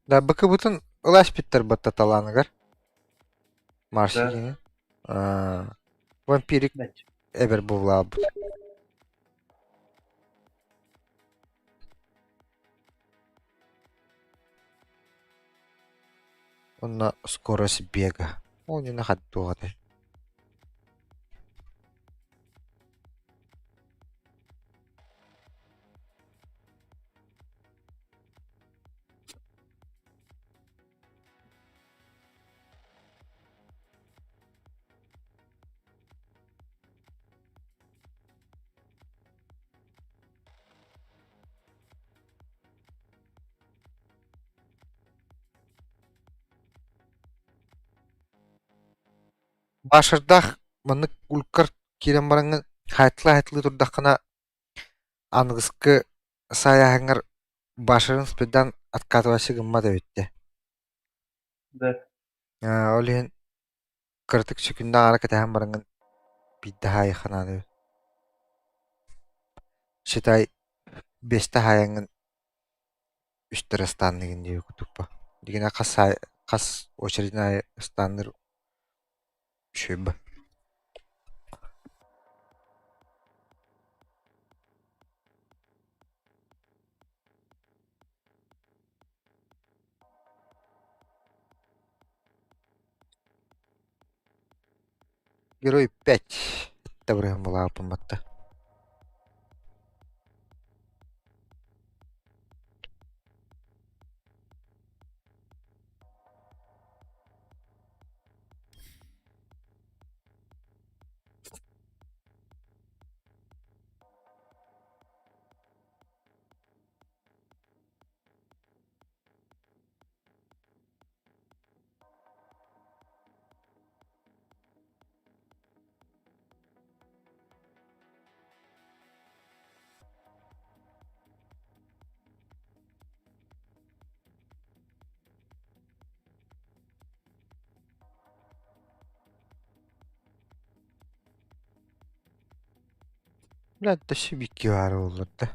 Да быкыбытын ыласпиттар батта талааныгар. Марси Да. кини. Аа, Вампирик Бэт. эбэр буллаабыт. Онно скорость бега. Оонньууну хаттуох этэ. Башардаах маннык улкар киирэн бараҥҥын хаайтылыы-хаайтылыы турдаххына аныгыскы саайааһыҥҥар башарын спирдан откатывайся гыммат эбит дии. Да. Ол иһин кыратык сүкүннэ аҥаара кэтэһэн бараҥҥын биирдэ хаайыахха наада эбит. Считай биэстэ хаайаҥҥын үстэр ыстаанныгын диэбит курдукпа. Дигинэ хас хас очередин аайы ыстаанныыр үчүгэй ба. Герой 5 табырыһын булааппын батта. Блядь, өссө бикки баара буоллар да.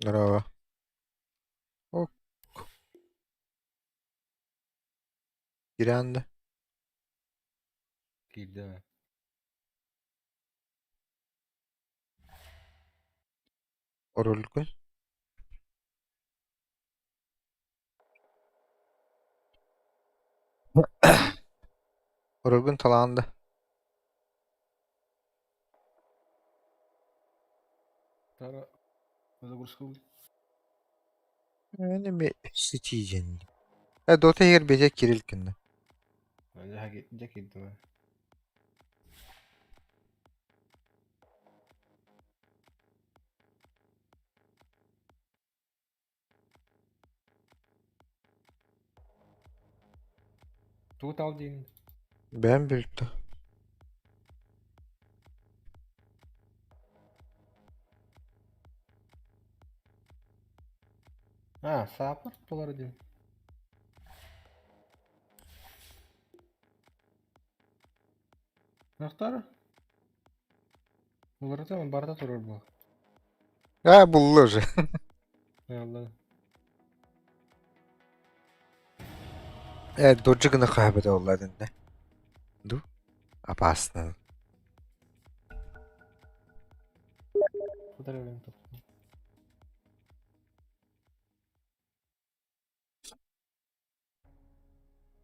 Здорово. Ок. Кирианды. Киирдэ ме. Оролгун. Оролгун талаанды. Тара загрузка Эми ситииден. Э дота иһигэр бэйэ кирил кынна. Дьэ киирдим ээ. Тугу тал диин? Бэйэм бүлтэ. А, саапар болар диин. Нахтара? Уларыта барыта турар буо. А, булла уже. Алла. Э, доджи гына хаһабыта олла дэннэ. Ду? Опасно. Куда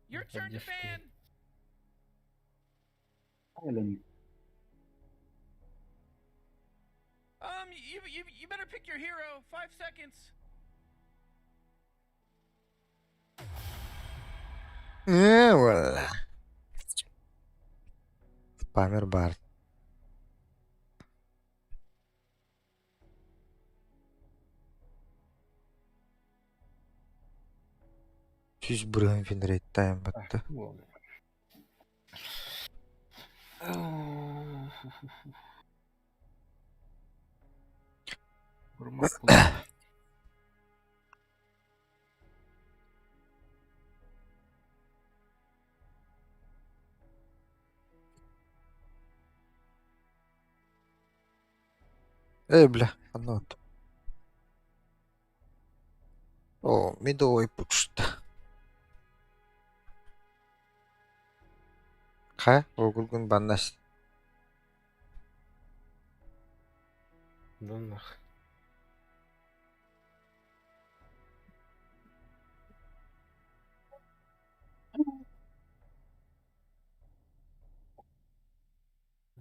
Your turn to Поддержки. ban. Айлен. You better pick your hero. 5 seconds. Ээ, буолла. Спамер баар. 100% винрейттаан батта. Буолла. Урмак буолла. Эй, бля, ханна от. О, медовый пучта. Хайа, огургун баннас. Да нах.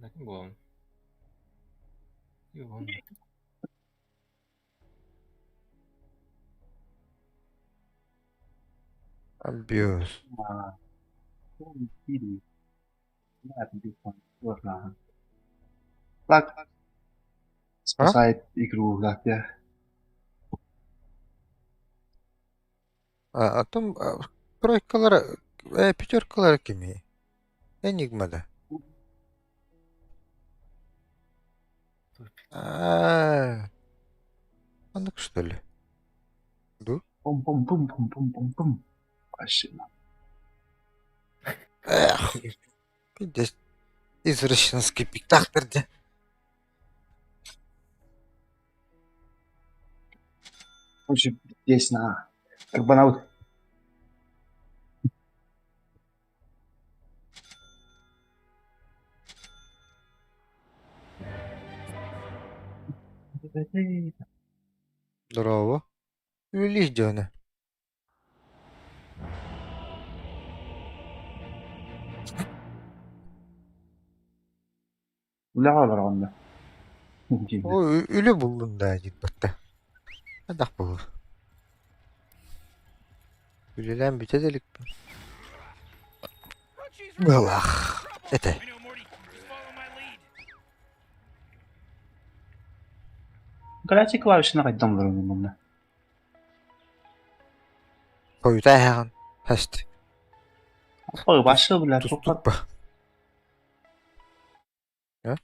Таким буолан. Юбан. Абьюз. А, Так, спасает игру, да, я. А, потом тройкалара, пятеркалара кими? Энигма да. А, оннук что ли? Ду? Пум-пум-пум-пум-пум-пум-пум. Вообще. Эх, пиздец. Извращенский пиктактор де. Короче, здесь на Карбонаут. Здорово. Үлэлиир дьоно. Үлэҕэ олороҕун да? Ой, үлэ буллун да диир батта. Хайдах буолуо? Үлэлээн бүтэ да иликпин. Oh, jeez, Быһалаах. Этэ. I know, Morty. Just follow my lead. Классик клавишына қайдан олорон онно? Хойута эһэҕин. Хаст. Ой, башы бля, Тустук ба. А?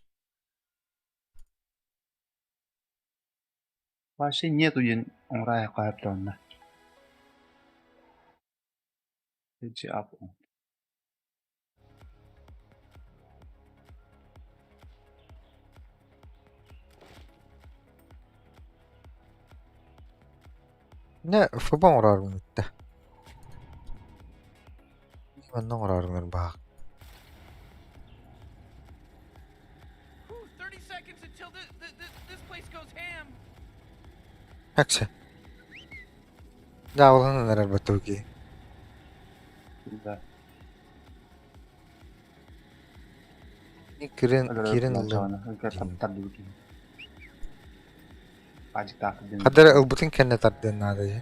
Вообще нету диэн оҥорой хаһыаттанна. Эти ап. Не, футбол оҥорорун ыытта. Манна оҥорорун баах. Whew, 30 seconds until this place goes ham. Акса. Дааланан эрэр батуги. Да. Кирен кирен ыллым. Хадара ылбытын кэннэ тардыан наада дии.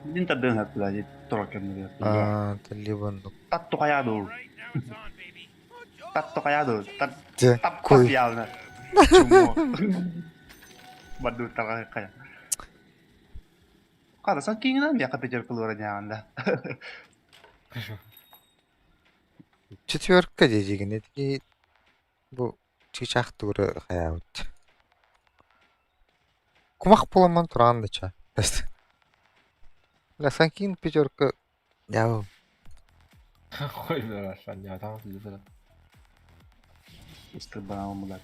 Мин тардыан хаттыла тура кэмнэр. Аа, талибан. Татту хайа All дуу. right, now it's on, baby. Oh, Татту хайа дуу. jeez. Тат Дьэ, таппат куй. яална. Чумо. Баду тага кая. Кара сан кингнан яка петер кулора няанда. Четверка диэжигин ити бу чыычаах тугура хайаабыт. Кумах буоламмын тураан да чаа. Бля, санкин пятерка дьаабы Ой, бля, санньаатаҕым сылдьа Истырбаан мулат.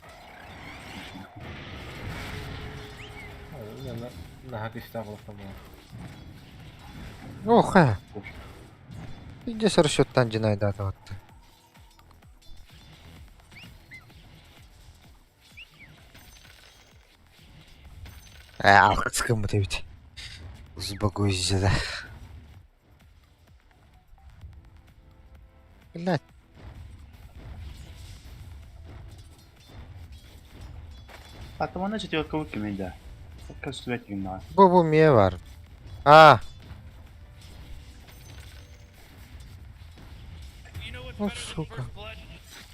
Наһаа кистээх олохтон буолар. О, хайа. Пиздец расчеттан дьинайдаатабатта. Ээ, алгыс гыммыт эбит. Узбагуйзада. Блядь. Атамана четверка кимий да? Көстүбэт гыннаҕа. Бу миэ бар. А, You know what's Ну, better than сука. first blood?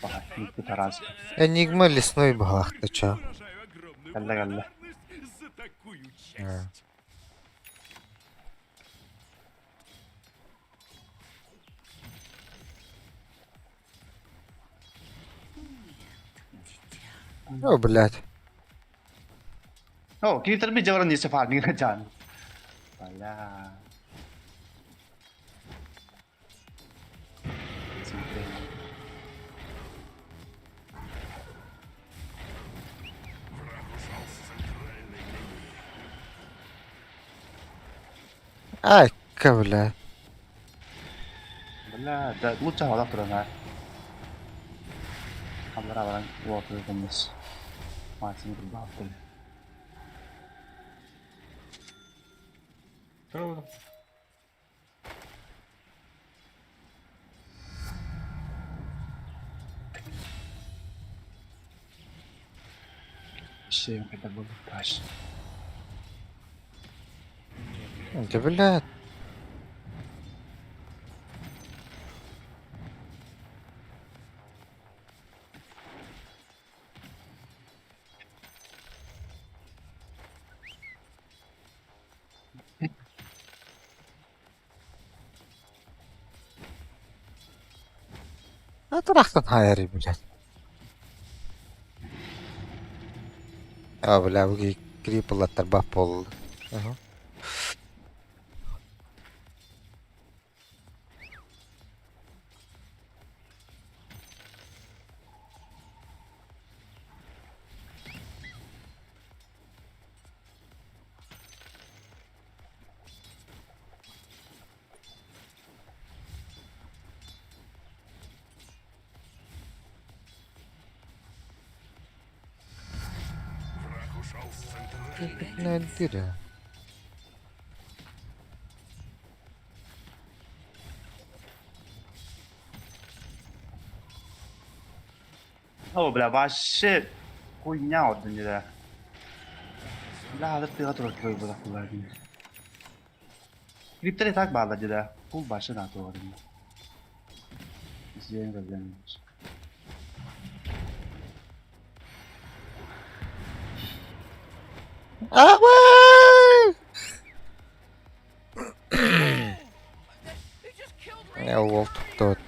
Баҕар, бүппүт араас. Энигма лесной баҕалаахта чо. Выражаю огромную Кэллэ, кэллэ. благодарность за такую А. честь. О, блядь. О, кинилэр би дьабаран иэсэ фарминг дьаан. Бля. Враг ушел с центральной линии. Айка, блядь. Бля, да лучше хавала туран аа. Хамлара баран уоту гыммыс. Максим курбааттыр. Тура Ишеем когда был таш. Да, блядь. А трахтан хайари, блядь. А, бля, бу криплаттар бап болду. Ага. Враг ушел с центральной линии. Дыра. О, бля, вообще хуйня вот не да. Бля, да ты турар кой була кулар. Криптер так баалар деді. Кул башы да туар. Излейин проблем. Абай! They just killed Я Radiant's уол army. туттубут.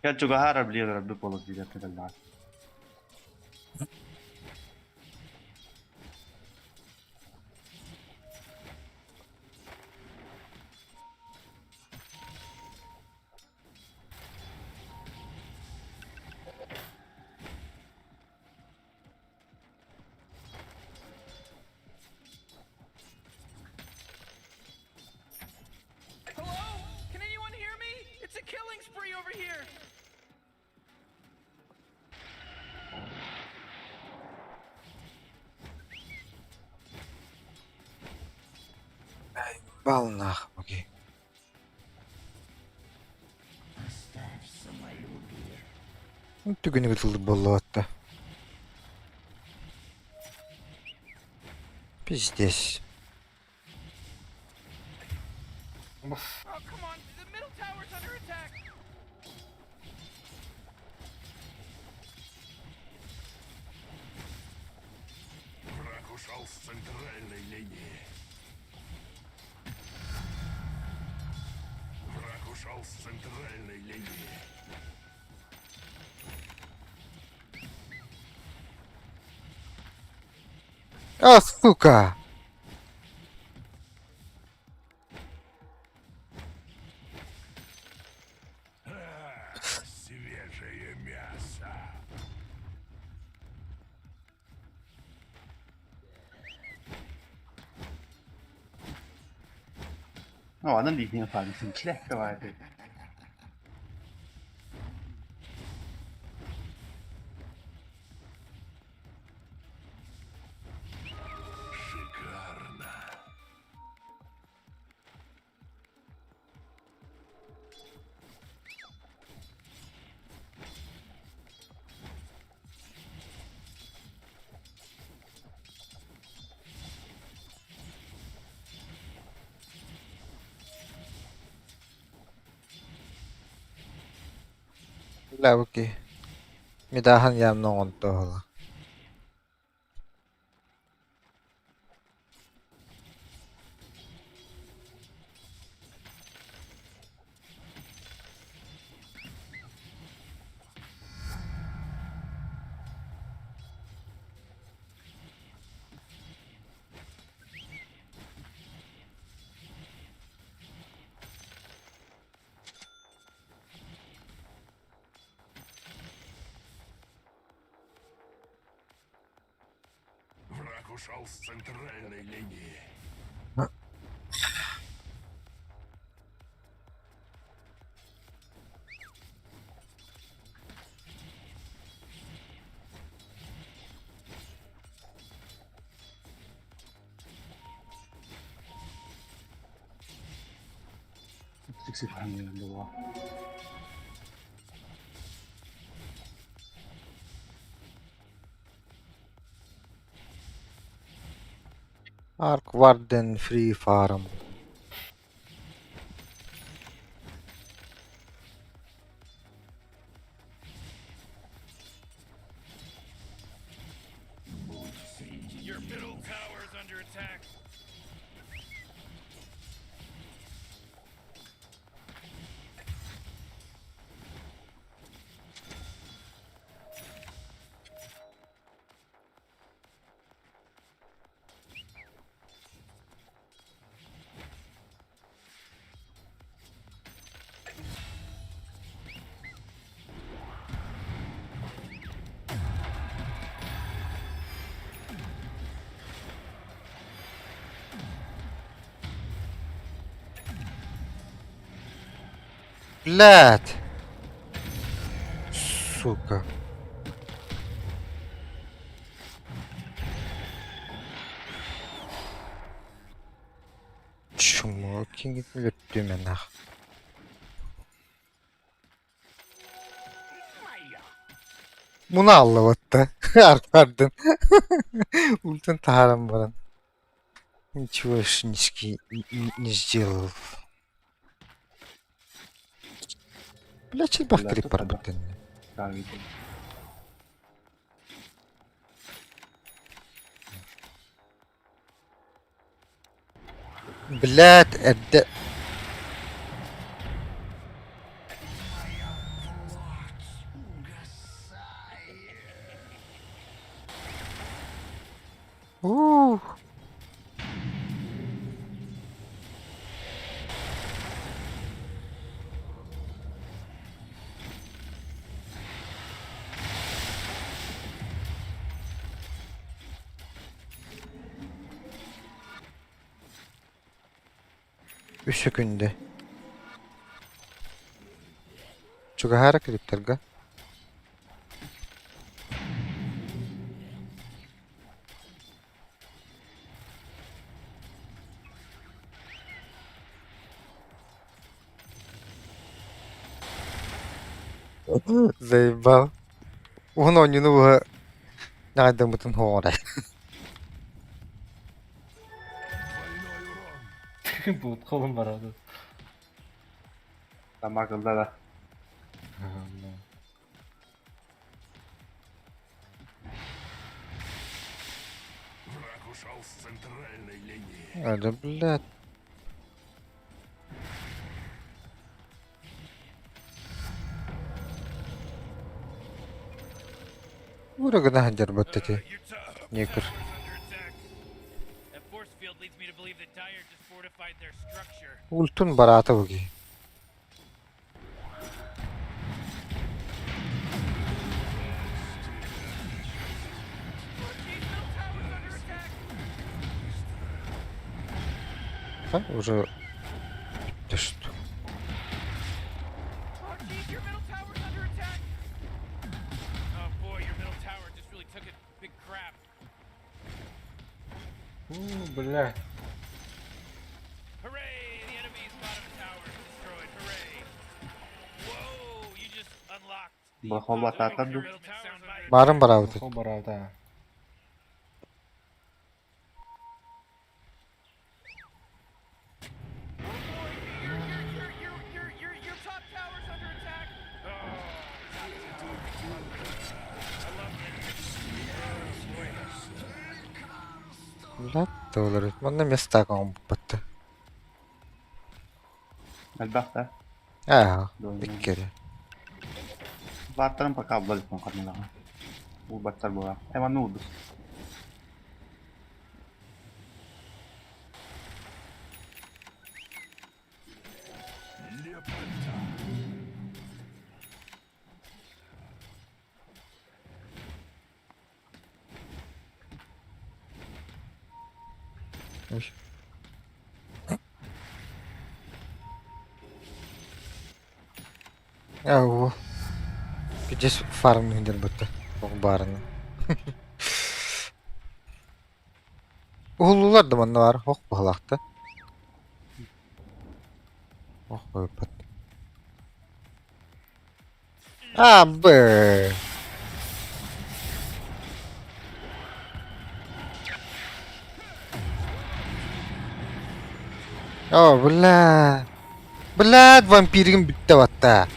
Кел чугахара блин, рабы полос диде кедалдар. Hello? Can anyone hear me? It's a killing spree over here. Бал нах, окей. Түгүнү тылды боллуатта. Пиздец. Oh, come on. The middle tower's under attack. Враг ушел с центральной линии. Враг ушел с центральной линии. А, сука! Свежее мясо. 那我那李天反正起来干嘛的？ Шикарно. Бля, окей. Медахан явно он того. Враг ушел с центральной линии. 直接反应的话。 Ark Warden Free Farm. Your middle tower's under attack. Блядь! Сука. Чмо, кингит өлөрдүм нах. Муна аллыбатта. Арк Warden. Ультан таһааран баран. Ничего ж не сделал. Бля, чирбах Бля, крип тут барбытын. 大 Блядь, эрдэ Ух. Үс сөкүндэ. Чугаһаара кириптэргэ. Заебал. Уһун оонньууну быһа наҕайдаммытын хоҕорай. Двойной урон. Булт колун барады. Тамак ылла да. Враг ушел с центральной линии. А, да блядь. Ура гына сылдьарбыт ити Your top Некр. tower's under attack. That force field leads me to believe that Dire just fortified their structure. Ультун бараата буги. Oh, jeez, middle tower's under attack. А, уже Да что? Oh, jeez, your middle tower's under attack. Oh boy, your middle tower just really took a big crap. У, бля. Hooray! The enemy's bottom tower is destroyed. Hooray! Whoa! You just unlocked the Бахол батаатар your ду. middle tower's under Баарын бараабыт. Хо бараата. Oh boy, your top tower's under attack. Oh, top tower. I love it. Блядь, доллары. Манна места батта. Элбэх да. Аа, иккere. Бааттарын пока абла диппин хатмалаҕа. Уурбаттар буолар. Эманны уурбут. Лепота. Ой. Аа, Пиздец фарм хиндер бутта. Ох баарына. Уһуллулар да манна бар. Ох баһалаахта. Ох бат. Аа, бэ. О, бля. Блядь, вампиригин бүтте батта.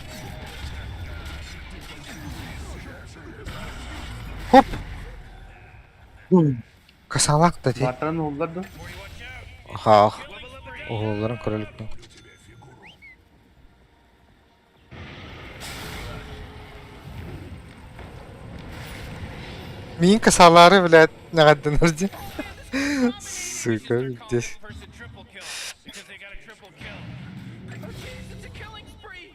Хоп. Касалак да ти. Бааттарын уһуллар ду. Morty, watch out! Хаах. Killing spree! Уһулларын көрөлүкпүн. Тебе фигуру. Мин касалары, блядь, нагадданар ди. Man, this Сука, combination is здесь. They're calling this person triple kill because they got a triple kill. Oh jeez, it's a killing spree!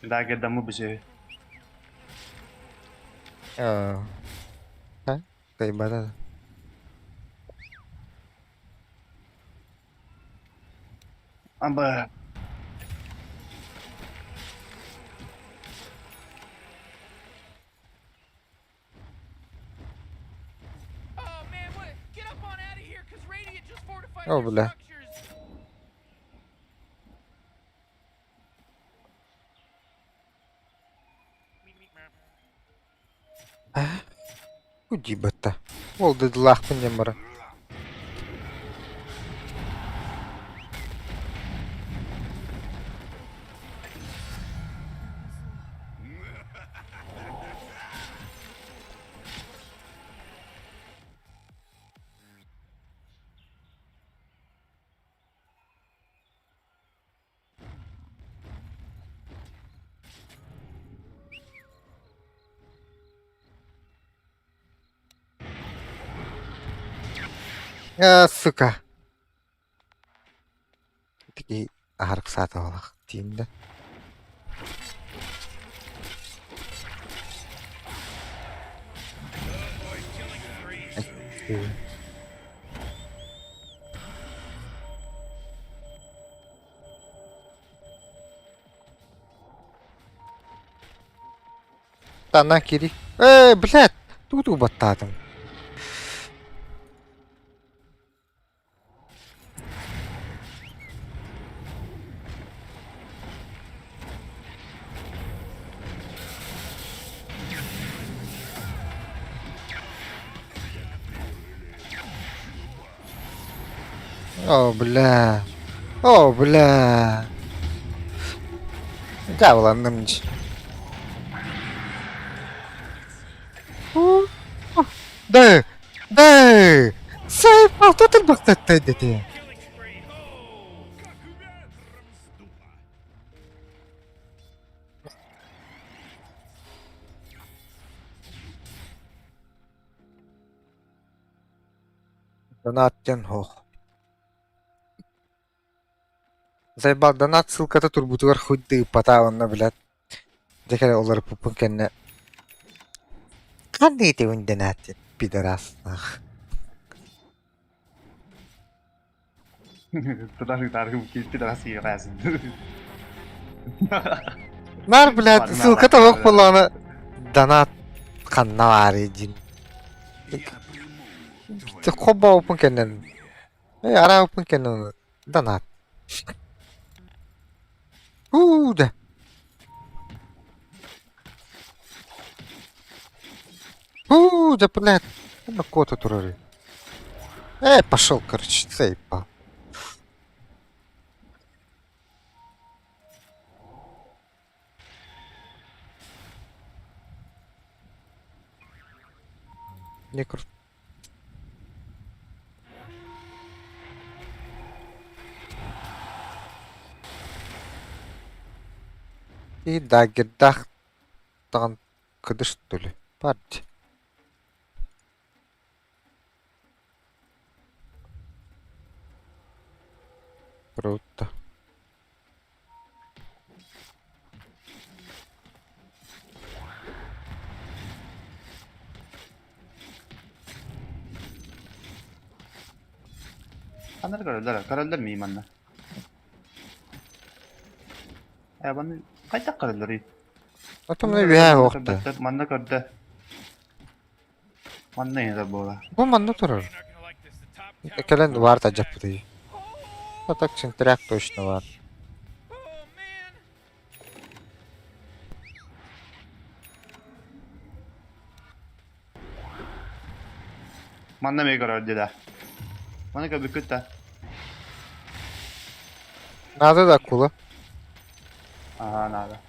Дагердамы бүсү. Аа. А? Кайбата. Аба. Oh man, what? Get up on out of here, cause Radiant just fortified Oh, their бля. structures. Уди батта. Ол дыдылаахпын диэн бара. Аа, сука. Тики аһарык сааталах тиинде. Killing spree. Тана кири. Э, блядь, туту баттаатым. О, бля. О, бля. Дьаабыланным дии. Да, да, сайпалта турбахтаттай дэтэ. Killing spree. Oh! Как ветром сдуло. Донат диэн суох. Сайбал донат ссылката турбутугар хоть да ыыппатаа уонна блядь дьэ кэлэ уларыппыппын кэннэ ханна итэбин донат пидорастаах. Тутар Нар, блядь, ссылката суох буоллаҕына донат ханна баарый диин. Хоббооппун кэннэн Э, араабыппын кэннэн донат. Уу да. Уу да, блядь. На кота турары. Э, пошел, короче, заебал. Не крут. И дагердах даҕан кыдыш төлө парти. Круто. Ханна көрөллөр, көрөллөр мии манна. Э, манна хайдах көрөллөрүй? Потом үһээ уохта. Манна көрдө. Манна иһэр буолар. Бу манна турар. You're not gonna like this. The top tower. Кэлэн баар тадьаппытый. А так центряк точно бар. Oh man! Манна эмиэ көрөр дии да. Манна көрбүккүт да. Надо да акула. Аhaa наада.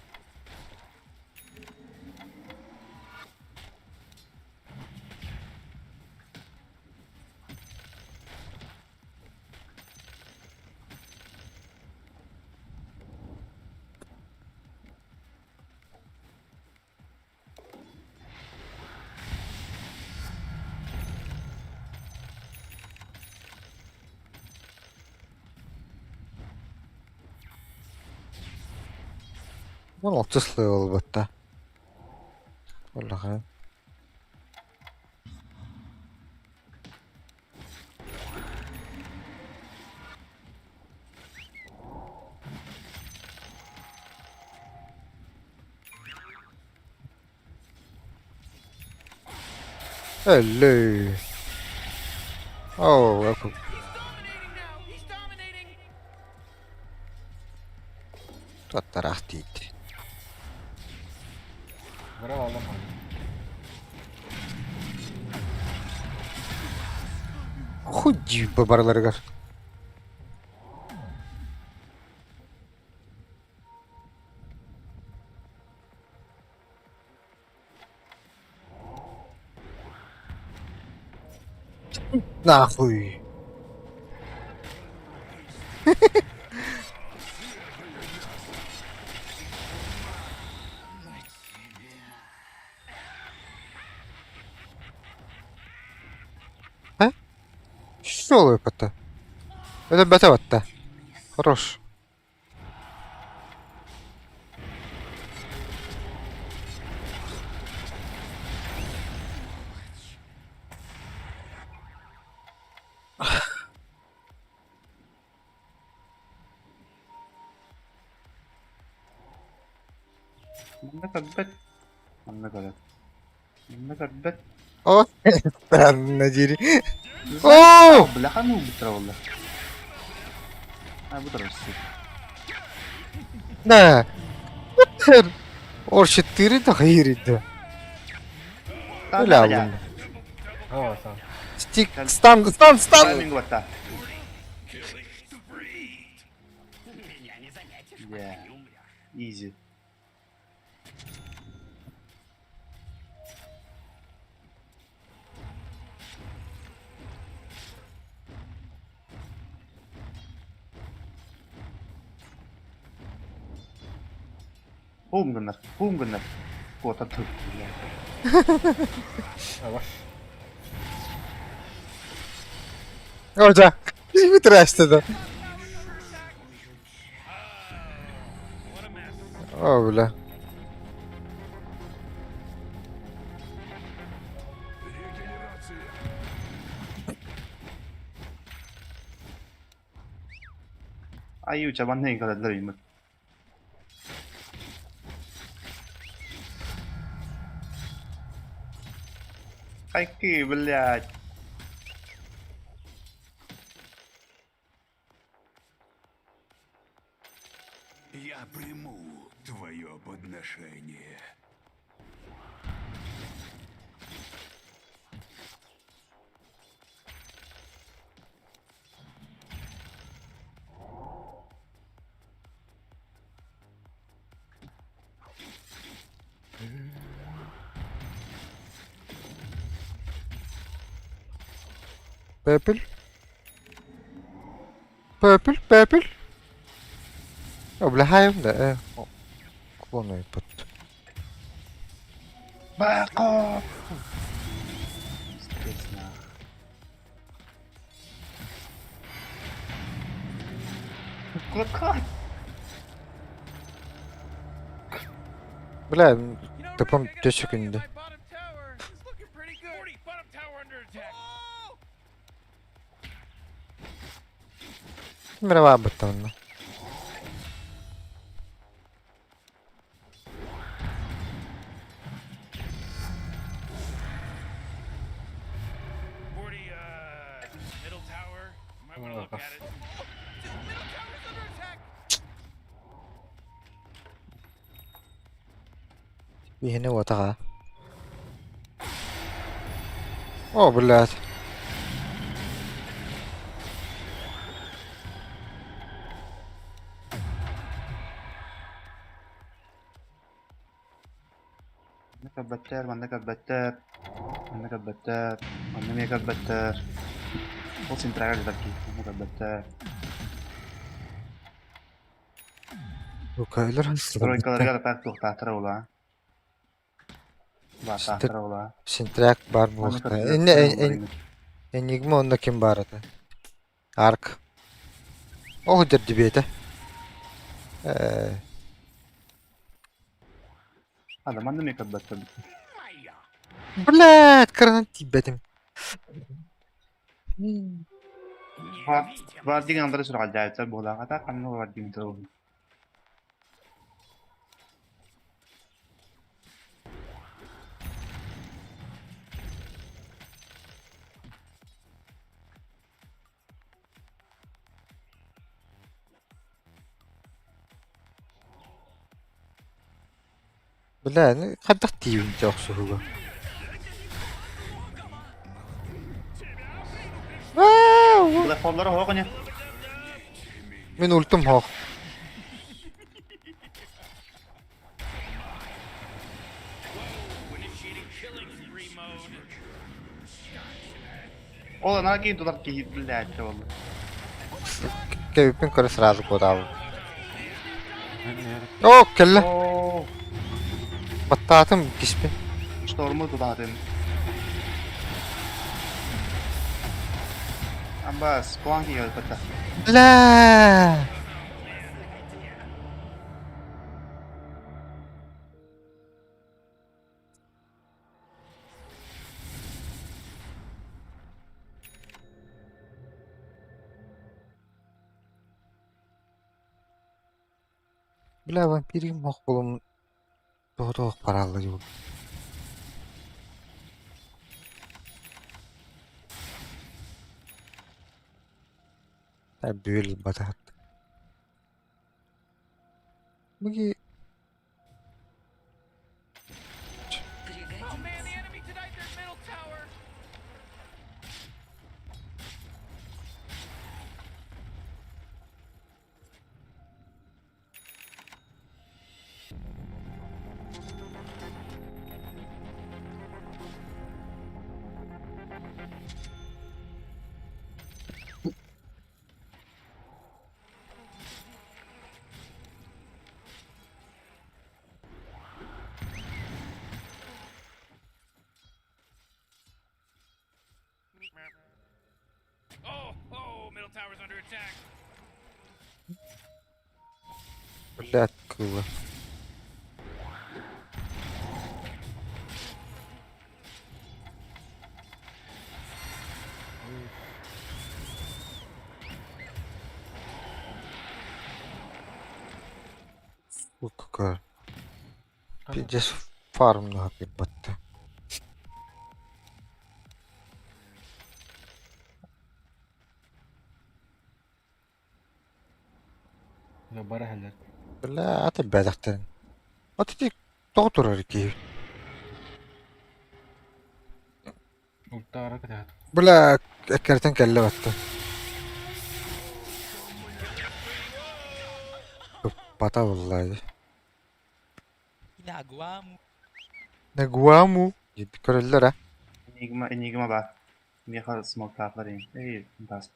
16 слой буолбатта. Улахан. Өллөө. Oh, welcome. He's dominating now. He's dominating. Туттараах тиийдэ. Браво, Ломан. Хуй барыларыгар. Нахуй. А? Что это? Это бата Хорош. Манна көрбөт. Манна көрөр. Манна көрбөт. О, странно дири. О! Бляха ну бутра буолла. А бутра Да. Ор 4 да хайрит. Бля, О, сам. Стик, стан, стан, стан. Тайминг батта. Killing spree. Yeah. Easy. Пум гыннар, пум гыннар. Куота тыл. О, да. Вытирайся да. О, бля. Айыы чабанны кадаллар имат. Хайки, блядь. Я приму твое подношение. Purple. Purple, purple. О, бля, хайм, да, э. Клону под. Бако! Пиздец, нах. Куда? Бля, топом 5 секунды. Мировая бетонна. Биһини уотаҕа. О, блядь. Манна көрбөттөр, манна көрбөттөр, манна көрбөттөр, манна эмиэ көрбөттөр. Ол центрага сытар киһи, манна көрбөттөр. Лукайлар Стройкаларга да так туохтаахтара буолаа. Баатаахтара буолаа. Синтрак баар Манна буолуохтаах. көрбөттөр, Инне буолар Энигма онно ким баар этэ? Арк. Ол дэрдибиэтэ. Э, Ада манна эмиэ көрбөттөр. Блядь, кыранан тиийбэтим. Бар деген андары сүрэҕэлдьээбиттэр буолаах ата ханна бар диэн тыл. Бля, ну хайдах тиийбин дьэ охсуһууга. Телефонлары хоох ини. Мин ультум хоох. Ол анаа киин тутар киһи блядь буолла. Кэбиппин көрө сразу куотаабын. О, кэллэ. Оо, Баттаатым киспин. шторму тутаатым. Амбас, куан киһи өлбөтө. Бля! Бля, вампирим ох булум тоҕо паралла дии Бүөл батаһат. Быги Oh man, the enemy denied their middle tower. Блядь, кыла. Ой, какая. Пиздец фарм ебать. Бара иһэллэр. Бля, аты бэдэхтэрин. От ити тоҕо турар киһи? Ультаара кэтэһэр. Бля, эккирэтэн кэллэ батта. Туппата буолла дии. Нагуаму диэн көрөллөр аа? Энигма, Энигма баар. Миэхэ смоктаахтар иһин. Эй, таас.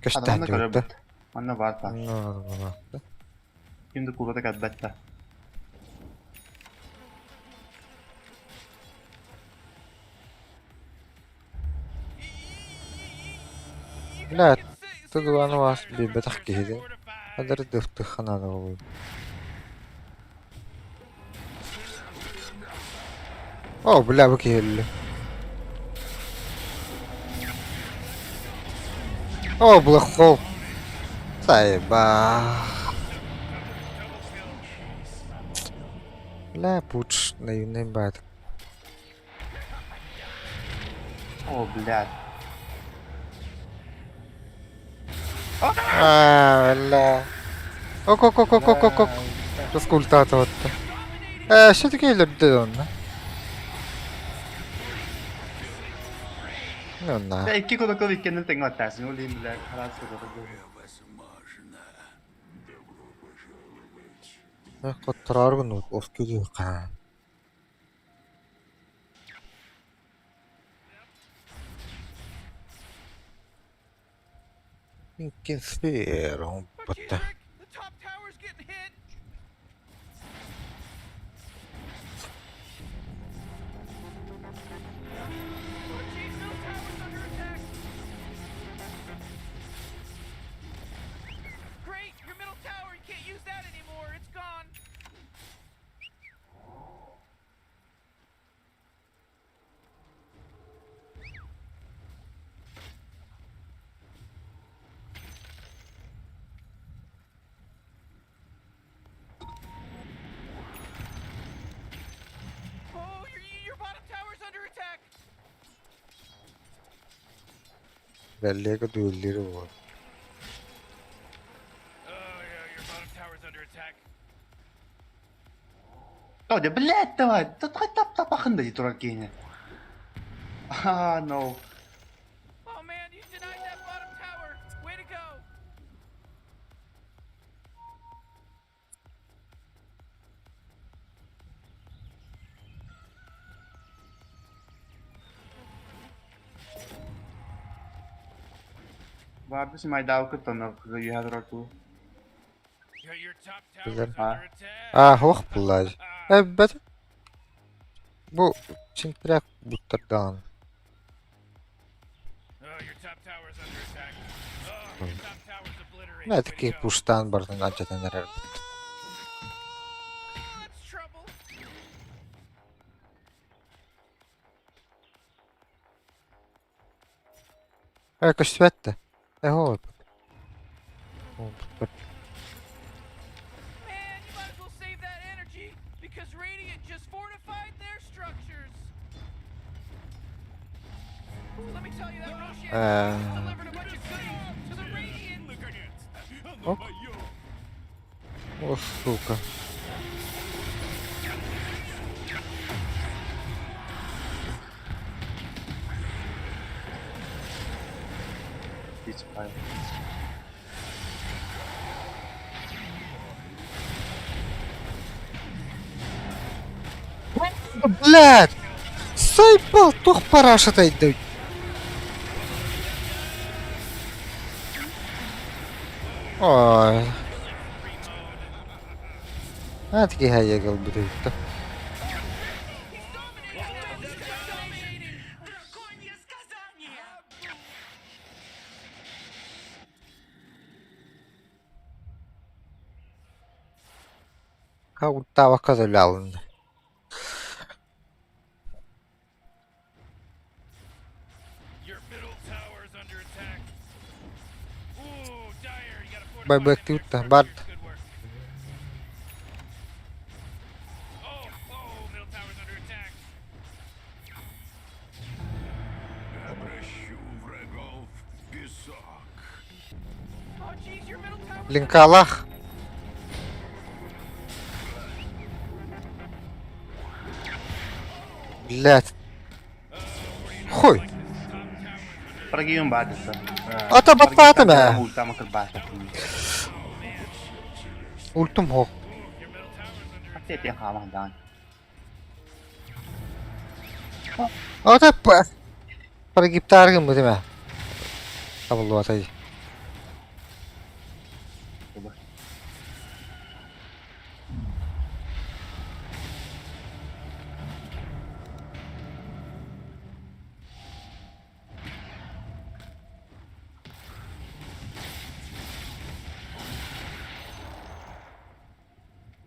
Көстөн Манна диэбит да? көрөбүт. Манна баар баар. Ну, Ким да куура да кэлбэт да. Бля, тыллаан вас биэрбэтэх киһи Адырдыахтыхха наада буолуо. О, бля, бу киһи өллө. О, блэкхол. Сайба. Бля, пуч наивный бат. О, блядь. Аа, бля. Ок, ок, ок, ок, ок, ок, ок. Тускультаатабатта. Ээ, все-таки өлөрдө онно. Ну на. Дьэ, икки кулакыл иккиэннэн тэҥҥэ баттаасыҥ, ол иһин, блядь, хараас кутургу. Хоттороор гынныбыт, оскуолуохха. Иккис оҥорбуттар. Бэлиэгэ дүүллүүр буолар. Тоҕо дьэ, блядь, давай, тап-тапахын да дии турар киһини. Ah, no. Баарбыс майдаабыкыт онно үөһэ турар дуу. Билэр. А? Аа, суох буоллаа. Эбэт. Бу чинтрэх буттардаҕын. Мэтки пуштаан барытын алдьатан эрэрбит. Ээ, көстүбэт да. Ээ, оҕолорбут. Оҕолорбут. Ээ, ок. О, сука. Пиздец. Блядь! Сайбал туох параша Ой. Аат киһи айыга ылбыт эбит. Ха, ультаабакка да үлэ Байбыактыыр да бар. Линкалаах. Блядь. Хуй. Прогиюм баатыса. Ата баттаатым ээ. Ультама кырбаата. Ультум хоқ. Хатте хааман даан. Ата прогиптааргын бу дeme. Табыллыбатай.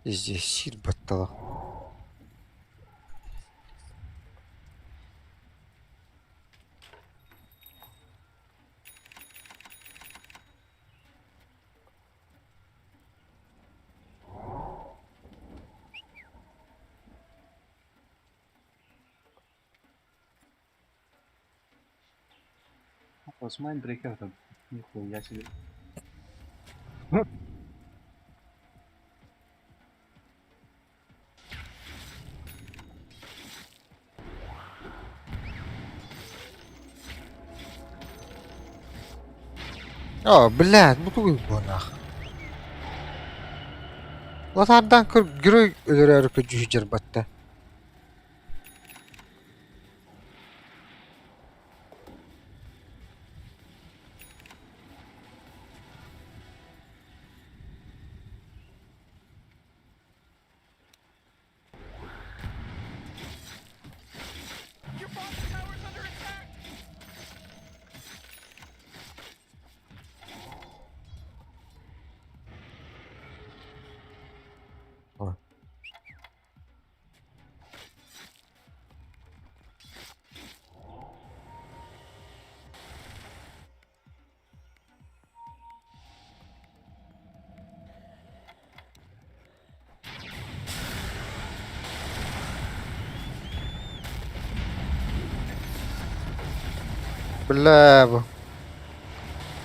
Здесь сир баттала. С Майнбрейкер там. Нихуя себе. О, блядь, бу тугуй бу нах. Латардан көр герой өлөрөөрү көдьүүһү батта. Бля, бу.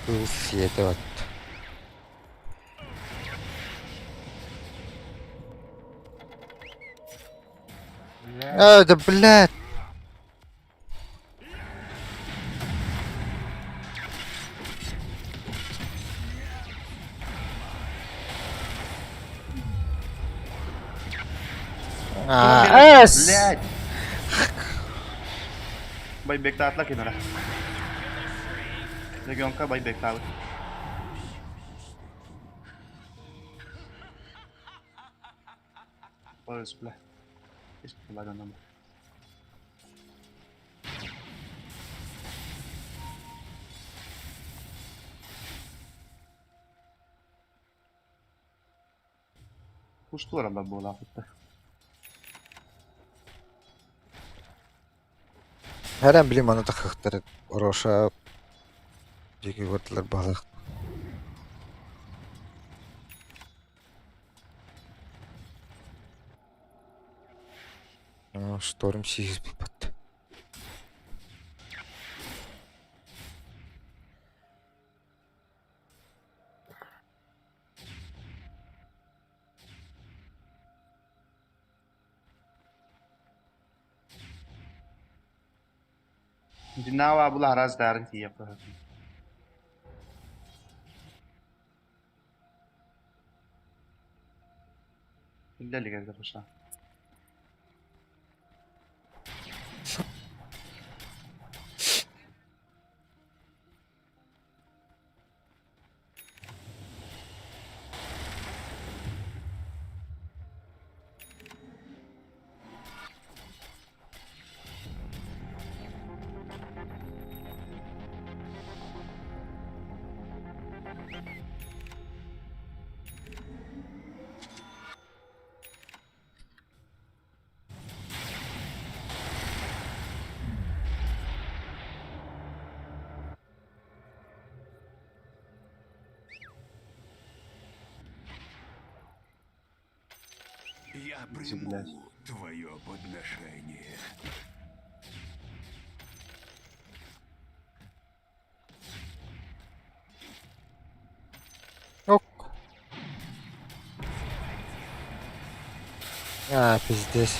Сиэтэ вот. А, да блядь. А, эс! Блядь. Байбек таатла кинора. Легионка байбек таабыт. Борис, бля. Исполнено. Куштура буола хутта. Herен билим аны тахыктар Ороша жеке көрдүлөр балык. Шторм сиз бат. Динава була раз дарын тиеп. Биле пошла. Я Блядь. приму твое подношение. Ок. А, пиздец.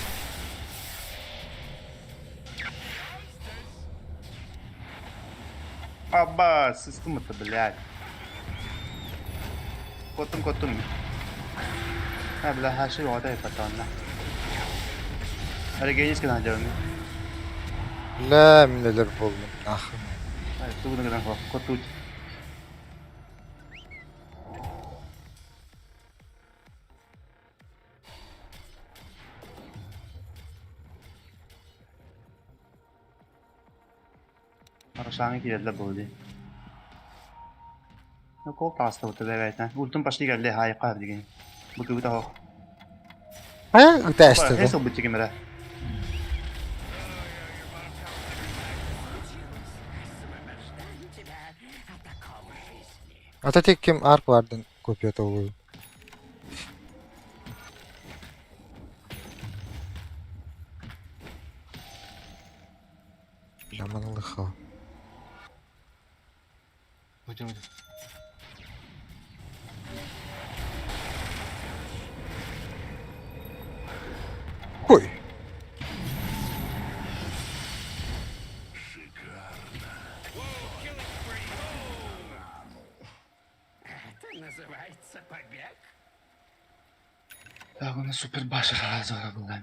Аба, сыстым это, блядь. Котум котум. Ha бля, her şey orada yapar Hadi geleceğiz ki lan canım. Бля, мин болдум. Нахуй. Hadi тугуна гынан котут. Арашаны киирэллэр буолуо дии. Ну, кол таҕыста бэйэтэ. Ультун пошли кэллэ хаайыкка билигин. Бу кыбыта оһох. Хайа ытаастыга? Хес ылбыт ким эрэ. Ата тик ким арк бардын копията олуйун. Бля, маны лыха. Выйди, выйди. Ой! Это называется побег? Так, у нас супер башара зора была.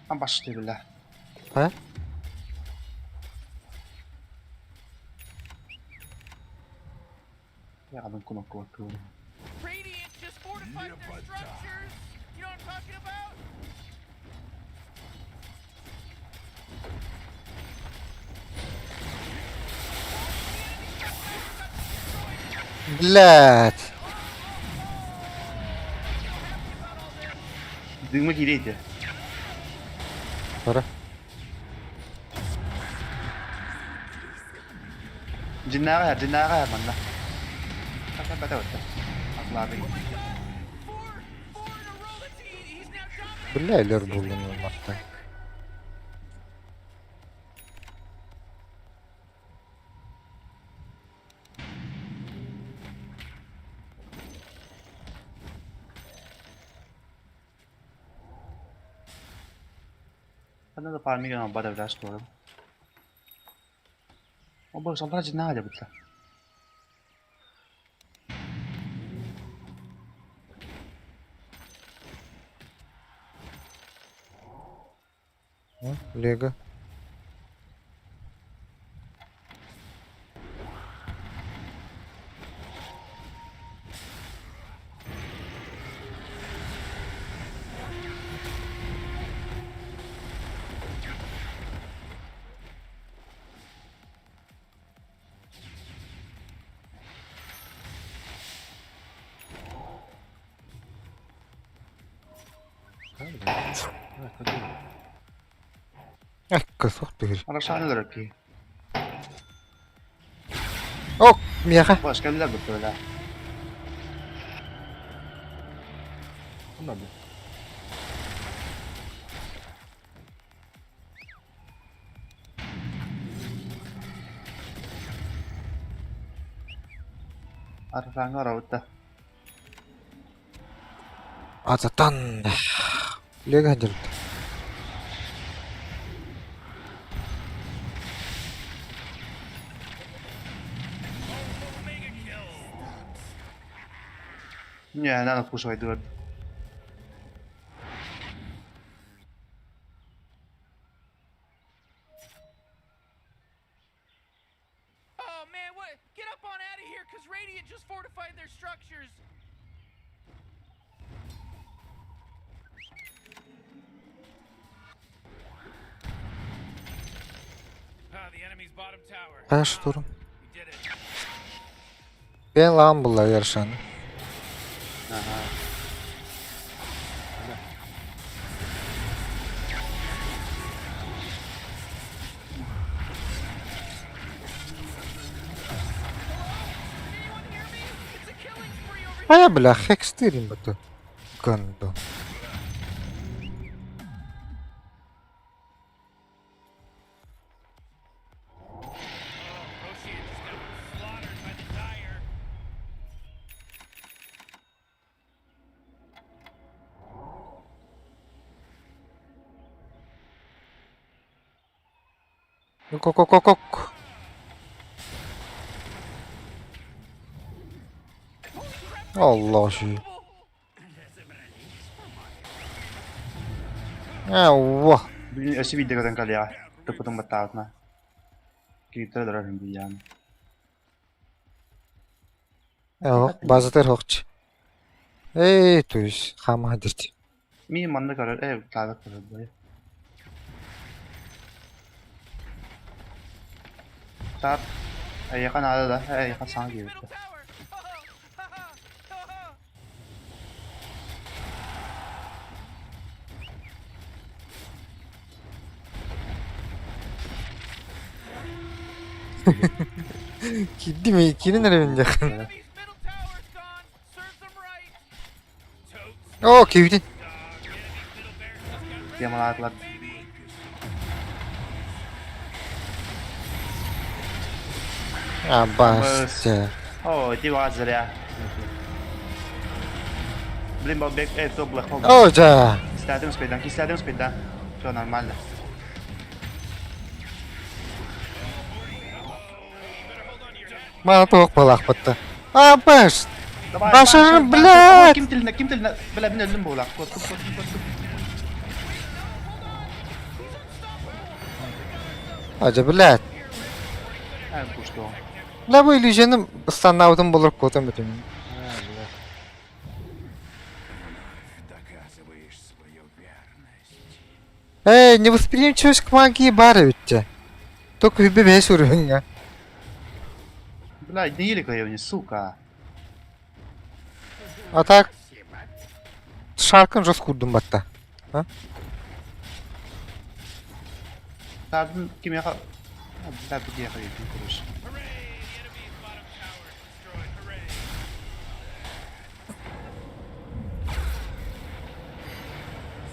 Там пошли, бля. А? Я одну кнопку открыл. Radiant just fortified their structures. You know what I'm talking about? Блядь! Дыма киирейте. Бара. Дьиннээҕэ, дьиннээҕэ манна. Бата бата. Атлаабый. Oh my god! Four, four in a row. That's he's now dominating. Бля, өлөр булдум мартан. Ханна да фармига бада враш туорам. О боже, аллара дьиннээҕэ дьабытла. О, Лего. Да, блядь. Давай, ходи. Экка, суох түһэр. Арашааны өлөрөр киһи. Ок, миэхэ. Баш кэллэр бу бля. Ну, да, блядь. Арашааҥҥа оробут да. Ататан. Лего хадьырбыт. Не, надо кушать дует. Oh man, what? Get up on out of here, cause Radiant just fortified their structures. Ah, the enemy's bottom tower. Хайа штурм. We did it. Бен лаан булла яршаны. Ага. Хайа бля, хекстырим это. Гандон. Кок-кок-кок. Allah şu. Allah. Бүгүн өссө биирдэ көтөн кэлиэҕэ. Тыппытын баттаабытына. Кириттэрэ өлөрөр быйаан. Базатыр хоқч. Эй, то есть хама дирти. Мин манна көрөр, э, таабат көрөр бай. Таап, эйиэхэ наада да, эйиэхэ саҥа киирбитэ. Кирди ми, кирин эрэ дьахан. О, киирдин. Темалаатылар. А, баста. О, ити баҕа зря. Блин, балбек, э, то Black Hole. О, да. Кистээтим успейдан, кистээтим успейдан. Все нормально. Мана туох балаахпытта. А, баш. Давай, Башарын, Паша, блядь! О, Ким тилинэ, ким тилинэ? Бля, мин өллүм буолар. Куоттум, куоттум, куоттум. Ажа, блядь. Э, куштуом. Бля, бу иллюзияны станнаабытым болор куотан бүтүм. Доказываешь свою верность. Эй, невосприимчивость к магии баар эбит Только үбэ бэс уровеньга. Бля, не ели сука. А так шаркын жос курдум батта. Саатын кимиэхэ... Бля, биһиэхэ өйдүүн короче.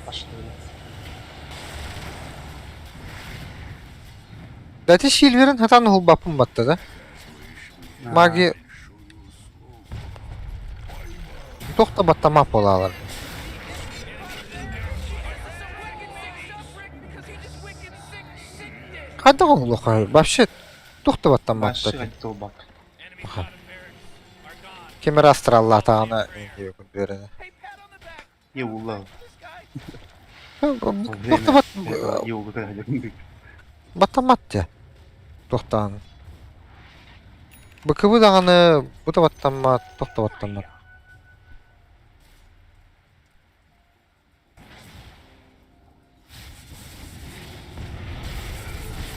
Пошли. Дати Сильверин хатан hulбаппын батта да. Магия Тохта батта мап болалар. Хайдах оҥолуохха вообще туох да баттаммат Вообще толбак. Ким эрэ астраллаатаҕына үөрэнэ. Еулла. Туох да бат Еулга көрөһөлөр. баттаммат дии. Туохтаан. БКБ даҕаны бу да баттаммат, туох да баттаммат.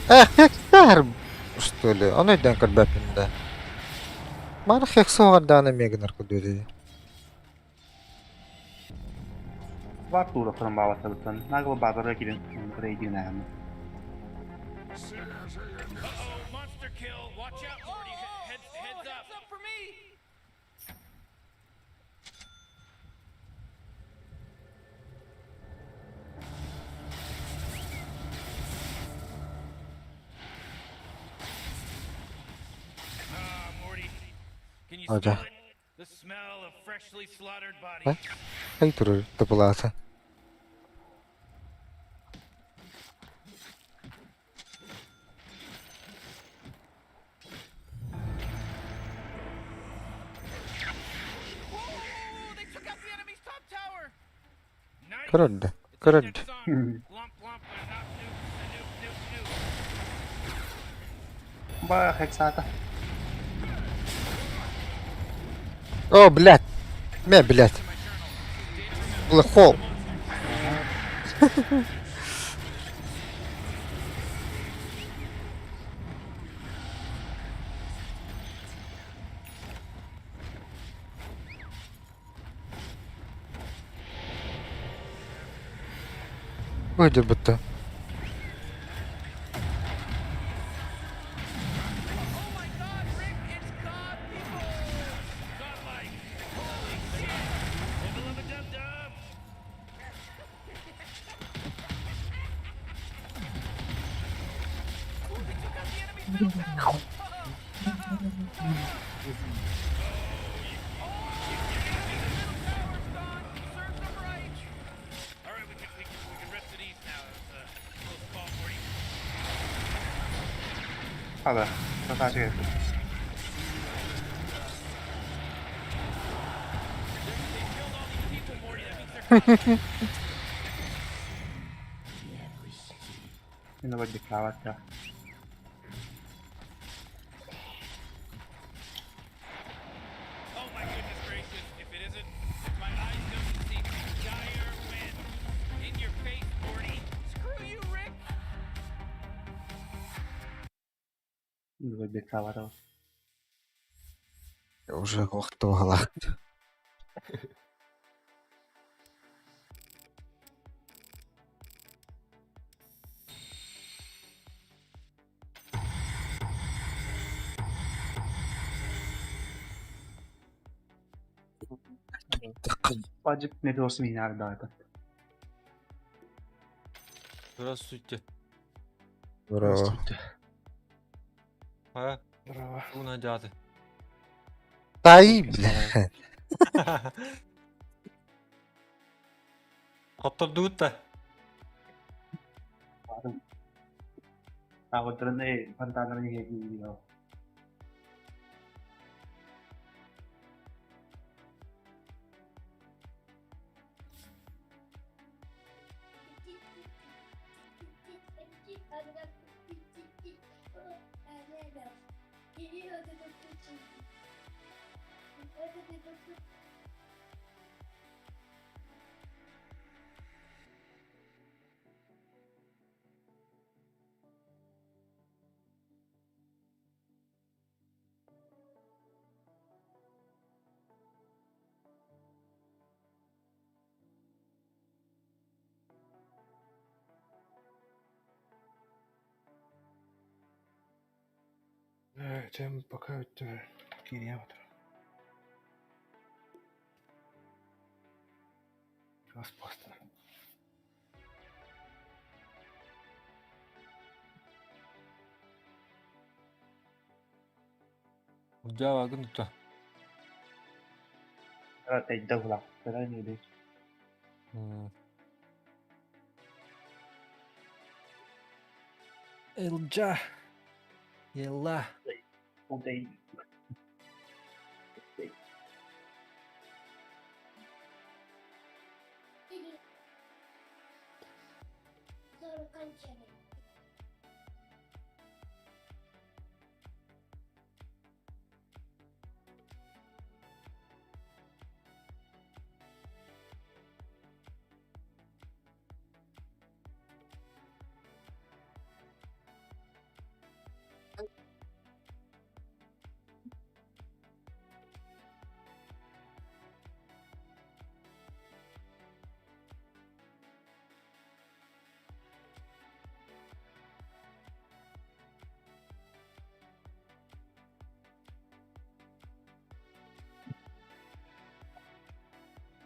Эх, хектар, что ли? Ону өйдөөн көрбөппүн да. Маны хек суоҕар эмиэ гынар курдук дии. Бар тура фырын баабаттабыттан. Нагыл баабара кирин рейдин ааһым. Monster kill. Watch out, Morty. Heads, heads up. Heads up for me. Ah, Morty. Can you О, smell да. it? The smell of freshly slaughtered Э? bodies. Хай турар тапылаата. Whoa, they took out the enemy's top tower. Nice. Көрөрдө. It's like Көрөрдө. that song. Lump, lump, a knock, nuke, a nuke, nuke, nuke. Ба хексата. О, блядь. Мэ, блядь. Black hole. Выйдет будто. Oh my god, Rick, it's God people! Godlike! Middle tower. Tower's gone. Serves them right. All right, we can rest at ease now. It was a close call, Morty. Vabbè, lo facile che They killed all these people, Morty. That means they're coming. Io non voglio cavata. Oh my goodness gracious! If it isn't, if my eyes don't deceive me, Dire win. In your face, Morty. Screw you, Rick. Non voglio cavata. Уже охтуоһалаах. Oggi ne devo seminare dai. Здравствуйте. Браво. А, Brava. уна дяты. Тай, бля. Хоттордуут да. Stavo fantasma di che. Чем пока кириаметр. Господи. Удава гынта. Però te da là, però ne vedi. Элджа. Ела. Dei.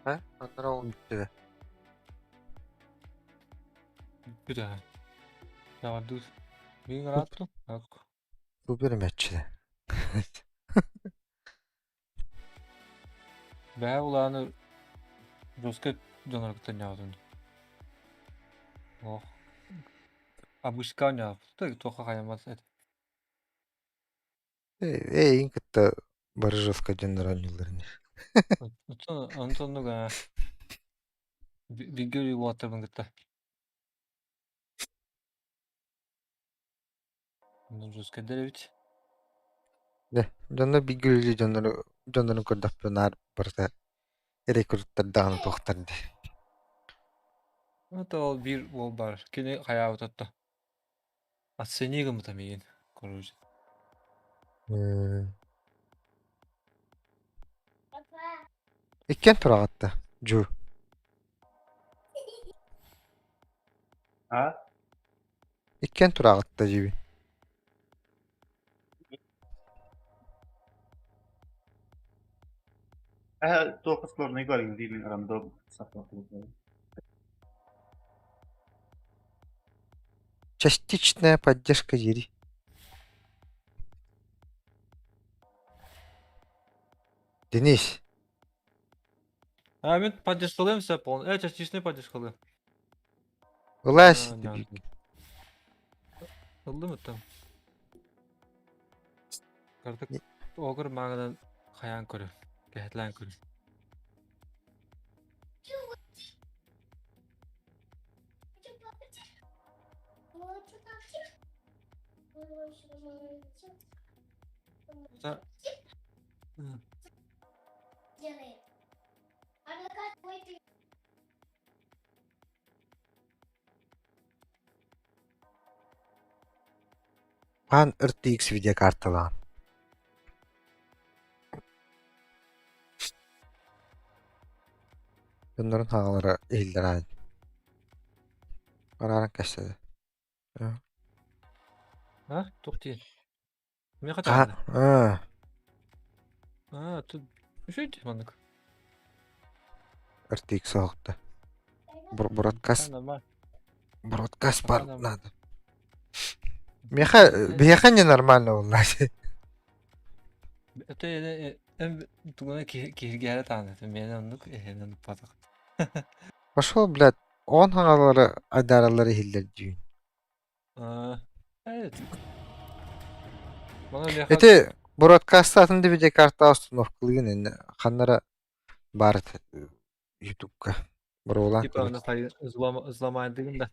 А? Андрау бүттүбэ. Бүт. Давай. Мин ратту. Ак. Супер мяччи. Бää улааны жестко донор кытанyaатын. Ох. Абышканя. Так тоха хаямас эт. Эй, кытта бары жестко дьоннор оонньууллар ини. Онтоннуга биггери уаттабын кытта. Жестко деревит. Дэ, дьоннор бииргэ дьоннору дьоннорун көрдөхпүнэ наар барыта рекордтардаҕына туохтар дии. Это ол биир уол бар. Кини хаябытатта. Оцени гымыта миигин. Короче. Иккиэн тураҕатта, Дьуу. Ah? Иккиэн тураҕатта дьиби. Tuo scorno i gol di random. Частичная поддержка дири. Денис. А мин поддержкалыам сөп ол. Э, частичный поддержкалыам. Ылаас. Ыллым оттон. Кырдык огыр мааҕынан хайаан көрө, кэһэтлээн көрө. Пан RTX видеокарталаан. Дьоннорун хаалара иһиллэр аайы. Барааран кэссэдэ. А, туох диэн? Миэхэ А, таҕынна. а, А, тут үчүгэй маннык. RTX соһукта. Бродкаст, Нормально. бродкаст бар Нормально. надо. Миэхэ, биһиэхэ не нормально буолла. Это эн тугуна киһиргээре тааны. Миэнэ оннук, эһэни оннукпатах. Пошел, блядь, он хаҥалары айдаараллары иһиллэр дьүүн. Ити бродкаст атын да видеокарта установкалыгын иннэ ханнара баар этэ ютубка боруобалаан Типа көрүҥ. взломайдыгын да.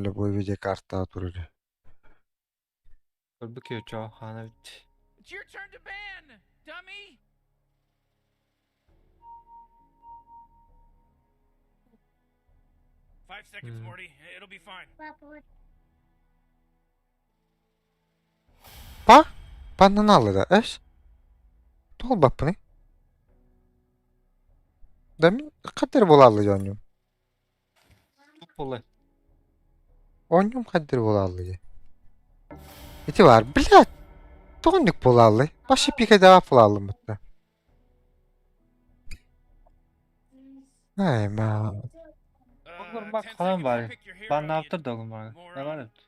Любой видеокарта турар. Көрбүк киһи хаана бит. It's your turn to ban, dummy. 5 seconds, Morty. It'll be fine. Па? Паннаналыда эс? Тоҕо баппыный? Да мин хаттер буолааллы оонньуум. Буолай. Оонньуум хаттер буолааллы дии. Ити баар, блядь! Тоҕо оннук буолааллый? Вообще пикайдаах буолааллым бытта. Ай, ма. Олор бак хаан баар. Баннаабыттар да олор баар. Бар эбит.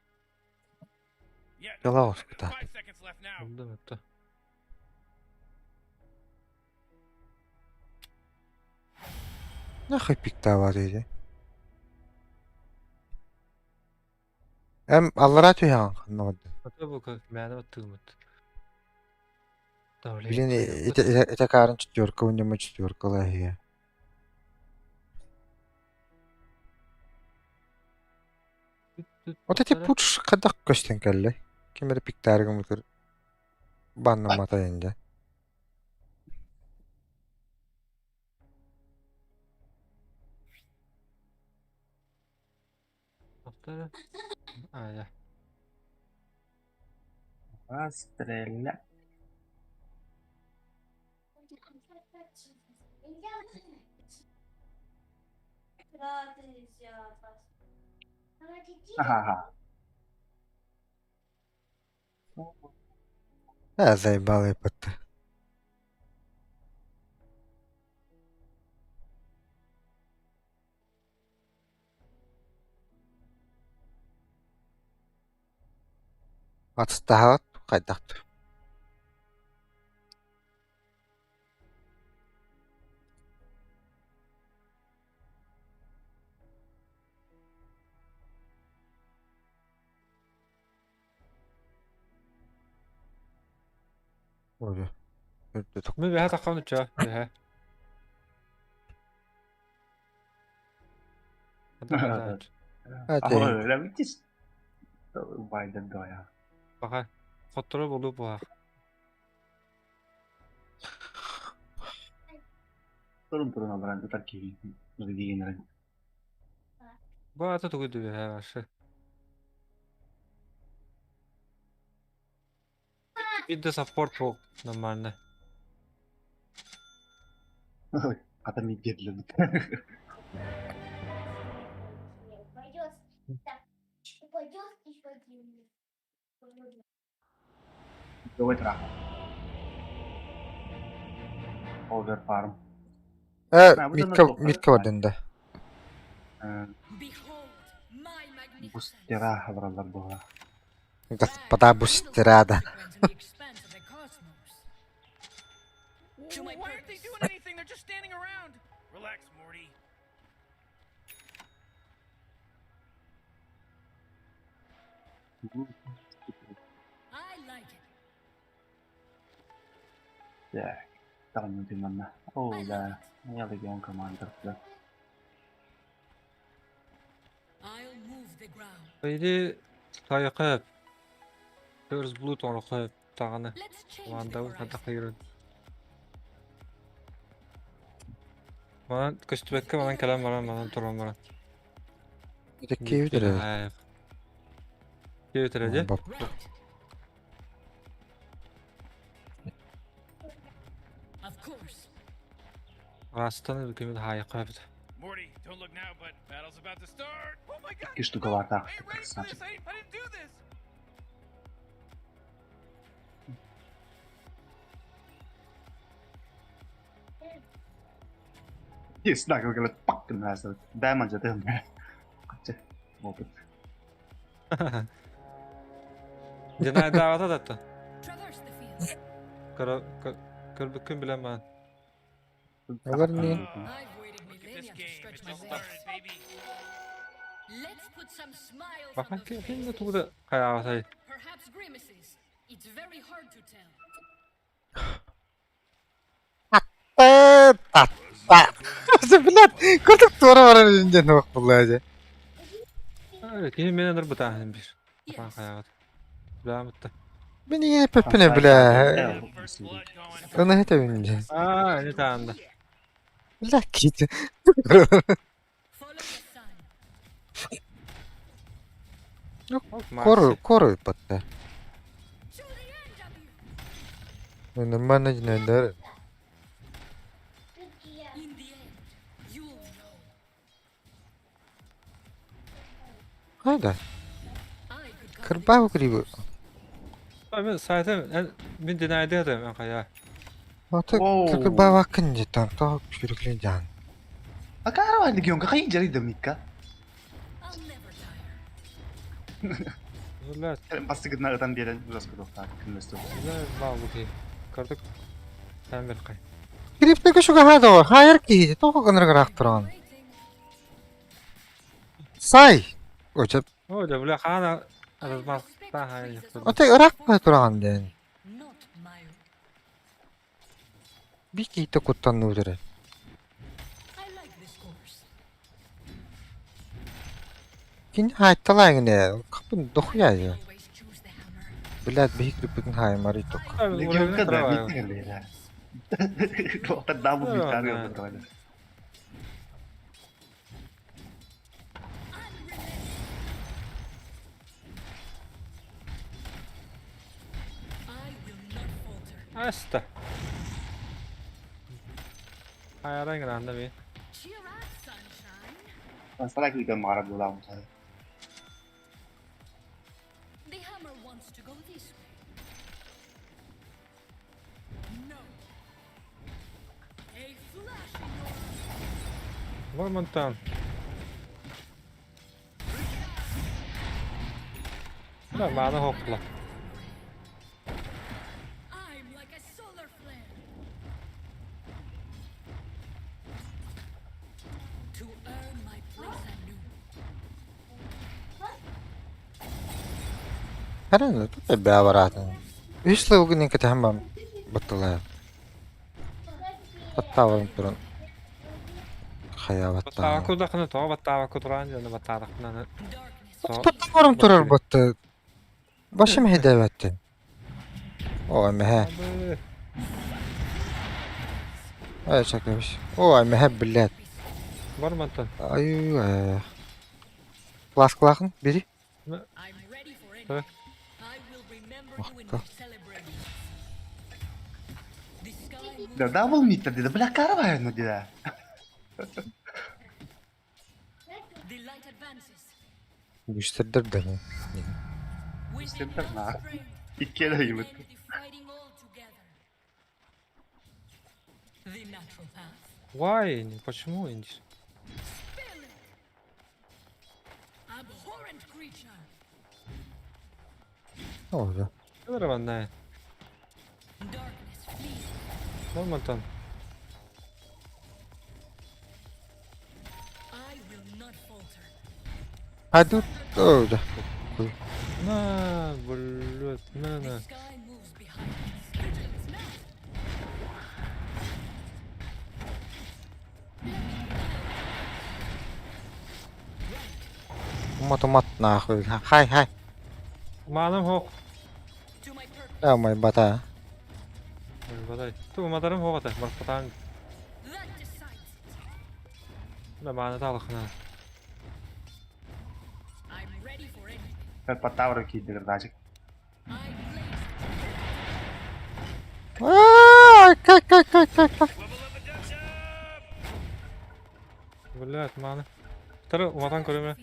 Дьолоох оспута. 5 seconds left now. Булдум это. Нахуй пиктаабат ити. Эм аллараа түһэҕин ханна барда? Ата бу мээнэ баттыгымыт. Блин, ити ити каарын четверка уонна четверкалаа иһиэ. Вот эти пуч хайдах көстөн кэллэй? Ким эрэ пиктаары гыммытыгар баннаммата инде. А, я. Стреля. Ха-ха. А, заебало епта. Атыстаһаҕыт хайдах Мы бэһэ таххан уча, бэһэ. Баха, хотторо болу буһах. Турун турун аларан ытар киһи диэнэрин. Бу ата тугу дүбэһэ башы. Бидде саппорт бу нормально. Ата ми диэтлэбит. Давай трах. Оверфарм. Митка митка бардан да. Бустера хабаралар була. Господа бустерада. To my Why aren't they doing anything? They're just standing around. Relax, Morty. I like it. Так, таҕынньытыҥ О, да, я легион командир, да. I'll move the ground. Или хайакы First Blood оҥороххо даҕаны Let's change the Командабыт horizon. хайдах кыйырын. Манан көстүбэккэ манан кэлэн баран манан туран баран. Это киевдер. Киевдер дии. Right. Of course. Араастан көмүл хайакка эбит. Morty, don't look now, but battle's about to start. Oh my god. Икки штукалаах I ain't ready for this. I didn't do this. Есть, да, как пак Damage это Опыт. Дьэ даавата датта. Traverse the field. Көрбүккүн билэн маан. Олар не? I've waited millennia to stretch my legs. Let's put some smiles on Бахан those ким да faces. тугу да хайаабатай. Perhaps grimaces. It's very hard to tell. Та та. Блядь, курдук туора баран инден нох булаа. Кини мен ыныр бытааһын бир. Бахан Yes. хайаабат. Билээмитта. Мин пеппине бля. Оны хэтэ бин. Аа, энэ таанда. Бля кит. Follow the sun. Кор кор батта. To the end of you. Нормально жинендер. In the end, you'll know. Хайда. I could cover Кырбаа криби. Мен сайтым мен динайда да мен хая. Ата кырбаа вакын житан тоо күрүклен жан. А карава легион какая жарида мика? I'll never tire. Үлэ Бастыгына ытан берен ужас кудохта күнөстө. үлэ баа бу Кардык тән бер кай. Криптеге шуга хада хайр ки тоо гыныргы турган. Waiting. Сай. Оча О, да бля хана I арызмас respect та хай. trees as Ата ырак па турган ден. Not my own. Би кийте куттан нудere. I like this course. Кин хайтталаагне капын дохуя я. Always choose the hammer. Блядь, би крипитин хаймар иток. Легионка да мика лера. Ота дабу мика лера. I will not falter. Аста. Хаяран гранда би. Cheer up, sunshine. Сарак лига мара була. The hammer wants to go this way. No. A flash in your Вормонтан. Да, мана хопла. I'm like a solar flare. To earn my place anew. Харин тут бяваратын. Үс лугны кэт хамбам баттала. Баттаван туран. Хаяватта. Баттааку дахны тоо баттааку туран жана баттаадахна. Darkness. Баттаварым турар батта. Башым хедаватты. О, мэ. Ай, чакабиш. О, мэ, блядь. Вормонтан. Аю. Класс клахын, бери. I'm ready for Huh? anything. I will remember you in my celebrations. The sky moves Да дабл мика да бля карава ну да. The light advances. Güçtürdür да. With Сентер enough на. strength, Икки эле end the fighting all together. The natural path. Why? Почему? Spill it! Abhorrent creature! Oldu. Кылыр ванна. Darkness flees. Мантан. Hadi öyle. На, блядь, на, на. Умат нахуй. Хай хай. Маным хоқ. Давай бата. Бадай. Ту мадарым хоқ ата. Барпатаң. Да маны талықына. Көр киирдигэр даачык. Aa, кай кай кай кай кай. Блядь, маны. Тары уматан көрөмө.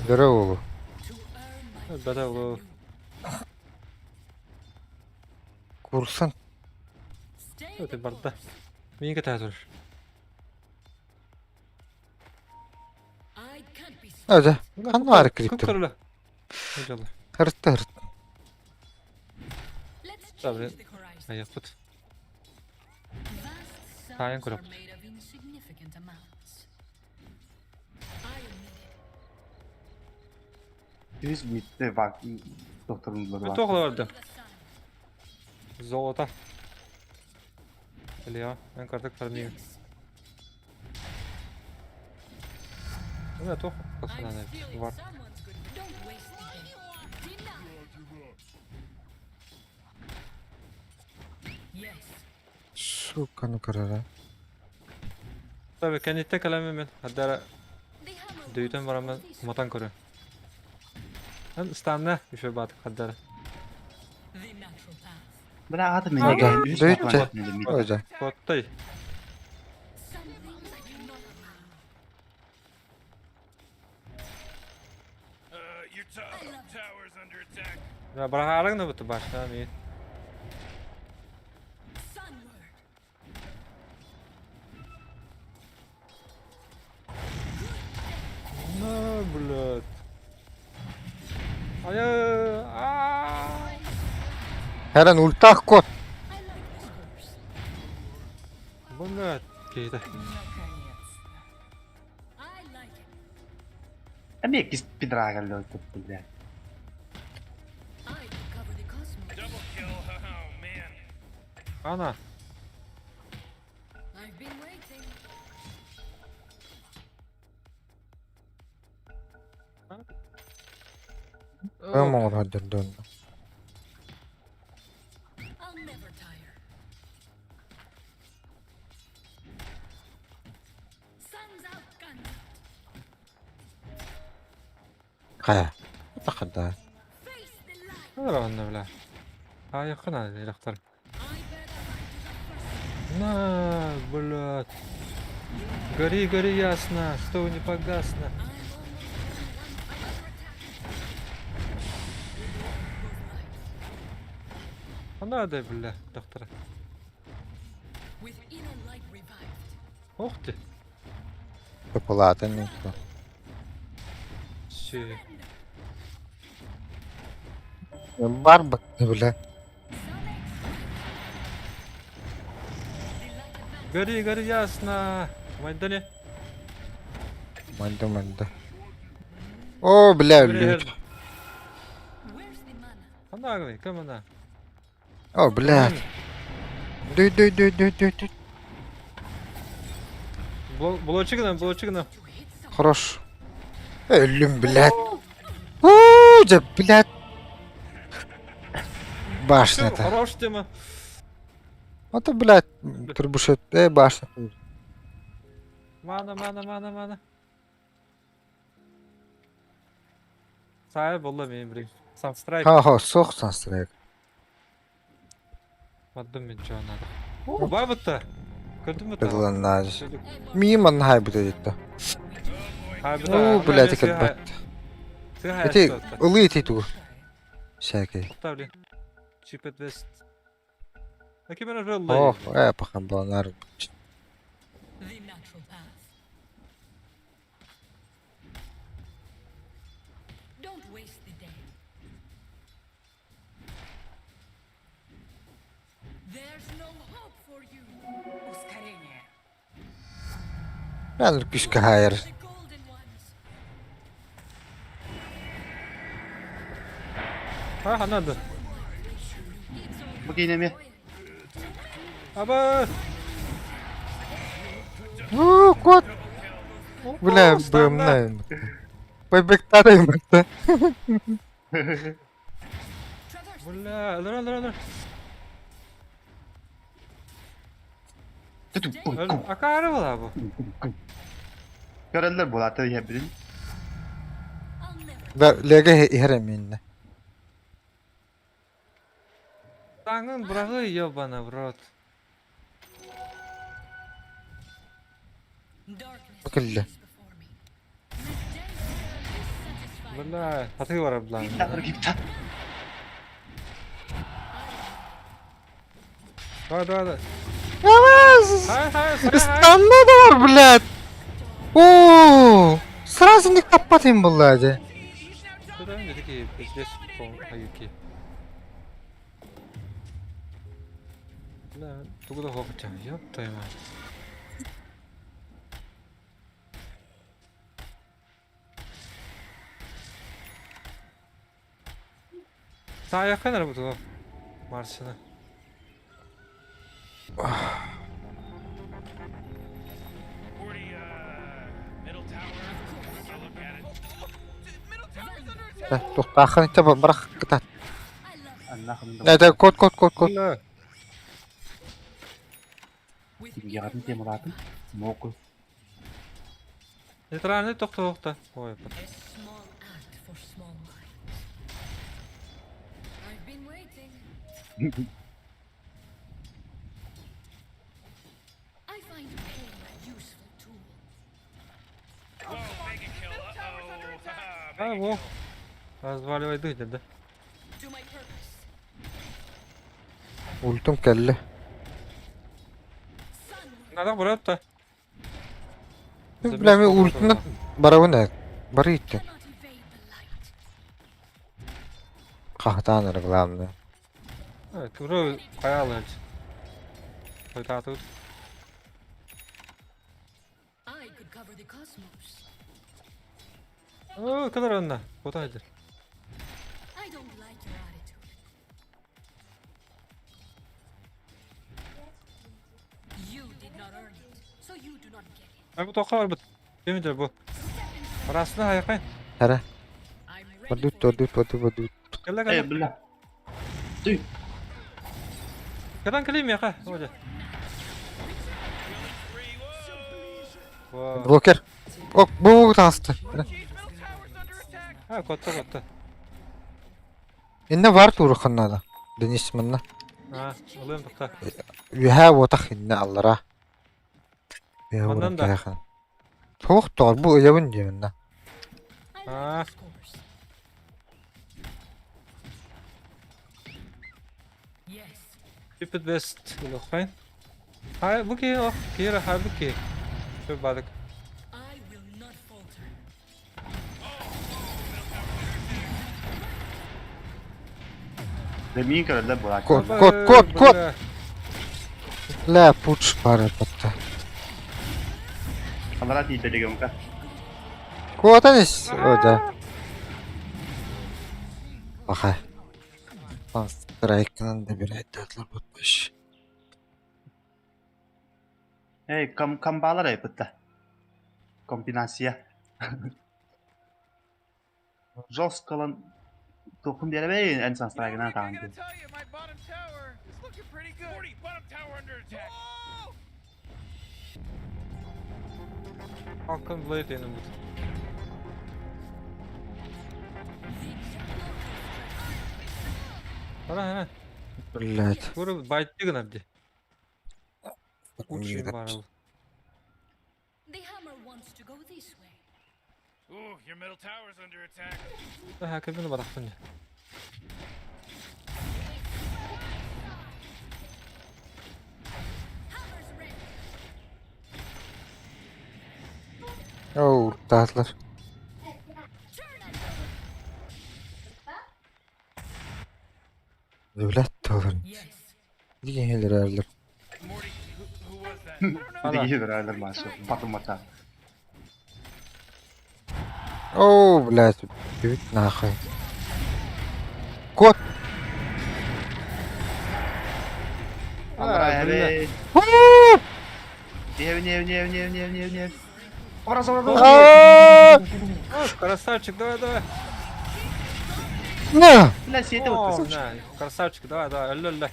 Дөрө oğlu. Бата олу. Курсын. Өте барда. Мен кете тур. Öyle. Kan var Көп kripto. көрөлө. Иншалла. Hırttı hırttı. Tabii. Аяқпыт. Тайын көрөп. Үс битте бак докторун бар. Тоқла барды. Золото. Илья, мен картак фармим. Мына тоқ қасынан бар. Сука ну karara. Tabii кәнетте каламе мен. Хаддара дөйтен барамын матан көрө. Ан станна еще бат хаддара. Бля аты мен Ага, үс дөйтче. Öyle. Коттай. Your top tower's under attack. Барахарың да буту башта мен. На, блядь. Ая, а. Her an ulti akko. Блядь, кейді. Эмиэ кис пидрага лөйтөп бля. Double kill. Oh man. Ана. Ben oğlu hadi döndüm. Kaya. Takada. Ана бля. Аяқын ана электр. На, блядь. Гори, гори ясно, что не погасно. Ана да, бля, доктор. Ох ты. Популатын никто. Все. Бар бak бля. Гори, гори ясно. Майдане. Манды манды. О, бля, Бля. лют. Ана, говори, кем она? О, блядь. Дүй дүй дүй дүй дүй дүй. Блочигна, блочигна. Хорош. Өлүм, блядь. Уу, да, блядь. Башня-то. Хорош тема. Вот, блядь, трубушет. Башня. Мана, мана, мана, мана. Сай болла мен бір. Санстрайк. Ха, ха, соқ санстрайк. Маддым мен жона. О, бабытта. Көрдүм бе? Пыдланнаж. Мимо най будет это. О, О, блядь, как бат. Эти ылы эти ту. Всякий. Тоқтап, Чипет вест. Аки мен роллай. Ох, пахан баланар. Бэл күүскэ хаайар. А, ханна да. Бу киинэ эмиэ. Аба! Уу, кот! Бля, бымна. Байбектарайым бакта. Бля, ылыр, ылыр, ылыр. Акаары була бу. Көрөллөр буолаата иһэрбитин. Да, леге иһэр эмиэннэ. Таҥын быраҕыы ебана в рот. Кэллэ. Бля, хатыы барар блан. Давай, давай, давай. Хай, хай, хай. Станна да бар, блядь! Оо! Сразу не таппат им буолла дьэ. Такие пиздец по Бля, тугу да хоҕучча, ёб твою мать. Саайаххын эрэ бу Марсина. Туохтааххын иччэ бырах кытаат. Это кот кот кот кот. Яҕатын темалаатым. Моку. Нейтральный тохтоохто. Ой, А, во. Разваливай дыхнет, да? Ультум кэллэ. Надо брать то. Бля, мен ультуна барабын ээ. Бары иттин. Хаһытаан эрэ главное. Туру хайаалыч. Хойутаатыбыт. Оо, кылар онно. Кута сылдьар. Ай бу тоққа барбыт. Кемидер бу. Арасына хайакай. Эрэ. Бадут, бадут, бадут, бадут. Кэллэ Э, кэллэ. бля. Ты. Кэлэн кэлиим миэхэ. Оля. Во. Блокер. Ок, бу таҥаста. А, котта котта. Инне бар тууруххун наада. Денис манна. А, ылыам тохта. Үөһээ уотах инне аллара. Үөһээ Маннан уотах да. кэһэхин. Туох тоҕор бу ыйабын дии манна. А, Stupid best улахайн. Хай, бу киһи ох, киһи хай бу киһи. Шо бадык. Миин көрөллөр буолааччы. Кот, кот, кот, кот! Бля, пуч бары батта. Аллара тиийдэ дегемка. Куотан ис, о да. Баха. Страйкынан да bir ayttılar batmış. Эй, ком комбалар эй бытта. Комбинация. Жесткалан тохун биэребей эн санстрайгынан таан. Falcon Blade энэ бут. Ара, ара. Блядь. Көрө байттыгын абди. Учим барыл. Ooh, your middle tower's under attack. Ха, кэбин барахтын. Оу, таатылар. Блядь, толор. Дигэн хэлэр арлар. Morty, who was that? I don't know. Диги бирээлер машы. Батым бата. Оо, блядь, бүт нахуй. Кот! Аллараа А, бля. эбит. Не, не, не, не, не, не, не. Образ, образ, образ. Аа! О, красавчик, давай, давай. На! Бля, сиэтэ О, вот. на, красавчик, давай, давай, өллө, өллө.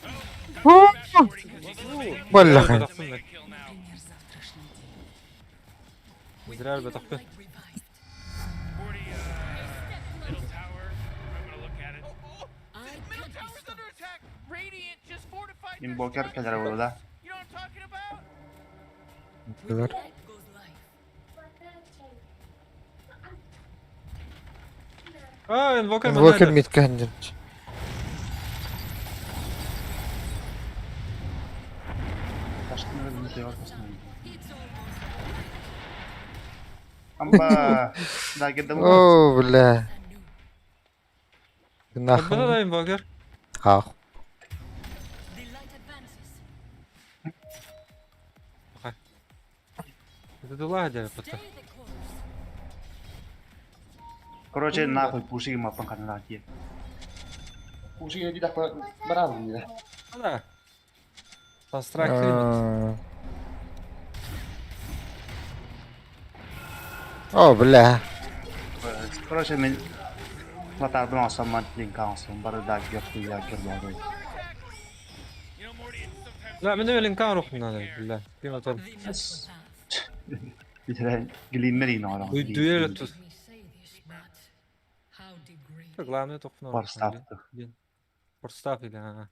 Баллахан. Зря өлбөтөхпүн. Morty, middle tower. I'm gonna look at it. Middle tower's under attack. Radiant just fortified their Invoker structure. кэлэр буолла. You know what I'm talking about? А, инвокер Инвокер манна. мидка ханжын. Ташкын өлмөтө ортосунан. Амба. Да, кирдем. Оо, бля. Бына Нахуй. да инвокер. Ах. Это дула дьэ бата. Короче, нахуй пушиги маппан канала тие. Пушиги ди даха барабын ди. Да. Констракт. Оо, бля. Короче, мен латарбын алсам, линк алсам, бары да гер хуя гер бар. You know, Morty, it's sometimes Да, мен линкан рухм надо, бля. Ким атар. Битере глиммер ин ара. Дуэль тут. Главное только Форстаф. Форстаф или ага.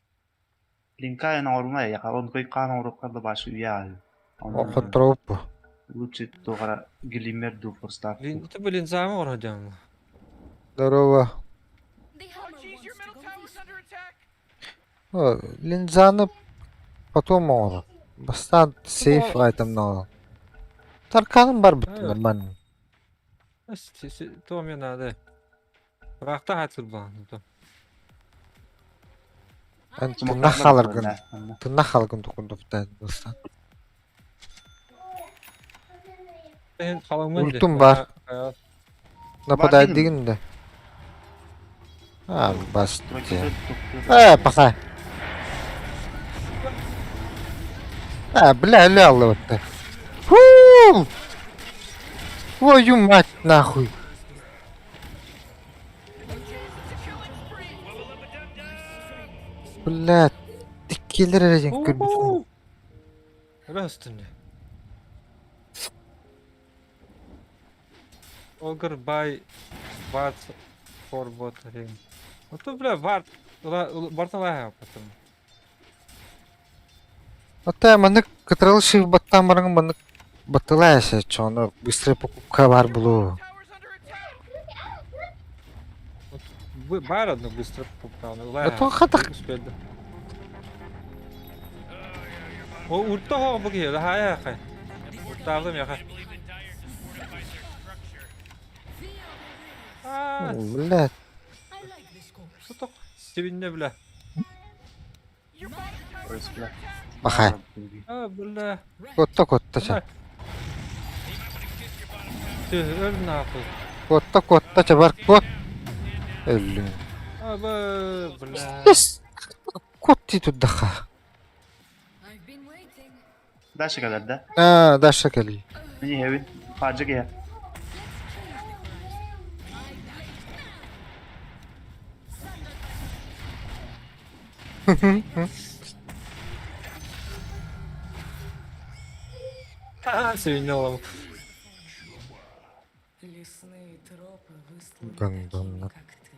Линка эн орма я, он кой кан орукка да башы уя. Охотроп. Лучше тогара глиммер ду форстаф. Лин, ты блин замор ородям. Здорово. Oh, jeez, your middle tower's under attack. О, Линзаны потом оҥорор. Бастаан сейф айтымна Тарканым бар бит нормально. То мне надо. Рахта хатыр бан. Эн тынна халаргын. Тынна халгын тукундуктан бастан. Мен халамын. Ультум бар. Нападай дигин да. А, бас. Э, пока. А, бля, ля, вот. Фу! Твою мать, нахуй. Бля, тиккилер эрэ көрбүтүм. Растын. Огр бай вард for bot ring. Вот то бля вард бартан лая потом. Ата маннык кытырылышып баттан барың маннык баттылайсы чону быстрый покупка бар булу. Tower's under attack. Вот бар одно быстро покупал. Это хатак. Успели. О, урта хо буги, да хая хай. Уртаардым яха. I believe the Dire just fortified their structure. А, Бля, что Севинне бля. Your bottom tower's under attack. бахай. А, бля. Котта котта ча. Ты өл нахуй. Котта котта ча бар кот. Өллүм. А, бля. Бля. Yes. Кот ти туддаха. Дальше кэлэр да. А, даша кел. Мени хебин. Фаджык я. А, Севинне алам. Лесные тропы высланы Гандонна. такими, как ты.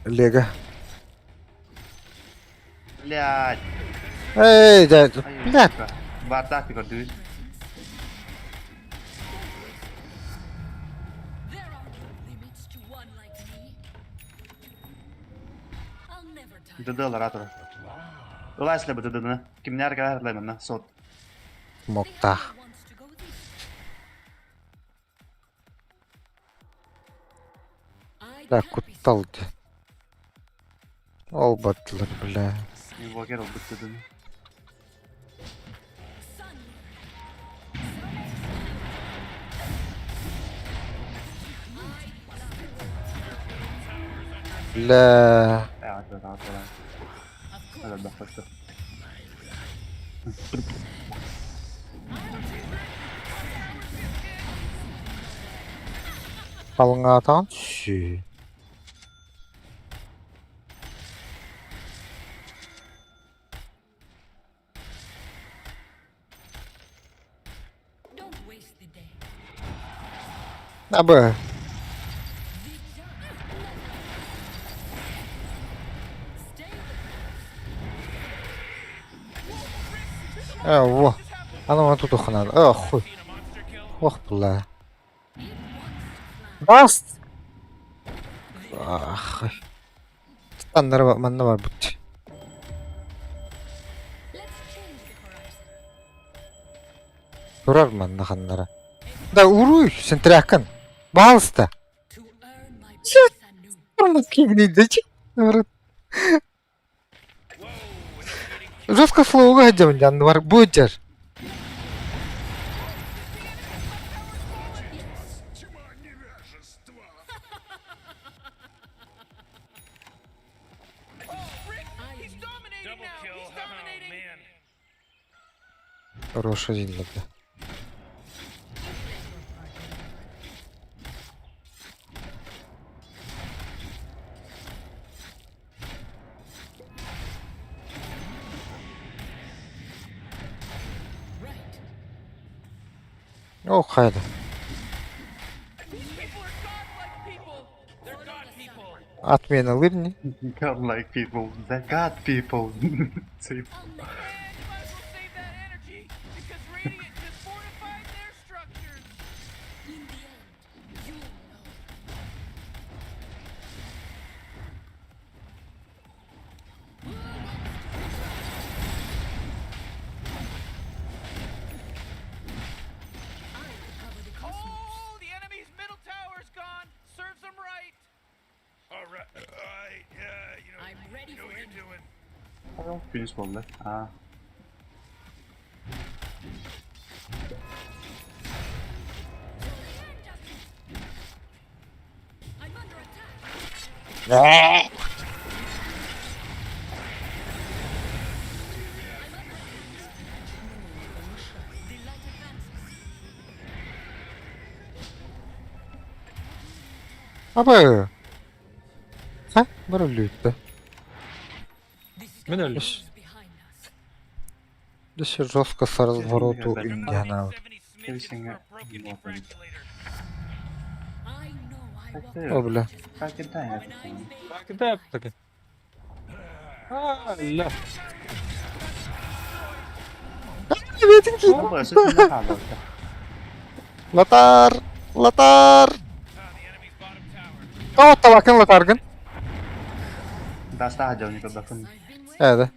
Лего. Блядь. Эй, да, бля. Бардак көрдүгүз. There are no limits to one like me. I'll never tire. Дыдылар атыр. Ылайсылы бу дыдыны. Кимнер кэлэр лаймына сот. Мокта. Wants to go this. Да, куттал дии. Ол бардылар, бля. Инвокер ылбыт дедим. Бля. Халыҥаатаҕын сүүй. Абы. Э, во. Аны маны тутуохха наада. Э, хуй. Ох, бля. Бас! Ах. Аннары манна барбыт. Турар манна ханнара. Да уруй, сентрякын. Пожалуйста. Жестко слово дьон бар будер. Хорошая диллерде. Оо хайда. Отмена лырни. God like people, the God people. Күнүс буолла. Аа. Абы. Ха, бар өлүүттэ. Мин өллүм. Десе жестко с развороту Индиана. О, бля. Кидай таки. А, ля. Латар! Латар! О, табакын латаргын. Это.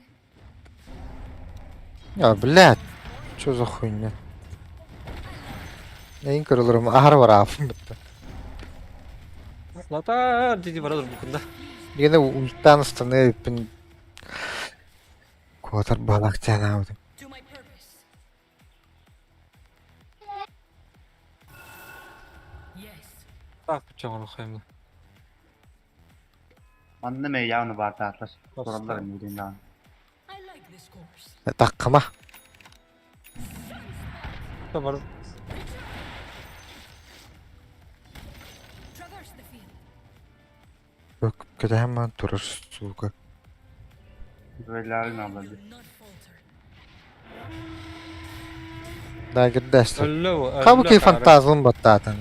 А, блядь. Что за хуйня? Neyin kırılırım? Ahar var abi. Латар диди барар букунда. Yine ulttan stanı ipin Куотар балахтяна. Так, чоңор хаймы. Манна мэ явно бар таатар. Тураллар эмиирин даан. Таккама. Бар. Көтәһәм турар сука. Бөлләрин алды. Да кирдәстер. Өллө. Кабуки фантазм баттатын.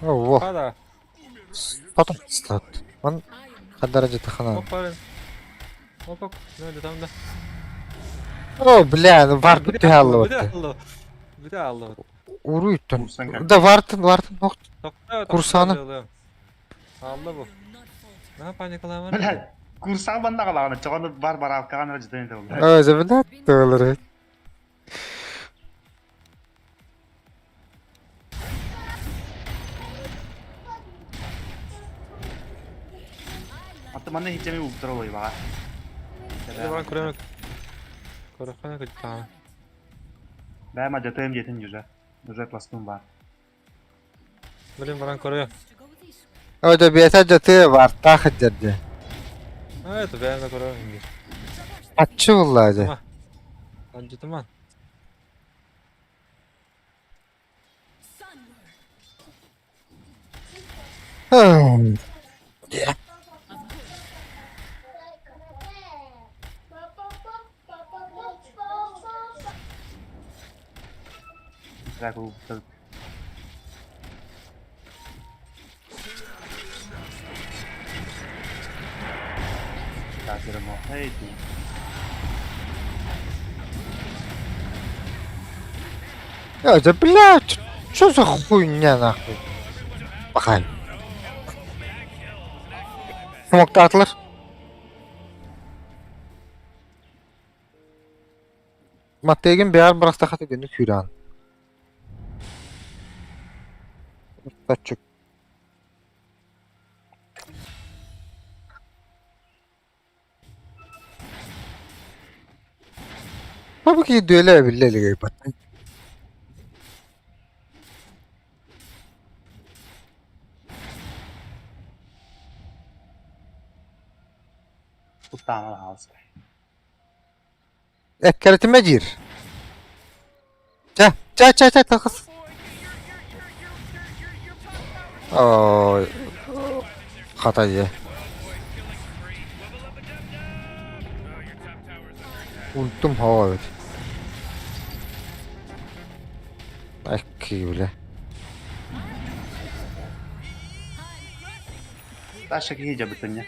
О, Хада. Потом стат. Ман хадарajа тахана. Оп, парень. Оп, оп. Ну, там да. О, бля, ну вар бите аллы. Бите аллы. Бите аллы. Уруйтон. Да вартын, вартын, ох. Курсаны. Аллы бу. На паникалама. Бля, курсан банна калаганы, чоҕону бар бараалкаҕан житен это болду. Ой, забыла доллары. Манна иһиттэми уктар олойбаҕа. Баран көрөн көрөххөнө кыттаҕа. Бээ мадьатыам диэтин уже. Уже пластун баар. Блин баран көрө. О, да бэйэтэ дьатыы баартаах дьэрдэ. А, это бэйэм да көрө ингир. Аччы булла дьэ. Анжытыман. Это, блядь, что за хуйня нахуй? Пахай. Смоктаатылар. Маттегин бэйэр бырахтаха түгэнник сүүрэҕин. Таччык. Бу киһи дүөлэ эбиллэ илик баттан. Куттаама хаалыста. Эккэрэтимэ диир. Чэ, чэ, чэ, чэ, тахыс. Ой, хата дьэ. Унтум хоҕо эбит. Экки бля. Таша киһи дьабытынньа.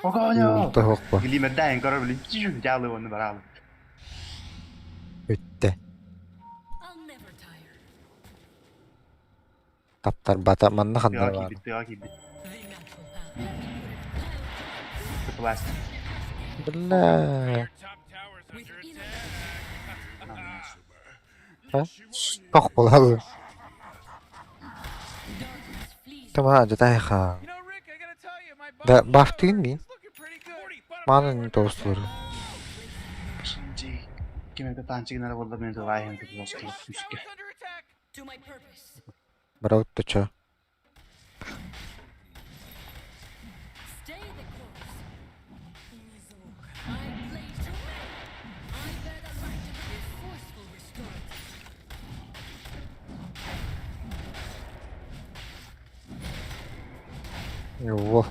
Огонё! Унта суохпа. Гилимердээн көрөр билин дьаалы уонна бараалы. Бүттэ. Таптарбата манна ханна Тыаҕа баар. киирбит, тыаҕа киирбит. Пластик. Бля. Тох буолаллар. Тамаа дьатайха. Да бафтыын мин. Маанын тоҕустулар. Ким эрэ таанчыгын эрэ буолла мин тылаайын кытылоскула күүскэ. Барабыт чо. Во.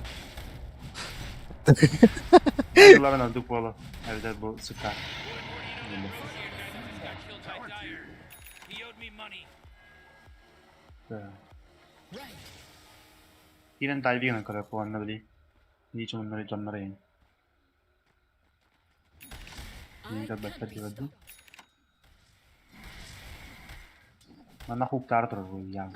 Тылларын ордук буола. Эбэтэр бу сыта. Киирэн дайвигынан көрөр буоланна били. Дии дьоннору дьоннору иһин. Мин көрбөттөр диэбэт Манна хуктаары турар бу яа.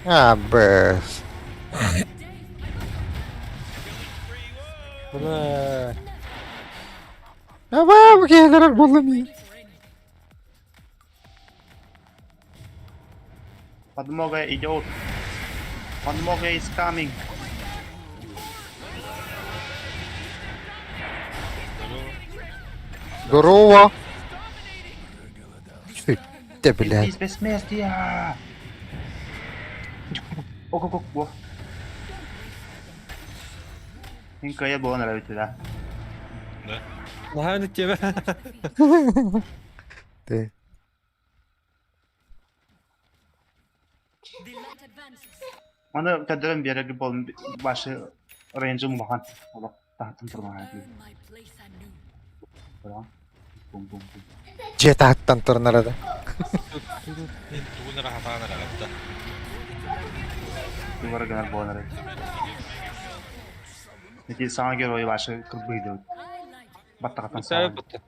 А, бэс. Бля. Аба, бу киһилэр буоллум. Подмога идет. Подмога is coming. Здорово. Ты, блядь. Из бессмертия. Ого-го-го. Мин кыайа буолан эрэбит да. Наһаа тебе. Ты. Маны көрдөрөн биэрэргэ буолан башы рейнджим улахан. Олох таһыттан турмаҕа. Бум-бум-бум. Дьиэ таһыттан турнара да. Тугун эрэ хатаан эрэ да. Тугара гынар буолан эрэ. Ити саҥа герой башы кырбыйдыбыт. Баттаҕаттан Сәбәп саҕалаан. бутта.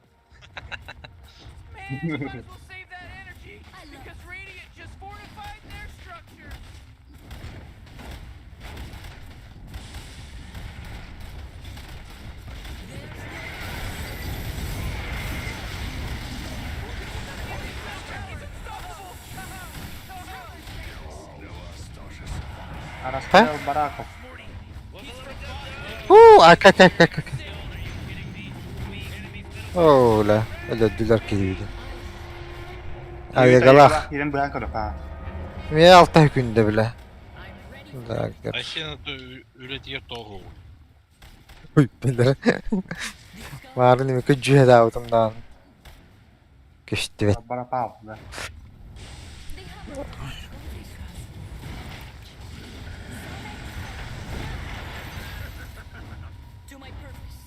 Расстрел бараков. Уу, ака ака ака ака. Оо, ла, өлөрдүлэр киһибитин. Айыгалаах. Киирэн быһан көрө. Эмиэ алта күндэ билэ. Айсен үлэтигэр тоҕу. Ой, билэр. Маарын эмиэ күдьүһэ даҕаны көстүбэт. Барапал, да. To my purpose.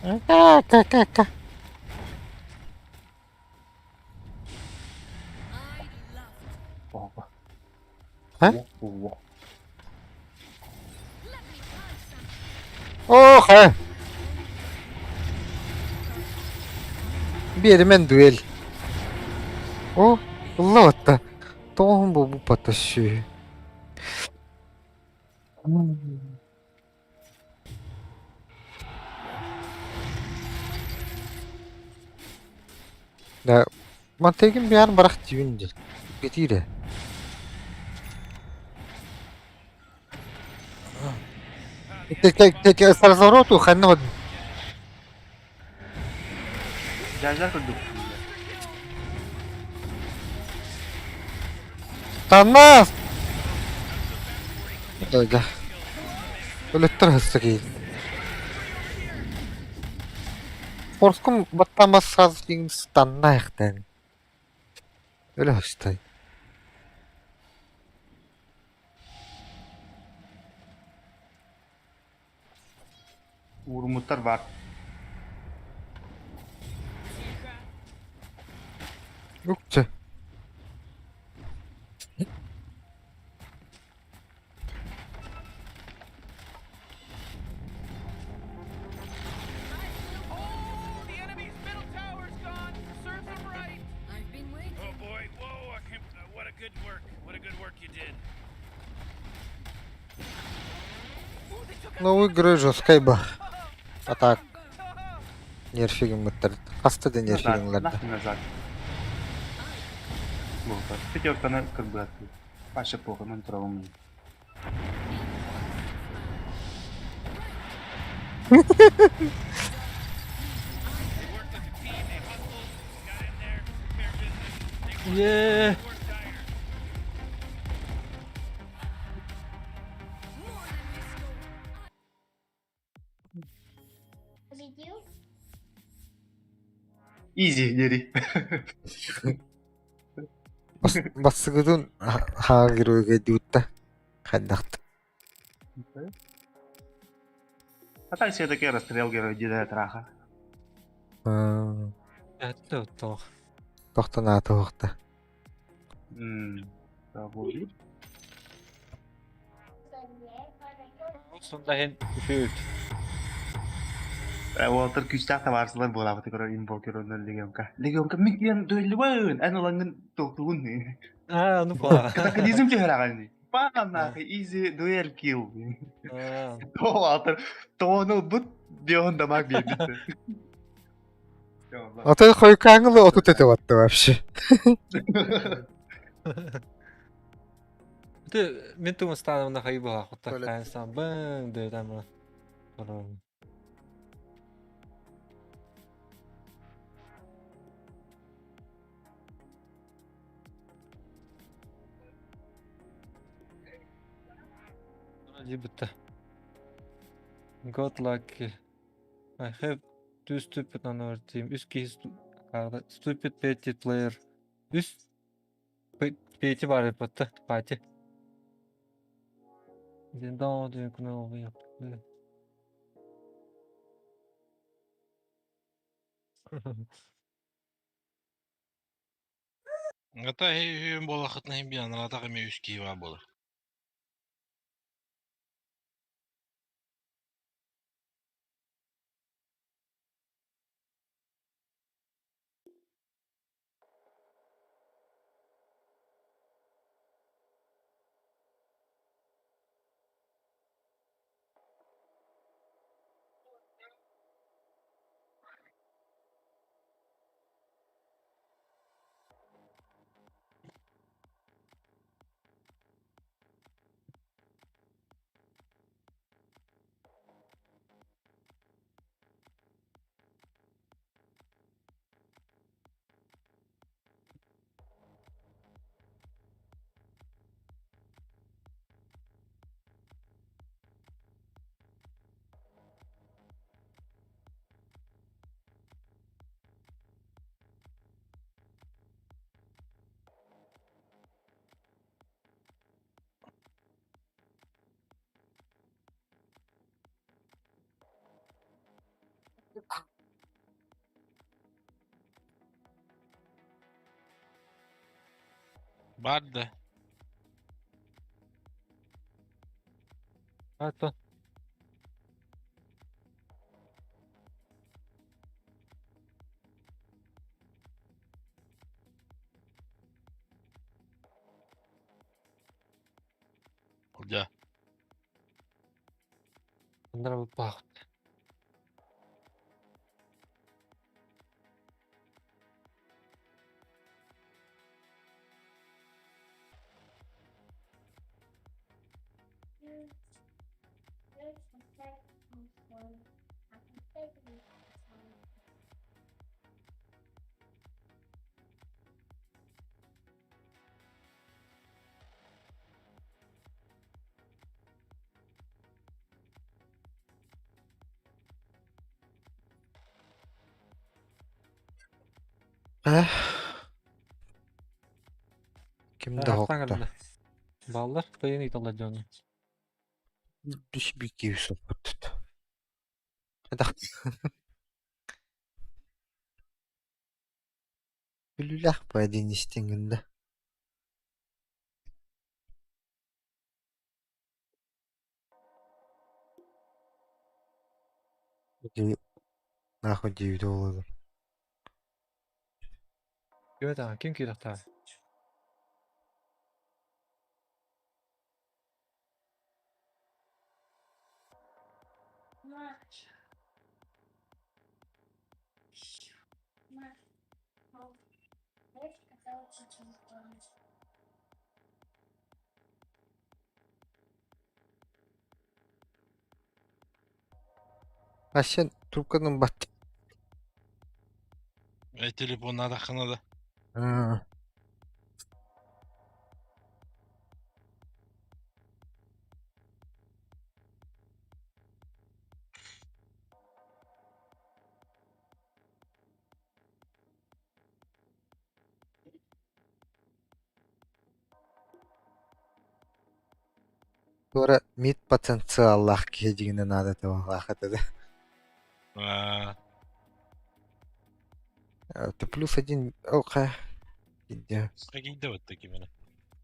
Ака ака ака. I loved. Ого. А? Ого. Let me try something. Ох, э. Биэримэн дуэль. О, ылла Тоҕоһун буолбуппата сү. Да, мантайгын биар барах тиюн дии. Кэтиирэ. Сарзороту ханна вот Дьажар курдук. Таннаас! Да. Өлөттөр хысса киин. Форскум баттамас саз дигин станнаахтан. Өлө хыстай. Уурумуттар бар. Үкчэ. Oh, the enemy's middle tower's gone. Serves them right. I've been waiting. Oh boy, whoa! I can't, what a good work! What a good work you did. Ooh, they took out Ну игры жесткай ба. А так нерфигин мыттар. Хаста да нерфигинлерде. Нахуй назад. Вот. Пятерка как бы Паша плохо, мы травмы. They worked as a team. They hustled, got in there, took care of business. They worked, Yeah. they worked iron. More than this goal. Победил? Изи, дери. Бассыгытын хаагырыга диутта. Хаддахт. А так все-таки расстрел герой Деда Траха. Это тоох. Тохтонааты хуохта. Сонда хен үфүт. Уолтер күүстээх табаарсылар буолаабыт көрөр инвокер онно легионка. Легионка микиэн дуэллибэн эн улангын толтугун. Аа, ну па. Катаклизм түһэраганы. Паа нахуй изи дуэль килл. Аа. Уолтер тоонул бут бион дамаг биэрбит. Ото хойкааңылы отут өтө батты вообще. Ты мен тума станам на хайба хотта Туалет. кайсан сан бэн дэ там. Дибетте. God lucky. I have two stupid on our team. Үс киһи stupid petty player. Үс Пети бар батта. Пати. Дин дао дин күнө yaptı. Ата хүйүн болахытна хим биан ратак эме үс киһи бар болар. Бар да. А то. Дьэ. Андар баах. Eh? Ким да Артан хокта. кэллэ. Баллар тыйын ыйталлар дьону. Биш бики соппут. Хайдах Күлүүлээх баа диэн истиҥ гында. Ити нахуй диэбитэ буолуо. Ким ким киирэхтээх? Ащан трубканан бат. Э, телефоннаатаххына да. Аа. Туора мид потенциаллаах киһи дьиҥинэн наада табалаах этэ да. Аа. Это плюс один окей. Иди. Какие вот такие мене.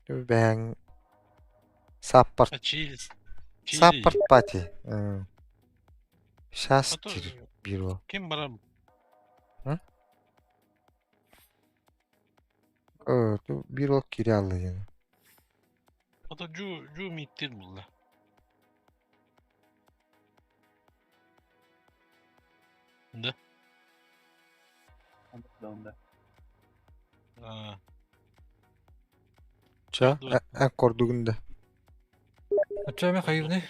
Бэҥ Саппорт А чили. Чили. Саппорт пати. Сейчас А то биру. ким барам? Биру кирялы диэн. А то жу жу миттир булла. Да. Онда онда. Аа. Ча? Дуо. Эн кордугун да. Оччо эмэ хайыыбыный?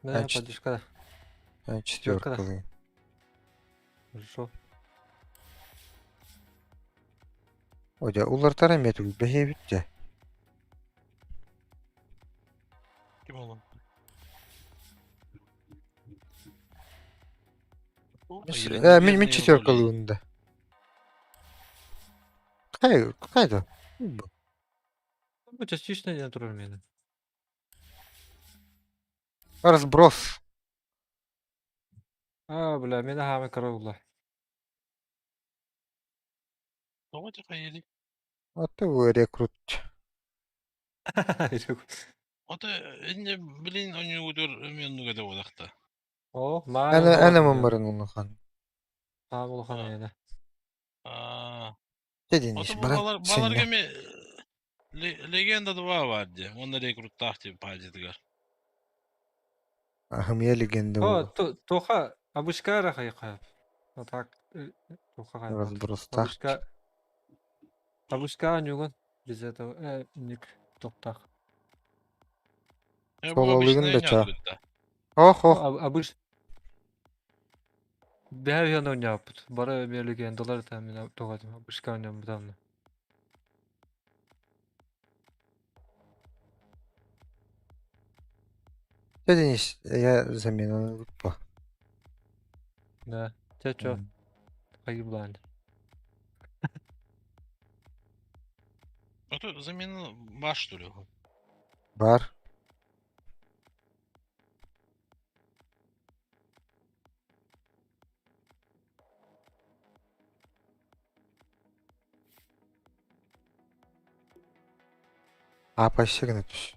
Да, Эн поддержка. Эн Четверка. четверкалыы. Хорошо. Одя улартар эмиэ түгүлбэһиэбит дьэ. Ким ол? Мин мин четверкалыыбын да. Какая какая Бу частично диэн турар миэнэ. Разброс. Аа, бля, миэнэ хаамай кыра буолла. Тоҕо хайыли? А ты рекрут. Ото инне билин оньугутур өмүөннуга да бодахта. О, маа Ана ана маммарын улахан. Хаам улахан эйэнэ. Аа. Дедин Ото ис бу баран балар баларга синне. ми легенда 2 бар ди. Онна рекруттаах ти паадитыгар. Ахымия легенда О, буолу. туха абышка хайха. Вот так туха хайбат. Разбростаах. Абышка Абышка нюгун без этого ник токтах. Э бу Сололугун обычный да ча. ньоодугутта. Ох ох. Абыш Бэһэ ойнаабыт. Бары эмиэ легендалар этэ мин тугатым абышка ойнаабытамна. Дедин ис я замена группа. Да. Чэ чё хайыблаан. Ото замена баш что ли? Бар. Апайся гына түс.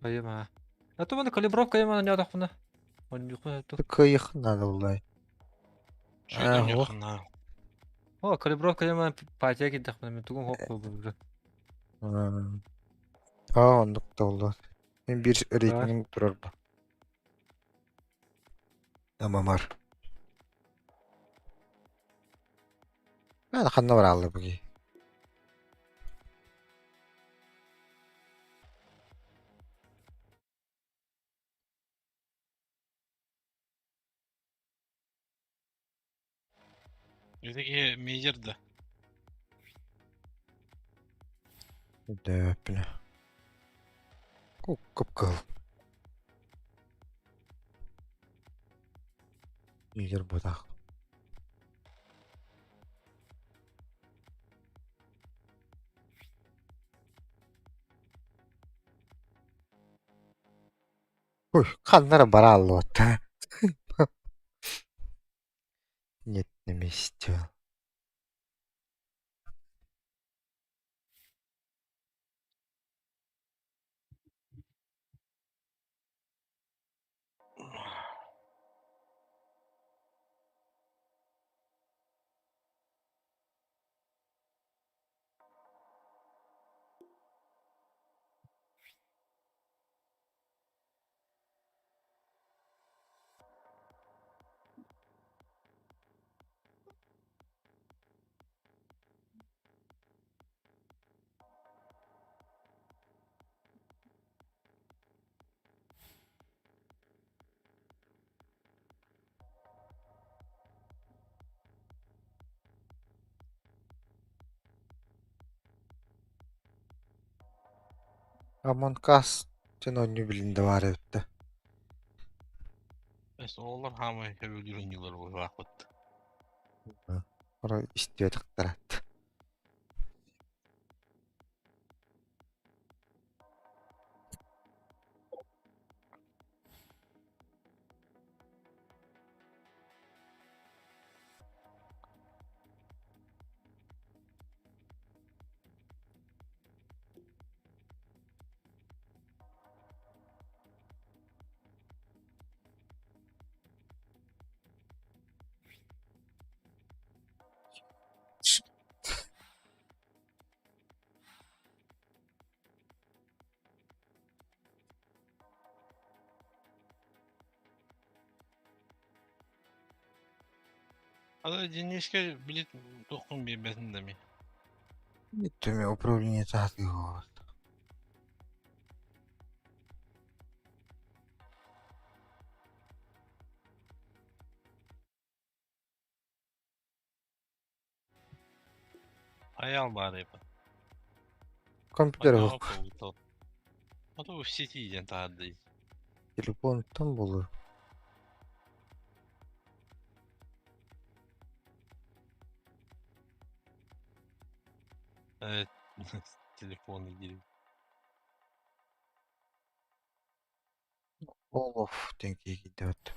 Айыма. А то маны калибровка ямана не атахпына. Онньукпун эту. Кыайыхын надо буллай. Что А, не вот. хана. О, калибровка ямана патия кидахпына мен тугун хоп болду. Аа, оннук да болду. Мен бир рейтингим турар бу. Амамар. Мен ханна бар алды буги. Итики мейджер да. Дөпүнэ. Куп кыл. Лидер бутах. Ой, ханнара бара аллуотта. Нет на месте. Among Us дьон оонньуу билин да баар эбит да. Эс олар хамай хөбүлүр буолаахпыт. Оро истибэтэхтэрэ. Ада Дениске билет тохкун биэрбэтин да ми. Түмэ управление таатыгы Аял баар эбит. Компьютер оһох. А то в сети диэн таһырдый. Телефонтан болur. Телефоны диир. Олоф диэн киһи киирдибит.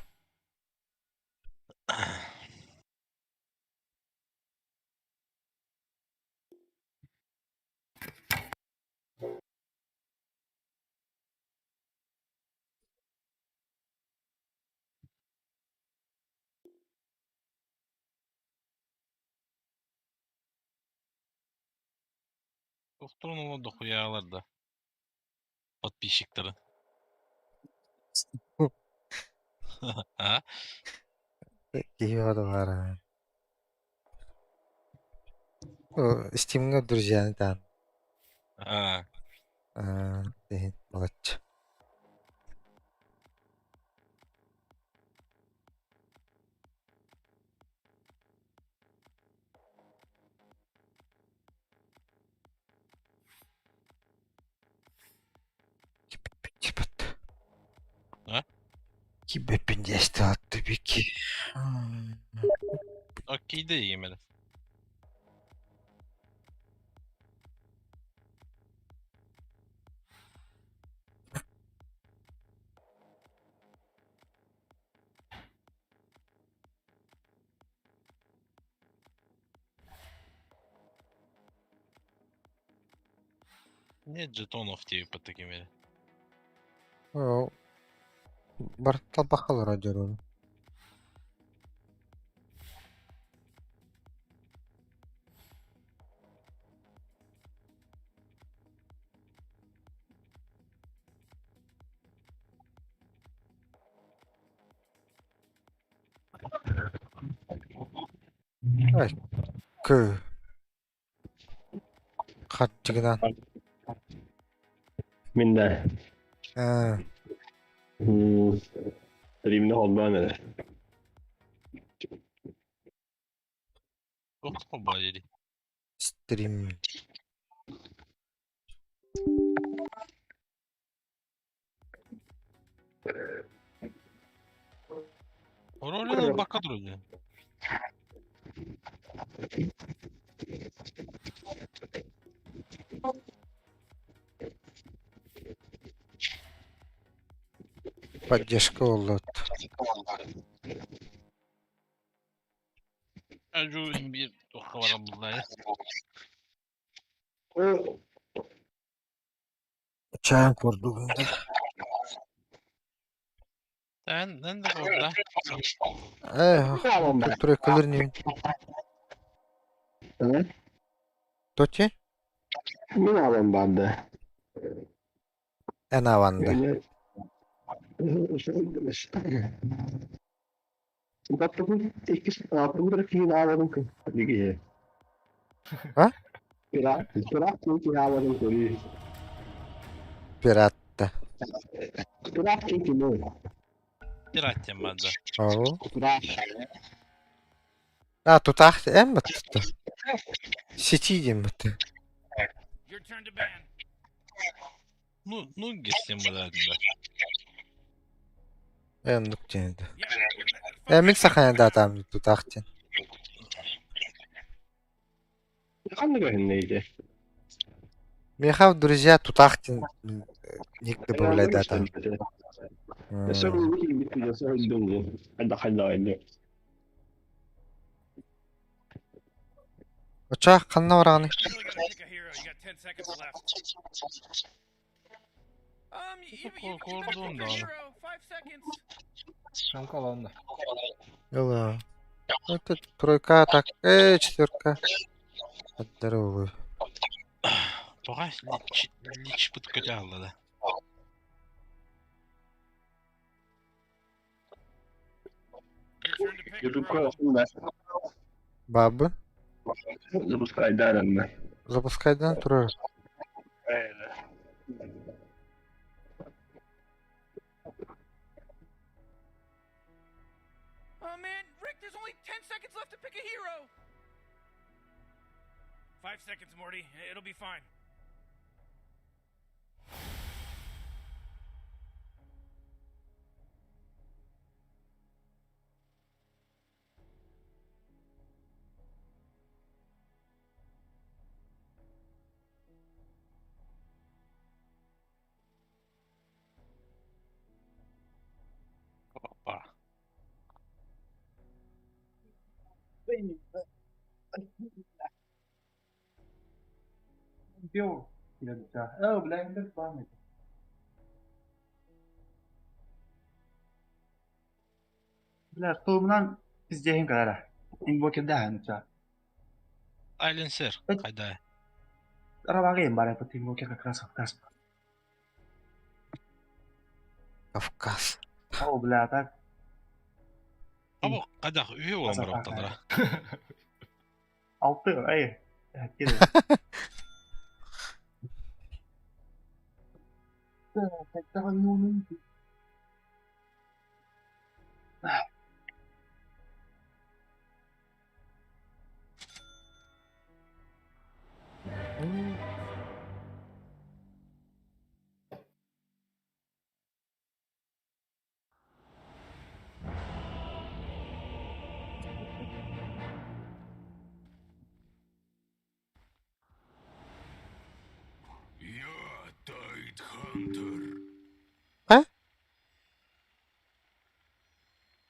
Тохторун олор дохуяалар да. Подписчиктары. А? Киһи оҕото баар аа. Стимҥа друзьяны таан А. аа иһин балачча. Кибет. А? Кибеппин диэсти бики. Окей да иемеле. Нет жетонов тебе под такими. Оо, Бар талбахалара дьоруон. Ай, кы хаччыгынан. Мин да. Ээ, Римне холбоон эрэ. Туох холбоо стрим. Ролин ылбакка турар Поддержка буолла. Ажу биир туохха баран буллаа. Чаан курдук. Эн эн да корда. Ээ, тройкалар не. Тоти? Мин аҕам баанда. Эн аванда. А? Пиратта. Пират диэн баанда. Оо. А, тутаах эн баттыта. Сити диэн батты. Your turn to ban. Ну, ну диэн бадаатында. Эн нук диэн. Yeah. Э, мин сахана датам тутаах диэн. Михав друзья тутаах диэн ник добавляй датам. Оча ханна бараҕыный? You really gotta pick a hero. You got 10 seconds left. You better pick a hero. 5 seconds. Шамка аланда. Ыла. Это тройка так, четверка. Здоровый. Тоҕо лич быт көтө алла да. Your turn to pick. Bro. Бабы. Запускай да, трое. Oh man, Rick, there's only 10 seconds left to pick a hero. 5 seconds, Morty. It'll be fine. Опа. Оо, бля, энэ баамын. Бля, штурмунан пиздеһин кэлэрэ. Инвокердаһын ча. Айленсер. Хайда. Арабаҕын баар эппит инвокер как раз Кавказ. Кавказ. Оо, бля, так. Або кадах үһү болан барапталара. Алты, эй. Киде. Я Тайдхантер.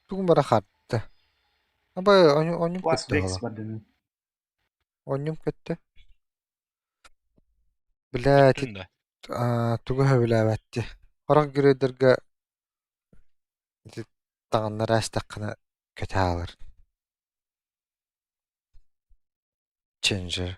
Тугун бара хатта. Аба оньум Вас көттө Векс хола. бардын. Оньум көттө. Бля, Бүттүн да. Тугу сөбүлээбэт дии. Сорох геройдарга ити таҥыннара астаххына көтө хаалар. Changer.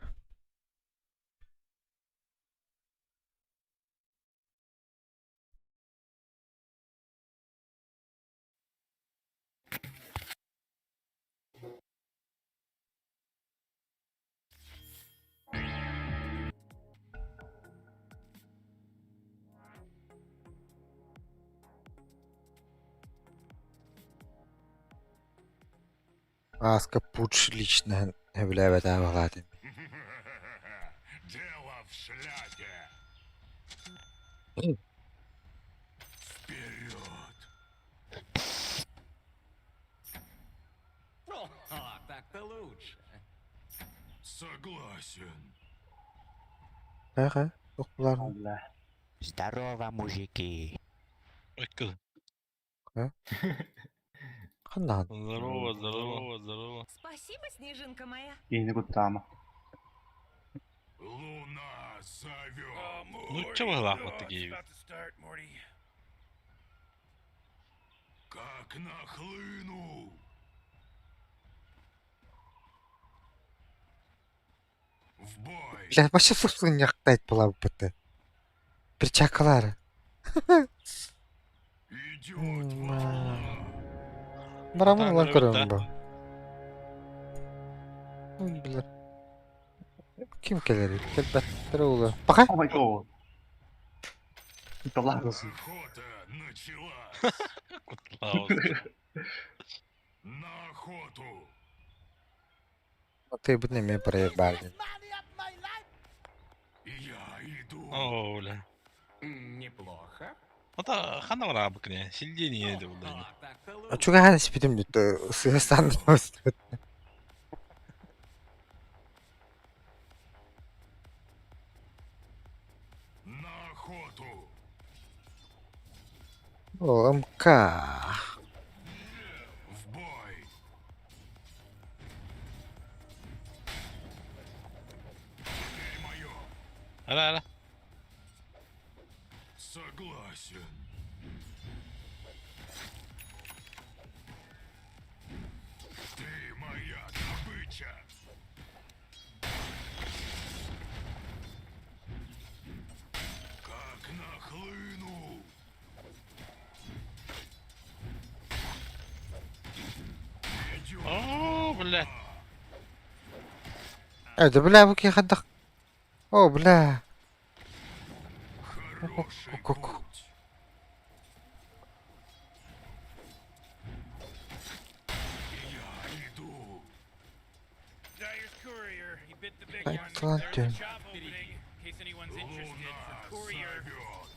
Ааска Пудж личноһын сөбүлээбэтэҕэ баҕаатын. Дело в шляпе. Вперед! Так-то лучше. Согласен. Хайа, туох булаарый? Бля. Здорово, мужики. Ыккы. Ханнаҕын? Здорово, здорово, здорово. Спасибо, снежинка моя. Киһини куттаама. Луна зовет. Ну, чего главное такие? About to start, Morty. Как нахлыну. В бой. Бля, вообще сусунньахтайт буолаабыт. Перчаткалара. Идет волна. Барамын Атаан ылан көрөбүт көрөбүн да. бу. Ой, билэр. Ким кэлэрий? Кэлбэттэрэ буолуо. Пока. Oh my god. Кутталаах. Охота началась. Кутлаус. На охоту. Тыйбытын эмиэ проект баар диэн. Я иду. О, бля. Неплохо. Ата ханна бараабык не? Силдиэн де булда. Так-то лучше. Чугаһаан испитим бүттэ. Сыа станныбыт. На охоту. О, МК. В бой. Теперь мое. Ара, ара. Согласен. Ты моя добыча. Как нахлыну. Идет О, бля. Это, бля, бу киһи хайдах. О, бля. хороший Ку-ку. путь. Я иду. Dyer's courier. He bit the big Дай one. There's a талант. job opening, in case anyone's interested, Луна for courier. зовет.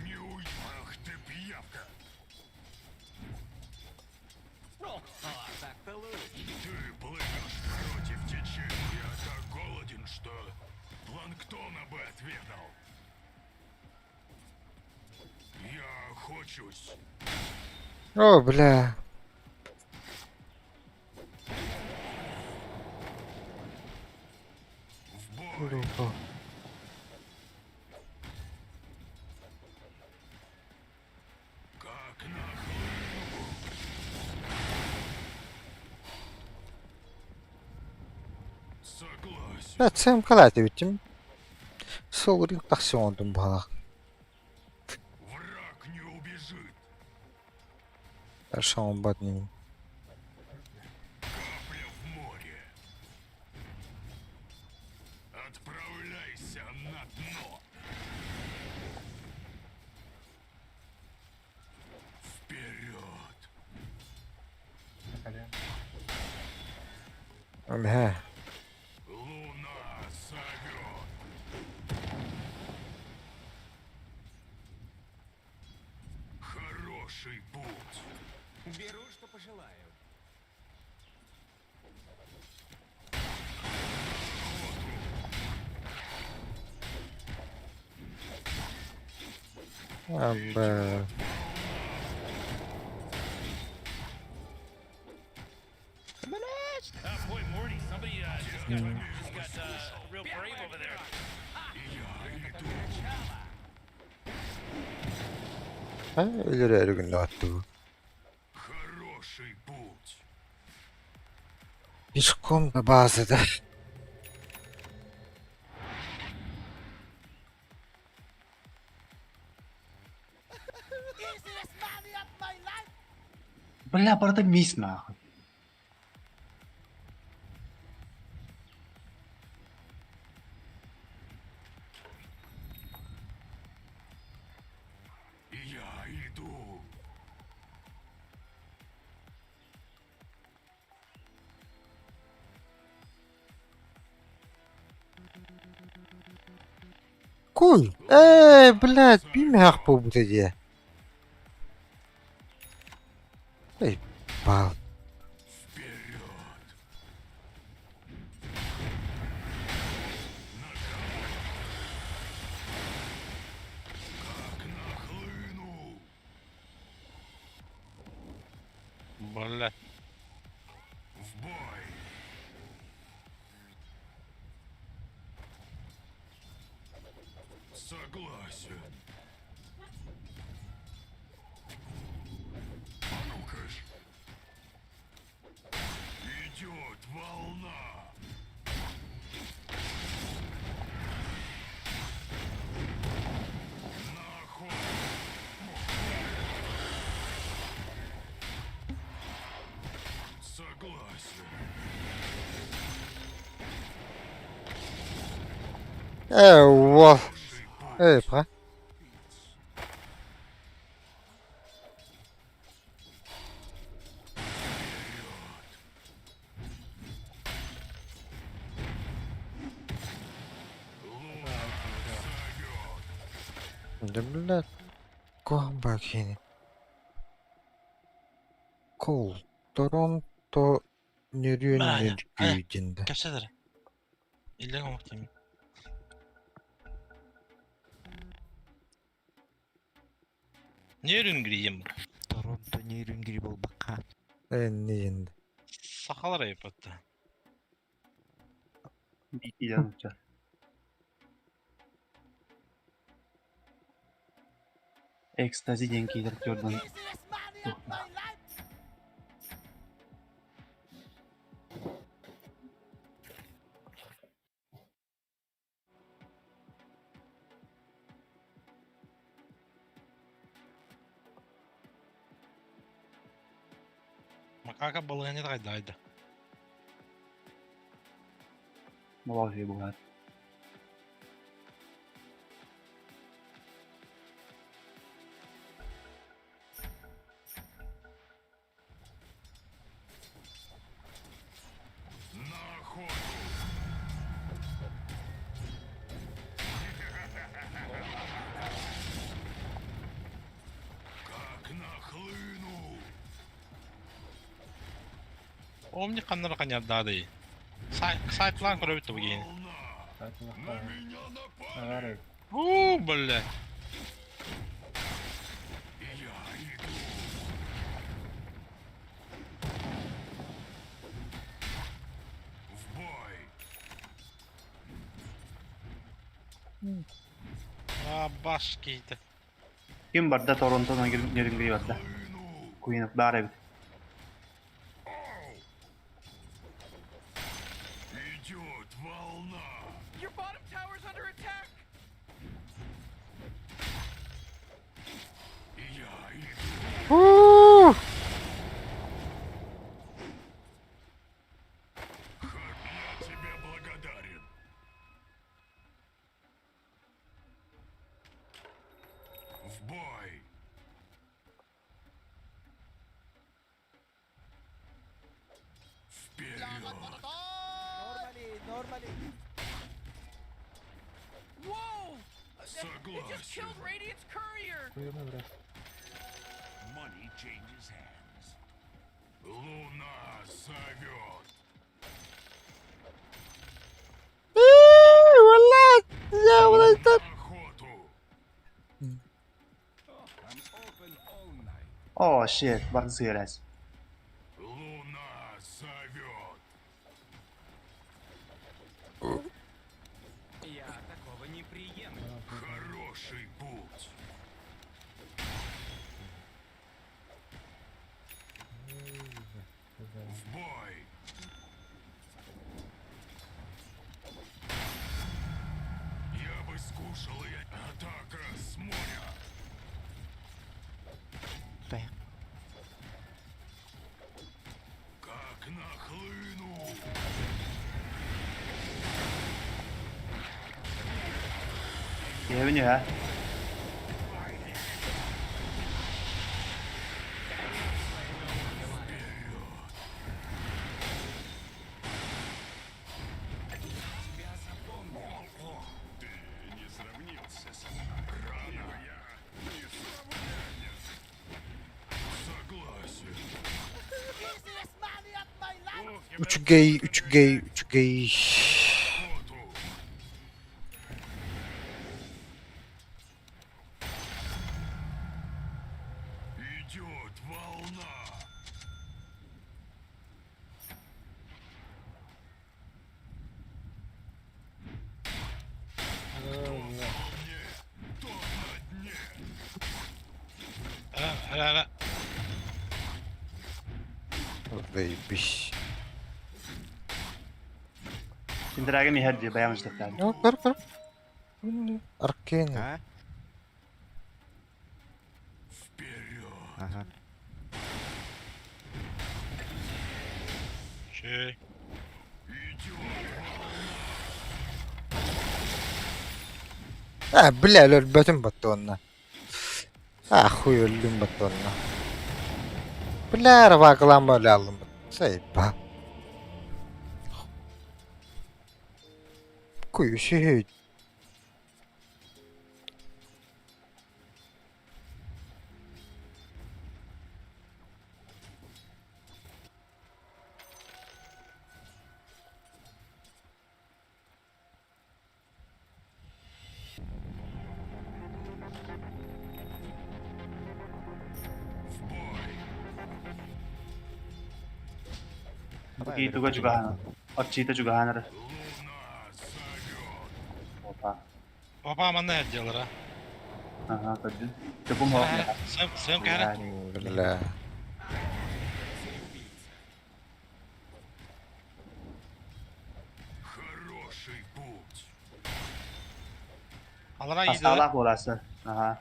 Не уй... Ах ты пиявка! Так-то лучше. Ты плывешь против течения. Я так голоден, что планктона бы отведал. Я охочусь. О, бля. В бой. Глупо. Как нахлыну. Согласен. Бля, ЦМК-лаат эбитим. Сол ринг тахсы оҥордум баҕалаах. Враг не убежит. Дальше оҥорбот инибин. Капля в море. Отправляйся на дно. Вперед! Эмэ. Луна зовет. Хороший путь. Беру, что пожелаю. Абба. Oh boy, Morty, somebody just got just got real brave over there. Ha, өлөрөөрү гынна бу. Хороший путь. Пешком до базы, да? Бля, барыта мисс нахуй. Я иду. Куй! Эй, блядь, бимях буолбут дии. Эй, бал. Вперед. Как нахлыну. Бля. В бой. Согласен. А ну-ка ж. Идет волна. На охоту. Согласен. Ээ, уол. Эй, па. Да, блядь. Куһаҕан Кол, Торонто нөрүөн Аня, Аня. нөргүйдин да. Кэпсэтэр. Иллэҥ омук дии. Нерюнгри диэн бу. Торонто Нерюнгри буолбакка. Энниин. Сахалар айыппатта. Биитиилэн уча. Экстази диэн киирэр Jordan. Макака балыгын хайда. Молодцы бывает. На охоту. Как нахлыну. Омни ханнар ханярдаады. Сайтлан көрөбүт бу киһини. Волна. На меня напали. Уу, бля. Я иду. В бой. А, баш киһитэ. Ким барда Торонтодан Нерюнгри барда. Хлыну. Queen of баар эбит. Идет волна. Your bottom tower's under attack. Я иду. Уу! Я тебе благодарен. В бой. Вперед. Whoa! They just Согласен. killed Radiant's courier. Money changes hands. Луна зовет. Ээ, блядь! Я блядь, На охоту. Оо, shit, барда сыырас. Луна зовет. зовет. Я такого не приемлю. Хороший путь. В бой! Я бы скушал и атака с моря. Тайах. Как нахлыну! Киһибин үһэ. Ты не сравнился со мной. Рано я не Согласен. Үчүгэй, үчүгэй, үчүгэй. Охоту. Идет волна. Кто в волне, тот на дне. Ара ара. Заебись. Синдрагым иһэр дии бэйэм ыждыктаан. Ну, көр, көр. Аркейн. А? Вперед! Ага. Şey. Идет А, бля, өлбөтүм батты онна. А, хуй өлдүм батты онна. Бля, рваклам өлө алым. Сайба. Куй, сүйт. В бой! Киитуга чугаһан. Отчита чугаһан эрэ. Луна зовет! Опа. Папа манна эрдиэлэр а. Аха, көрдүм. Төпүм хоох. Сэм сэм кэһэрэ. Бля. Хороший путь! Алара иди. Хастаалаах буолаасы. Аха.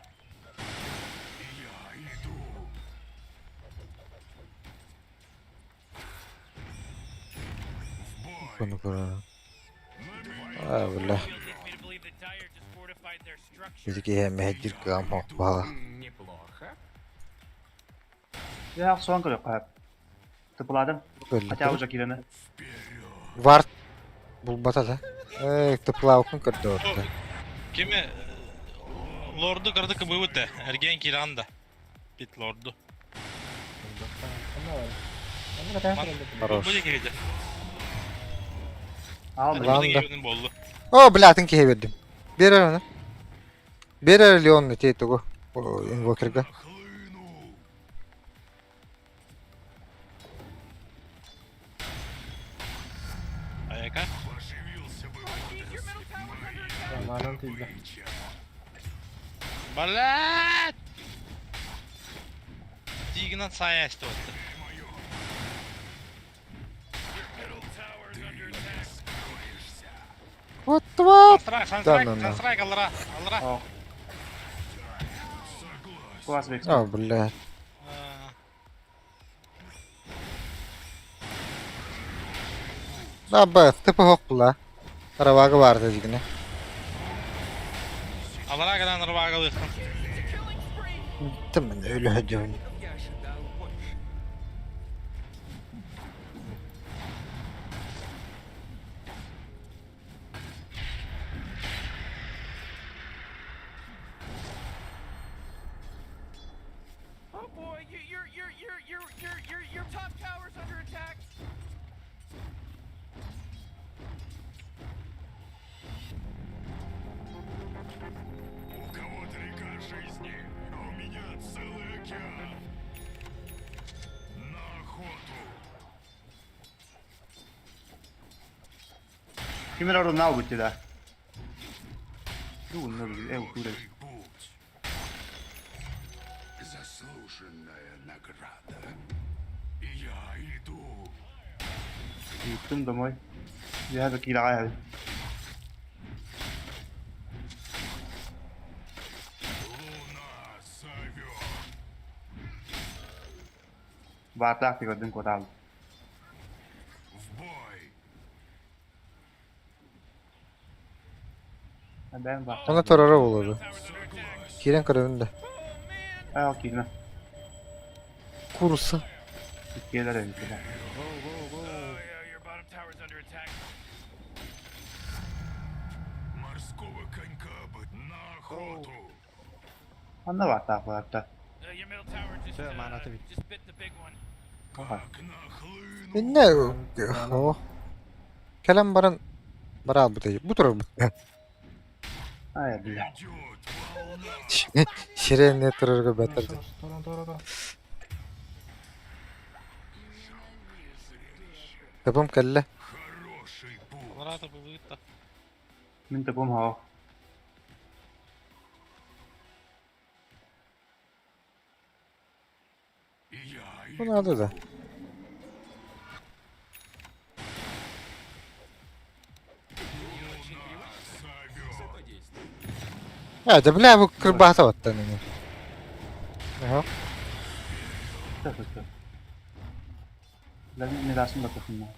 Я иду! В бой! Куну куну. А, бля. Leads me to believe that Dire just fortified their structure. Бизги мэхдир кам хоппала. Неплохо. Дьэ, охсуон көрүөххэ. Тыпыладым. Хотя уже киирэн. Варт булбата да. Эй, тыплаукын көрдө орда. Кими лорду кырды кыбыбыт э. Эрген киранда. Бит лорду. Хорош. Бу киһи. Аал Лан да. Болду. О, бля, атын киһи бердим. Бер оны. Бер Леон те того. Инвокерга. Хлыну! Аяка. Поживился бы водоросль Манан моя тиийдэ. добыча! Балат! Тигинан сая истибэтэ. Моё! Middle tower's Ты under не attack. скроешься! What the fuck? Санстрайк, Да, санстрайк, ну, ну. санстрайк аллара, аллара. Ох, Согласен! куас бек. О, бля. Да, б, тыпы хоппула. Каравага барды дигине. Аллара гынан ырбагалыхтын. Тымын өлө хөдөн. Я ожидал больше. Oh boy, you, your top tower's under attack. У кого-то река жизни, а у меня целый океан! Ким эрэ оруннаах ылбыт да. Дугунна билигин э утуур эбит. Хороший путь. Заслуженная награда. Я иду. Ыыттым домой. Үөһэ да киирэҕэ иһэбин. Луна зовет. Баартаах тигэрдин куотаабыт. В бой. Эбээн баартаах. Оны турара буолуо. Согласен. Киирэн көрөбүн да. Ээ ол киирмэ. Куурусса. Иккиэлэр эбит этэ. Oh, yeah, your bottom tower's under attack. Морского конька бы на охоту. Ханна баартаах буолар Your middle tower just, Всё, маната бит. just bit the big one. Как нахлыну. Инне о. Кэлэн баран бараалбыт бу турарбыт. Ай, бля. Идет волна. Сиренне турарга бэтэрди. Торон, торон, торон. Табам кэллэ. Хороший путь. Аларата бывыт. Мин тупум хоох. Я Бу иду. надо да. Зовет. Я да бля бу кырбаата баттан ини. Аха. Сөп сөп. Ләмин мирасын да тохунна.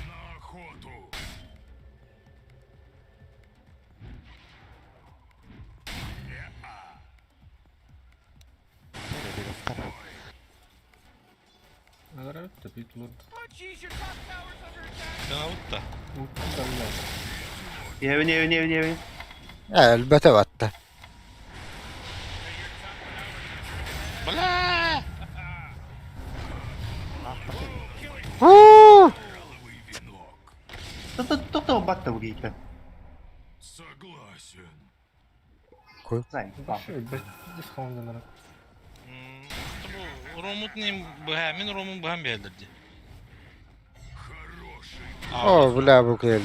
На охоту. Алара тапит лорд. Oh, jeez, your top tower's under attack. Сен алытта. Иһэбин, иһэбин, иһэбин, иһэбин. Элбэтэ батта. Бля! Уу! Коралловый венок. Тохто батта бу киһиттэн. Согласен. Зай, баах. Дисхонденер. Бу Ромут не быһа, мин Ромун быһан биһэллэр дии. Хороший О бля бу кэллэ.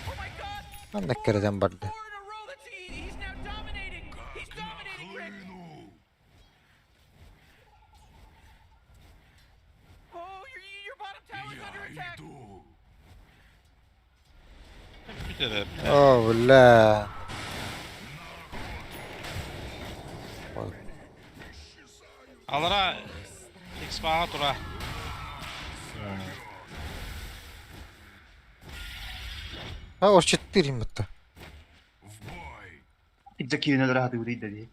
Oh my god! Манна кэрэтэн барда. Four in a row. That's he's now dominating. He's dominating, Rick. нахлыну. Oh, your bottom tower's under Я attack. иду. Бүтэр. О бля. Алара экспана тура. А ор четыре батта. В бой. Идза киирэн өлөр хаты үрий дии.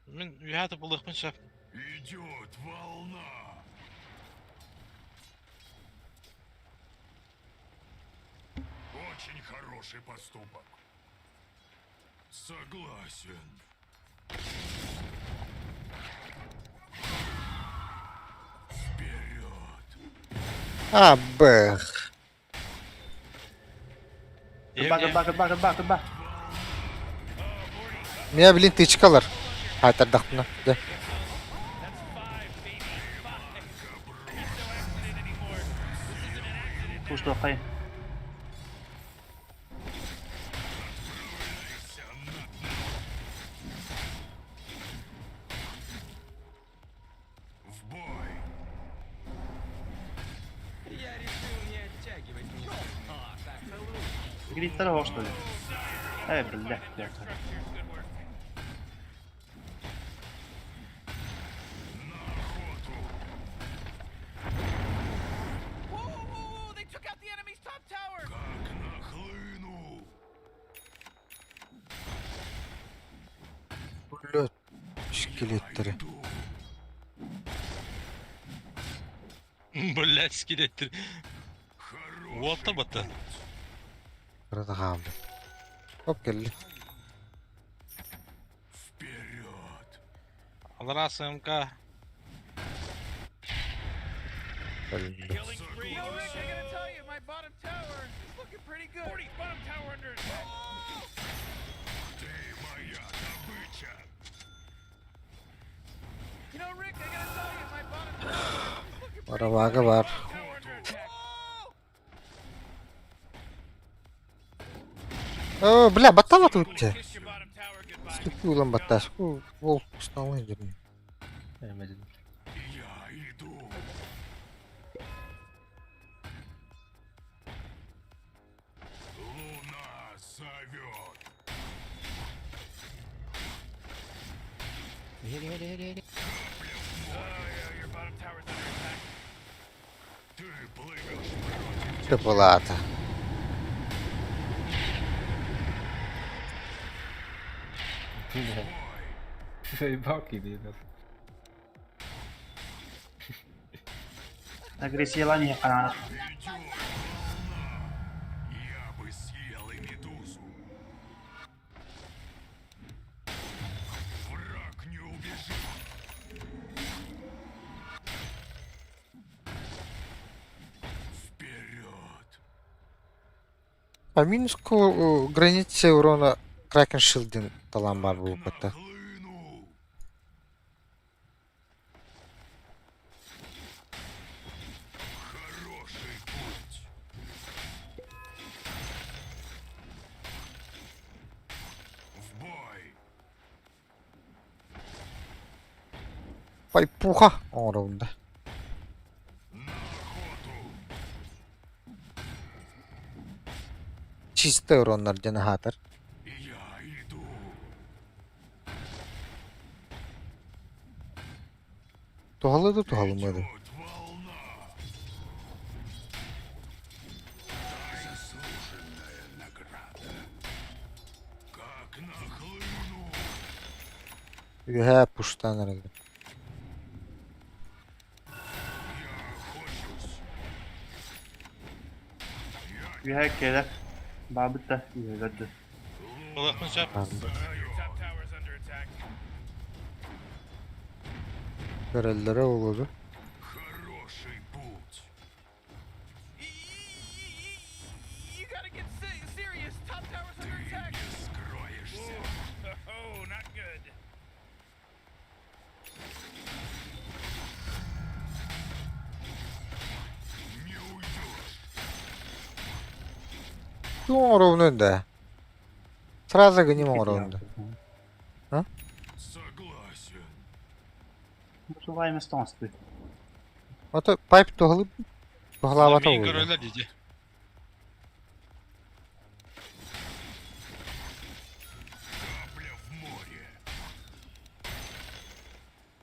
Мин үһәтэ булыхпын шәп. Идет волна. Очень хороший поступок. Согласен. Вперед! А бэх. Кырба, кырба, кырба, кырба, кырба. Меня блин тычкалар. Хайтардахпына. Да. That's five, baby. Five. There's no accident anymore. This isn't an accident. Туустуоххайын. В бой! Гриттер хоох что ли? Э, бля, бля. Structures, good work. На охоту! Whoa, whoa, whoa! They took out the enemy's top tower. Как нахлыну! Бля. Скелеттери. Иду! Блять, скелеттер. Хороший Уотта батта. Кырата хаалды. Хоп кэллэ. Вперед! Алара СМК. Кэллэ. Killing spree. You know, Rick, I gotta tell you, my bottom tower is looking pretty good. 40, bottom tower under attack. Ты моя добыча! You know, Rick, I gotta tell you, my bottom tower is looking pretty Барабага бар. good. Tower under attack. О, бля, баттала тут те. Kiss your bottom tower goodbye. Ступил он баттас. Волк устал дерни. М1. Я иду. Луна зовет. Heri heri heri heri. Oh, your bottom tower's under attack. Ты плывешь против Ты палата. Заебал киди. Агрессиялан иһэ ханаана. Идет волна. Я бы съел и медузу. Враг не убежит. Вперед! А минус к границе урона Кракен Шилдин талан бар был бата. Нахлыну! Хороший путь. В бой! Пайпуха оҥоробун да. На охоту! Чисто уроннар диэн аһаатар. Я иду! Туһалыы да туһалымыа да. Идет волна! Заслуженная награда. Как нахлыну! Үөһээ пуштаан эрэллэр. Я охочусь! Үһэ кэлэр. Баабыт да үһэ көрдө. Ылыахпын сөп. Your top tower's under attack. Көрөллөрө буолуо. Хороший путь! You gotta get serious. Top tower's under attack. Не скроешься! Oh, not good. Не уйдешь! Тугу оҥоробун да. Сразу гыним оҥоробун да. Согласен! Сулайма стоҥостуй. Ото пайп туһалыы туһалаабата Миигин буолуо. көрөллөр дии. Капля в море!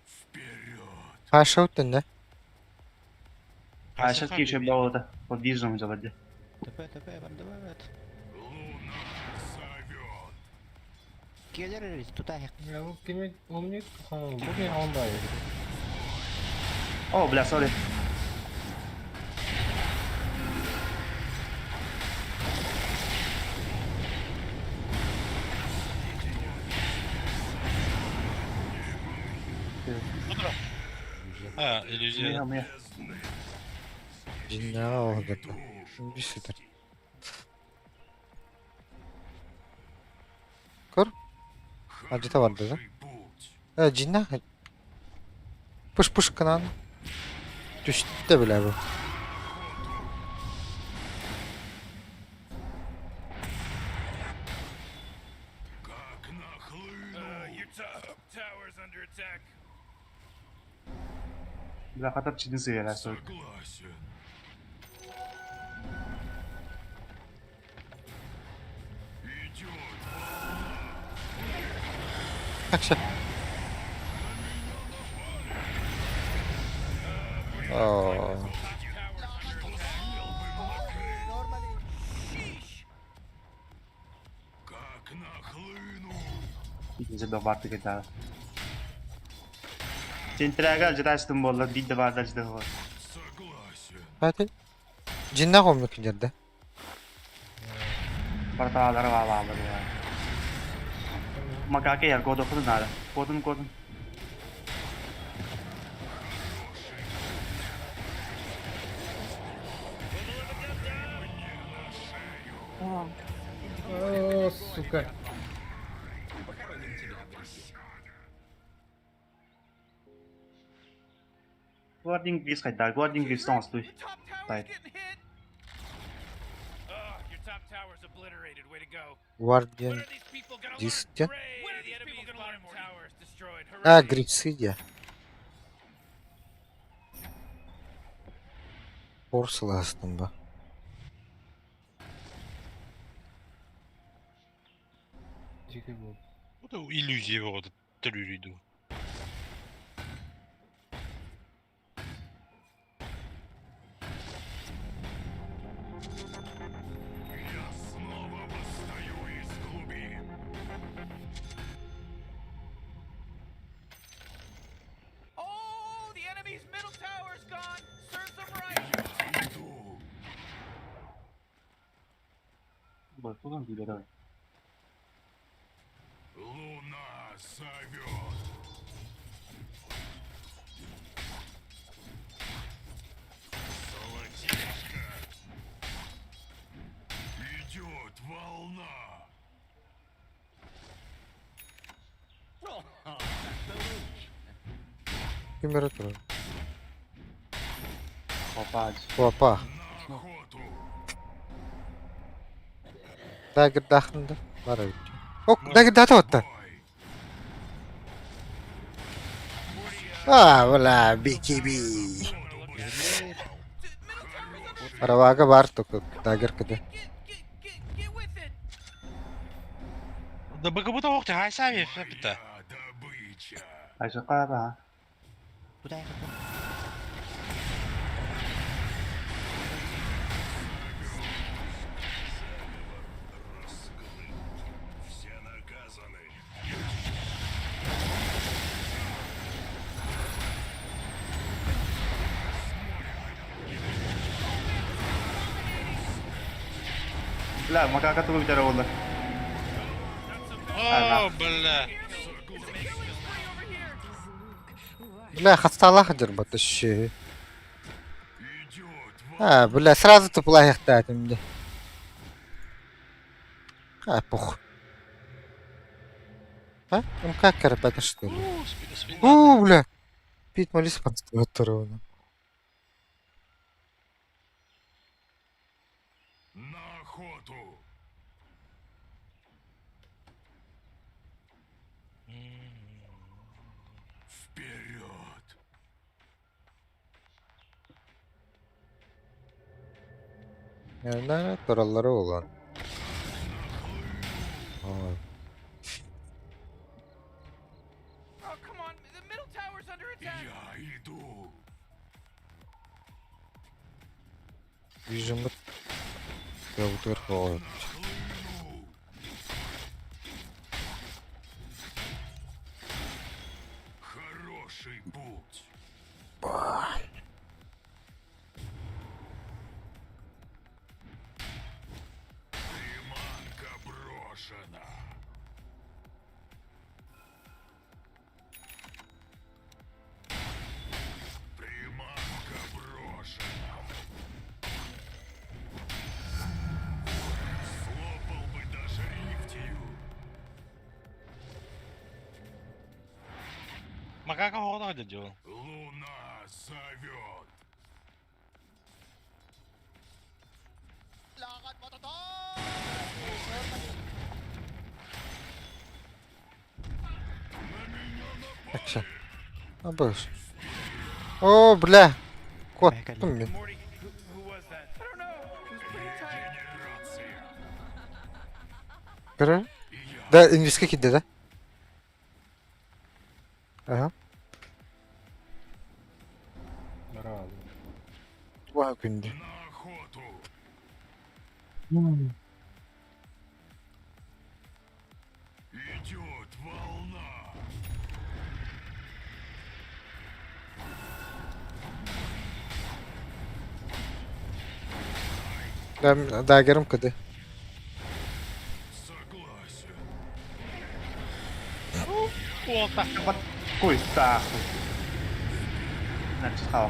Вперед! Хаша өттүн да. Хаашат кише болота. Подвижном заводе. ТП ТП бардыбат. Луна зовет! Келер тута Я вот кими умник, бу ким ондай. О, бля, сори. Будра. А, иллюзия. Мия, мия. Дьиҥнээҕи оһугата. Бүсүтэр. Көр. Алдьата барда да. Хороший путь! Э, дьиҥнээх. Пыш-пыш гынан. Түстэ бile бу. Как нахлыну! Your top tower's under attack. Бля, хатар чидин сыйара сори. Согласен! Идет Акша. Оо. Как нахлыну! Изи барды кета. Центрага жырастым болла, бидде барда жды хор. Согласен! Хати. Дьиҥнээх умнук дьэрдэ. Бартаалар ваалаалар. Макаке яр годо худун нара. Кодун кодун. О, сука. Guarding Grease хайдар, Guarding Grease тоҥостуй. The top tower's Right. getting hit. Oh, your top tower's tower's obliterated. Way to go. Вард When диэн are these people gonna learn? диск диэн. Hooray! The enemy's bottom tower is destroyed. А, Hooray! грибцы диэн. Порсылаастым ба. Bu da иллюзия оҕото төрүүрүй дуу. Я снова восстаю из глубин. Oh, the enemy's middle tower's gone. Serves them right. Я иду. Бо, туган киирэр Луна зовет. Золотишко. Идет волна. Ким эрэ турар. Опа. Опа. На охоту. Дагердаахын да. Бар эбит. Ок, дагердаата оттан. Бой. А, бля, BKB. Каравага бар только дагер кыды. Get, get, get, get with it. Да БКБ оох хайсави эппитэ. Моя добыча. Айсакка ба. Тутай. Все наказаны. Бля, макака тугу бүтэр буолла. Оо, бля. Бля, хасталах дыр батышы. Идет волна. А, бля, сразу туплайхта этимде. А, пух. А? МК карапата что ли? Уу, спи- О, бля. Пить молись второго. На охоту. Вперед. Nerede turalları olan. Ой. Oh, come on. The middle tower's under attack. Я иду. Yüzümü Yavdur ой. Нахлыну. Хороший путь. Приманка брошена. Приманка брошена. Слопал бы даже рифтию. Макака оҕото дьон. Луна зовет. Акша. А быш. О, бля. Кот, мен. Morty, who was that? I don't know. It was pretty tight. Регенерация. Кыры? Да, инглизке кидде да? Ага. Вау, күнді. На охоту. Идет волна. Да, дагерым кыды. Согласен. Уолта. Куйста. Начала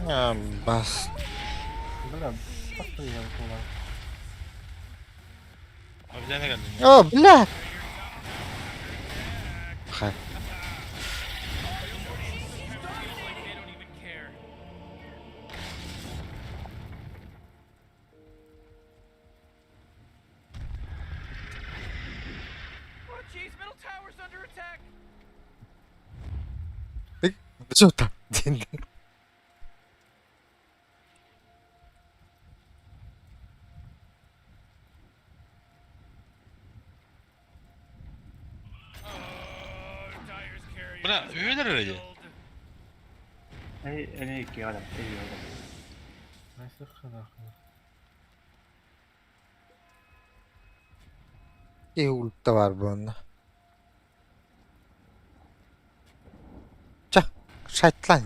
А, бас. Обязательно кэллим. О, бля. Хай. They don't even care. Что там? Диэн. Бля, үһүлэр эрэ дии. Эй, эни икки адам, эй, адам. Киһи улта бар буолна. Чэ, шайтлан.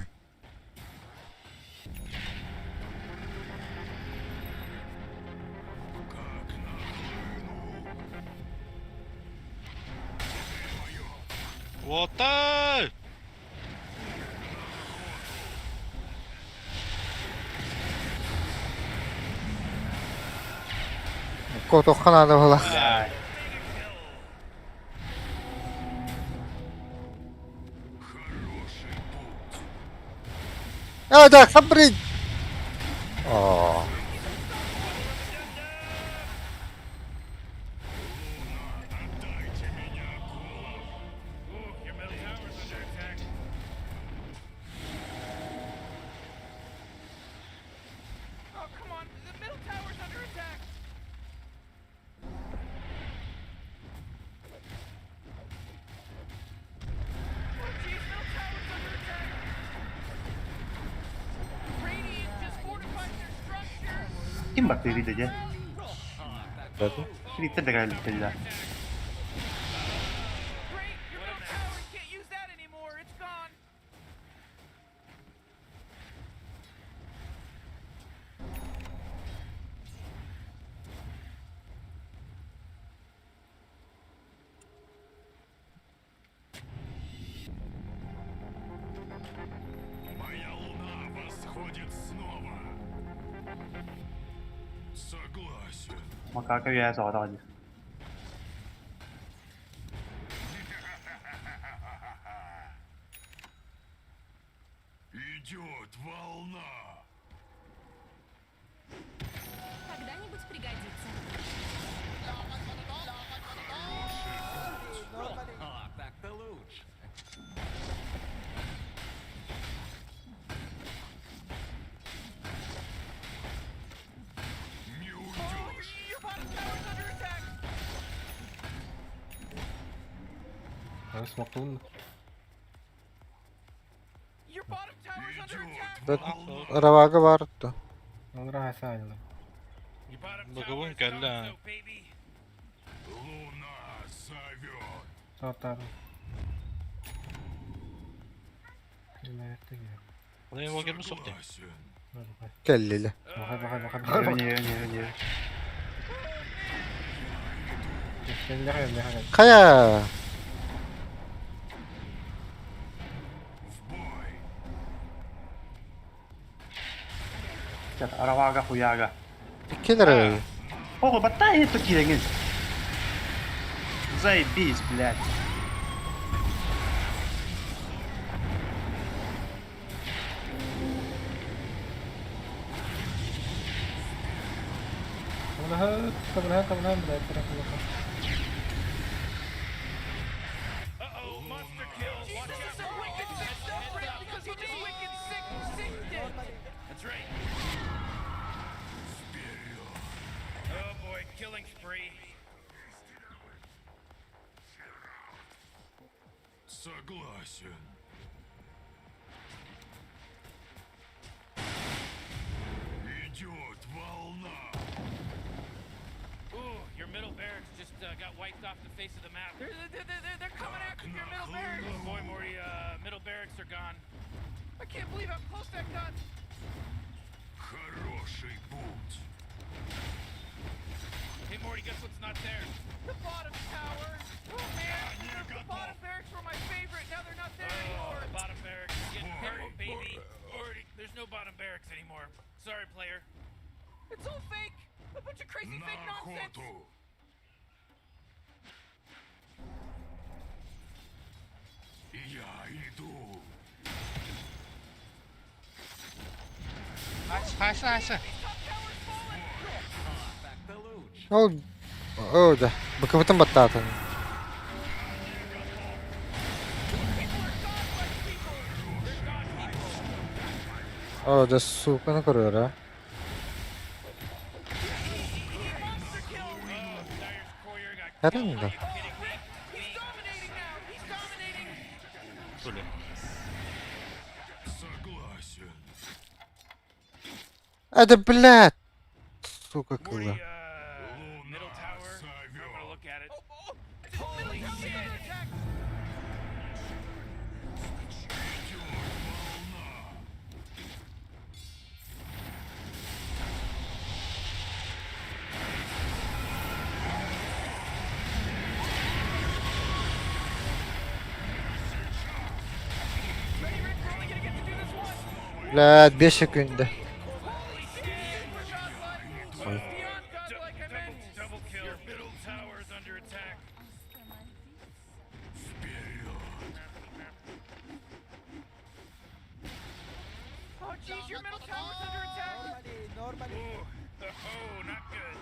Уотай! Котохха наада буолар. Ай, Э, да, хабрин! Оо. Ooh, your middle tower's under attack. Oh, come on. The middle tower's under attack. Oh, jeez, middle tower's under attack. Radiant just fortified their structures. Ким бар ты видите? Кириттер да кэлэллэр. Great, your middle tower you can't use that anymore. It's gone. Моя луна восходит снова. Согласен. Макака үөһэ соҕотох дии. Идет волна. Когда-нибудь пригодится. Не уйдешь. Your bottom tower's under attack. Your bottom tower's under attack. Да, Равага бар да. Your bottom Боговун tower's кэллэ. gonzo, baby. Луна зовет. Ону уогербит суох дии. Согласен. Кэллилэ. Өнө, өнө, өнө. Хайа! В бой. Чат, аравага хуяга. Иккилэр эрэ. Ого, баттай это киирэн. Заебись, блядь. Uh-oh, monster kill. Watch This out. is some wicked sick stuff, Rick, because he just wicked sick sicked it. That's right. Oh boy, killing spree. Согласен. Идет волна. Ooh, your middle barracks just got wiped off the face of the map. They're coming after your middle barracks. Oh boy, Morty, middle barracks are gone. I can't believe how close that got. Хороший путь. Hey, Morty, guess what's not there? The bottom tower. Oh man, the bottom barracks were my favorite. Now they're not there Oh, anymore. the bottom barracks is getting hurt, baby. Morty, there's no bottom barracks anymore. Sorry, player. It's all fake. A bunch of crazy fake На nonsense. охоту. Я иду. Хайса, хайса. Ол оо да. Быкыбытын баттаатын. They're Оо, да сууканы көрөөрө. Monster kill. Oh, Dire's courier got Кэлэн killed. да. Are you kidding me? He's dominating now. He's dominating. Бля. Согласен. Это, блядь! Сука, Morty, кыла. Middle tower. I'm gonna Зовет. look at it. Oh, oh, middle tower's under attack. Идет волна. Ready, Rick? We're only gonna get to do this once. Блядь, 5 секунда. Holy shit! Super godlike. Ой. Beyond godlike, I meant. Double kill. Your middle tower's under attack. Вперед. Oh, jeez, your middle tower's under attack. Ooh. Oh, not good.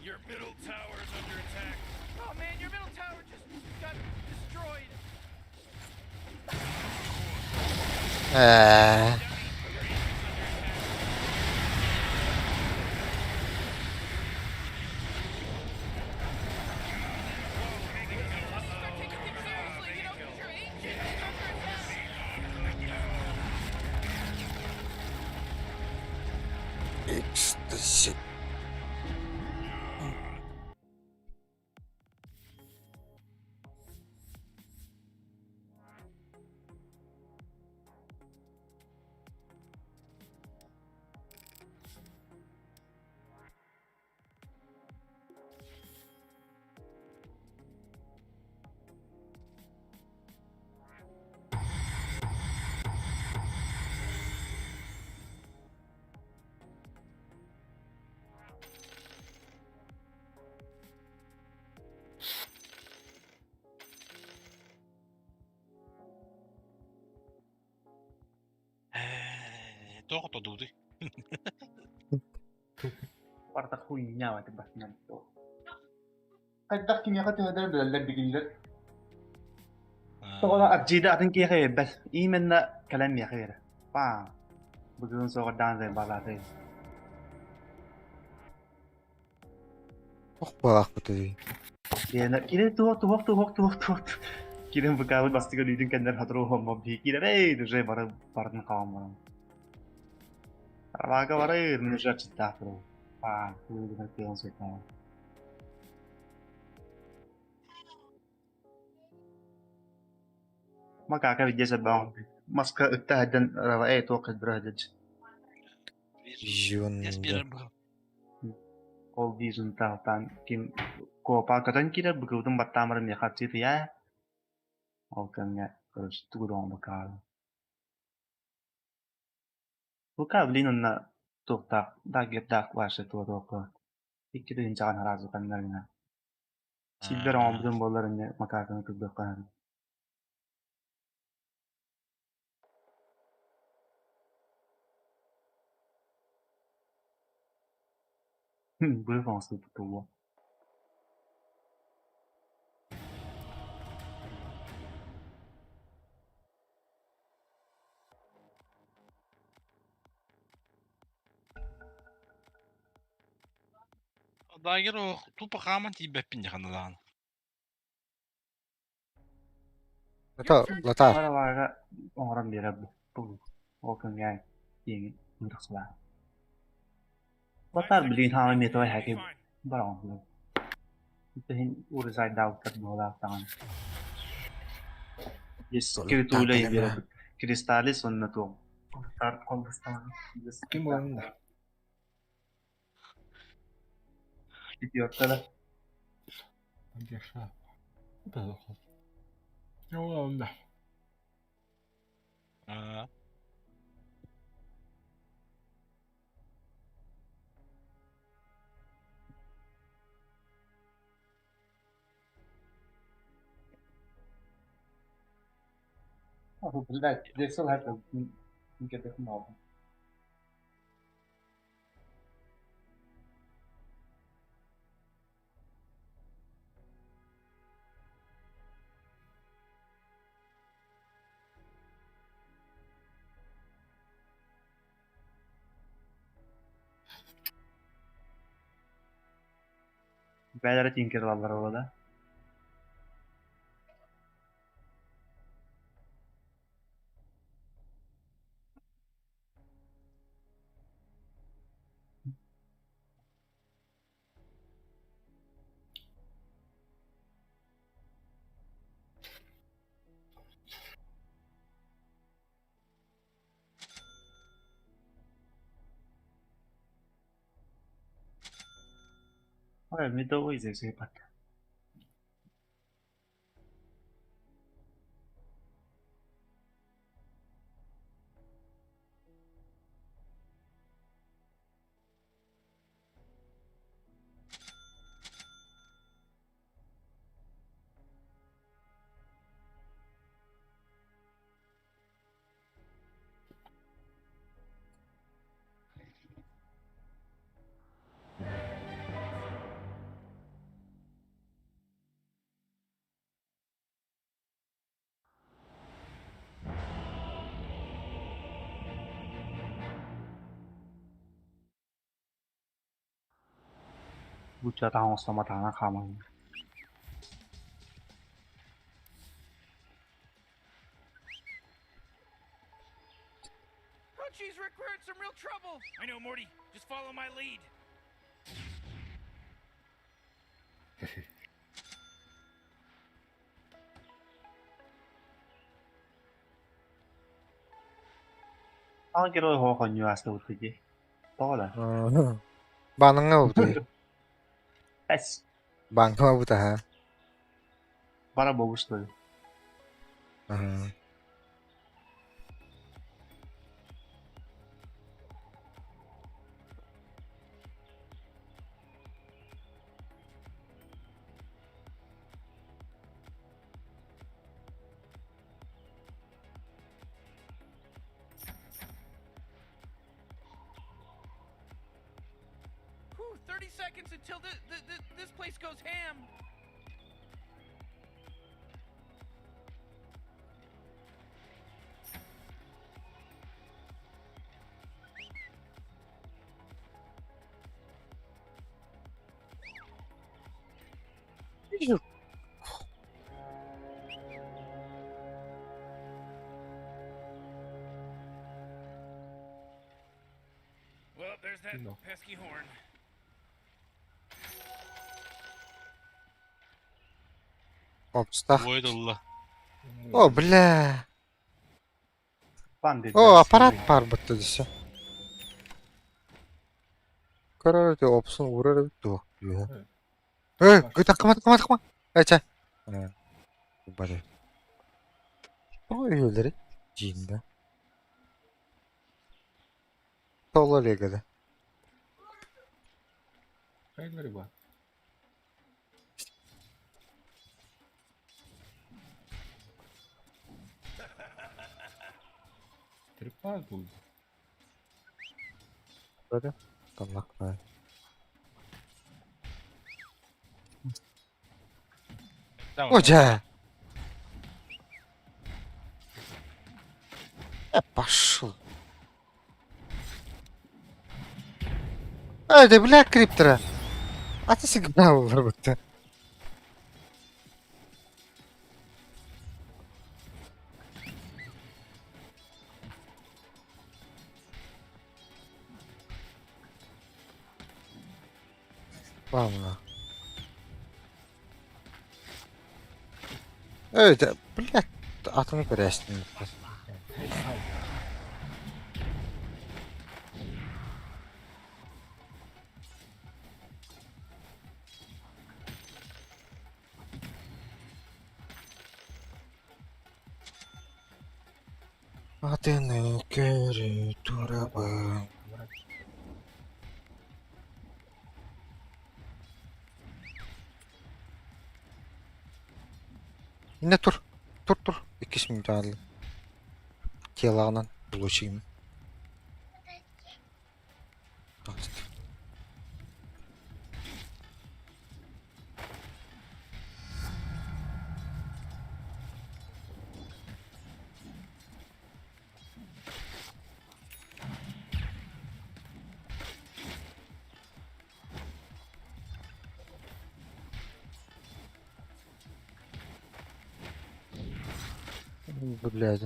Your middle tower's under attack. Oh man, your middle tower just got destroyed. Ээ. Start taking things seriously, you know, 'cause your ancient is under attack. Экстази. Тоҕо тодууду. Барта хуйня это бахнан. Хайдах кимиэхэ төһөдөр билэллэр билиннэр. Тоҕо арджида атын киэхэ бэс. Именно кэлэн миэхэ эрэ. Паа. Бүгүн соҕурдаан зай балааты. Ох, балаах бутуй. Диэнэ кире туох туох туох туох туох. Кирен букабын бастыга лүйдүн кэннэр хатруу хоммо бии кире бэй уже бары бардын хааммарам. Арбаага бары мин уже ачыттаах туру. Паа. Бүгүн кыан сытаа. Макака видеса баон. Маска ыттаһадан рава э туох кыдыра Юнда. Ол визун таалтан ким куопаа көтөн киирэр быкыбытын баттаамарын миэхэ аччыытыйаа. Ол кэмҥэ короче тугу бакаалы. Бука блин онно туохтаах даггердаах ваше туотуохха. Икки тыһыынчаҕын араазы ханнарына. Силбэр оҥорбутум буоллар инньэ макааканы кырбыахха Быыс оҥостубут буолуо. Дагер тупо хааман тиийбэппин дьэ ханналаан. Это латар. Барабаага оҥорон биэрэр бу ол кэмҥэ киэҥ ыырахсылаа. Батар билигин хаама метой хаки бараҕын Иһин урусайдаабыттар буолаахтаҕын. Киритуля биэрэр Кристаллис уонна туох Ким буолан да? Идиоттара. Держа. Да. Аа. Блядь, they still have to get the mob. Бээлэрэ тиҥкир ылаллар буолла да. Ой, медовый засыпать. Бу чатаан оҥостоммотаҕына хааман Oh, jeez, Rick, we're in some real trouble. I know, Morty. Just follow my lead. Аҕа герой оһох оонньуу ааста дии. Тоҕо да? Баныңа бу Эс, Банка бу таха. бара буолбут Ага. Whew, 30 seconds until this place goes ham. Well, there's that No. pesky horn. Опстах. Ой, да. О, бля. Бан диэн. О, аппарат бар бутта десе. Көрөр де опсын урар дуо. Эй, гыта кыма кыма кыма. Эче. Бары. Ой, өлері. Жиында. Тола легеді. Хайдары бар. Трипал был. Бары. Тамак бар. О, Пошел. Эй, да бля, криптера. А ты сигнал будто. Ладно. Эй, да, блядь, атомы көрәсің. Атыны көрі турабын. Инне тур. Тур тур. 2 минут алды. Телағынан булочигим. Блядь.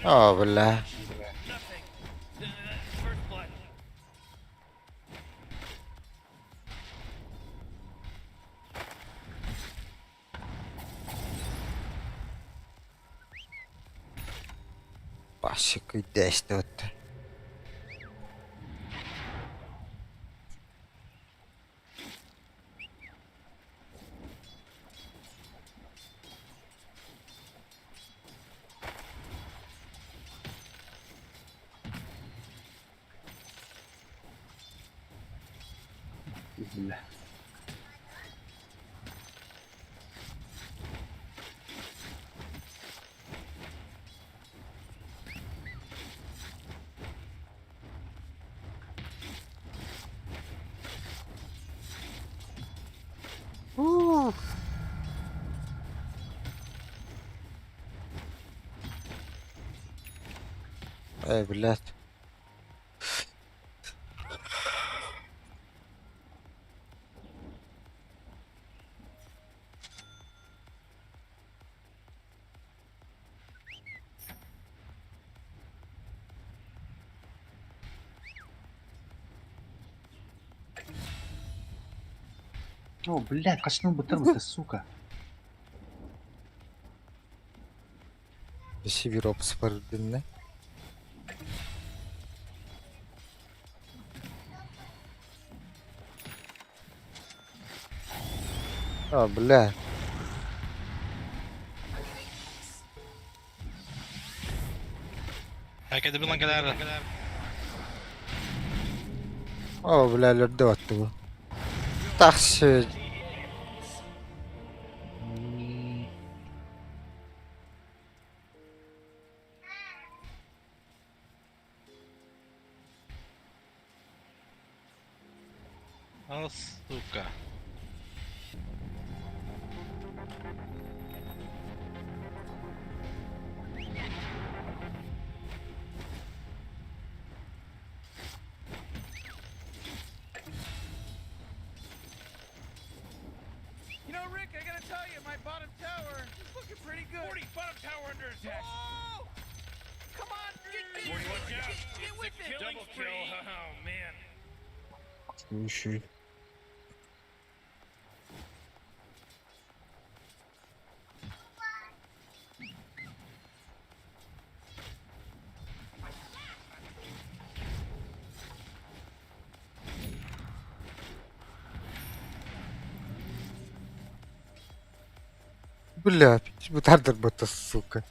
О, бля. Пашик күйдээстибит. Бля. Эй, блядь. О, блядь, качнул бы ты, сука. Сибирь спардынна. А, бля. Академия кэлээр. О, бля, өлөрдө баттыбы. Тахсы. О, сука. You know, Rick, I gotta tell you, my bottom tower is looking pretty good. Morty, bottom tower under attack. Oh! Come on, get, get, Morty, watch get, out. get It's with a it. killing spree. Oh, man. Слушай. Бля, бытардар сука.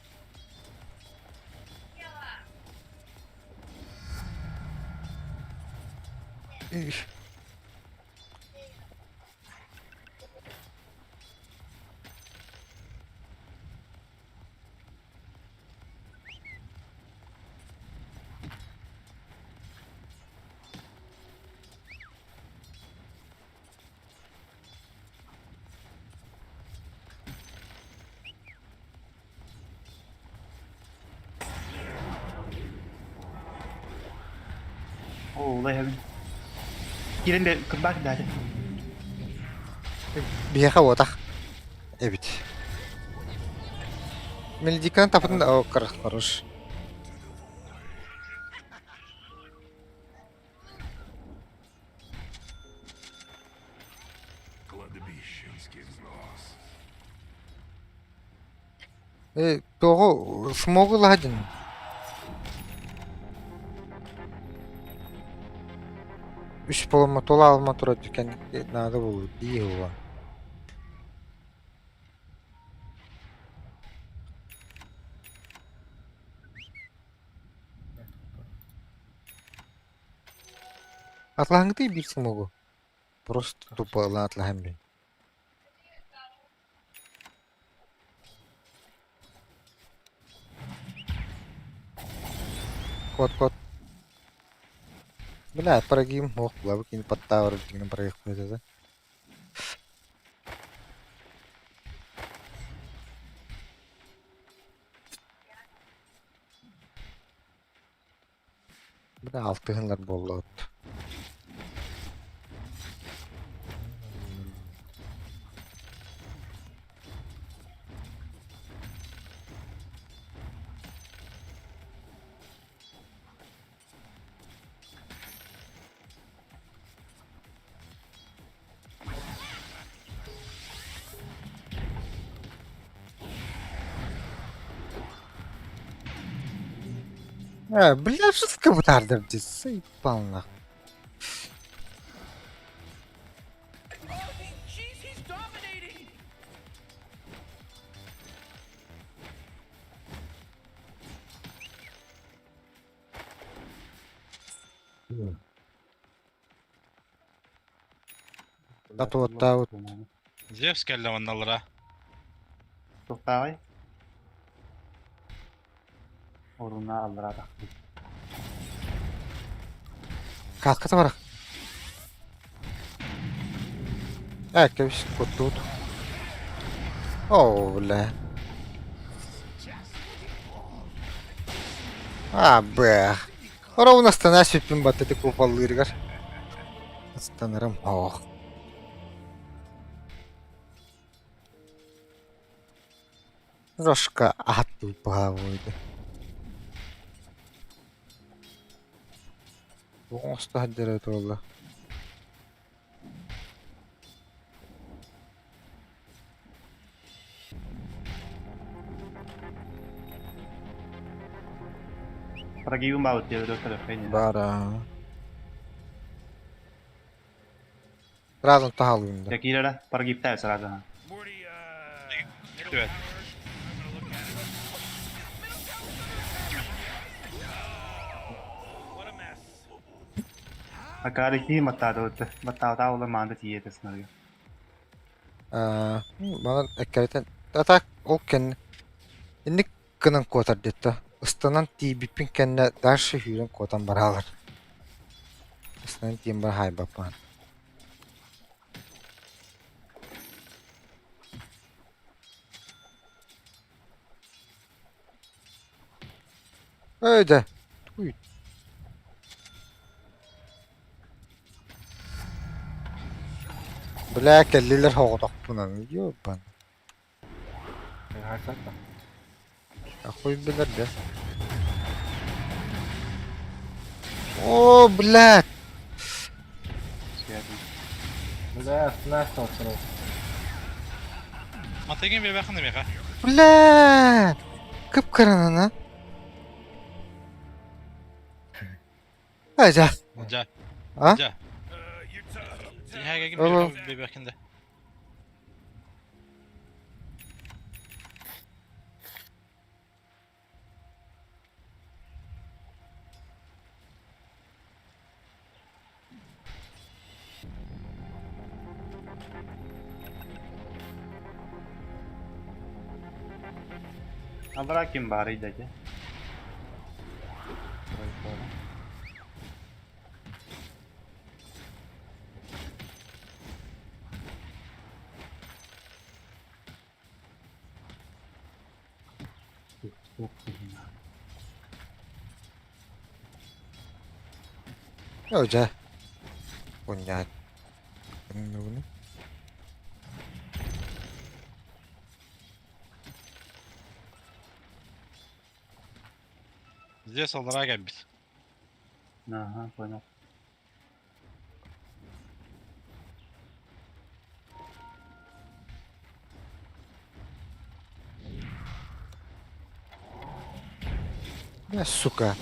Эх. О, улай Кирен бе кырбак дады. Биһиэхэ уотах эбит. Мелдиканы тапытын да, о, хорош. Кладбищенский взнос. Э, тоҕо смогу ладин. Үс полома тола алма турар дүкэн наада буолуо дии ула. Атлаһаҥҥытый биир смогу. Просто тупо ылан атлаһан бин. Кот кот. Бля, парагим ох, лавыкин подтавр дигин проехал это. Бля, алтыһыннар буолла от. Бля, жестко бытаардар дии, заебал нах. Jeez, he's dominating. Татуоттаабыт. Зевс кэллэ манналара. Туохтааҕый? Оруна аллараа тахсыы. Кааската барах. Ээ, кэбис, куттуут. Оо, бля. А, бэх. Ровно астана сүппүн баттаты купаллыырыгар. Астанарым ох. Рожка аһаттыы баһаабыйда. Оҥосто сылдьара туолла. Прогибым баабыт диэбит өлөртөрөххө Бара. Сразу таһалыым да. Дьэ киирэрэ прогибтаа сразу. Morty, middle Түбэт. tower. I'm gonna look at it. What a mess. Акаары кии маттаатыбыт. Маттаатаа ула маанда тиийэтэ сынарга. Манан эккирэтэн а так ол кэннэ инник гынан куотар диэтэ. Ыстанан тиийбиппин кэннэ дальше сүүрэн куотан бараалар. Ыстанан тиийэн баран хаайбаппын. Эй да, туй. Бля, кэллилэр соҕотохпунан, ёбан. Хуй билэр да. О, блядь! Бля, астына сразу. Матыгын биэбэхин эмиэхэ. Бля! Кып-кыранана. Айда. Дьэ. А? Дьэ. Тиһээгин Алло. биэбэхин да. Аллараа ким баарый да дьэ? Оо дьэ. Понятно. Ну, Здесь аллараа кэлбит. Ага, понял. Бля, сука.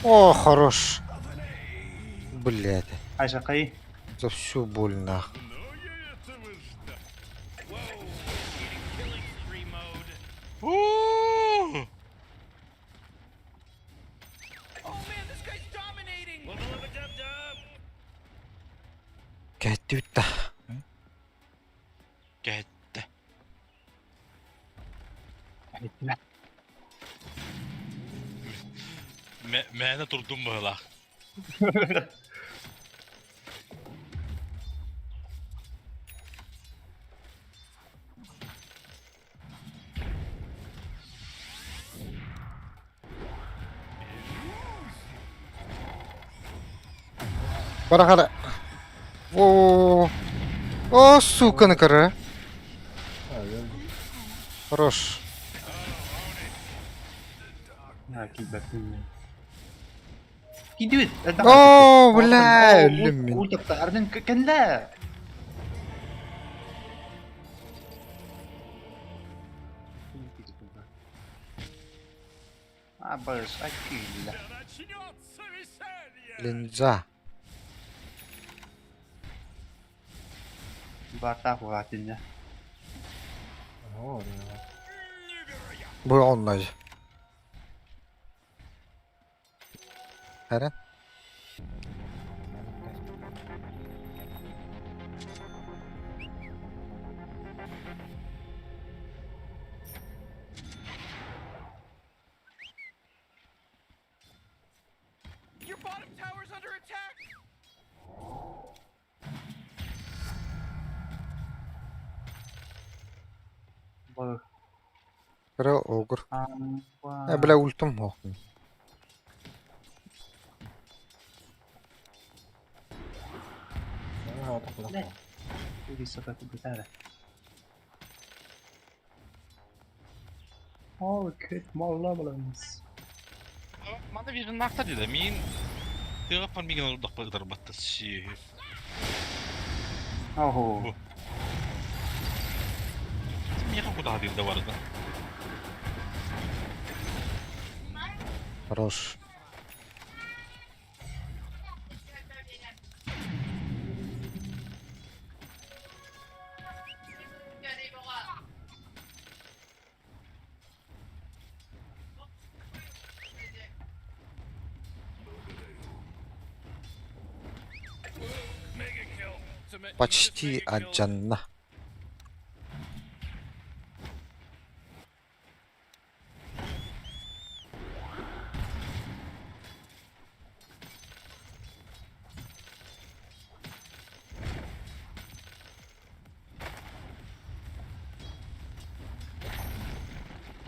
О, хорош. Блядь. Айшакай. За всю боль нах. Whoa, initiating killing spree mode. Уу! Oh man, this guy's dominating. Wubba lubba dub dub. Кэттүүтэ. Кэттэ. Мээнэ турдум быһылаах. Бара О, о, сука, на кора. Хорош. Кидүт. О, бля, өллүм мин. Ультаптарын кэнлэ. Абыс, аккииллэ. Да начнется веселье! Линза. Баартаах уһаатиннэ. Оо, да. Невероятно! Бу онно. Эрэн. Your bottom tower's under attack. Бу Кыра огур. амба. Э, бля, ультум суох. Аа, тохтоо. Высоко кубитара. Oh, good more levelings. Манна виженнаахтар дида. Миин тыаҕа фармиган олордохпо ытарбатта сүөһү. Ого. Миэхэ кутаха диир да барыта. Хорош. Mega kill. It's a me- you just Почти mega killed алдьанна.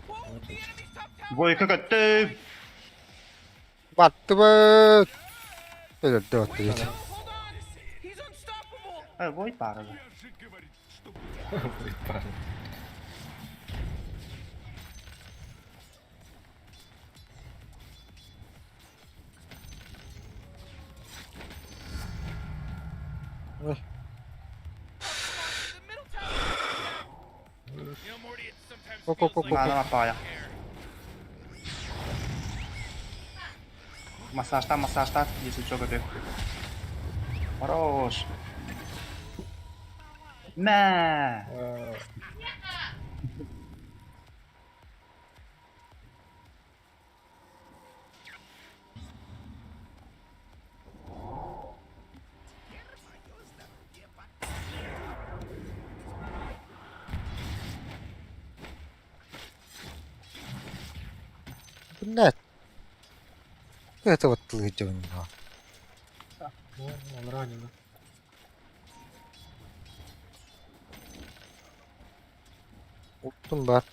Whoa, the enemy's top tower. Бойка көттүм. Баттыбыт! Өлөрдө Wait, баттыбыт. no, hold on. He's unstoppable. Э, бой баарыга. Я же говорит, что Правильно. The middle tower. You know, Morty, it sometimes Go, go, feels go, like go, Маана баая. air. Массажтан, массажтан, если что, көтө. Хорош. Мэ. Аа, Блядь. Это вот тылы дьонно. ну, он ранен, да. Уттум бар.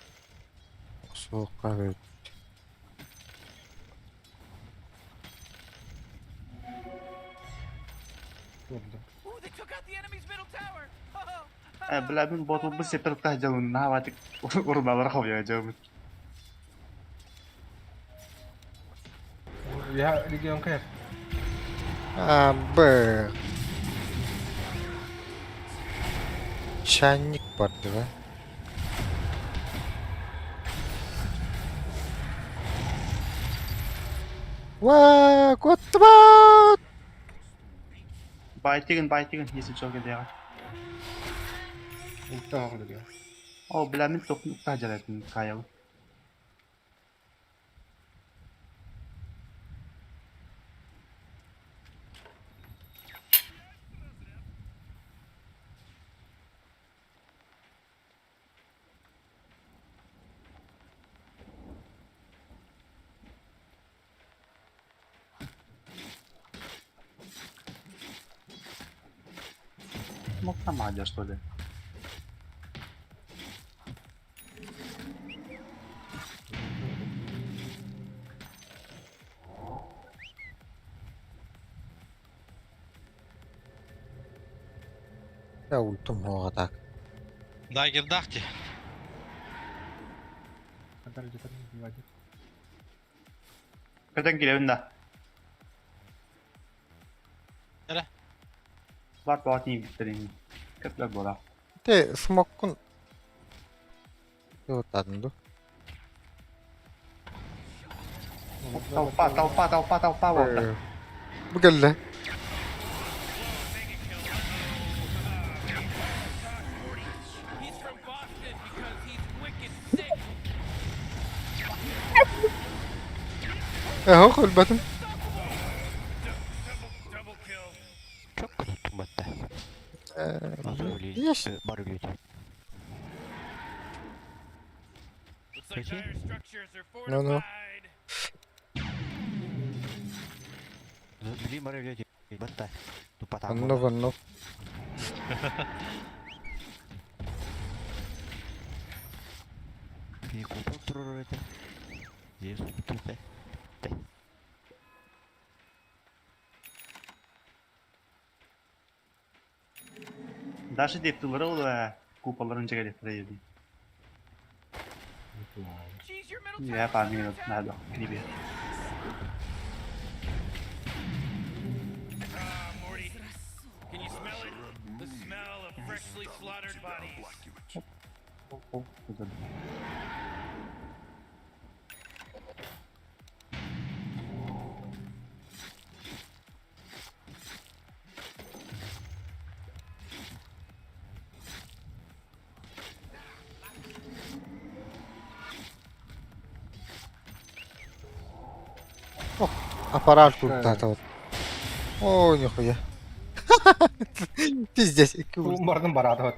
Суоққа бер. Көрдө. Ooh, they took out the enemy's middle tower. Oh, Э, бля, мин ботул бу сепер тахжалын наватик урналар ховя жамын. Я регион кэр. А, Б. Чайник бар да? Ва, куттубат! Байтигин, байтигин, если что, келега. Ултаа регион. О, бля, мин тоқын тахжалатын каял. Мог там адя, что ли? Я ультум так. Дагердахти. Хандар жетер владик. Көтөн килебин да. Эре. Бар баат ийбиттерин. Көплөр буола. Те смоккун. Йоттадын ду. Толпа, толпа, толпа, толпа буолла. Бу кэллэ. He's from Boston because he's wicked sick. Эһо көрбөтүм. Double, double kill. Çok tuttum hatta. Есть. Бар өлөйт. Looks like Прикинь. dire structures are Ну-ну. fortified. Били бар өлөйт. Батта. Тупа Оннук оннук. Кини купол турар этэ. Здесь тупе. Даже дептылары ол купаларын жеге дептілер еді. Jeez, your middle Я tower's память under attack. надо, привет. Ah, Morty. Can you smell it? The smell of freshly slaughtered bodies. Оплакивать. Аппарат куртата. О, нихуя. Пиздец. Бардым барады вот.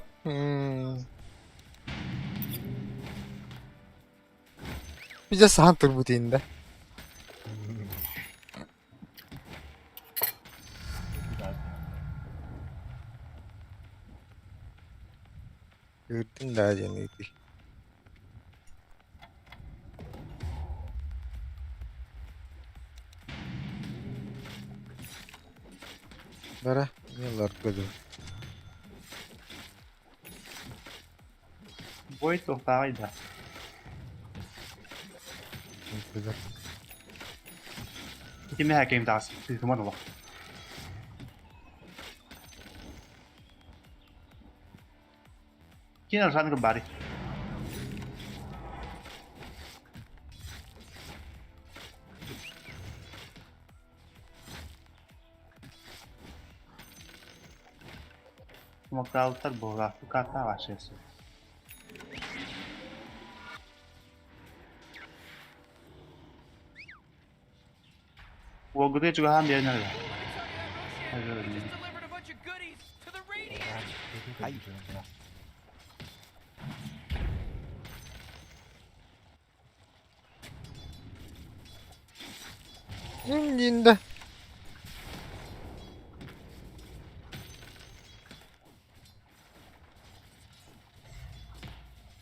Пиздец сахан турбут инде. Үрдүн да диэн ыйытыы. Бара, не ларгыды. Бой тоқтағай да. Кеме хаким тағысы, тыман олақ. Кин аршаны бари. Макталыктар буолла, туката вашесы. Уогуты чугахан биэрнэллэр. Let me tell you that Roshan just delivered a bunch of goodies to the Radiant. Ай. Инде.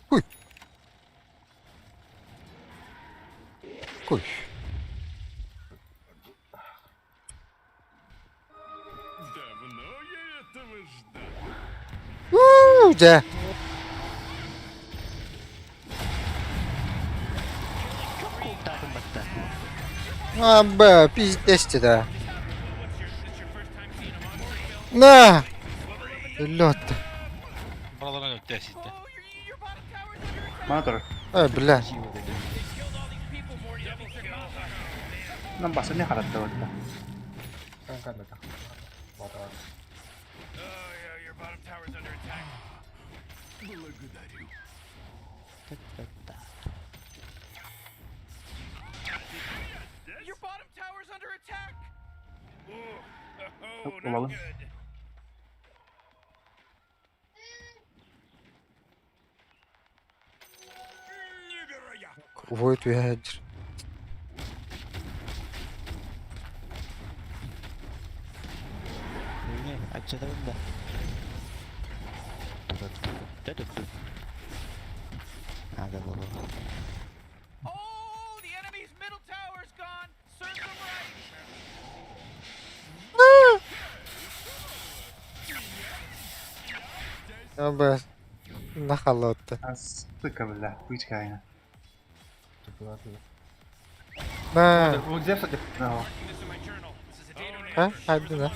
Хуй. Хуй. Давно я этого ждал. Уу, дьэ. Култаатын батта. А, б, пиздец да. На! Лёд. Buralarına öttü esitti. Oh, your bottom tower's under attack. Мана турар. Э, бля. They killed all these people, Morty. That means they're gone. Нам баса не харатта барда. Канканда. Бата. Oh, yeah, your bottom tower's under attack. Благодарю. Your bottom tower's under attack. Ooh, oh, Оп, not улалы. good. Невероятно. Ой, туяджир. Не, ачатабын да. Тут. Надо было. Oh, the enemy's middle tower's gone. Serves them right. А, б. Нахалотта. Сука, бля, кучкайна. На. У Зевса деп. No. This in my journal. This is a date on А? Хайдына.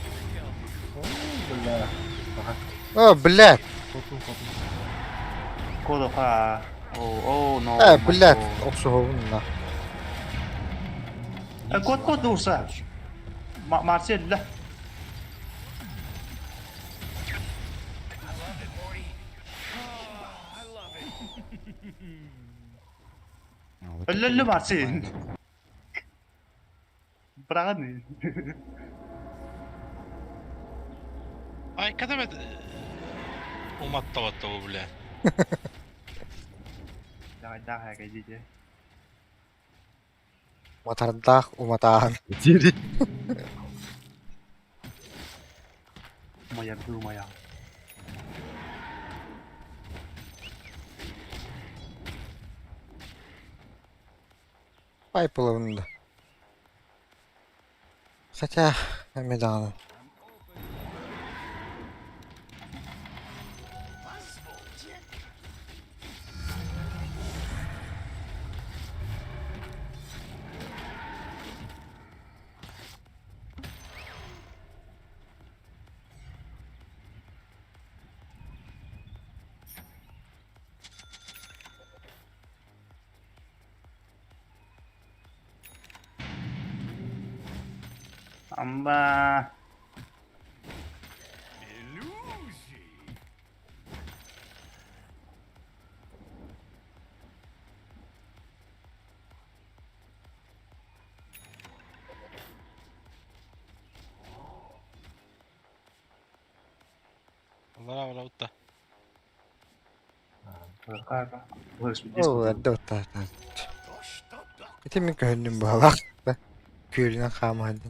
Бля. Ага. О, блядь. Котун котун. Кодоха. О, о, no. Э, блядь. Охсуһун на. Кот кот Урса. Марсель Өллөллү Марсель. Быраҕан. Ай, когда это... Уматтаваттава, бля. Давай, давай, идите. Матардаах уматааһын дири. Моя моя. Пай половинда. Хотя, меданы. Amba. Иллюзии. Аллара бара утта. Ол эрдэ уттаатаат. Ити мин көһүннүм быһалаах да. Күөлүнэн хаамаһын.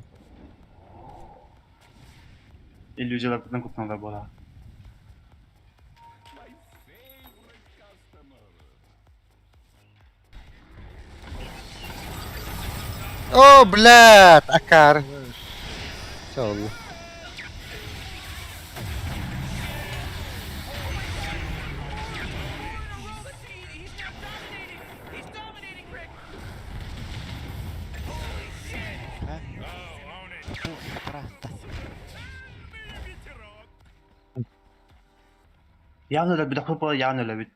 Иллюзияларбытынан куттаналар буолаа. О, блядь, акар. Все, He's now dominating! He's dominating, Rick! Явно өлөбүт, хоппо явно өлөбүт.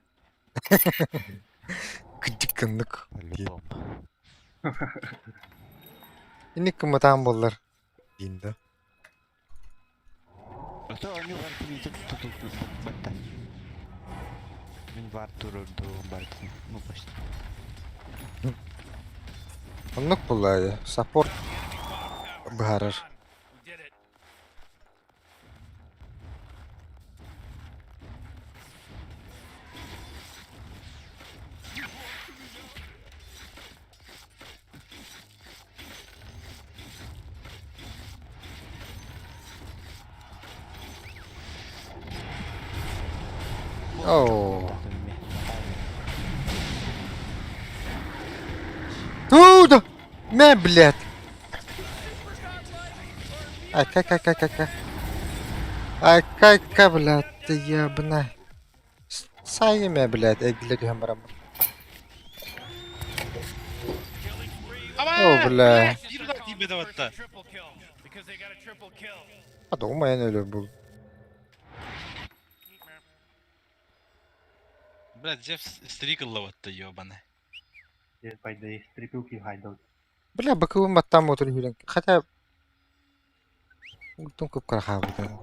Кыдьык гыннык. По-любому. Инник кыматаан боллар. Диин да. Ото они бар кимитик тутул батта. Мин бар турурду бартын. Ну почти. Оннук буллаа Саппорт быһаарар. We did it. Оо. Туда! Мэ, блядь! Ай, кай, кай, кай, кай, кай. Ай, кай, кай, блядь, ты ебана. Сайме, блядь, эгиле түһэн барам. О, бля. Биир удак тиийбэтэ батта. Triple kill. Because they got a triple kill. А умайан өлөр бул. Бля, Зевс стрикл батта, ёбаный. Пайдай, трипл килл хайдал. Бля, бакыбын баттан мотор хүрен. Хотя... Ултун көп карахабыта.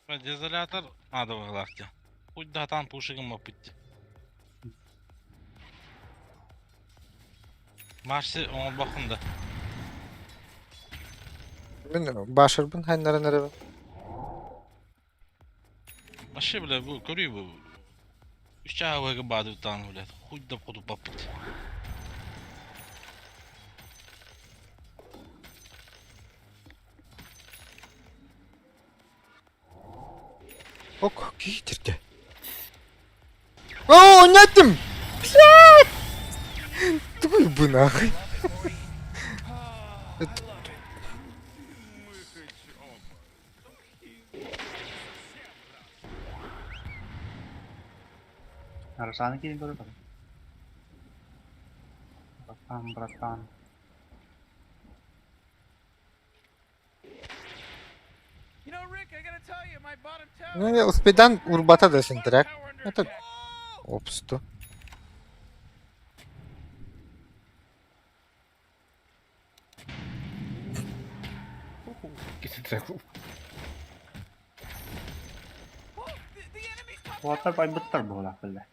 Бля, дезолятор надо выглахте. Хоть да там пушигом опытте. Марси он бахында. Мен башырбын хайнаран эребин. Вообще, бля, бу көрүй бу. Үч чаға бады там, бля. Хоть да ходу бапыт. Ок, киитирде. О, нятым! Блядь! Твой бы нахуй. Арашаны киин көрөр. Братан, братан. Ну, успедан урбата да синтрак. Это опсту. Уолаттар байбыттар буолаах биллэ.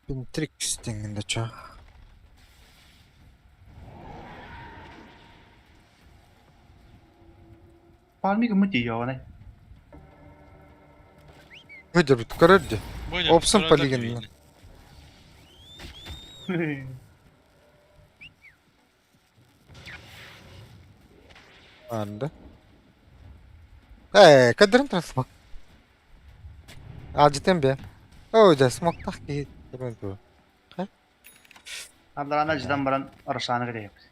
Пинтрикс диэҥҥин да чо. Палмик мы тиийэҕинэй. Выдербит көрөр дии. Опсон полигонна. Анда. Ээ, кэдэрин туран смок. Алдьытыам бээ. Оо, дьэ, смоктаах киһи тэбэн туо. Андарана дьидан баран Рошаны кэтэһэбит.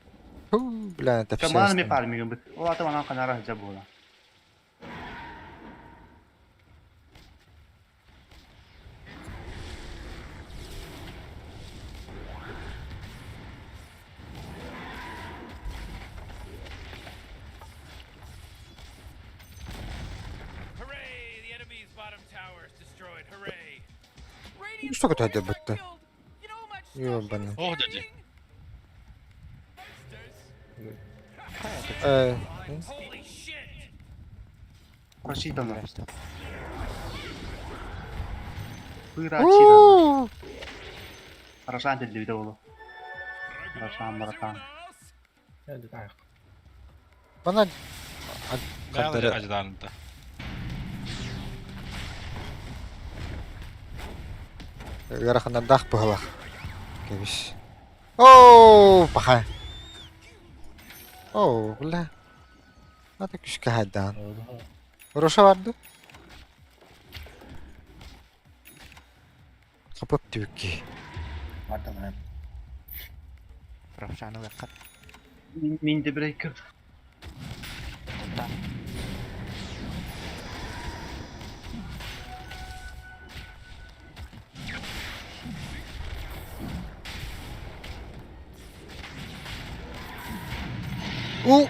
Хуу, бля, Чамаан ми тэпсээстэн. паармигын Ол ата манан ханара сылдьар буола. Hooray! The enemy's bottom tower is destroyed. Hooray! Что это бытта? Ёбаный. Ох, дядя. Э, Holy shit! Проситана. Бырааччитана. уу, Рошан тиллибитэ буолуо. Рошан братан. Бана Бэйэлэр хардары ажыдаанта. ыараханардаах быһылах. Кэбис. Оо, паха. Оо, бля. Ата күскэ хайдаан. Роша барды. Хапып түбүкки. Бардылар. Равшаны ылыаххат. Мин де брейкер. У,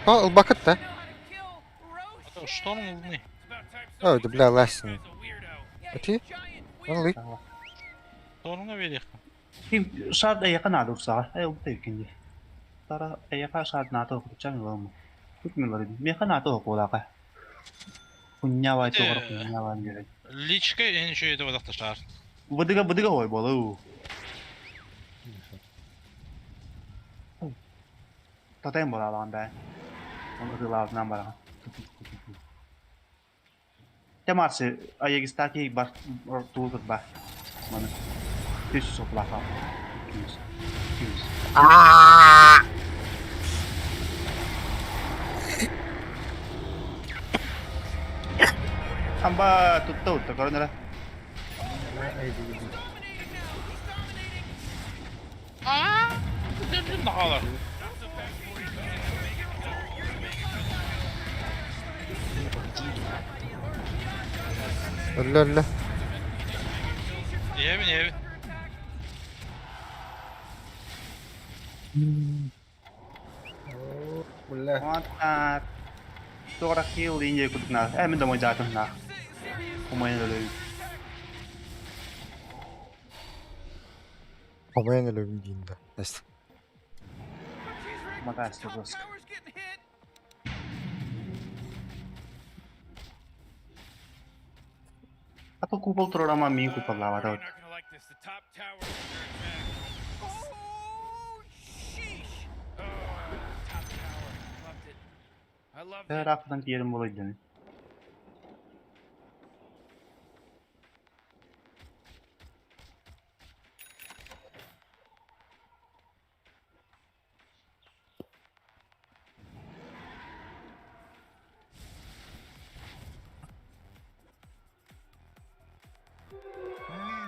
О, ылбакыт да. Шторм ылны. Оо, да бля, ласин. Ати? Онлы. Штормҥа биэриэххэ. Ким шар эйэхэ наада урсаҕа. Эй ол тэйкин дии. Тара эйэхэ шар наата окутучан ылыам. Тут милар миэхэ наата окуулаака. Куннявай тоҕор куннявай диэн. Личка эн үчүгэй да шар. Быдыга быдыга ой болу. Татайым болалаан бээ. Оны ытыылаабытынан бараҕын. Те Марсы Аегистаки бар тугу кытба. Маны. Үс соплаха. Үс. Үс. Амба тутта утта көрөн эрэ. Нахалар. Өллө өллө. Иһэбин иһэбин. Бля. Уонна туора киил инье курдук Э мин домой жаатын на. Хомойн өлөйүн. Хомойон өлөбүн диин да. Эс. Матаста жестко. А то купол турарама мин куполлаабата. You're not gonna like this. The top tower is under attack. Oh, sheesh! Oh, top tower. Loved it. I loved it. Ыраахтан тиэрим буолайдын.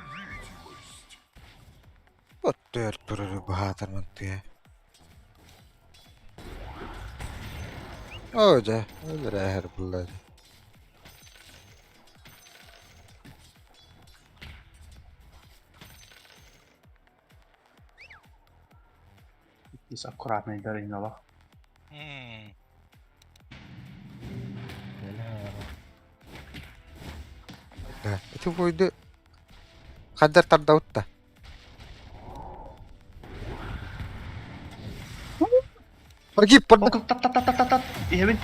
Невидимость. Оттуйар турары баһаатар мантыа. Оо дьэ, өлөрөөһөр булла дии. Ис аккуратный даринолох. М. Да, ити буойду хаддар тардабыт да. Погиб, О, тап тап тап тап тап тап. Иһэбин.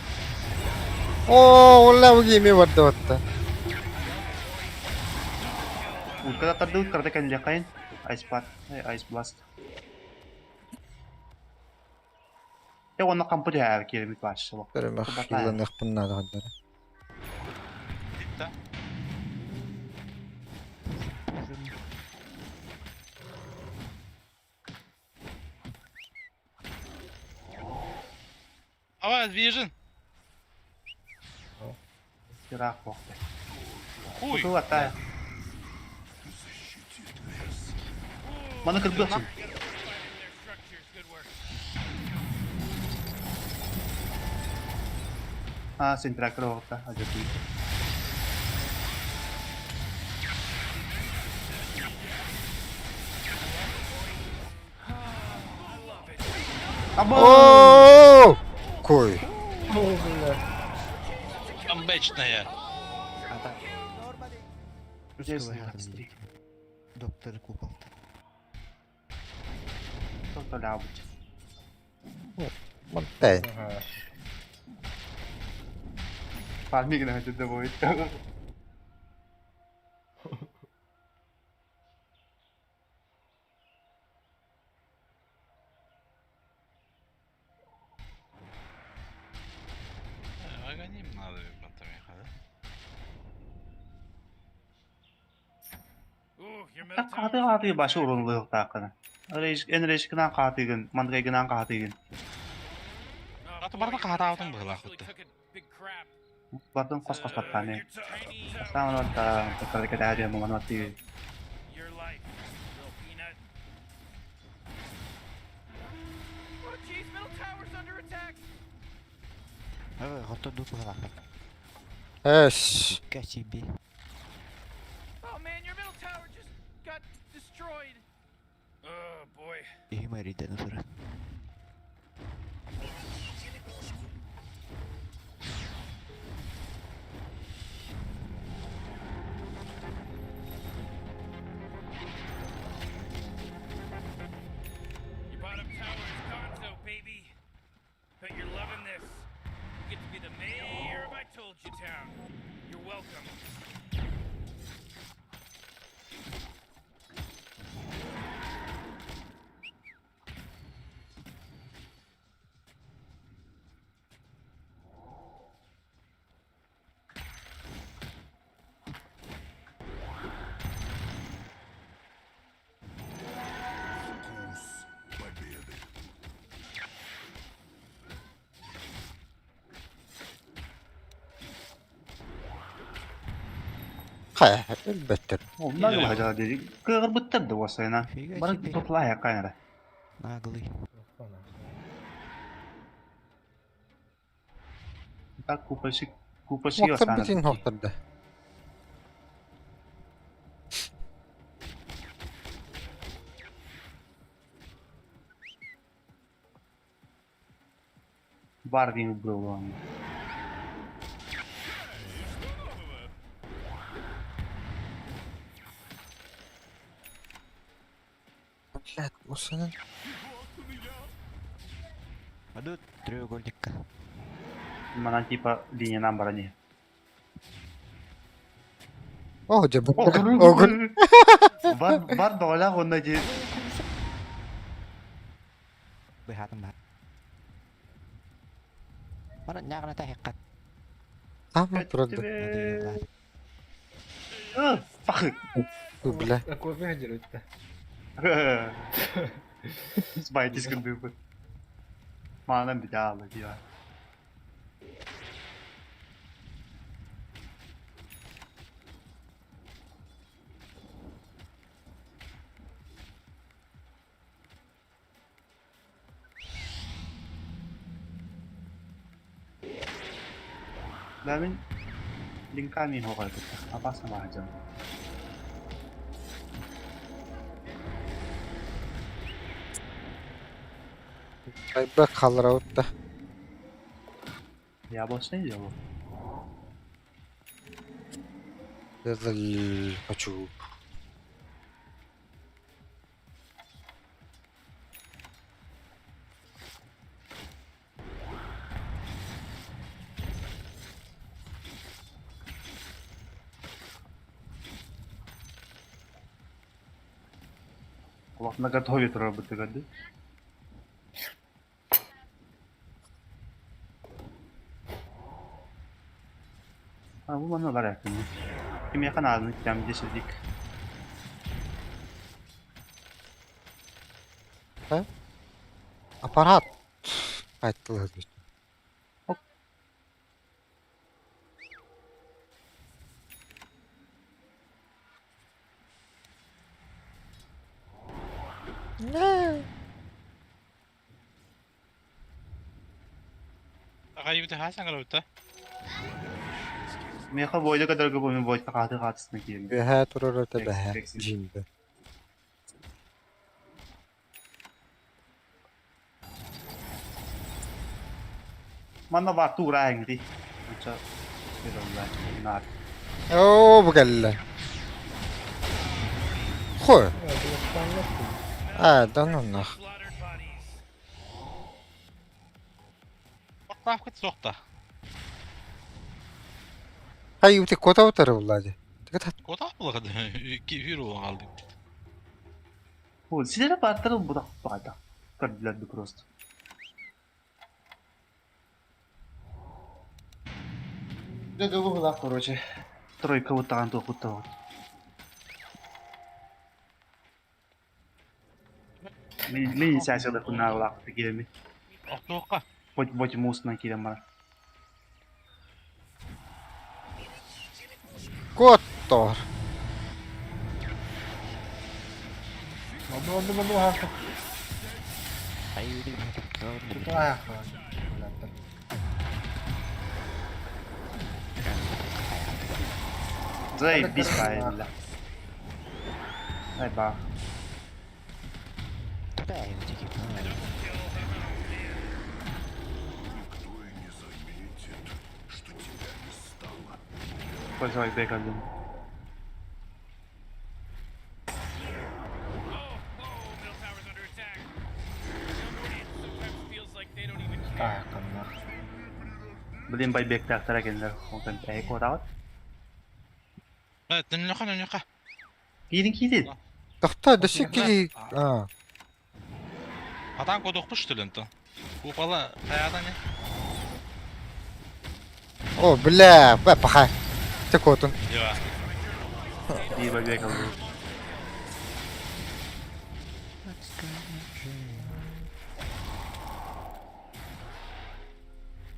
Оо, олла бу гейме барда батта. Утка тардыбыт кырата кэллиэххэйин. Ice Blast. Ice Blast. Те уонна хампы түһээбит киирбит бааччылык. Көрүмэх хиланыахпын наада хаддара. Да. Давай, движен. Ыраах буолта. Хуй. Куту атаа. Маны кырбыахсың. Their structures, good work. А, сентрактор оҕотта. Ажатыы. Або! Оо! Кой. Камбэчная. Ата. Чудесный Русского стрик. Доктор куколта. Тоталябыт. Монтень. Ага. Фармигна это будет. Аганим надо потом ехать, Ooh, your middle tower. Хааты хааты башы урунлуохтааххына. Энрежкинан хаатыгын, мандрегинан хаатыгын. Oh, Аты барда boy, your хаатаабытын tower быһылаах actually утта. took a big crap. Бардын хос-хос таттааны. Your tiny tower. Сааман таккарыкэтээриэ мумануаттыы. Your life, little peanut. Oh jeez, middle tower's under attack. Хоту дупла. Эш. Касиби. Oh man, your middle tower just got destroyed. Oh boy. Ихимэриден сыра. Your bottom tower is gonzo, baby. Bet you're loving this. You get to be the mayor of I Told You Town. You're welcome. Вкус победы. Хайа, элбэттер. Оннар баһа дии. Кыгырбыттар да уосайна. Фига Бары себе. тотлаа кайнара. Наглый. Так купальщик купальщик Моктор битин хохторда. Бар дин был. Блядь, осанын. Аду треугольникка. Манан типа линиянан барани. Оо, дьэ, Огун. Бар бар бағалақ онна ди. Быхатын бар. Мана нягына тахиккат. Ама турады. Фак. Бля. Кофе дерут-то. Спайтис кырдыпы. Манан бит аалы дия. Да мин линками хоҕой кытта опасно баһадьам. Байбак халларабыт да. Яблочный делал. Хочу. Олох наготове турар бытыгар дии. А бу манна ылар этим. Кимиэхэ нааданы китэм десидик. Аппарат айттылар. Аҕайбыты хаа саҥарабыта. Миэхэ бойда кадарга бу мин бойда хааты хаатысына киирдим. Үөһээ турар этэ бэһээ дьиимбэ. Манна баар туурааҥ дии. Ончо наар. Оо бу кэллэ. Хой. Аа, да ну нах. Slaughtered bodies. Ортаахпыт суох да. Хай ути кота утары булла дии. Куотаах булаҕыт киһи буолан хаалдым. Ол силere бааттары будак баҕайда. Көрдүлэр ду просто. Дьэ быһылаах короче. Тройка буттаҕан туохпут Мин мин инициациялар куннаалаах киирэммин. Охтуохха. Бот бот муусунан киирэн баран. Куоттоор. Онну онну онну хаахта. Туту аахта. Заебись правильно. Ай ба. Никто и не заметит, что тебя не стало. Пойдем бегалым. Oh, oh, middle tower's under attack. You know, Morty, it sometimes feels like they don't even care. Таахтаннах. Блин байбектаахтара кинилэр онтон эһи куотаҕыт. Нөннөхө нөннөхө. Киирин киирин. Тохтоо, дөссө киһи аа. Атаан куотуохпут что ли онтон? Куупала хайаата не? О, бля, паха. Ты куотун. Йоо. Биир байбек алды.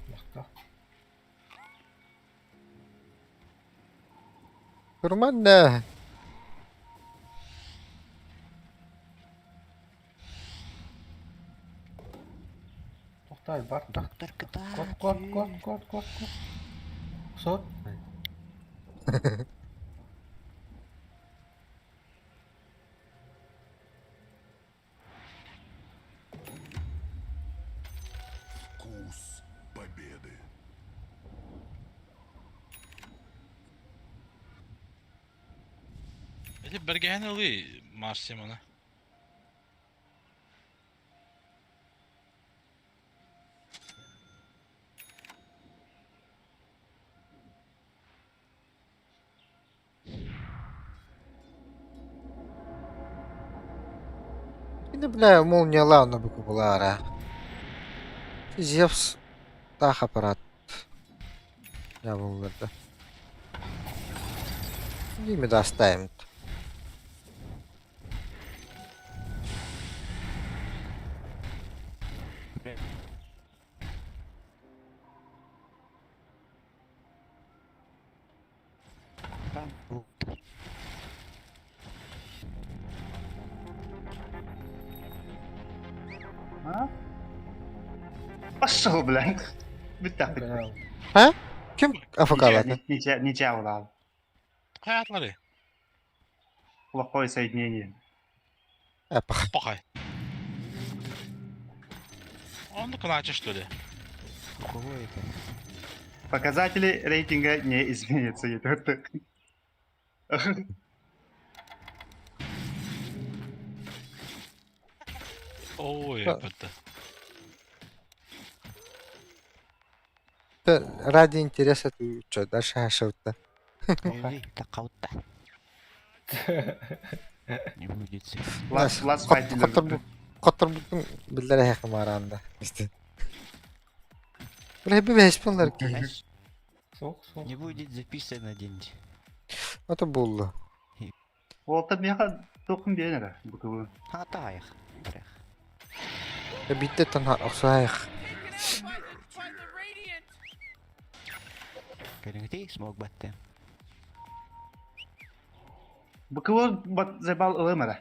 Махта. Турман да. Тохтай бар. Кот кот кот кот кот кот. Сот. Вкус победы. Эти бэргэһэн ылыы Марсиманы. Ини бля молниялаана бу кубулаара. Зевс таах аппарат. Я булларда. Ними доставим. А? Пошел, блядь. Бүттэх. А? Ким АФК-лаата? Ничья улаал. Хайатлары. Плохое соединение. Эпах. Пахай. Он кынача что ли? У кого это? Показатели рейтинга не изменятся. Это Ой, это. Ради интереса ты что, дальше хашевта. Ой, такаутта. Не будет. Last, last fight. Хотторбутун биллэр эһэхэ мааранда. Бля, бэһэспинлэр ки. Суох, суох. Не будет записано день. Ото булла. Уолта миэхэ туоххун биэрэн эрэ букубу. Хатаях. Брех. Битте тан охсаах. Taken out by the, by the Radiant. Кэлиҥити смог батты. Букубу бат забал ылым эрэ.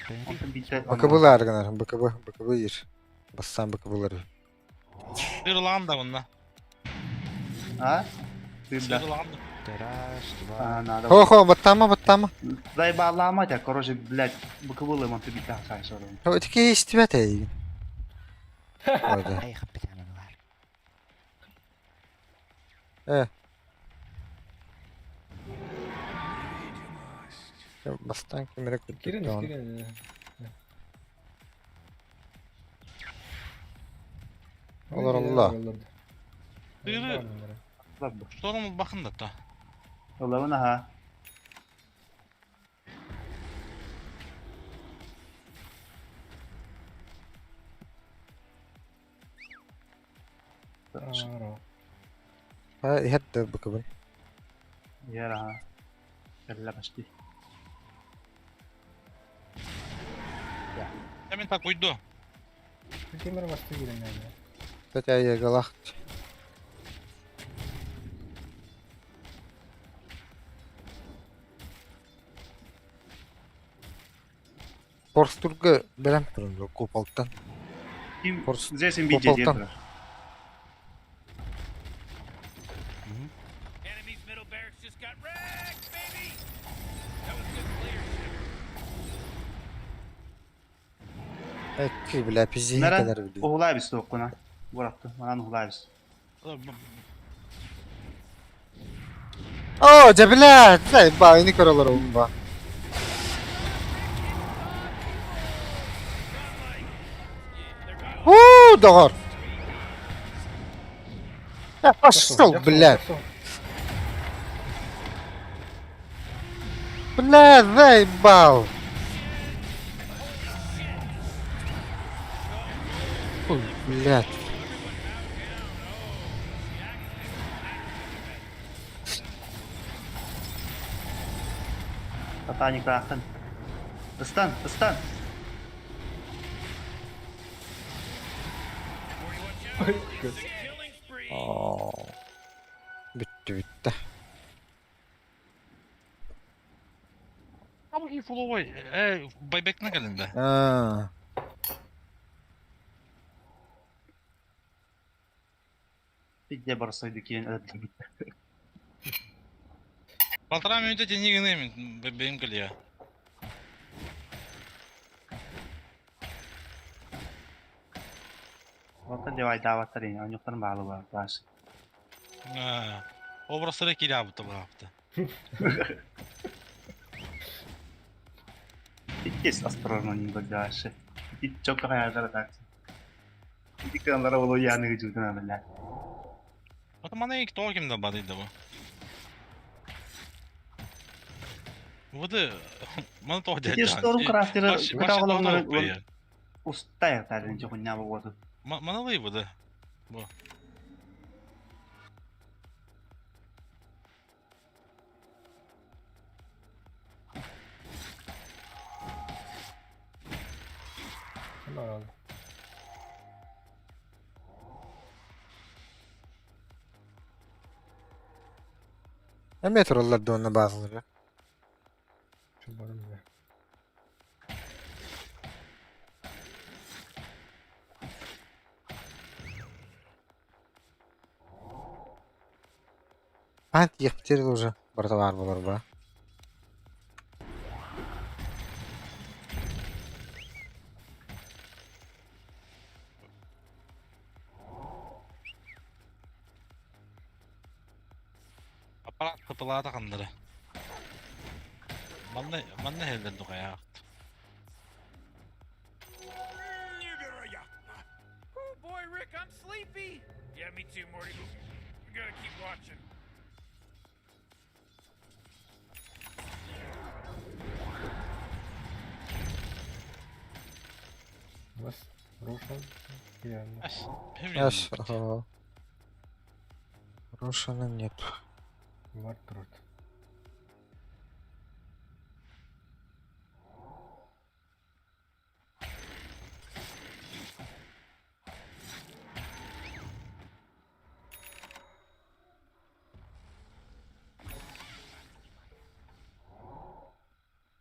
Кэлиҥити Онтон биирдэ Бакыбыл аргынар, бакыбы, бакыбы ир. Бассан бакыбылар. Сырылаан да мынна. А? Тыында. Сырылаан да. Раз, два. А, надо. Хо-хо, баттама, баттама. Заебалаама тебя, короче, блядь, букубу ылым, онтон биирдэ хасаайсорум. Өтүке истибэт эйигин. Ойда. Ай, капитан бар. Э. Бастан кимере Кирин, күттүк. кирин. Олар Алла. Сыры. Шторм бахын да та. Ылабын аха. Ha, иһэр да бакыбын. Яр аха. Кэллэ почти. Мен так уйду. Кемер басты кирин yani. Хотя я галах. Порстурга белем турун куполтан. Ким Порс здесь им видеть куполтан. Enemy's middle barracks just got wrecked, baby! That was good clear. Экки бля пизди Нара кенер билди. уһулаабис туохкуна. Буратты, манан уһулаабис. О, да бля, да ба, ини көрөлөр ба. Ху, догор. Да пошел, блядь. Бля, заебал. Ой, блядь. Татаник раахтан. Ыстан, ыстан. Killing spree! Оо. Бүттү бүттү. Там и фуловой. Э, байбек на календа. Аа. Пидде барсайды киэн öldüm. Полтора минута тебе не гны, бэм калья. Ота девай даваттар ин, онюктан баалы бар, баш. Образları киля бутı бапты. Иккис осторожно не дальше. И чё какая так. Ити кыналара болу яны жудuna бля. Вот мана ik tokim да бады да бу. Воды, мана то Ити шторм крафтера кытагалар устай тарын жогуня болду. Мана лый воды. Бу. Ким бар алды? Эме тураллар дуонна баазылары. Şu барым бля. Хаһан тиийиэхпитигэр уже барыта баар буолар ба. Аппарат кыпылаата ханнары. Манна манна иһэллэр духайаахт. Невероятно! Oh boy, Rick, I'm sleepy. Yeah, me too, Morty. But we gotta keep watching. Бас Рошан Кирианна. Эс, Эс, ага. Рошана нет. Вартрот.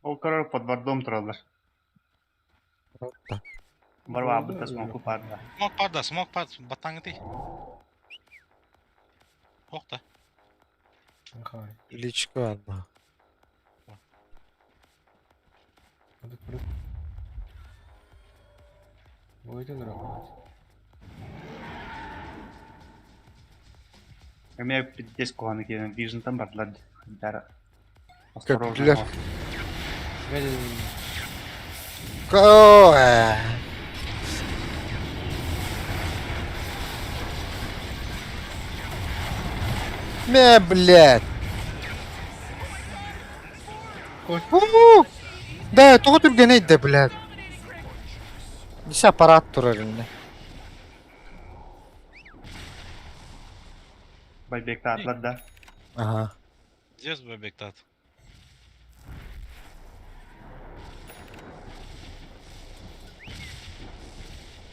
Ол көрөр подвардом тураллар. Да. Барва быта смоку парда. Смок парда, смок пар, батаңыты. Хохта. Хай. Личка одна. Этот плюс. Будете дорогой. Эмиэ пиздец куһаны киирэн вижнтан бардылар дара. Көптүлэр. Осторожно. О, э. Мэ, блядь. У-у-у. Да, тоҕо түргэнэй да, блядь. Десе аппарат турар инне. Байбектаатылар да. Ага. Здесь байбектат.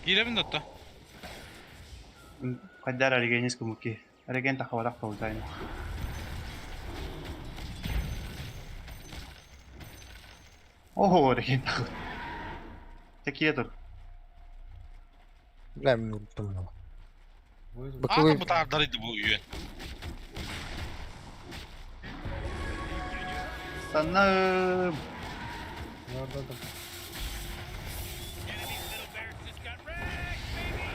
Киирэбин да Хайдар эргенис кумуки. Эрген тахабарах получайны. Ого, эрген тахы. Такие тут. Бля, мин уруттум. Аата Быковой бытаардар иди бу үйен. Санным. Да-да-да. Enemy's middle barracks just got wrecked, baby.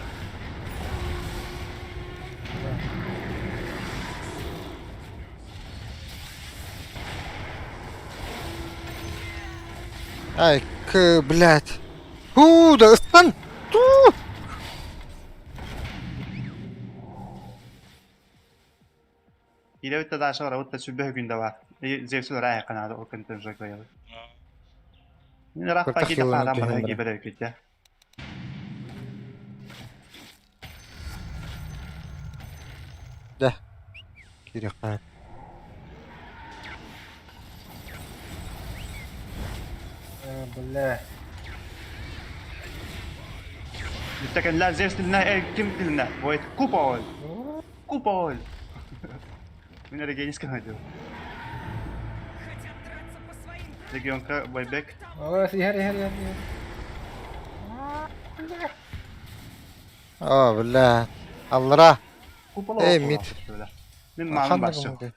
Ай, к, блядь. Ху, да ыстан. Ту. Илэбитте даша бар, вот сүбэ күндэ бар. Зевсү рай канада о контент жакая. Не рах Кыртах пакет йылына адам бар түһэн гибер күтә. Да. Кириэххэ. Э, бля. Бүттәкәнләр Зевс теленә, э, кем теленә? Ой, купол. Купол. Мин регенис канады. Хотят драться по своим Регионка байбек. Ой, иһэр, иһэр, иһэр, иһэр. О, бля. Аллара. Купол. Эй, мид. Мин маным Ханна баршы. гымды.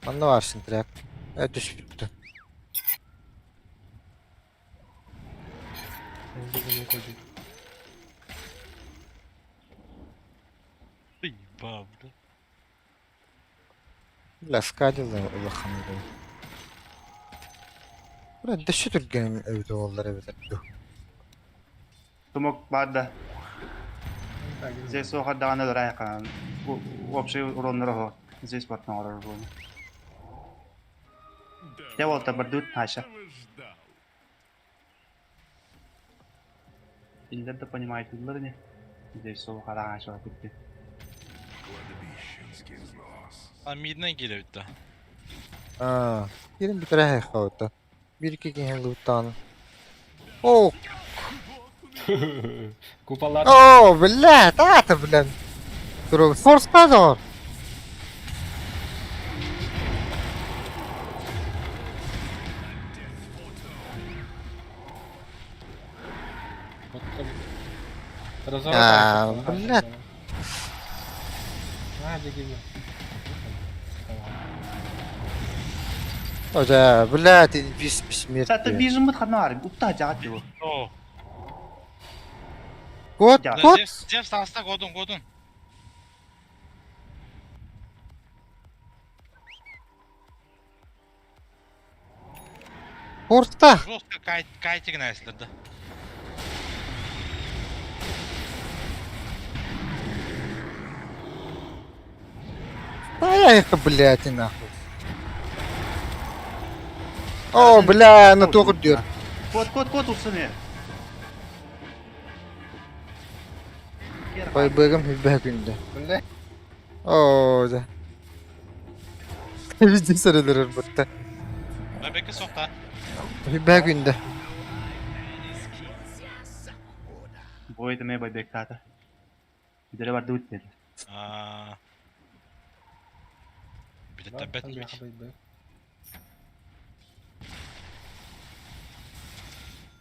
Манна барсын тряк. Э, түспүттү. Энди көдү. Ты бабда. Бля, скадилы улахан бу. Бля, дөссө түргэн эбит оҕоллор эбит ду. Тумок бар да. Зевс охардаганы рай канан. Общий урон рого. Здесь батна орор буну. Я вот табардут наша. Этого ждал. Иллер да понимает, иллер не. Здесь охарага шо битти. Кладбищенский взнос. А миднен киирэбит да. Аа, кирин бүтэрэ хайхаута. Бир киһи лутан. О, Куполар. о, бля, таата, бля. Тур форс-мажор. А, блядь. О, да, блядь, инвиз Это бессмертие. бежим ханар, упта жаат его. О, Кот, Да. кот! Зевс, Зевс таҕыста куотун, куотун. Порта! Жестко кайт, кайтигин айсыларды. Да я их, блядь, и нахуй. О, бля, на то дер. Кот, кот, кот усыны. Байбыгым хүбэ күндө. О, да. Везде сөрөлөр бутта. Бэбэкэ соқта. Хүбэ күндө. Бой это मैं देखता था इधर बार दूध थे Аа. Бит бит.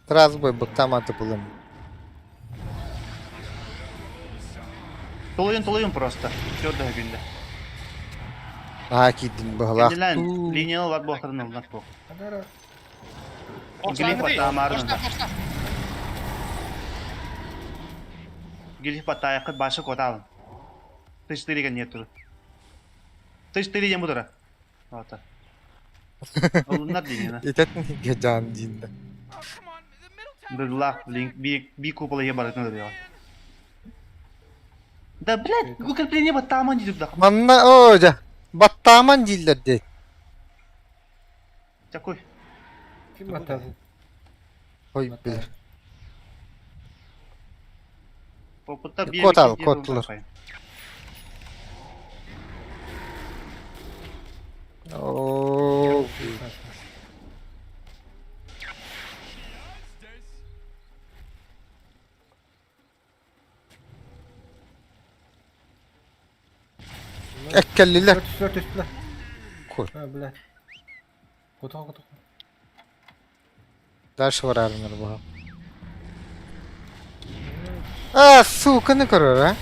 Сразу бой бактаматы булым. Толуйун толуйун просто. Төрдө күндө. Аа кийдин быһалаах. Кендилен линияны бар буохтарын ылнат буох. Глиф баттаамаарында. Глиф баттаайыккыт башы котаалын. Тыш тыриген не туру. Тыш тыриген бу тура. Ота. Олуннар линияны. Итетин гежан динде. Oh, come on. The middle tower. Дырлах линк би би купола е барытын дырыга. Да блядь, укрепление баттааман дейт да. Манна о жа. Баттааман дииллер дейт. Такой. Ой билер. Опытта би. Кот ал, котлар. О, Эккеллилер. Кот. Дальше барарынар буга. А, сука, не көрөр, а?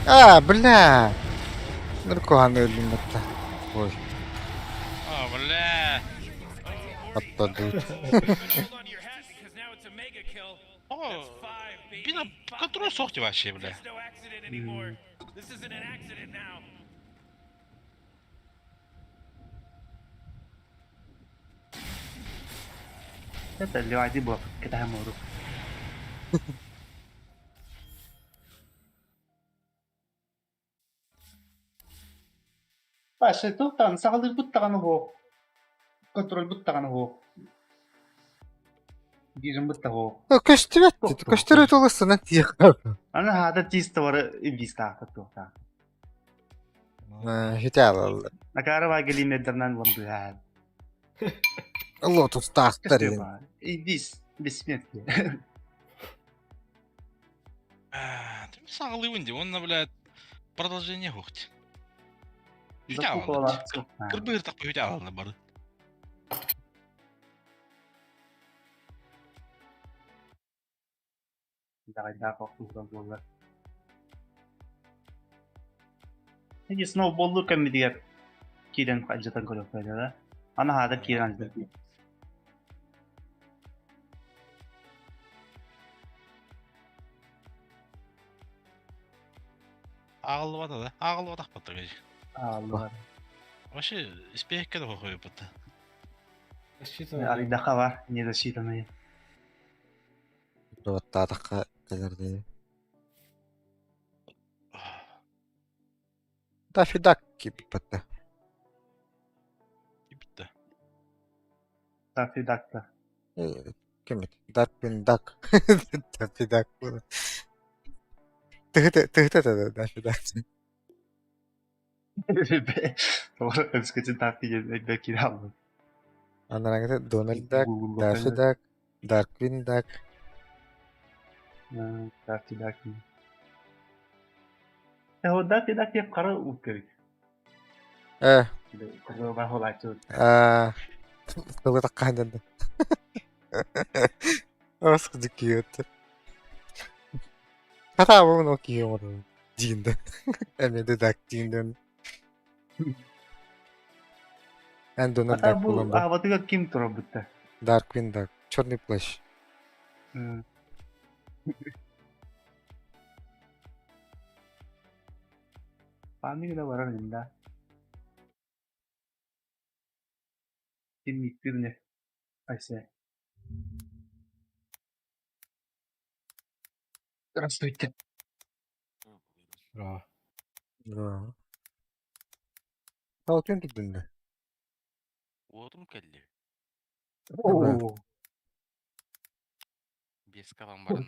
А, бля. Нуркухан өлүм батта. Ой, А, бля. аттады. Hold on to your hat because now it's a mega kill. О, That's five, baby. бина контроль сохти вообще, бля. There's no accident anymore. This isn't an accident now. Это левайди буох. Кетаһым ору. Башы туктан сагалыр буттаганы хоок. Контроль буттаганы хоок. Бирин бутта хоок. Көстүбөт. Көстүрөт олысына тиек. Аны хада чисто бары инвиста туктан. Хите алалар. Накара ба гелимедернан ламдыга. Лотус тахтар. Инвиз бессмертие. Сагалый вынди, он, блядь, продолжение хохти. Закупала. Кырбыр так пүйдә бары. Дагайда кокулдан болар. Эги сноуболлур кэммидигер киирэн алдьатан көрүөхтэрэ да. Аны хаада киирэн алдьатан. Ағылып да, ағылып тақпатты кәжі. Ааллар. Вообще, испекке де қойып бітті. Арыйдаха бар, не засчитанные. Баттаатакка келерди. Дафидак кип батта. Бітті. Тафидакта. Ким это? Дарквин Дак. Дафидак. Тыгыта тыгыта Дафидак. Өскөтүн тафи диэн киирэ Анараңыта Дональд Дак, Дафи Дак, Дарквин Дак. Дарки Дарки. Э, Дарки Дарки хара уккабит. Э, Кыргыба холаччы. э, тылы таккаан да. Ос кыдыккиөттө. Хата абын о киһи оҥорор диин да. Эмиэ да дак диин да. Эн донор Ата дарк бу буолан бар. аабатыгар ким турар бутта? Dark Queen Dark. Черный плащ. Паамик да барар да. Ким миттирне? Айсе. Здравствуйте. Браво. Да. Талтын турдун да. Уотум кэлли. О, Без калан баран.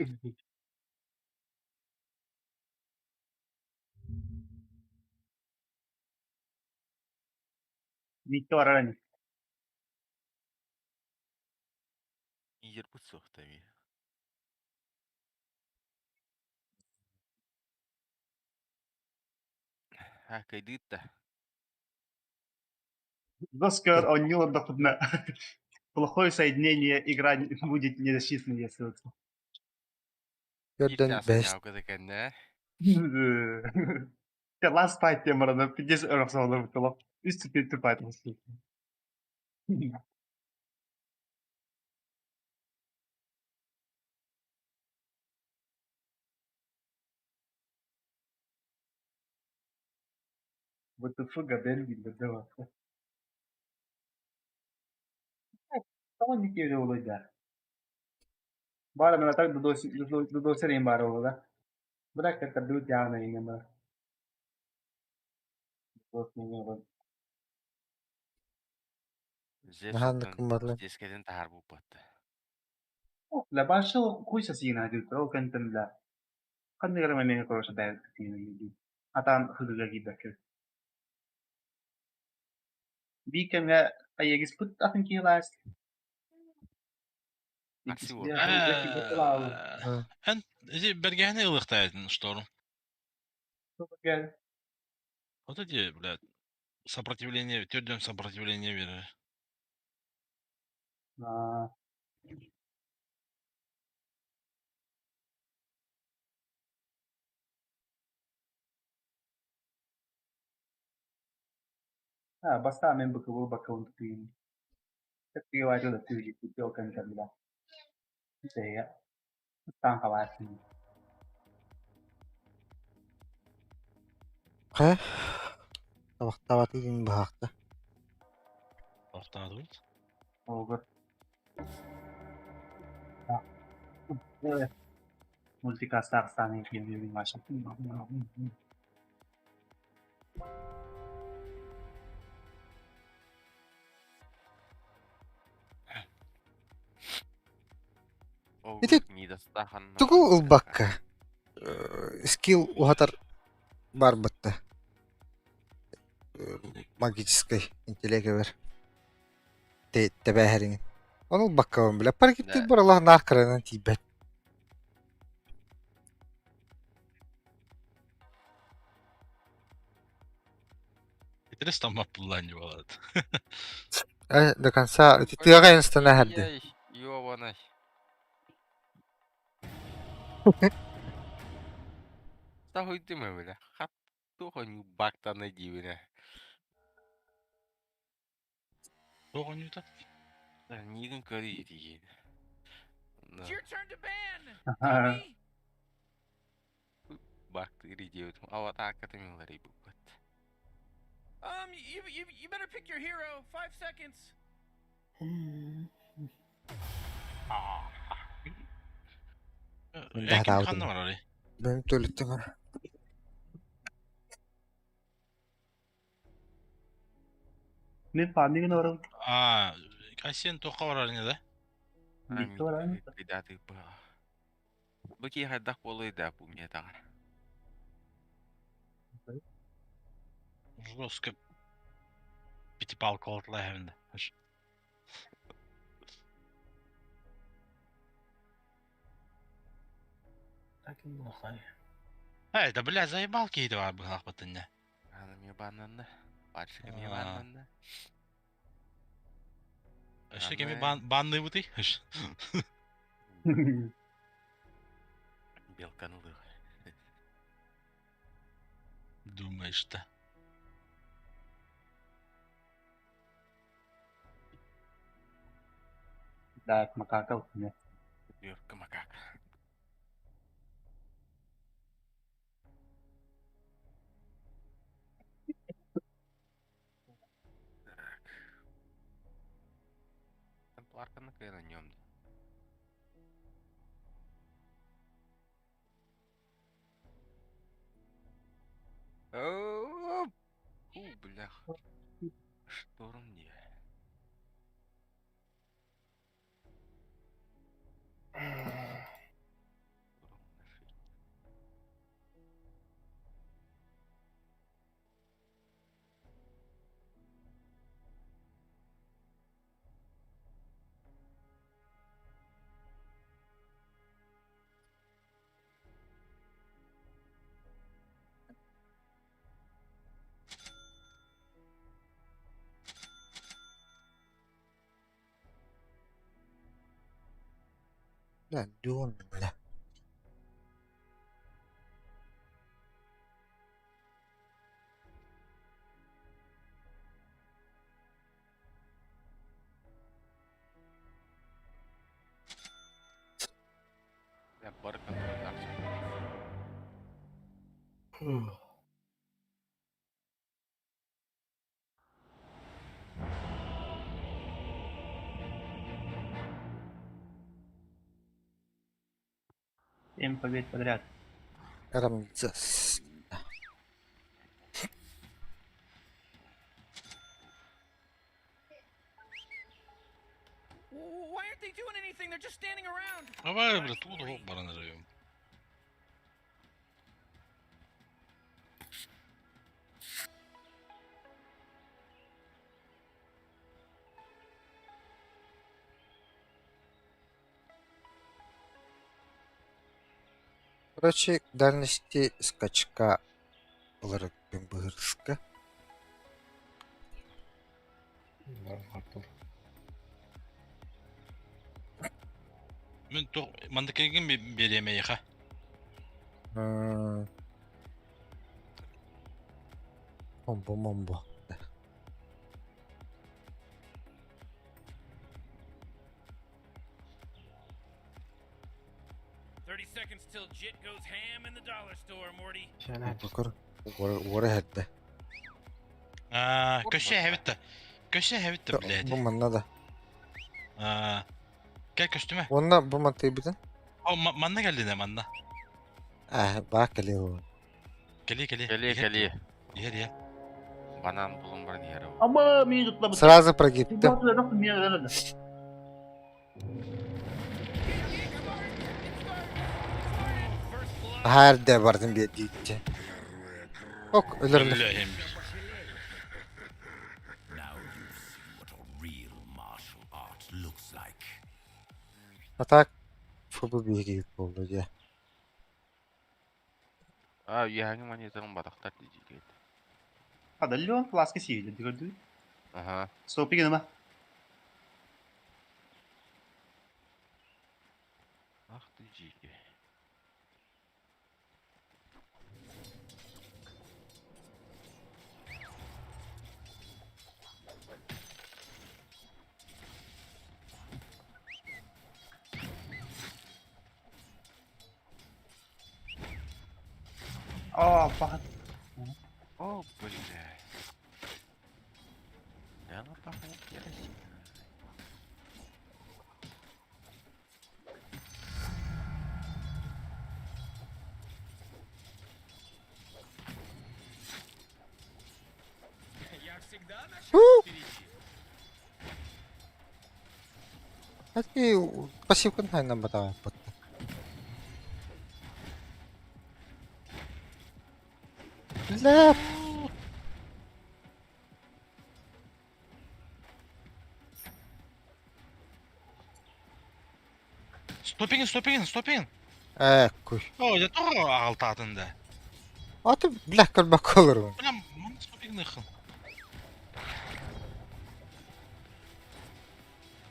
Митте барар ани. Иербут суохтами. А, кайдыытта. Доска онньула дохудна. Плохое соединение, игра будет недосчитана, если вот. Көрдөн бэс. кэннэ. The last fight темарана пиздец ырахсалар бутала. Үс түппүт fight болсун. What the fuck габен билдерде бар. Tamam bir kere olacak. Бары мен так додосерин бары ола. Bırak da dut яна инема. Вот не вот. Наһаан кыммарлы. Дескеден тахар буппатта. La башыл куйса сина дют, ол кентен да. Кандай гра мен короче да сина дют. Атан хыгыга гибәкер. Бикемгә аегис пут атын килас. Эн эти бергәһне ылыктайтын шторм. Вот эти, блядь, сопротивление, төрдөн сопротивление берер. А, баста мен бакы бакы тыын. Тыйважы да тыйжи тыйокан кабила. Тыя. Таң каласын. Хэ? Табахтабаты дин баахта. Табахтаадыбыт. Ого. Мультикаст Арстаны фильмі ваша. Ити тугу ылбакка скилл уһатар барбытта магическай интеллект тэбээһэриҥин. Ону ылбаккабын билэ. Паркиттик бар Аллах наах кыранан тиийбэт. Итирес таммап буллаан дьуолат. Э, до конца тыаҕа инстана хэрди. Ёбаный. Та хуй ты бля. Хат туха не бактана дивина. Тоҕонньута? Нигин көрі деген. It's your turn to ban. Dummy. Бактыри диэбитим. Аватааката милари буппат. You better pick your hero. 5 seconds. Экин ханна барар. Бэм төлүттүм ара. Мен памигин орым. А, Айсен тоққа барар не да? Виктор Придаты ба. Бу ки хайдах болой да бу мне тага. Жестко пятипалка отла хэмдэ. Таким лохай. Эй, да бля, заебал киһи бар быһаахпытын не. Аны эмиэ бааннанна. Пальчик эмиэ бааннанна. Өссө кеми баанныыбытый? Белканы ылыах. Думаешь-то? Да, макака утуйа. Юрка макака. Так. Темпларканы кыайан анньыам да. Оп! У, блях. Шторм не. Бля, Дюн, бля. Я бары контрольдах. Семь побед подряд. Рамзес. Why aren't they doing anything? They're just standing around. Давай, бля, тут вот барана живем. Короче, дальности скачка ылар быһырска. Артур. Мен то мандыкегин беремейха. Момбо момбо. 30 seconds till Jit goes ham in the dollar store, Morty. Бакыр уора хэтте. Аа, көсө хэвитте. Көсө хэвитте, блядь. Бу манна да. Аа. Кел көстүмө. Онна бу мантыйбытын. О, манна келди манна. Аа, баа кели Кели, кели. Кели, кели. Иһэр, иһэр. Банан булун баран иһэр. Ама мин tutla Сразу прогибтим. Хәрдә бардым бит дитте. Ок, өлөрлөр. Өлөһүм. Now you see what a real martial art looks like. А так футбол биһиги болду дии. А, үөһээҥҥи монетаны батахтар дии Хадаллон фласка сийле дигөрдү. Ага. Стопи гынма. Ах ты дикий. Аа, бахат. О, бля. Я на пахнет керосин. Я всегда на шаг впереди. Ати пассивкын хайнан батаа бат. Бля. Стопигин, стопигин, стопигин. Ээ, куй. О, я тоже аҕалтаатын да. Аты блях көрбөккө олорбун. Прям ман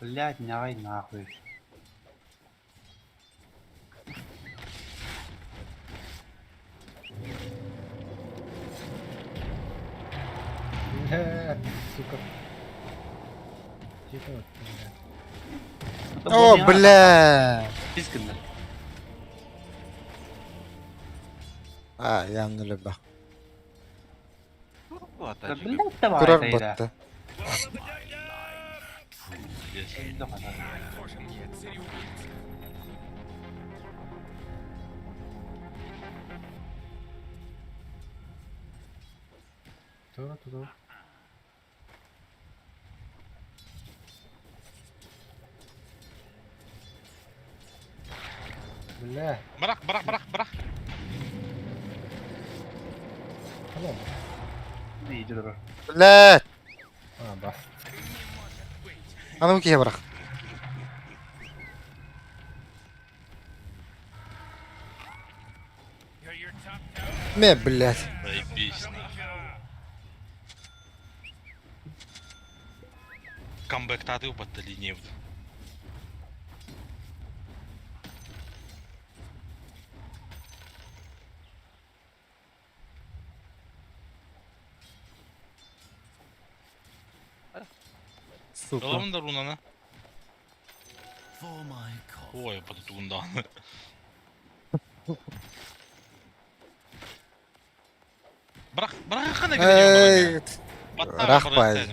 Блядь, нягай нахуй. Бля, сука. Тихо, бля. О, бля. Biz kimler? А, я не любах. Блядь, давай. Турар батта. Туда, туда. Бля. Бырах, бырах, бырах, бырах. Алло. Бля. А, бас. Аны бу киһи бырах. Ме, блядь. Заебись, нахуй. Камбэктаты упатта линия. Сука. Ылабын да рунаны. Ой, потутугундаан. Бырах, бырах хана Эй, рахпай.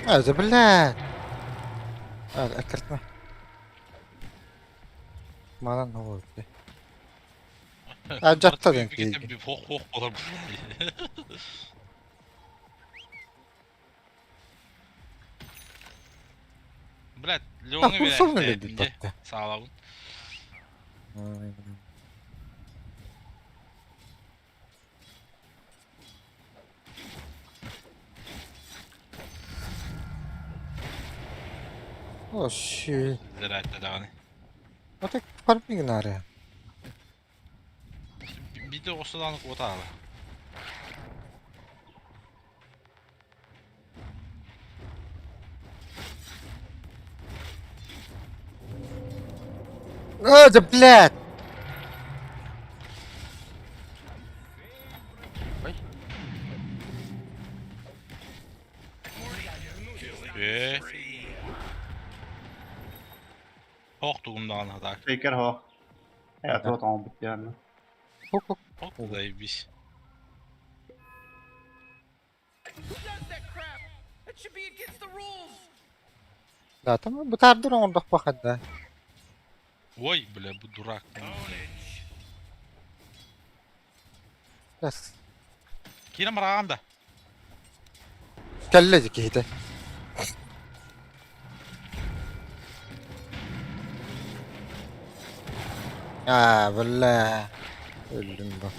А, это, блядь. А, эккиртме. Манан ол. А, жатта ден кейги. Хох хох болар. Блядь, Леоны А, хуй люди батта. Саалабын. О, щи. Зирайте даҕаны. А так парпигнаре. Биде оҕустадааны куотаала. О, да блядь! Ээ. Хох тугум даҕаны так. Фейкер хо. Я тут он бутян. Хо-хо. Хох заебись. Who does that crap? That should be against the rules. Да, там бытардыр оңордох бахадда. Ой, бля, бу дурак. Бас. Кирен бараҕан да. Кэллэ киһитэ. А, бля. Өлдүм бу.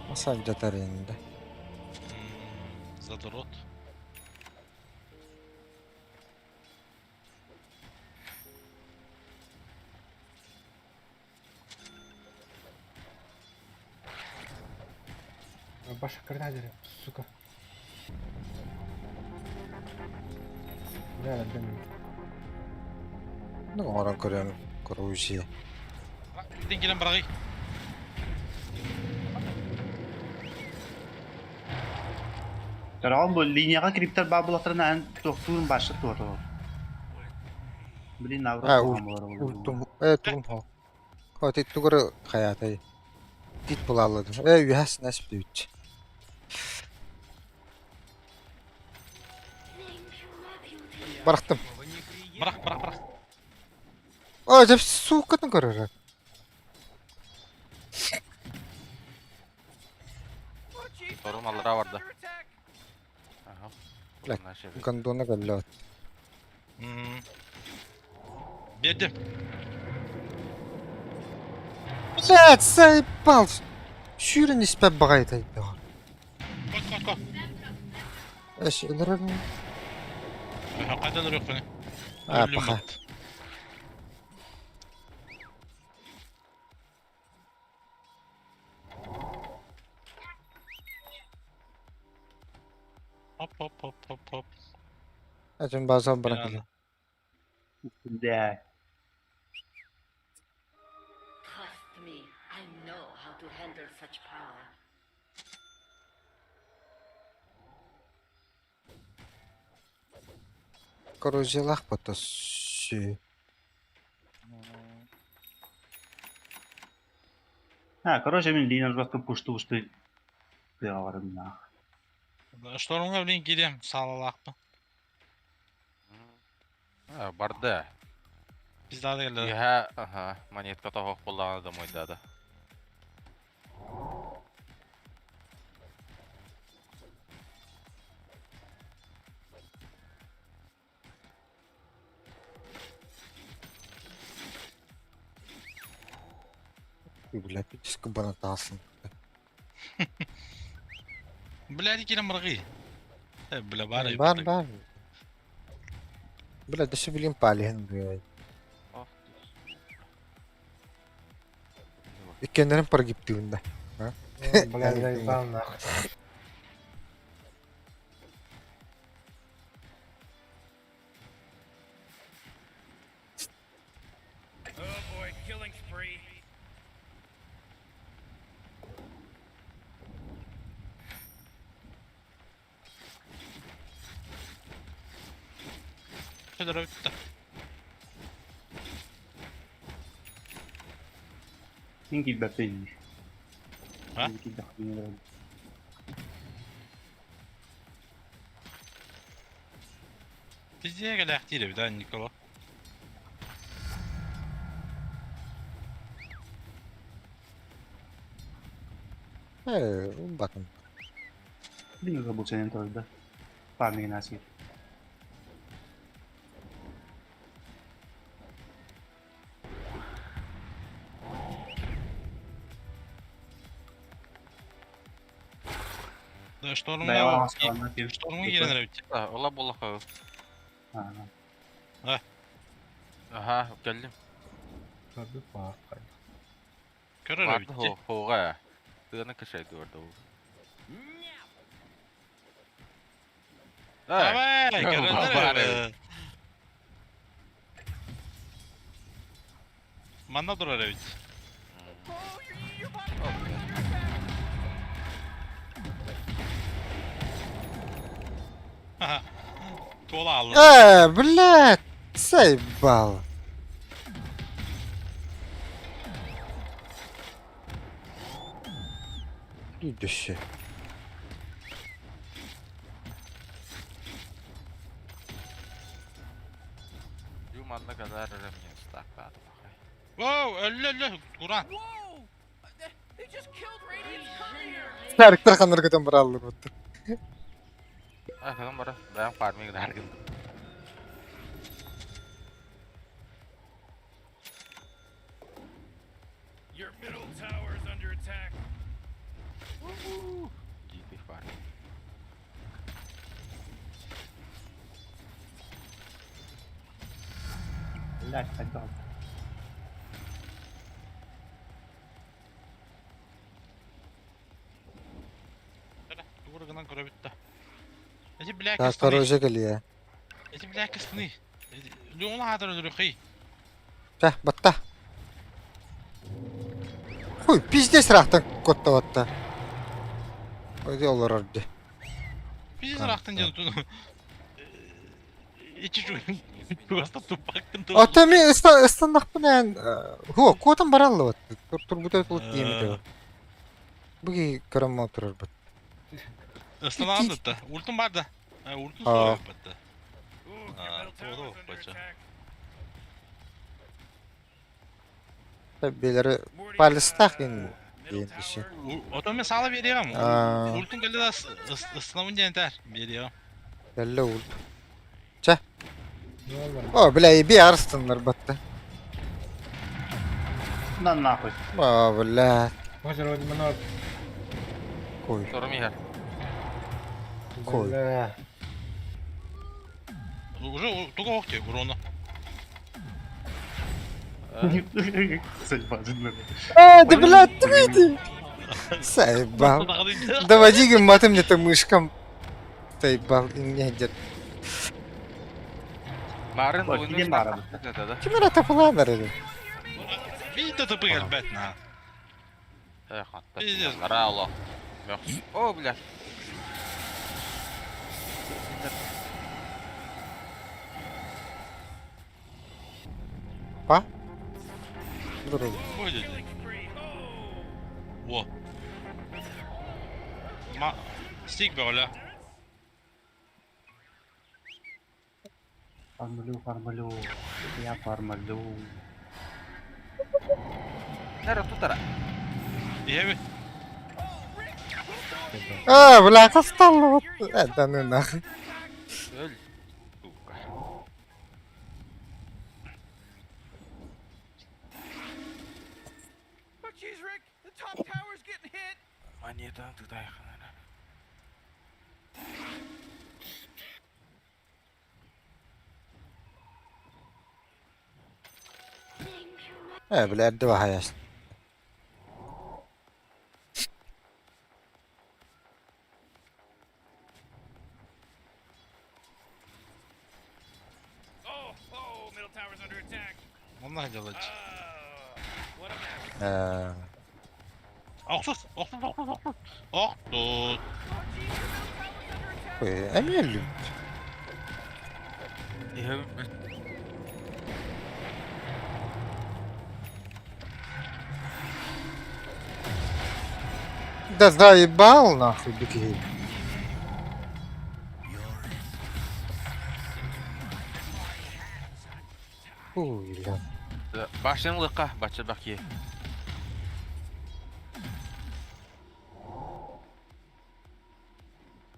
Масал жатар енді. Задрот. Баша координаторе, сука. Бля, блин. Ну, оңорон көрөм, короче. Ден кирен бараҕый. Таран бу линияга криптер бар булаттарына эн токтуун башы туоту. Блин, А, авра ультум, э, тугум хо. Хо, ти тугары хаятай. Тит булалладым. Э, үйәс нэс бит. Барахтым. Бырах, бырах, бырах. О, деп сукатын көрөр. Oh, jeez, Sorun top alır tower's vardı. under attack. Aha. Бля, Гондона галлот. Бердим. Блядь, заебал. Сүүрэн испэт баҕайытай доҕор. Кот, кот, кот. Эс өлөрөр Хайда өлөрүөххүнүй? А, Өллүм паха. бат. Хоп, хоп, хоп, хоп, хоп. Этин база баран кэлин. Бля. Trust me, I know how to handle such power. Коррозиялаах бата сү. А, короче, мин линия жестко пушту, что тыаҕа нах. Штормҥа билин киириэм, саалалаахпын. А, барды. Пиздада кэллэ. Иһэ, аха, монетка тоһох буоллаҕына да мойдада. Бля, пиздец банатасын. Бля, киирэн бырҕыы. Э, бля, баар Бар, бар. Бля, да билин палиһын бля. Иккеннерин прогиптыын да. Бля, заебал нахуй. Oh boy, killing spree. Şöyle bitti. Мин киирбэппин. А? Мин киирбэппин. Пиздец, кэлээхтиир эбит, а, Никола. Э, батын. Мин забыл тоже, да? Парни нас есть. Да, Штормҥа Да, я вам сказал, Штормҥа киирэн эрэ эбит. Ола буолла Ага. Аха, кэллим. Көрбүт баар. Көрөр Барды эбит. хоҕа. Тыаны кышайды орда ол. Давай, көрөр Бар эбит. Манна турар эбит. Oh, your, your bottom tower is under attack. Туола алла. Э, блядь, заебал. Идущий. Юманна kadar önemli ıslaklardı bakay. Воу, өллө өллө, Куран. Whoa! They just killed Radiant's courier. Стариктар ханыр көтөн бараллар бутты. Arkadan bara ben farming derdim. Your middle tower is under attack. GP farming. Блядь, хотел. Тугур гынан көрө бүтті. Эти бля Так, кыстыны. короче кэлиэ. Эти бля кыстыны. Леон аатыр өлөрөхий. Чэ, батта. Хуй, пиздец рахтан коттаватта. Ойди олорор ди. Пиздец рахтан ден тун. Ичи чу. Чугаста тупактын ту. Ата ми ыстаннахпын эн хуа куотан баралла бат. Тур турбута тул тиэмите. Буги көрөм турар бат. Ыстанаанды да. Ультун бар да. Ультун Аа. сойып батты. Ooh, your А, middle tower todo is under бача. attack. Белери Morty, палыстах ин middle диэн киши. tower. Отон мен сала берегем. Аа. Ультун келди да ыстанамын диэн тär. Берегем. Кэллэ ульт. Чэ. О, бля, би арыстыннар батта. На нахуй. О, бля. Кой. Торум иһэр. Кой. Уже туга ох ти урона. А, да блядь, ты ты! Заебал. Доводи матом где-то мышкам. Заебал, и меня где-то. Марын Ой, уйну киден баарабыт. Да. Ким эрэ тапылаанар эрэ. Биир да тупик элбэт на. Эх, атта. Пиздец. Рало. О, бля. Па? Здорово. Ой, Во. Ма... Стик бөҕөлө. Фармалю, фармалю. Я фармалю. Нера тутара. Иһэби. А, бля, хастал вот. Это ну нахуй. Өл. Сука. Oh, jeez, Rick, the top tower's getting hit. Монета тутайхана. Э, бля, два хаяс. Oh, oh, middle tower's under attack. Онна делать. Oh, what a mess. Э, Охсус, охсус, охсус, охсус. Охтут. ой, а меня любит. Иһэби. Да заебал нахуй, беги. Хуй, бля. Башын лыка, бачы баки.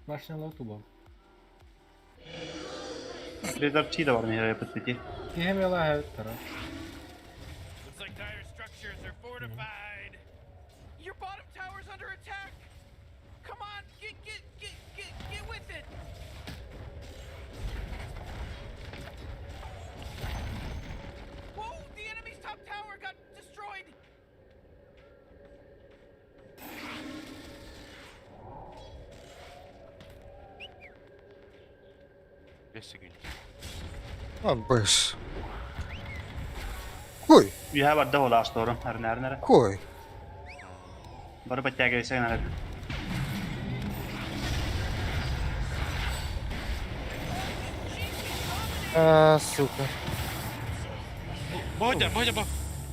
Башня лоту был. Резервчи да бар меха yapıt Кихемела хеттара. Looks like dire structures are fortified. Your bottom tower's under attack. Come on, get get get get get with it. Whoa, the enemy's top tower got destroyed. Бес секунд. А, быш. Кой, Үһэ барда ол асторум. Арнар нара. кой. Бары подтягивайся на. А, сука. Бодя, бодя, бо.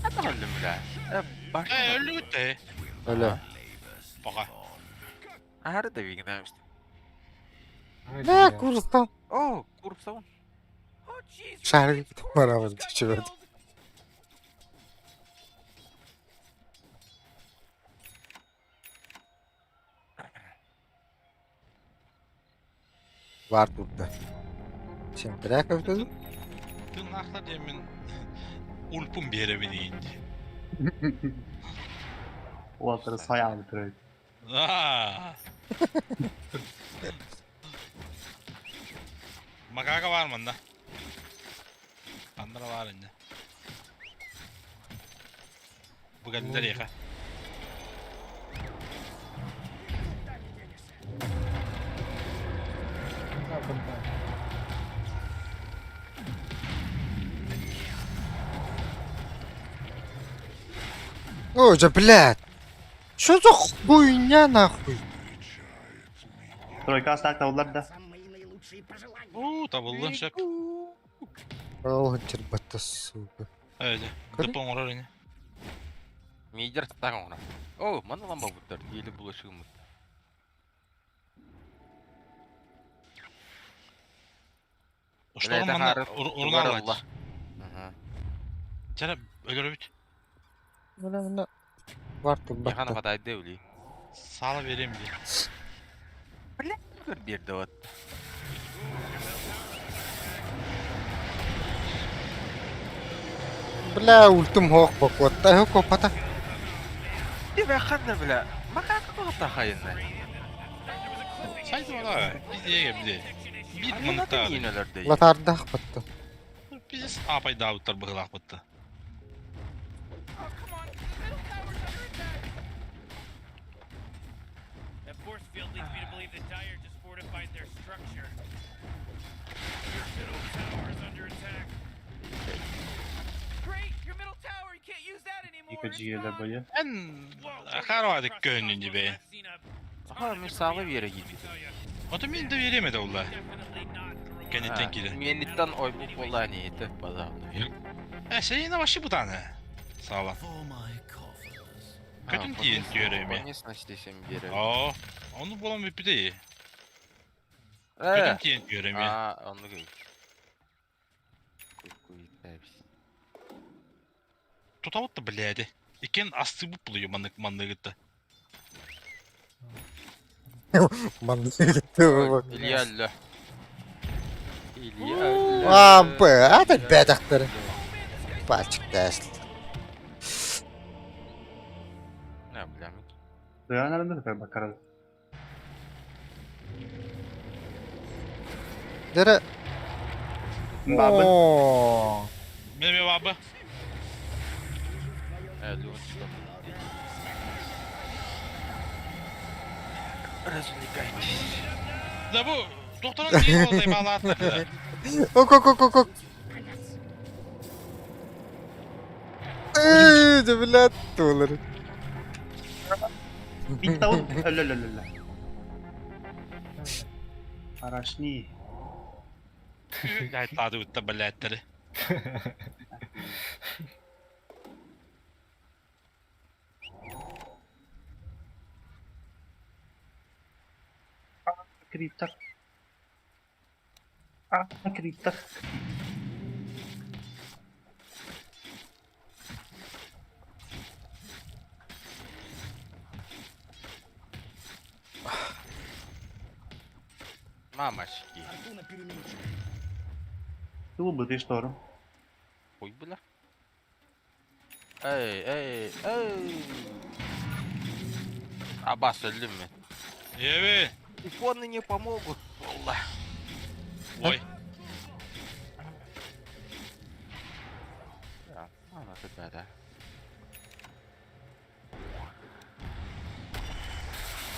Это өлдүм, бля. Э, башын. Э, өлүтэ. Бля. Пока. Ахары да вигнамст. Бля, курса. О, курсаун. Oh, jeez. Шарик Rick's барабан got чувак. killed. Var burada. Şimdi bırak öptüm. Тыннахта демен ульпум беребин инди. Уолтер саян бүтүрөйт. Аа. Макака бар мында. Андра бар инде. Бүгін реха. Ой, да блядь. Что за хуйня нахуй? Тройка астаак табылар да. У, табылды шеп. Ол чербата, сука. Әйде. Көрі? Дыпон орар ине. Мидер стагона. О, мана ламба буттар. Еле булышым. Что мана урна алат. Ага. Жара өлөрө бит. Мына мына. Var Яхана турбатта. хатайды ули. Сала берем ди. Бля, көр берді вот. Бля, ультум хоқ бокуатта. Хоқ опата. Тебе ханна бля. Макака куһата хайынна. Сайдыбала, биздеге бile. Бир Аты мыныктаады. миин өлөрдө. Латардаах баттым. Биз апайдаабыттар быһылаах бытта. Oh, come on. The middle tower's under attack. That force field leads me to believe that Dire just fortified their structure. Your middle tower is under attack. Great, your middle tower. You can't use that anymore. Ика It's жиелер gone. бойы. Эн харуадык көөнүн дибе. I've seen a Аха, мен саалы бере кийбит. Ото мен да береме да улла. definitely not the Кенеттен кире. Мениттен ойбук болла не это базарны. Э, сен вообще бутаны. Сала. Көтүн тиен түйереме. Конечно, десем бере. Оо, ону болан бүпүдей. Көтүн Э. тиен түйереме. А, оны күй. Куй, Тутабытты биледи. Икен асты буп булую маннык манныгытты. Маннык бак. Илья Илья. Илья. А, б, это бәдәхтер. Пальчик тәсл. Не, бля, мен. Дыянарында да бакарал. Дәрі. Бабы. О. Меме бабы. Э, Леон, что? Развлекайтесь. Да бу докторун тиен болсай балаатты. Ок, ок, ок, ок, ок. Эй, да блядь, доллар. Бит тауын. Өлөлөлөлө. Арашни. Айтлады бутта билеттери. Криптор. А, криптор. Мамочки. Ту быты шторм. Ой, бля. Эй, эй, эй. Абас, өлдүм мен. Эбе. Иконы не помогут. Алла. Ой. Да, ана тепер, да.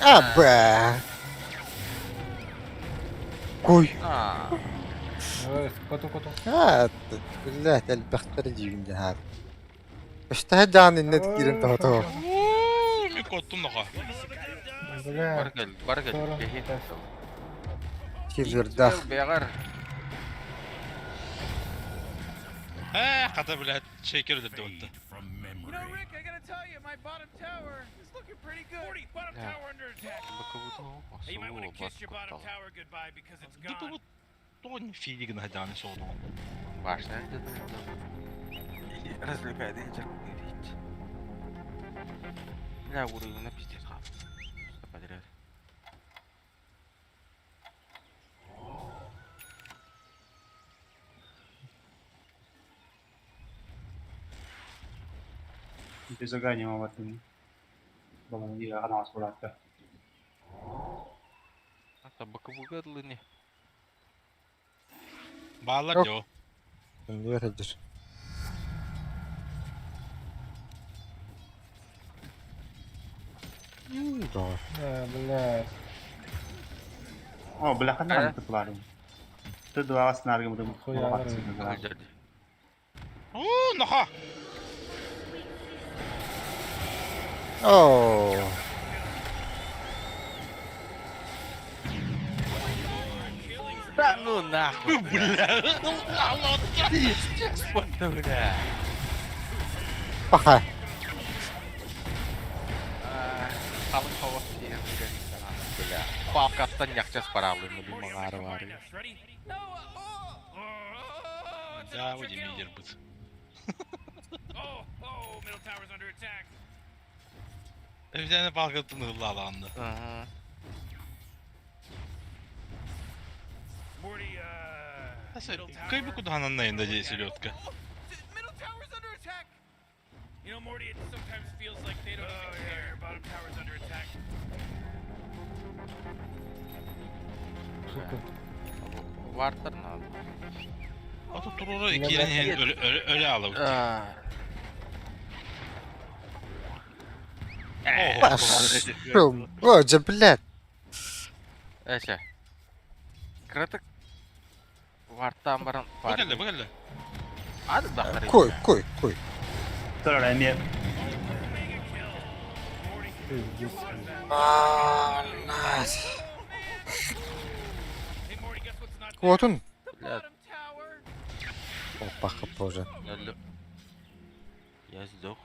А, б. Кой. А, Ой, коту коту. А, блядь, әлбәхтер дигәндә һәр. Эштә җан инне кирен тото. Мен коттум ноха. Бля. Баргел, баргел. Торон Беги. тест. Кирдах. Бегар. Э, ката блядь, шекер өдөрдү бутта. You know, Rick, I gotta tell you, my bottom tower is looking pretty good. 40 bottom Yeah. tower under attack. Hey, you might want to kiss your bottom tower goodbye because it's Ды gone. бу тон фидигин хайданы соодун. Башня. Развлекает инжир. Бля, уровень на пиздец. Что подряд. Безогани мабатын. Балан дия анас булатты. А боковую не. Баалар Ок. жо. Нер хәҗер. Да. Э, бля. О, бля, ханна Э? ханна тыплары. Ты два снаргы буду. Хуя, О, ноха. О. Да ну нахуй. Бля. Пиздец, бля. Паха. Қалың хауа деген бля. Палкаттан яқчас паралы мы Morty, мағары I'm бар. gonna find us. Ready? No, oh, Oh, it's an Да, ultra выйди kill. мидер быт. Oh, oh, middle tower's under attack. Эбиден палкаттан ыллаланды. Ага. Morty, middle tower. Кайбы куда анан найында же селедка. oh, the middle tower's under attack. You know, Morty, it sometimes feels like they don't even care. Your bottom tower's under attack. Вартер надо. Ото туруру икиэн иһин өлө аалабыт. Пошел. О, дьэ, блядь. Эче. Кыратык вартаан баран Бу кэллэ, бу кэллэ. Ады дахтар. Кой, кой, кой. Турар эмиэ. А, nice. Куотун. Блядь. Опа, позже. Я сдох.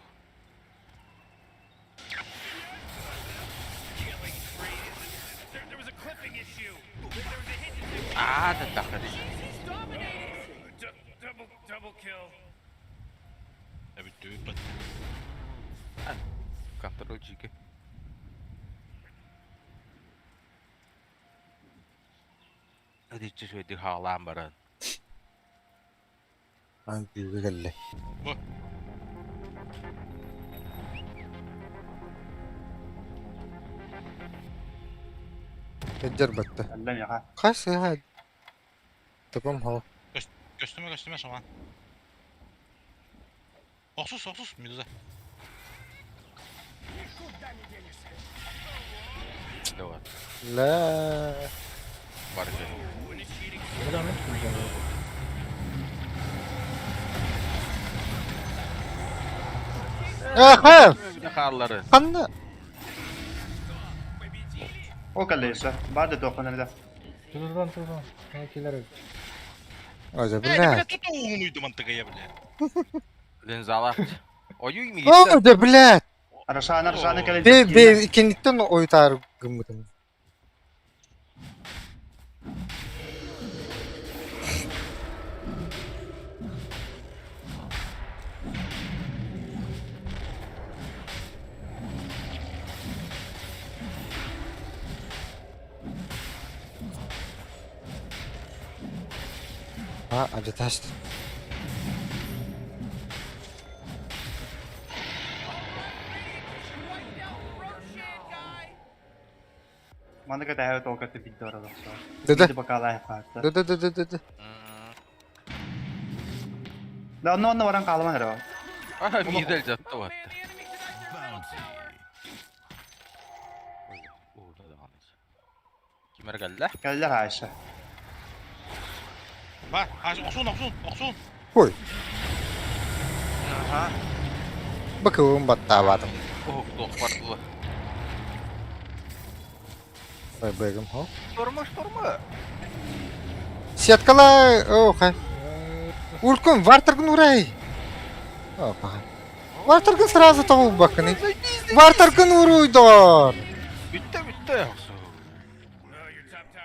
А, да дахтар. Эбит Контроль жиги. Өдүччү шөйдү хаалаан баран. Ан күүгэ кэллэ. Бу. Эддер батта. Аллам яха. Хас ха. Тапам хо. Көстүмэ көстүмэ шаман. Охсус, охсус, медуза. Давай. Ла. Бар Аха! Хааллары. Ханна? Ол кэллэ өссө. Баар да туоххун эрэ. Туруран туруран. Ха кэлэр эбит. Ожа, Э, бля, блядь. тут уйду мантыгая, бля. Лензала. Ойуй ми О, да, блядь. Арашаан арашааны кэлэн. Бе, бе, кенниттен ойтар гыммытым. А, ажыташты. Маннык этэһэ толкаты бидде оролохсо. Да-да. Биди бакалай хаатта. Да, да, да, да, да, да. Да онно онно баран хаалыман эрэ. А, мидель жатты батты. Кимер кэллэ? Кэллэ хаайша. Ба, охсун, охсун, охсун. Ой, Аха. бакылым баттаабатым. Ох, туох бардылы. Ой, бэгим хо. Штурма, штурма. Сеткала, о, хай. Уркун, вартаргын урай. О, паха. Вартаргын сразу того бакыны. Вартаргын уруйдор. Бүттэ, бүттэ.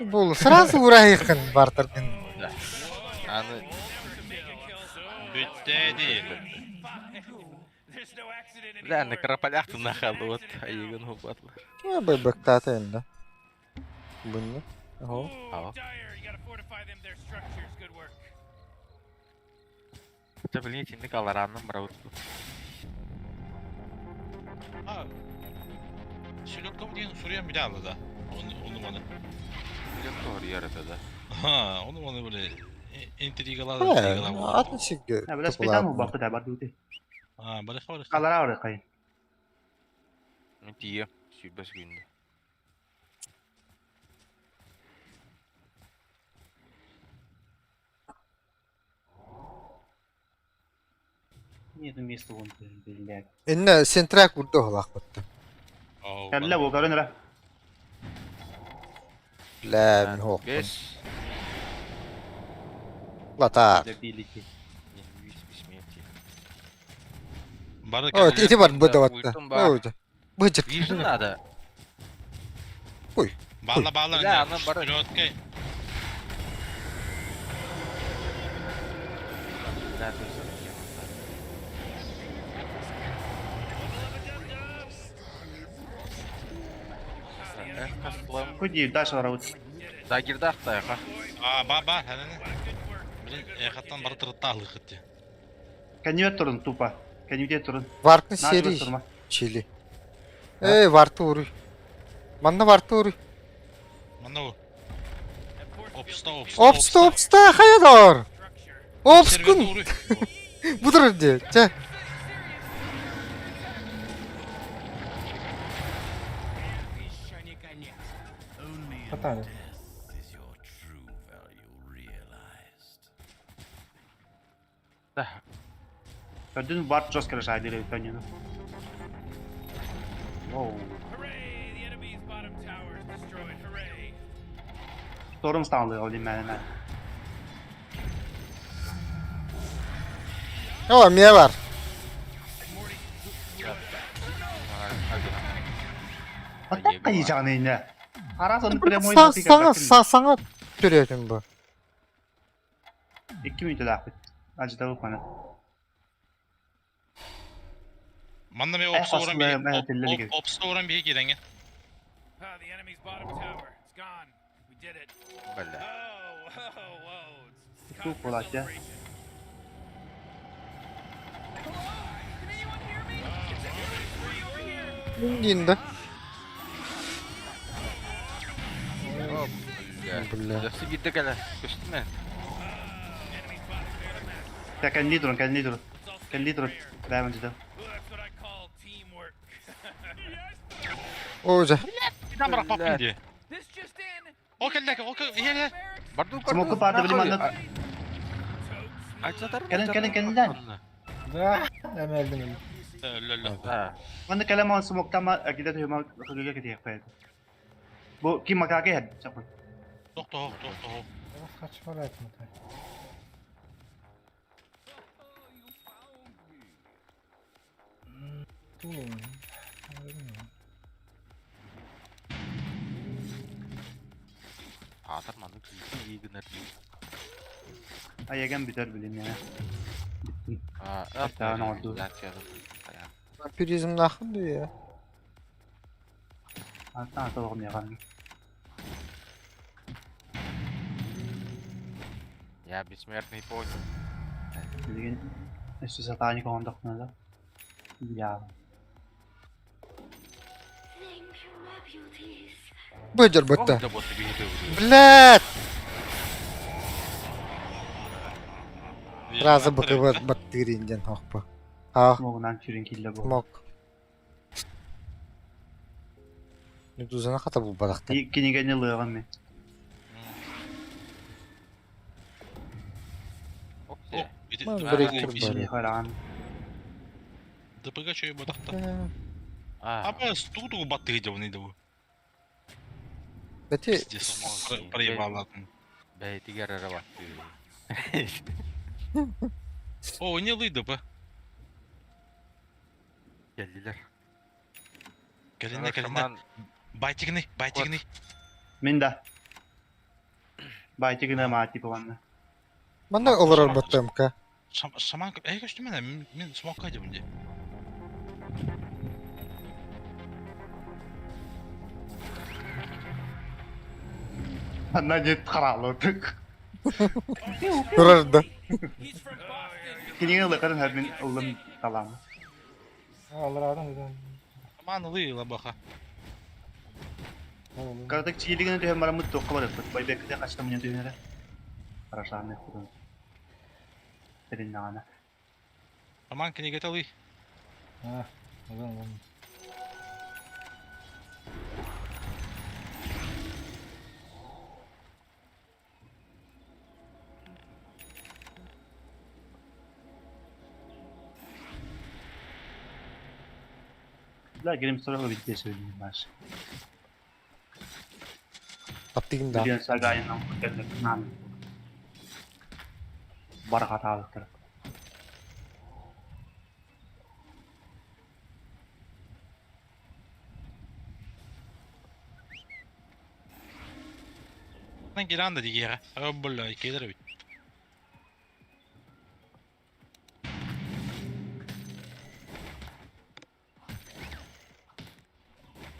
Бул сразу урайхын вартаргын. Да. Аны Бүттэ ди. Бля, на карапалях нахал вот, айыгын хупатлар. Ой, бэй бактата энда. Бунны. Ого. Ава. Це блин, итинник аларанным барабыт. А, Селедка диэн суруйан билэ алла да. Оны маны. Селедка бар это да. Ха, оны маны биле интригалар Э, интригалар. атын сирге Э, бля, спитан убаппыт бар дути. А, барыха барыха. Калара оры кайын. Тие, сүйбәс күндө. Нет места вон, блядь. Инне сентрак урду холах батта. Кэллэ бу көрөн эрэ. Бля, мин хоқ. Бес. Лата. Добилики. Бары О, ити бар бу да батта. Ультум бар. Ой, Быжык. Вижу надо. Ой. Баала баала. Бля, аны бары. Селедка. Да, ты всё-таки. Куди дальше барабыт. Да, гирдах та, А, ба ба, хәнәне. Блин, эхаттан бары тырыттаалык итти. Конвертурун тупо. Кэннибитигэр турун. Варкны Наадыла сиэрий. турма. Чили. Эй, варты уруй. Манна варты уруй. Манна бу. Опста, опста, Опста, опста, хайа доор. Опскун. Сервер уруй. Бу турар дии. Чэ. Хатааны. Көрдүн варп жестко решает или Тонину. Воу. Hooray! The enemy's bottom tower is destroyed. Hooray! Торум станлы ол мэн мэн. О, эмиэ бар. Атак кайжаны инне. Арас оны прямой Саҥа саҥа төрөөтүм бу. 2 минут даахпыт. Аждабы кана. Манна мен Э, опста уран хасла, мэ, тиллер би опста уран би кииреңин. Ah, the enemy's bottom tower. It's gone. We did it. Бля. Oh, whoa, whoa. It's Ту cause for буолааччы. celebration. Can anyone hear me? It's a killing spree over here. Диин да. Бля. Бля. Жақсы биирдэ кэлэ. Көстүмэ. Та кэннии турун, кэннии турун. Кэннии турун. Бэйэм жда. Ooh, that's what I call teamwork. Оо дьэ. Там папин дии. This just in. О кэллэ, о кэл, иһэ, иһэ. Барду Смоку парды били манна. Кэлин, кэлин, кэлин. Да, эми өлдүм өлдүм. Лө-лө. Манна кэлэн ман смоктама агида төһөмө хыгыга кэтиэх бэйэ. Бу ким макаке хэд чапын. Тохто, тохто. Хач бар айтым. Туу. Аатар маннык киһи гынар дии. Аяган бүтэр билим я. Биттим. А, Таан оҥорду. Вампиризмнаахын дуу я. Аттан толоҕум яган. Я бессмертный понял. Билигин өссө сатаани коһондохпуна да. Я. Thank you, my beauties. Бу дьорботта. Да вот тебе Блядь! Сразу быкыбыт баттыырин диэн хохпу. А, Смогунан түрүн киллэ бу. смок. Медузаны хата булбатахтар. Кинигени лыган мен. О, ити Ман ДПГ брейкер офис. бар. Харан. ДПГ чөй батахта. А, Аба стугу баттыгы дебuni дебу. Бэти Пиздец, проебал. бэйтигэр эрэ баттыы. О, не лый ДП. Кэллилэр. Кэлинне, кэлинне. Байтигни, байтигни. Мен да. Байтигына ма типа ванна. манна олорор баттымка. Шаман, эй, көстүмэн, мен смокка дебун ди. Анна нет харалотык. Турар да. He's from Boston. Киниге лыган һәм мин ылым талам. Алар адам дедим. Шаман лый лабаха. Картак чилигин төһөм барамыт тоққа барып. Байбекте качтым мен төһөнөрө. Хорошо, худон. Терин нагана. Шаман книга лый. А, ылым ылым. Да, грим сорого битте сөйлейм баш. Таптыгын да. Билген сагайынан көтөрүп нан. Бар хаталыктыр. Lan giren de diye. Бля, келер бит.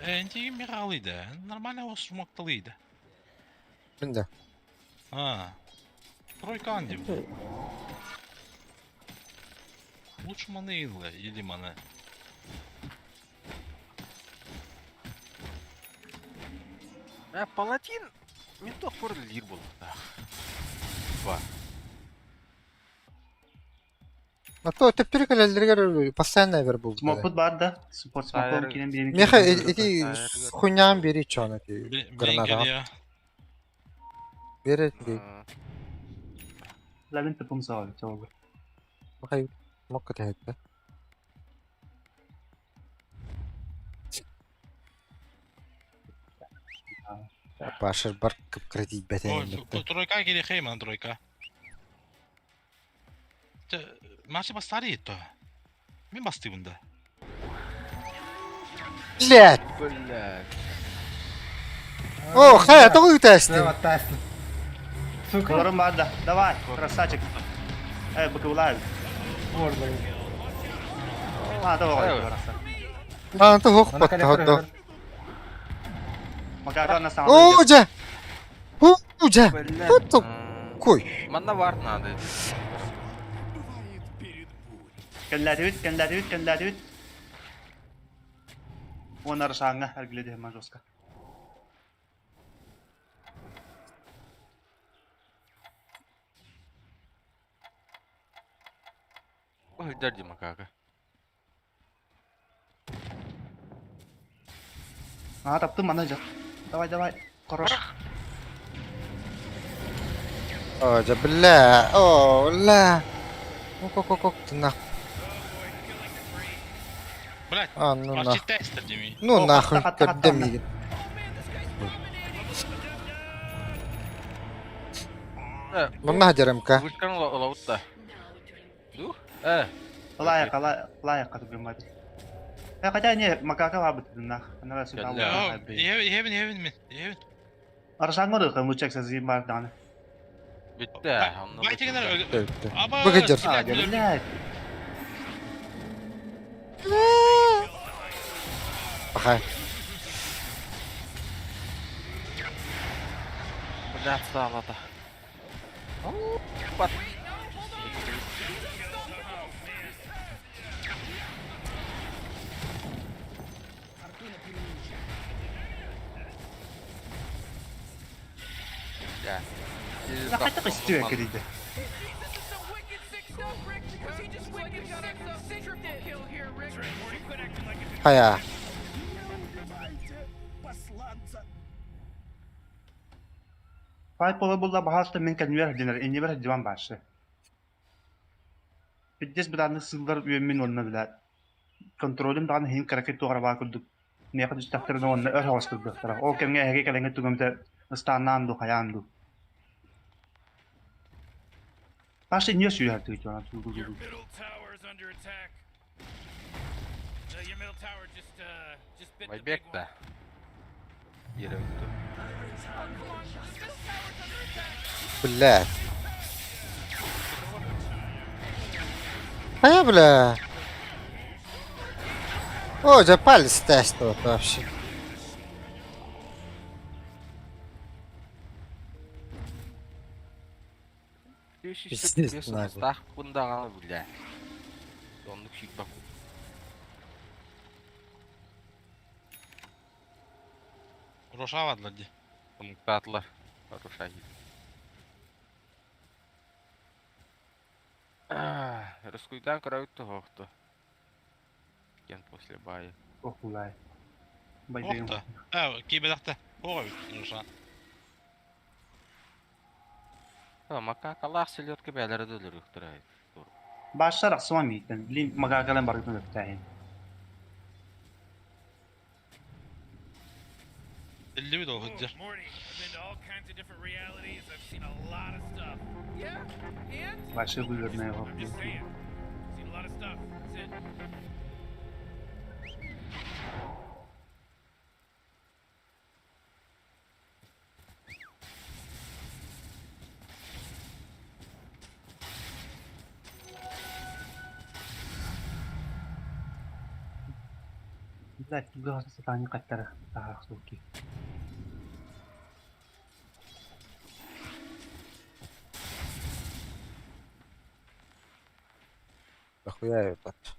Энти миралыйды. Нормально о смокталыйды. Мин да. А. Тройка андим. Лучше маны ылла или маны. Э, палатин мен туох лир буолуохтаах. Ба. А то төптөрү кэлэллэригэр постоянно эбэр булдулар. Смокпут баар да? Спорт смоком киирэн биэрин Меха ити хуйняҕын биэрии чоон ити Блин, гранатаҕа. кэлиэ. Биэрэр дии. Лавин тыпым соҕо чоолу. Махай мокка тэһэттэ. Пашер бар кып-кыра тиийбэтэ Ой, тройка кириэхэй ман тройка. Маша бастари то. Мин бастыыбын да. Блядь! Блядь. О, хайа, тоҕо ыытаастын? Сука. Олорун баар да. Давай, красавчик. Эй, быкыбылай. А, давай, барахсан. А, то хох паттаһа Макарон на самом О, дьэ! О, дьэ! Тут кой. Манна бар надо. Кэллээтибит, кэллээтибит, кэллээтибит. Уонна Аршааҥҥа эргилэ жестко. Ой, дядя макака. А, таптым мана жак. Давай, давай. Хорош. О, дьэ, бля, о, ла. Ок-ок-ок, нах. Блядь, А, ну нах. арчи дими. Ну нахуй, көрдө миигин. Манна дьарамка. Вышкан лаутта. Ду? Э. Лайк, лайк, катып Э, хотя не, макака лабыт нах. Она сюда. Иһэбин, иһэбин мин, иһэбин. Аршаҥҥа да мучек сазим бар даҕаны. Бүттэ. Байтигинер Аба. Выгодер. А, блядь. Пахай. Блядь, стало-то. Бат. Бля. Хотя бы стюя кириде. Хайа. Пай пола булла баһаста мен кэннибэр динер, иннибэр диван башы. Пиддес быдааны сыллар үөммин онно билэр. Контролым даҕаны иһин кыракый туох баа курдук. Миэхэ түстэхтэринэ уонна өр хаҕыс кырдыахтара. Ол кэмҥэ эһиги кэлэҥҥэ тугумта ыстааннаан ду хайаан ду. Паша не сүйэр тыгытыана Your middle tower's under attack. Your middle tower just bit the big Байбек да. Еле өттү. Блядь. Хайа, бля. О, дьэ, палец тест вот вообще. Пиздец, нахуй. Стах кундаҕаны бля. Оннук сүүрбэ Рошавадлар ди. Муктаатылар. Хороша. Раскуйдан көрөбүт тоһоохто. Кен после бая. Охулай. Байдыгым. Охта. А, кибедахта. Ой, Роша. Макакалаах селедка бээлere да өлөрүөхтөрө. Башар ахсыма мийтен. Блин, макакалан баргытын өптәйин. Элли ол хыджар. Morty, I've been to all kinds of different realities. I've seen a lot of stuff. Yeah? And? Башы бүлөрнө I'm just saying. Seen a lot of stuff. That's it. Блядь, тугасы сатани каттара. Тахах суки. Дохуя ебать.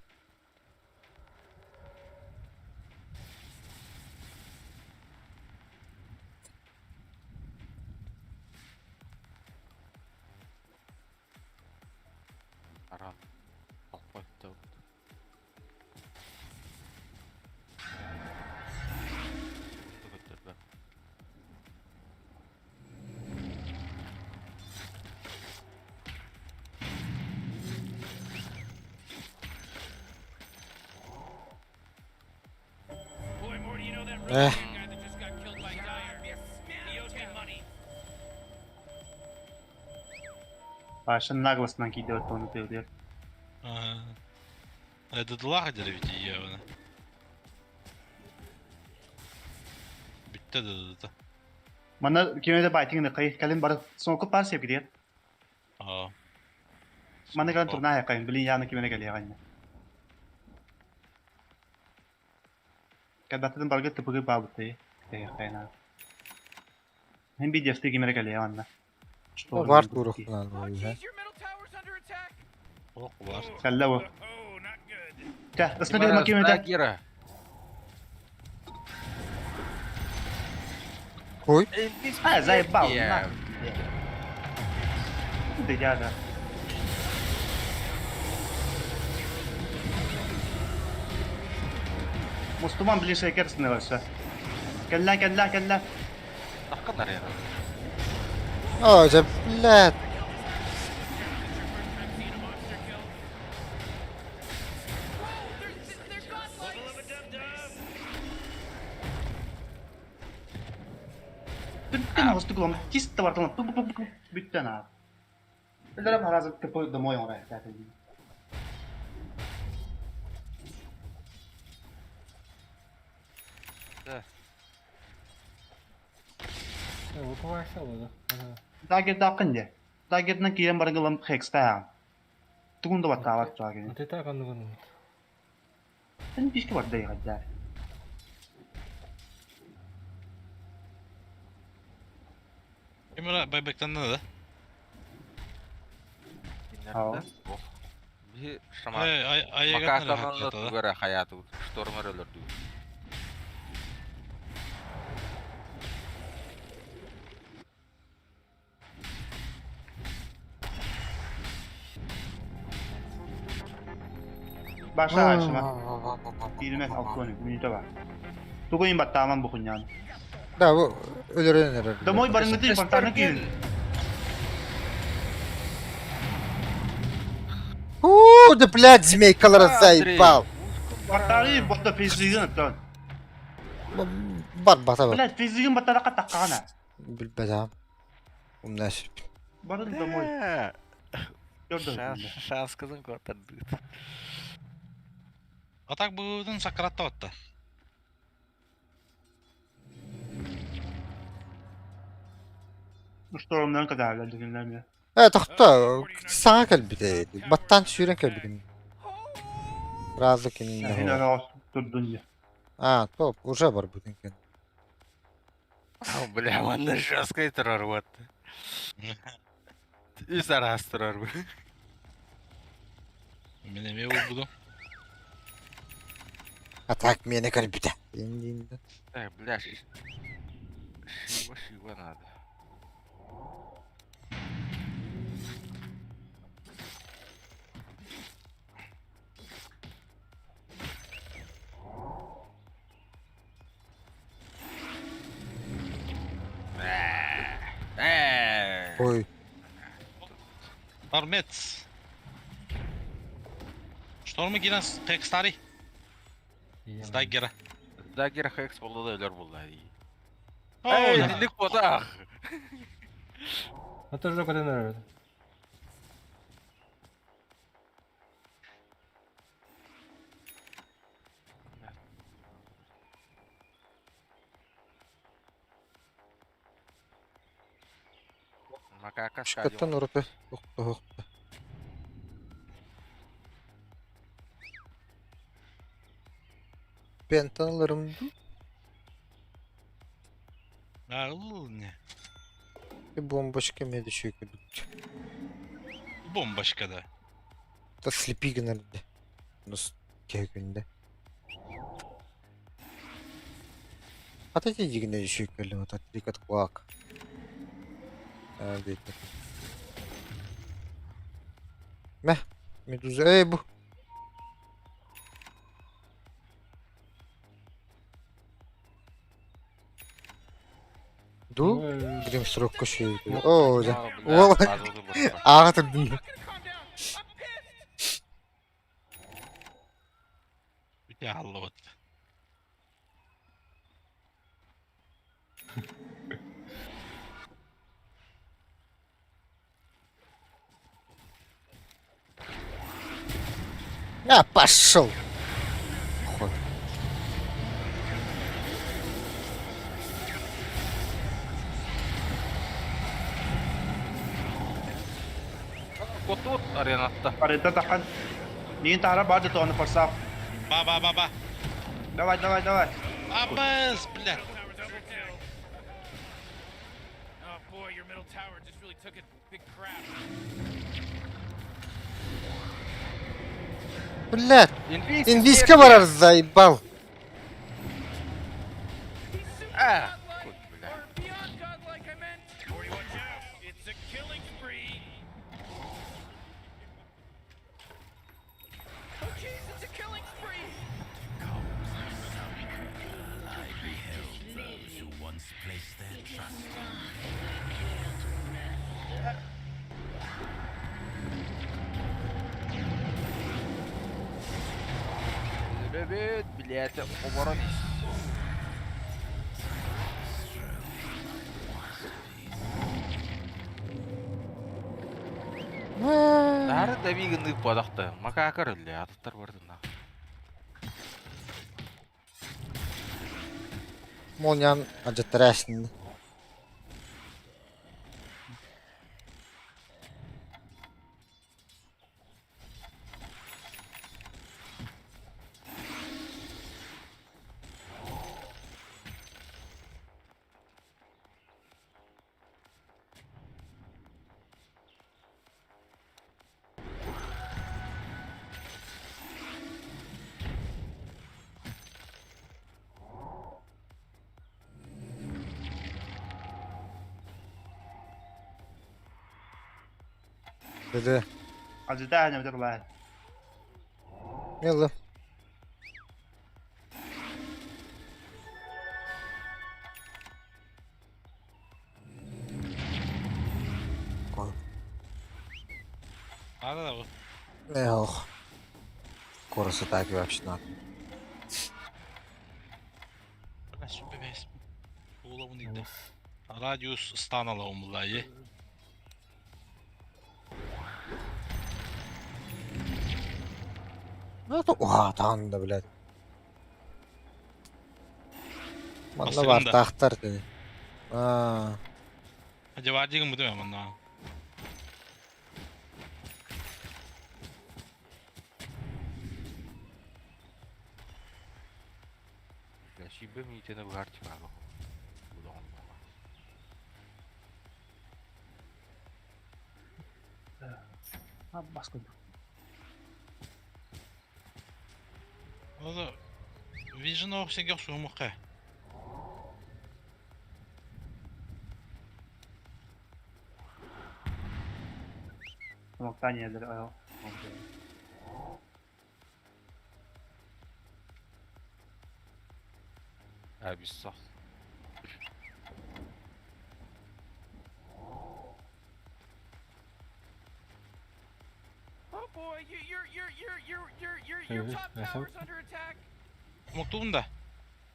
Арам. Алпайта. Boy, Morty, you know that Eh. road guy that just got killed by Dyer. He owes me money. Паша наглостынан киирдэ оттону тыылыыр. Дыдылаах деревити явно. Бүттэ дыдыта. Манна кимэ байтиҥ кай кэлин бары соңку пар сепкидиэр. Аа. Манна кэлэн турнаа кайын билин яны кимэ кэлиэҕин. Кэлбэттэн баргы тыпыгы баабытай. Кайна. Хин би дефти кимэ кэлиэ манна. Бар туруктан Oh, ой. jeez, your middle tower's under attack. Ох, бар. Кэллэ бу. Oh, not good. Кэ, ысны ма кимэ Гера. Ой. А, заебал. Я. Да я да. Мустуман ближе керсин өссө. Кэллэ, кэллэ, кэллэ. Тахканар я. О, дьэ, блядь. They're godlike. Бүттен оғысты кулам. Чисто барталам. Пу пу пу бүттен аа. Билерем харазы типа домой оңрай. Дагер дақын де. Дагерден киен баргылым хекста. Тугунда баттават жагын. Ата канныгын. Сен бишке бар дей гаддар. Кемера байбектен да. Аа. Би шама. Ай ай ай Макаканын тугара хаяту. Штормер өлөрдү. Баша ашма. Билмес алтоны мүнүтө бар. Тугуйын баттааман бухуньян. Да, бу өлөрөн эрэр. Домой барыңгыты фонтаны киин. Уу, да блядь, змейкалара заебал. Баттары ботта физигин оттон. Бар бата бар. Блядь, физигин баттара катаккана. Билбетам. Умнаш. Барын домой. Көрдө. Шанс кызын котарды. А так бүгүн сакратта отта. Штормдан кадарлар дегенлер. Э, тохто, саңа кэлбите. Баттан сүүрэн кэлбитим. Разы Хин кинин. ара турдун. А, топ, уже бар бүтүн кен. Бля, манна жесткий турар вот. Үс арас турар бу. Мен эме буду. А так мени кэлбите. Индинде. Так, бля, шива, шива надо. Ой, Армец. Штормы кирен текстари. Стагера. Дагер хекс болду да өлөр болду. О, Эй, дилик ботах. Ата жок өтөн Макака шкаттан ураты. Охто, охто. Пентан алырым. А, не. Бомбочка мне düşüyor. Бомбочка да. Да слепи гынар. Киһи күндэ. Хата тиийигинэ үчүгэй кэллим ата трикат куак. Диэтэ. Мэ, медуза эй бу. Ду, Гримстрокка сүйү. Оо, дьэ. Уол ааҕа турдун. Бүтэ хааллыбыт. А, пошел! Ход. Куттубут аренатта. Арыта тахан. Миин таара баар да форсав. Ба ба ба ба. Давай, давай, давай. Абыс, бля. Oh boy, your middle tower just really took a big crap. Блядь, инвизка барар заебал. А, кут, бля. Beyond godlike, I meant. Morty, watch out. It's a killing spree. Oh jeez, it's a killing spree. I beheld those who once placed their trust in me. Өлөбүт, билээтэ оборон ис. Нары да бигин ыыппатахта. Макакар өллө, атыттар бардына. Молнян адьаттара эсиннэ. Dedi. Azıda ne var? Yallah. Надо да бу. Эх. Скорость атаки вообще надо. Бэс. Уолабын игде. Радиус станала умулайы. Ну это уха, да, блядь. Манна Бастыгын бар да. тахтар dedi. Аа. Дьабаардыгын бутум манна. Бля, сүүрбэ миитини быһар чыгаага. Булаҕын Бас курдук. Ону Vision ох сенге суумукка. Смоктание дыр. Абиссах. Oh boy, you, your your your your your your your top tower's under attack. Муктуун да.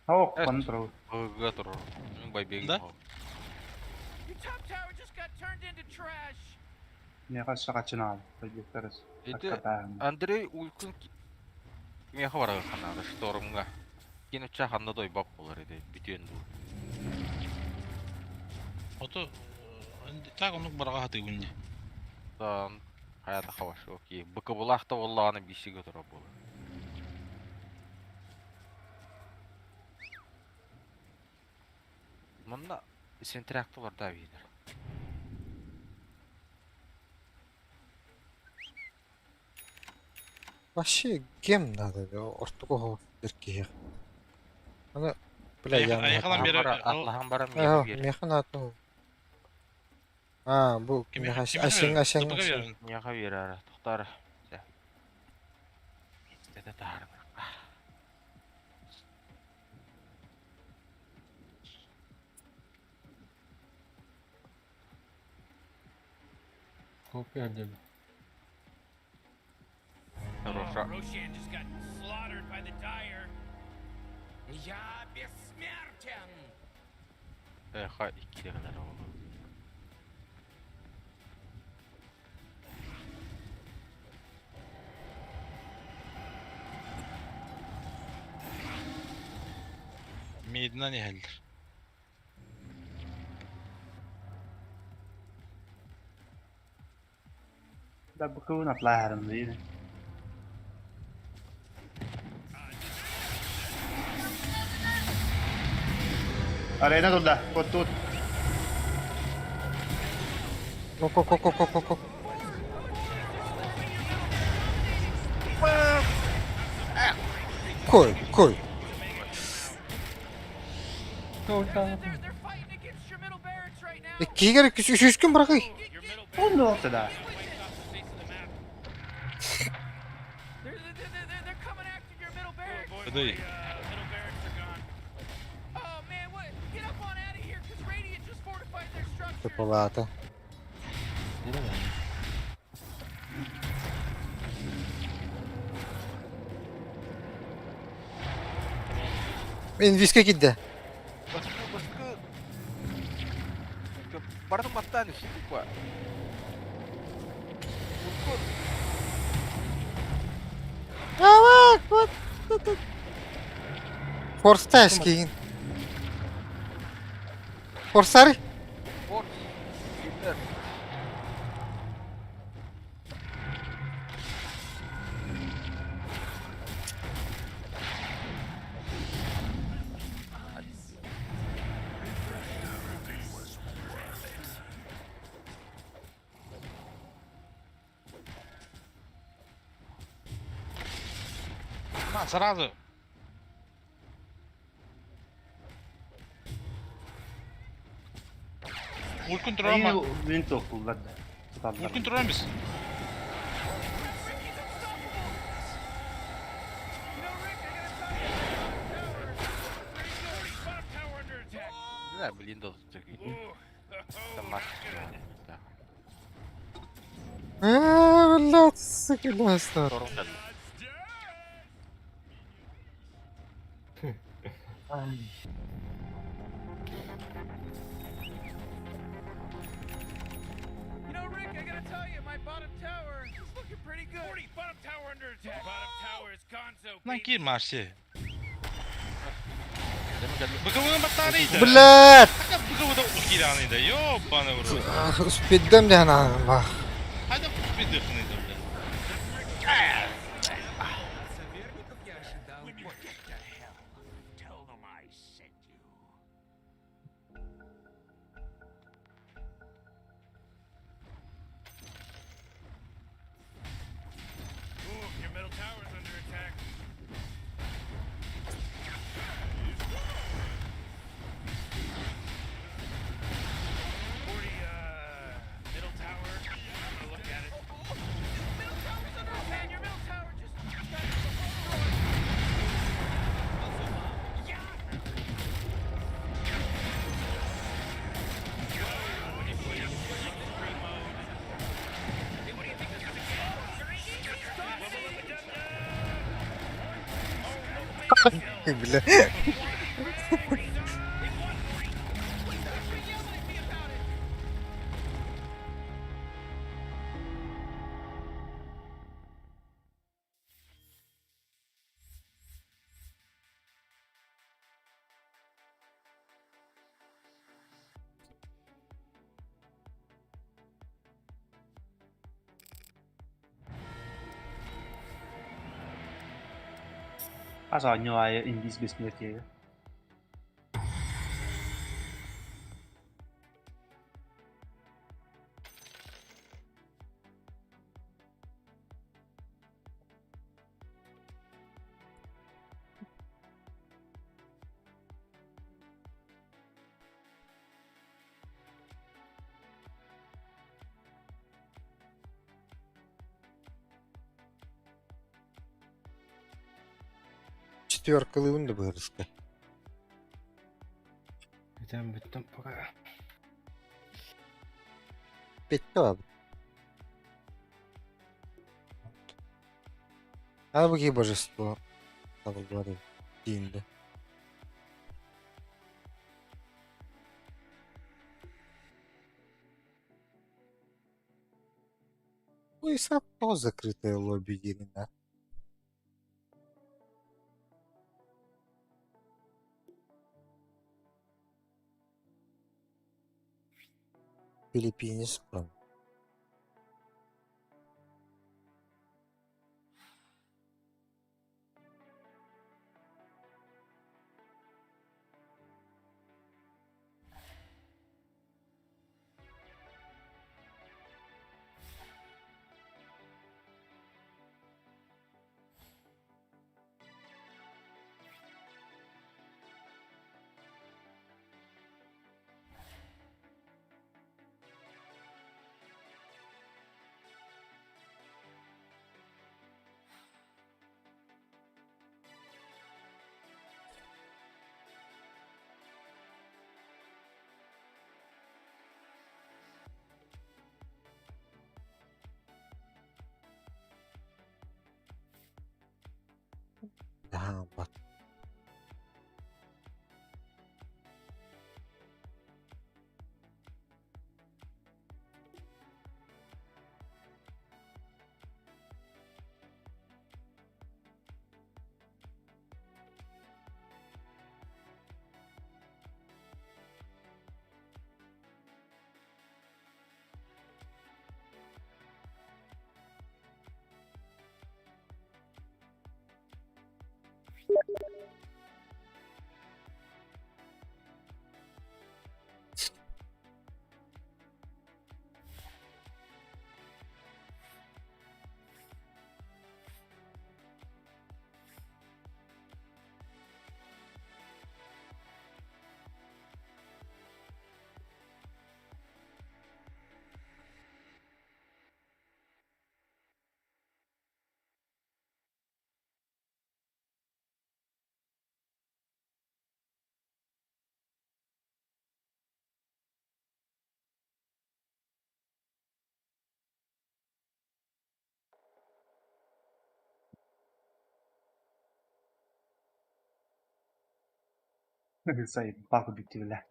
Ох, контрол. Ыга турар. Байбегин. Да? Your top tower just got turned into trash. Не хасса качынал. Байбектерс. Ити Андрей Улькун меха барар ханада штормга. Кин уча ханна дой бап болар иди бүтүн бу. Ото так онук барага хатыгын ди. Дан хаята хаваш окей. Быкыбылахта боллааны бишиге турар болар. Манна сентрактылар да бейдер. Вообще гем надо, ортук оһо киһи. Аны бля я Айхалан берер. Атлаһан баран миэхэ биэр. Миэхэ наата. А, бу миэхэ асин асин. Миэхэ биэрэр. Тохтар. Это таарым. Копия деп. Хорошо. Roshan just got slaughtered by the Dire. Я бессмертен! Эхо икки гынар оҕолор. Миднан иһэллэр. Да быкыбын атлааһарым диир. Арена турда, куттут. Ко ко ко ко ко ко. Кой, кой. Иккигер үс күн бырахый. Онно да. Ыдый. Палата. Инвиске кидде. Баскы, баскы. Бардым баттан үстүк ба. Давай, вот. Форстайс кейін. Форсары? Форс. Гипер. На, сразу. Улкун турама. Мин тохтуллар да. Туталлар. Улкун турам біз. Да, блин, да, Там А, блядь, сука, бластер. You know, Rick, I gotta tell you, my bottom tower is looking pretty good. 40, bottom tower under attack. Bottom tower is gonzo, Lan baby. кир марси. Быковын батарейді. Блядь! Быковыда укираныйда. Ёбаный в рот. Успедем де ана бах. Хайда пидыхныйда, блядь. Соперников я ожидал больше. Tell them I sent you. Ooh, your middle tower's under attack. 40, middle tower. I'm gonna look at it. Middle tower's under attack. Your middle tower just got destroyed. Бля. Asa оонньуу индийс бессмертие. Шестеркалыыбын да быһырыска. Бүтэн бүттүм пока. Bitti abi. Halbuki божество. Табыллар дейінді. Ну и сам закрытое лобби да. Филиппинец прям. Daha bak. Сайын бак бүттүлэ.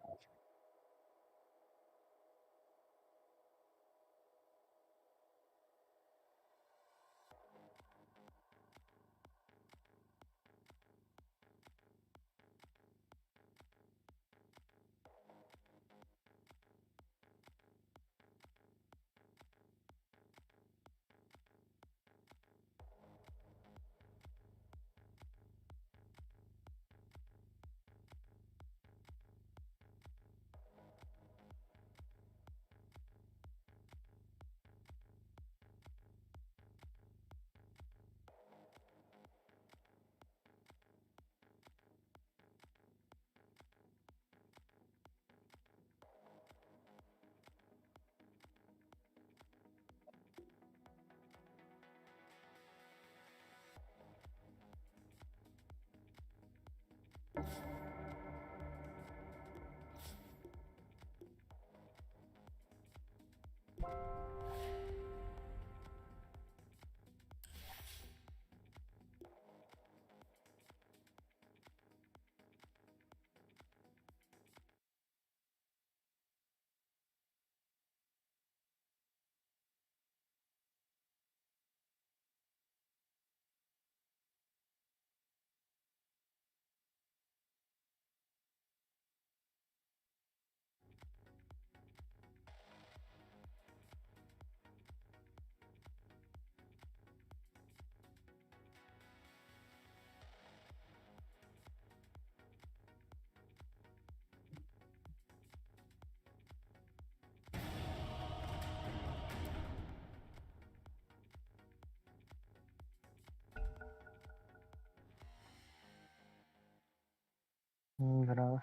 Браво.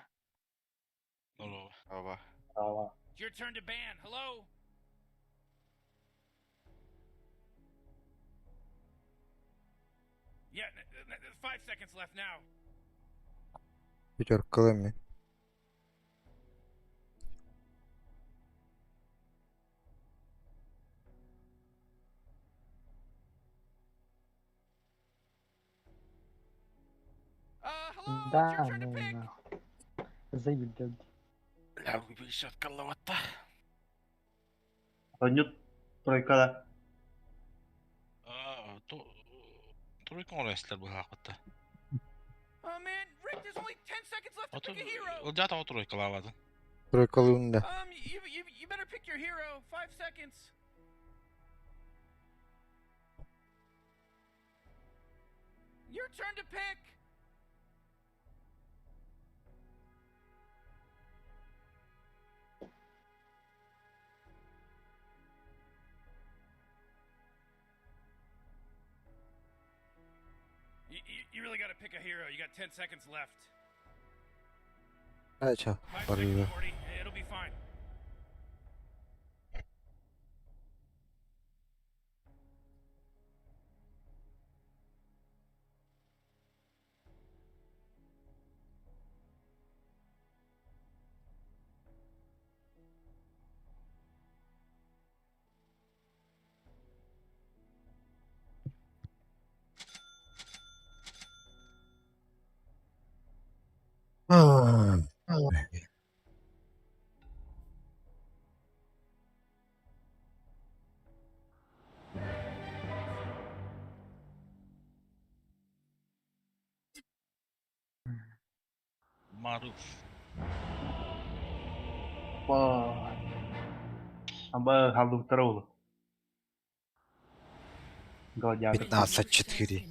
Оба. Ава. It's your turn to ban. Hello? Yeah, 5 seconds left now. Пятеркалыам мин. Да, ну нахуй. Заебет. Бля, 50 коловата. Онньут тройкада. Тройка оҥорор быһаахпытта. Oh man, Rick, there's only 10 seconds left to pick a hero. Ылдьаата тоҕо тройкалаабатын? Тройкалыын да. You better pick your hero. 5 seconds. Your turn to pick. You really gotta pick a hero. You got 10 seconds left. Ээ чэ, 5 seconds, барыыга. Morty. It'll be fine. Маруф. Ба. Аба халдыктара олу. Гладиатор. 15-4.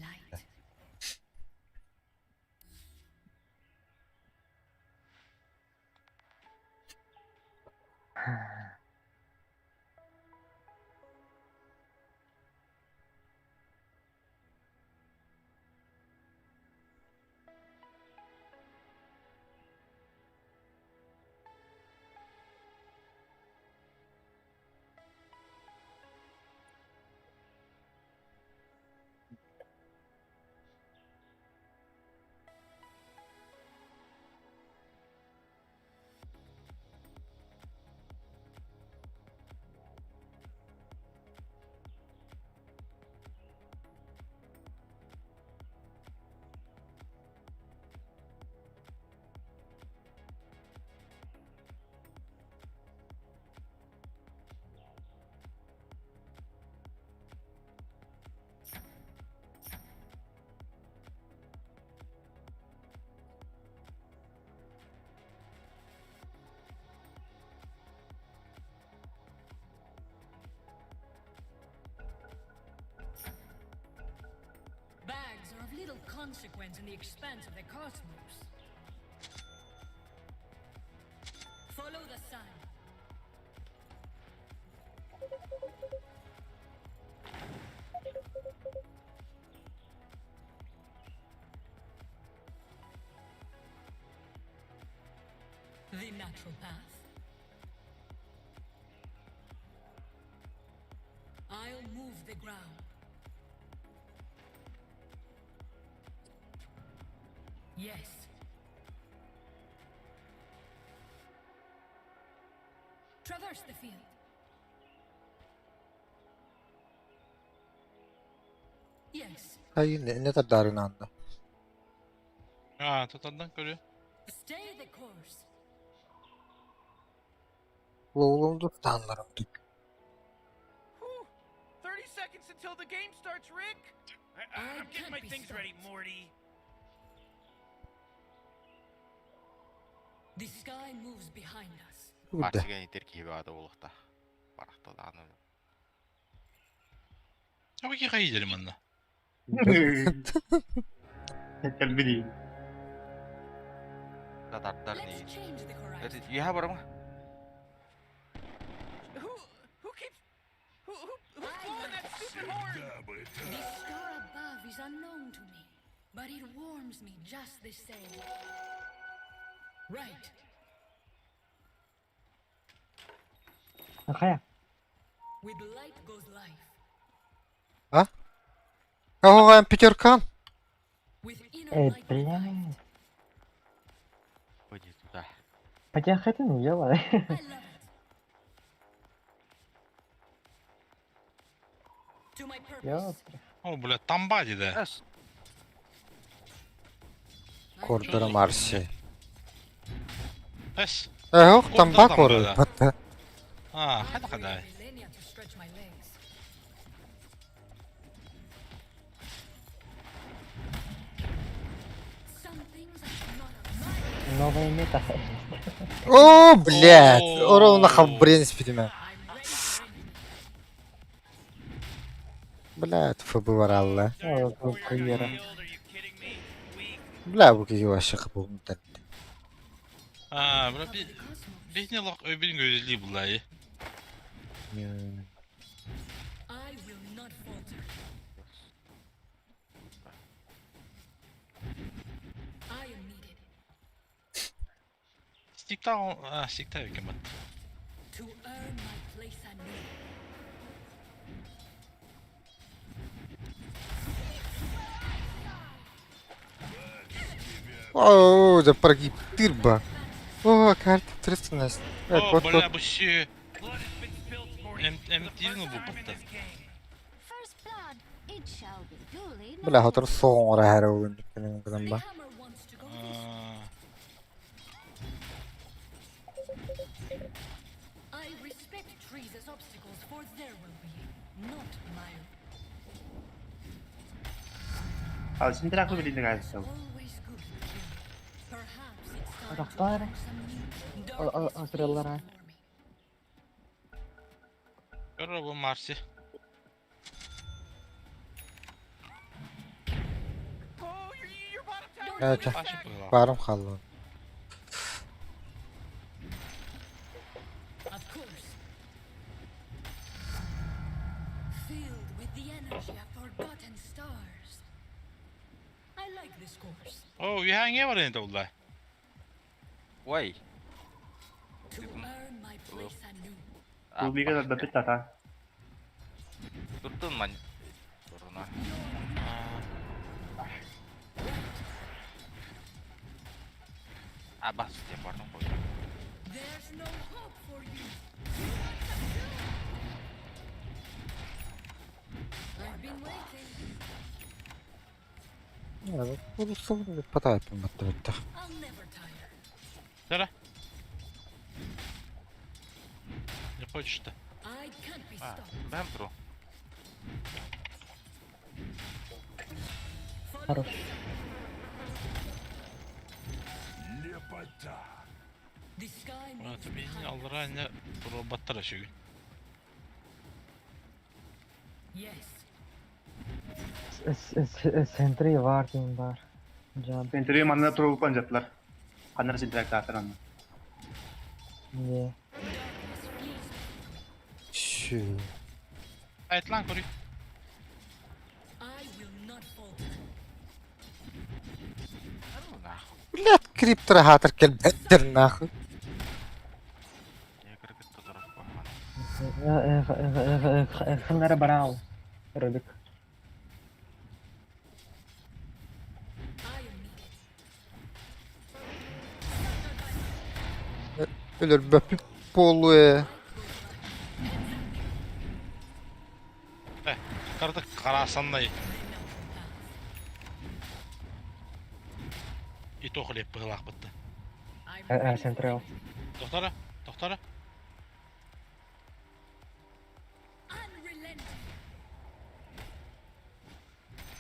Bags are of little consequence in the expanse of the cosmos. Follow the sun. The natural path. I'll move the ground. Yes. Traverse the field. Yes. Hayır ne, ne tardarın anda. А, тотандан көрү. Stay the course. Лоулумду танларым. Whew. 30 seconds until the game starts, Rick. I'm getting can't my be things ready, stopped. Morty. The sky moves behind us. Burada. Баарчыга итер киһи баҕата буолуохтаах. Барахталааны. А вы кихайдели манна. Кэлбили. Татардар Let's не. change the horizon. Үөһэ барама. Who keeps who's blowing that stupid horn? Всегда бы The так. star above is unknown to me, but it warms me just the same. Right. Хайа. With light goes life. А? Кого пятерка? With inner Э, light бля. revived. Хотя хотя не делай. Ёпта. О, бля, тамба диде. Кордора Марси. Эс. Эх, тамба коры. Батта. А, хада хада. Новая мета. О, блядь. Ровно хабрен спидиме. Блядь, ФБ баралла. О, курьера. Бля, бу киһи вообще кыбылын А, бля, би бихне лох өбин көзли булай. Стикта, а, стикта өкен бат. О, да прогиб тырба. О, карта 313. О, Кот, бля, кот. бу ши. М МТ-ны бу батта. Бля, хотор соңра һәр уын кызым ба. I respect trees as obstacles for their well-being, not my А синтрак билинде кайсы. Тохтар. Асыраллар. Көрө бу Марси. Evet. Барым халлы. Of course. Filled with the energy of forgotten stars. I like this course. О, үйәңе бар енді улай. Ой. To earn my place anew. Рубига да бит тата. Туртун ман. Туруна. А бас деп бардым қой. There's no hope for you. I've been waiting. Evet, bu sorun bir pata yapayım batta bitti. I'll never tire. Дара. Не хочешь-то? I can't be А, stopped. бэм тру. Хорош. Лепота. The sky Мына бейін алдыра не роботтар ашыгы. Yes. Сентри бар дейм бар. Жан. Сентри манна туруп панжатлар. Канар синтрак татыран. Не. Şu. Айтлан көрүй. I will not falter. Блядь, криптора хатыр кел беттер нахуй. Ханнара барау. Рубик. Ölür böpüp полу. Э, карды карасандай. И тохлеп быгылак бытты. Сентрал. Тоқтара, тоқтара. Unrelenting.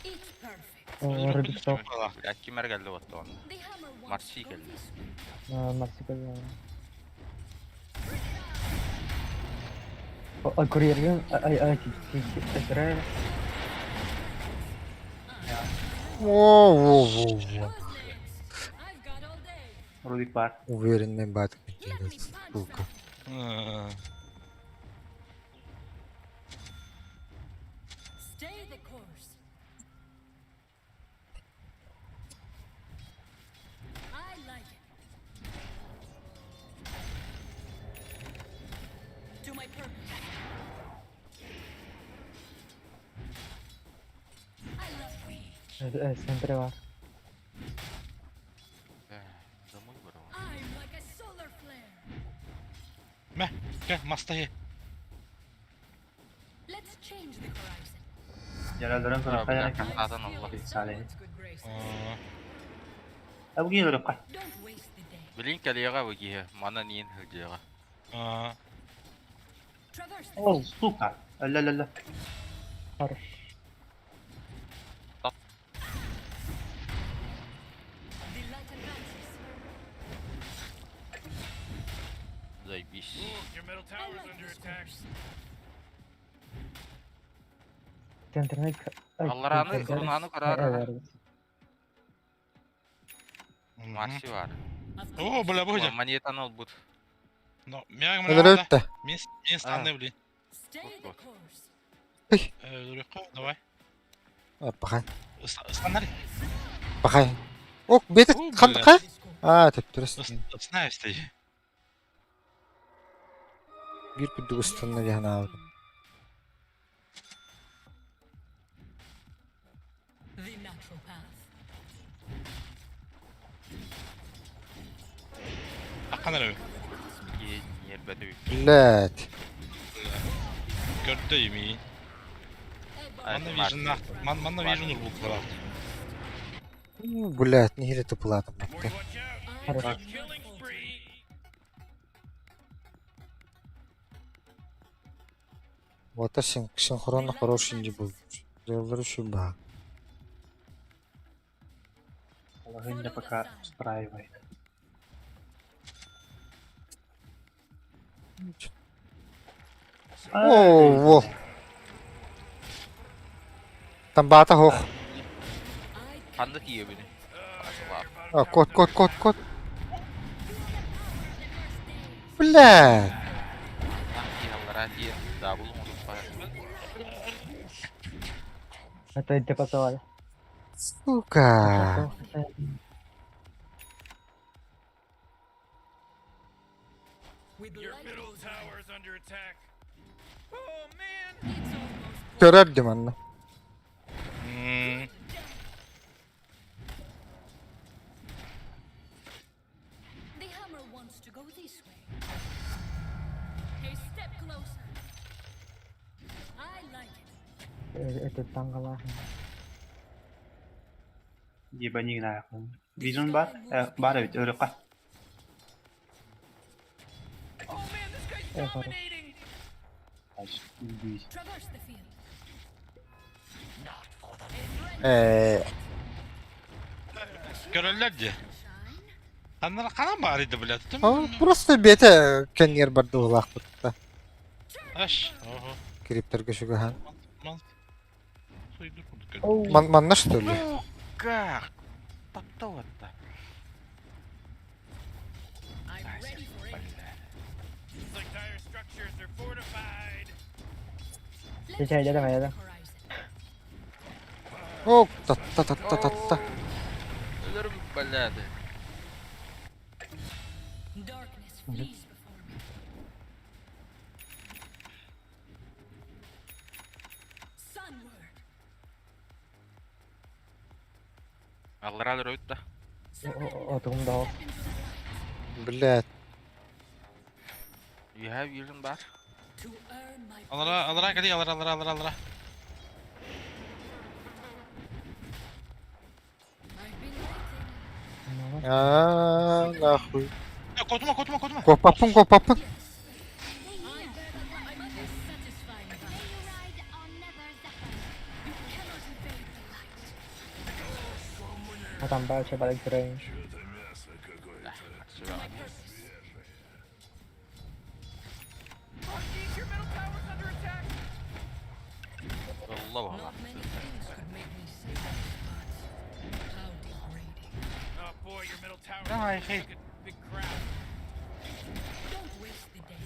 It's perfect. Рубик стоп. Блядь, кимер келді отты оны. Марси келді. Марси келді. Курьерген ай ай Израиль. Во во во во. Рубик бар. Уверенный батык. Сука. Stay the course. I like it. To my purpose. I love reach. Сентри бар. Домой барам. I'm like a solar flare. Мэ, кэ, мастаһы. Let's change the horizon. Яраларын А, көрөххө бля, яра хатан алла. Сале. Аа, Абгин өрөххө. Don't waste the day. Билин кэлиэҕэ бу киһи, манан иин сылдьыаҕа. аа. Traverse the О, сука. Ля-ля-ля. Хорош. The light advances. Заебись. Your middle I tower's like under this attack. course. Центрный... Аллараны, рунаны карар. Мгм. Марси бар. О, бля, бу О, Монетаны ылбыт. Но, мягм Өлөрөбүт да. Мен мен станны блин. Stay the Вот. course. Өлөрөххө, давай. Пахай. Станнар. Пахай. Ок, бете О, хан бля. хай. Аа, төптөрөс. Знаешь ты. Бир күрдүк ыстанна диэн аабыт. The natural path. Аккан эрэ. Киһи ньиэрбэтэ бүт. Блядь. Көрдө ими. Манна вижен манна вижен урбук бар. Блядь, нэһиилэ тупулаатым Morty, бакка. watch out! Хорош. You're on a killing spree! Вот синхронно хороший не был. Делали шуба. Положение пока устраивает. О, во. Там бата хох. Ханна тиийэ бини. А, кот, кот, кот, кот. Бля. Аллара тиийэ. Да, булун отут Это депозовали. Сука. With Your light middle goes tower's under attack. Oh man! It's almost Көрөр манна. Мм. The hammer wants to go this way. A step closer. I like it. Это тангала. Ебани нахуй. Вижен бар? Бар ведь, өрөххө. Oh man, this guy's Э, хорош. dominating! Traverse the field. Э, Көрөллөр ди. Аннара канан бар иди, блядь. а, просто бете кеннер барды улаах бутта. Аш. Ого. Криптерге шугахан. Ман. Суйду курдук. Ман манна что ли? Ну как? Таптал это. I'm ready for it. Looks like dire structures are fortified. Let's Чай, change давай, the давай. horizon. О, та та та та та та. Өлөрүм, блядь. Darkness flees before me. Sunward. Аллара өлөрөбүт да. Отугум да. Step into the light. Блядь. You have vision бар. To earn my Алара, алара кали, алара, алара, алара, алара. I've been waiting. А, нахуй. Э, Котума, котума, котума. Копапын, копапын. Yes. I I must satisfy my You cannot evade the light. А там бача балик range. Это мясо какое-то. To my purpose. Oh jeez, your middle tower's under attack! Алла бала. Not many things could make me say that, but how degrading. Oh boy, your middle tower. Давай, хей. Big, big crowd. Don't waste the day.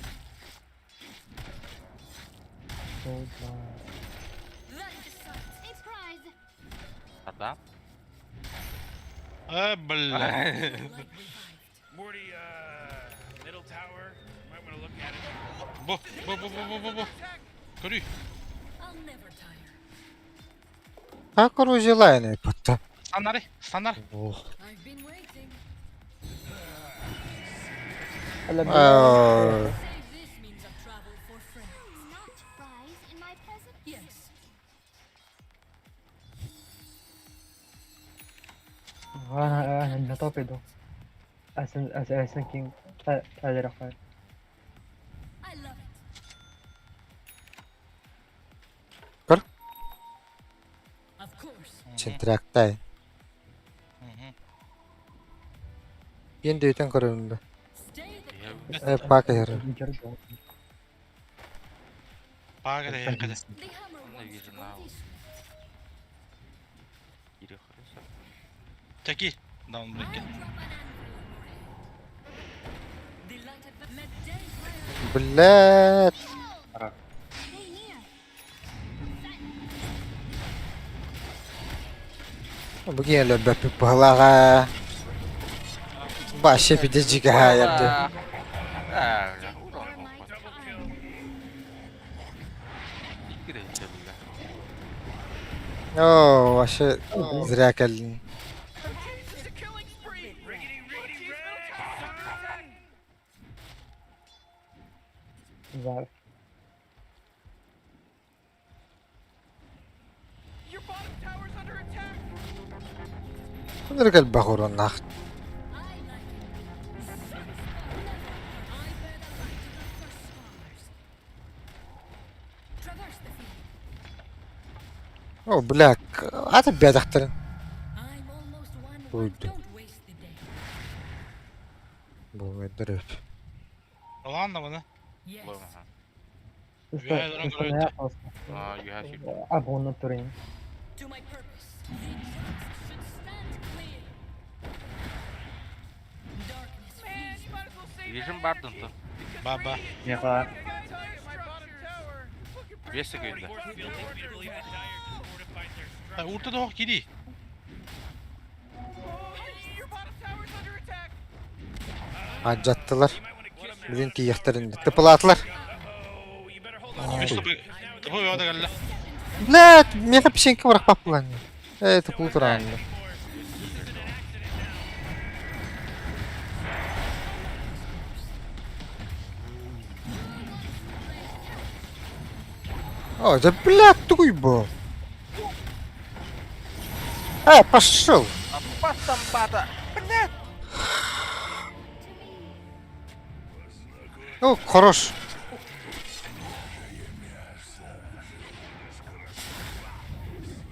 That decides. A prize. Адам. Э, бля. Light revived. Morty, middle tower. Might want to look at it. Бу, бу, бу, бу, бу, бу, бу. Көрүй. I'll never tire. Так оружие лайны потта. Станнары, станнар. Ох. I've been waiting. Аа, Save this На топ иду. Эсен Кинг. Элерахай. I love it. Көр. Of course. Центрактай. Биэн дөйтөн көрөрүн да. Stay the course. Э, пака хер. Пага да хэ. The hammer wants to go this way. Кири хорошо. Таки. Даун блекке. I'll drop an anvil on your head. The light of let day fire. Блядь. Stay near. Бу киһи өлбөппүт быһылаҕа. Башы пиде жигаһаайарды. Аа, For my time. Икки да хэ. Оо, башы зря кэллин. This is a killing spree. Riggedy, riggedy, red! Under attack! Güzel. Your bottom tower's under attack. Өнөр элбэх урууннаах. I like it. Sun star never. I bear the light of the first stars. Traverse the field. Оо, бля, ата бядахтарын. I'm almost one. Уйду. Don't waste the day. Бу мэдэрэ. Ладно, маны. Yes. Ühe Ne yapalım? Аа, юха ши. Abone durayım. To my purpose. The tracks should stand clear. Darkness Man, flees. you might as well save Вижен that бардын energy. то. Баба. Меха. I gotta tell you, my bottom tower. It's looking pretty Бес секунда. Force field leads me to believe that Dire just fortified their structure. Урта да кири. Oh, your bottom tower's under attack. Ажаттылар. You might want to kiss your Билин тиехтерин. Тыпылаатылар. Uh-oh, you better hold on. Үс тупы. Тупы бөдө кэллэ. Блядь, меха пишенки барах паппылан. Э, тыпыл тураан. This isn't an accident now. О, да блядь, тугуй бу. Э, пошел. Аппасан бата. Блядь. О, хорош.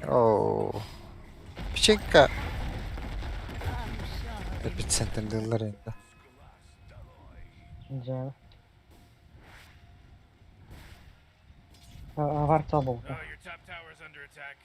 О. Печенька. Эпицентрдылар енді. Güzel. Var oldu. Oh, your top tower's under attack.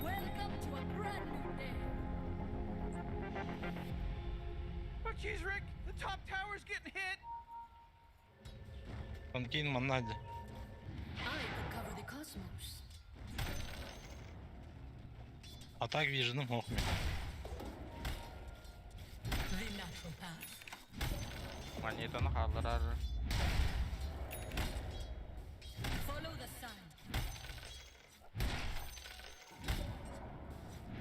Welcome to a brand new day. Oh, jeez, Rick, the top tower's getting hit. Танкин маннады. I could cover the cosmos. Атак виженым хохми. The natural path. Монетаны халларар. Follow the sun.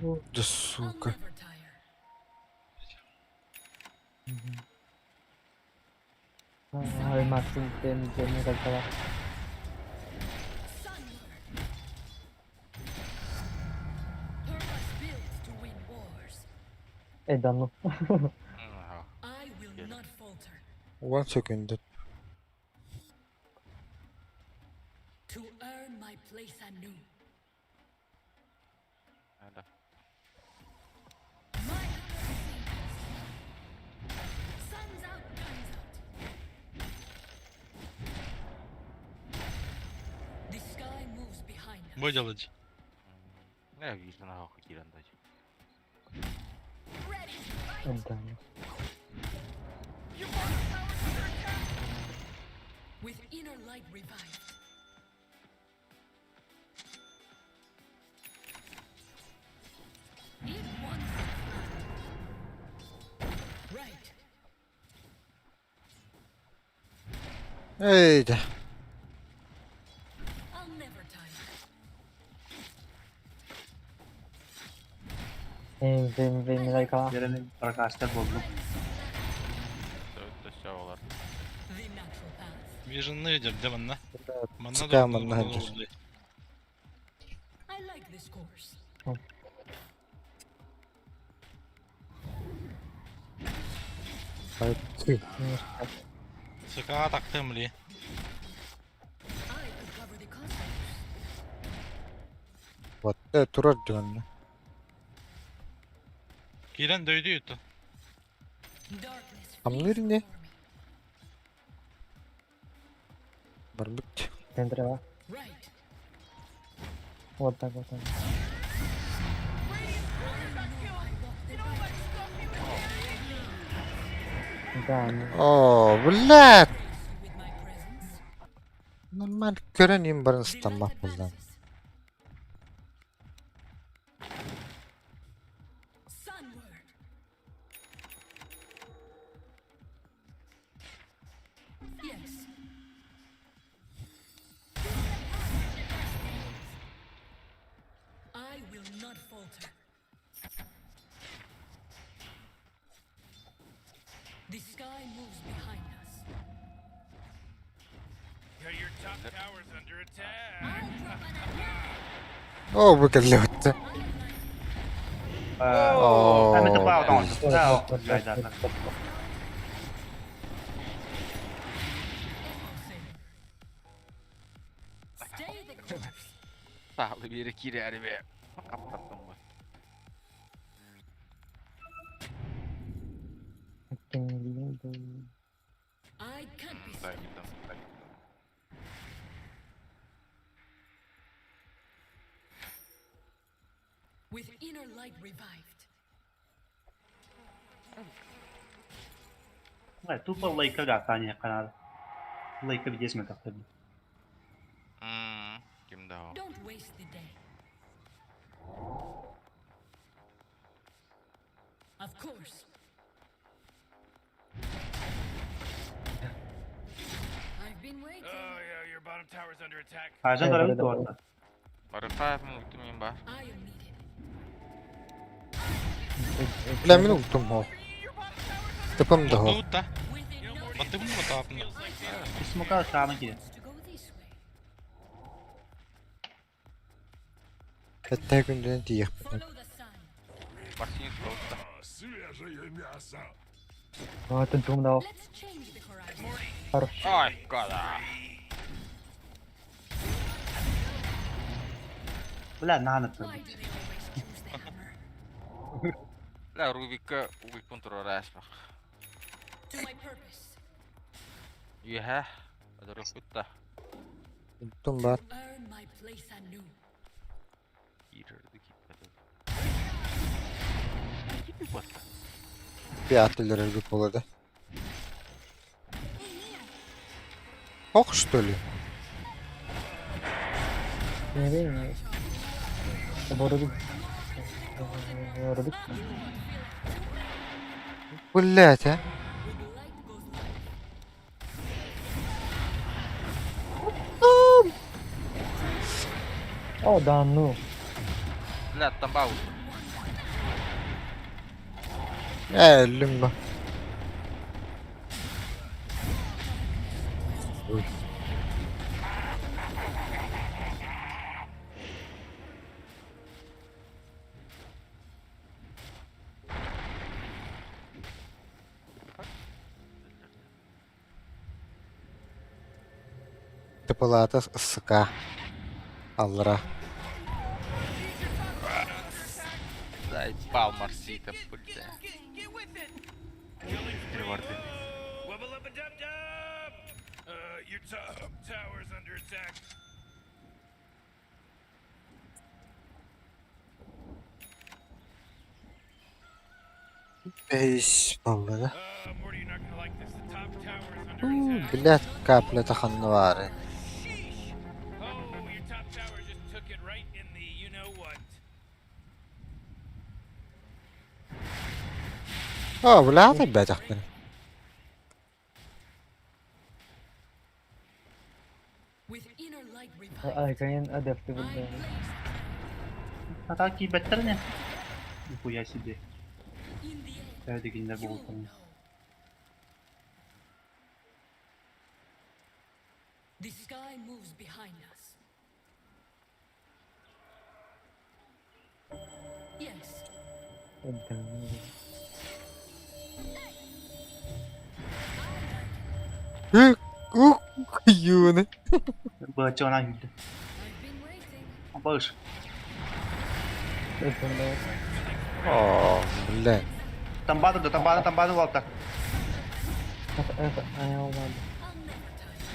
Да I'll сука. never tire. Hayır Max'ın benim kalkalar. Sunward. Purpose built to win wars. Edanlı. I will not falter. Уан секунд. To earn my place anew. Ада. My hammer sings. Sun's out, guns out. The sky moves behind us. Бу делать. Не вижен хох кирен дачи. Ready to fight. Edanlı. Your bottom tower's under attack. With inner light revived. It wants to fly. Right. Эй, да. I'll never tire. Мвмвмлайка. Дьэ прокастер буоллум. Өттө олар. Виженны видер, де манна. Манна Ска манна ханжар. I like this course. СК тактым ли. I could cover the cosmos. Вот турар дьонно. Кирен дөйдү юту. Darkness Хамныр flees не? before me. Барбыт. Центре, Right. Вот так вот. так. Да, ну. О, блядь. With my presence. Нормально көрөн им барын The light станмак булдан. advances. Sunward. Yes. I will not falter. The sky moves behind us. Yeah, your top tower's under attack. I'll drop an arrow. О, бу кэллэбитте. О, О, блядь. Stay the course. Sağlı bir yere kirer be. Kapattım bu. I can't be Ben stopped. gittim. Ben gittim. With inner light revived. Тупо лайка гатание канал. Лайка видесме как-то. Ким да o? Don't waste the day. Of course. I've been waiting. Oh yeah, your bottom tower's under attack. Ажан дорог дуорта. Барыта мультимин бар. I am needed. Бля, мин утум хо. Тыпым да хо. Тут та. Within no Батым му тапны. Смока шааны кире. wants to go this way. Этте күндүн тиих. Follow the sun. Барсин солта. Свежее мясо. Ну, это дум дал. Let's change the horizon. Хорош. Ай, када. Бля, наны Why do they always choose the hammer? La Rubika уйпун турар аспак. To my purpose. Юха. Адырыкутта. Утум бар. Earn my place anew. Кирерди китпеди. Кипи батта. Пятый рыгып болады. Ох, что ли? Не, не, не. Рубик. Рубик. Блять, а? With light goes life. О, да, ну. Бля, там бау. Э, лүм ба. Ой. Тыпылата СК. Аллара. Заебал Марсита, бля. Get with it. Переварды. Wubba lubba dub dub! Your top tower's under attack. Бейс баллара. Morty, you're not gonna like this. The top tower is under attack. Блять, капля таханнавары. Sheesh! Oh, your top tower just took it right in the you know what. О, бля, ты бэтахпын. With inner light revived. Ай, кайын адепты I был. blaze Ата кибеттер не? Нихуя себе. In the end, Дегеннер you'll буолтан. know. The sky moves behind us. Yes, Ух, юны. Бачана хүлде. I've been waiting. Bağış. О, бля. Тамбаду да тамбаду тамбаду балта. I'll never touch.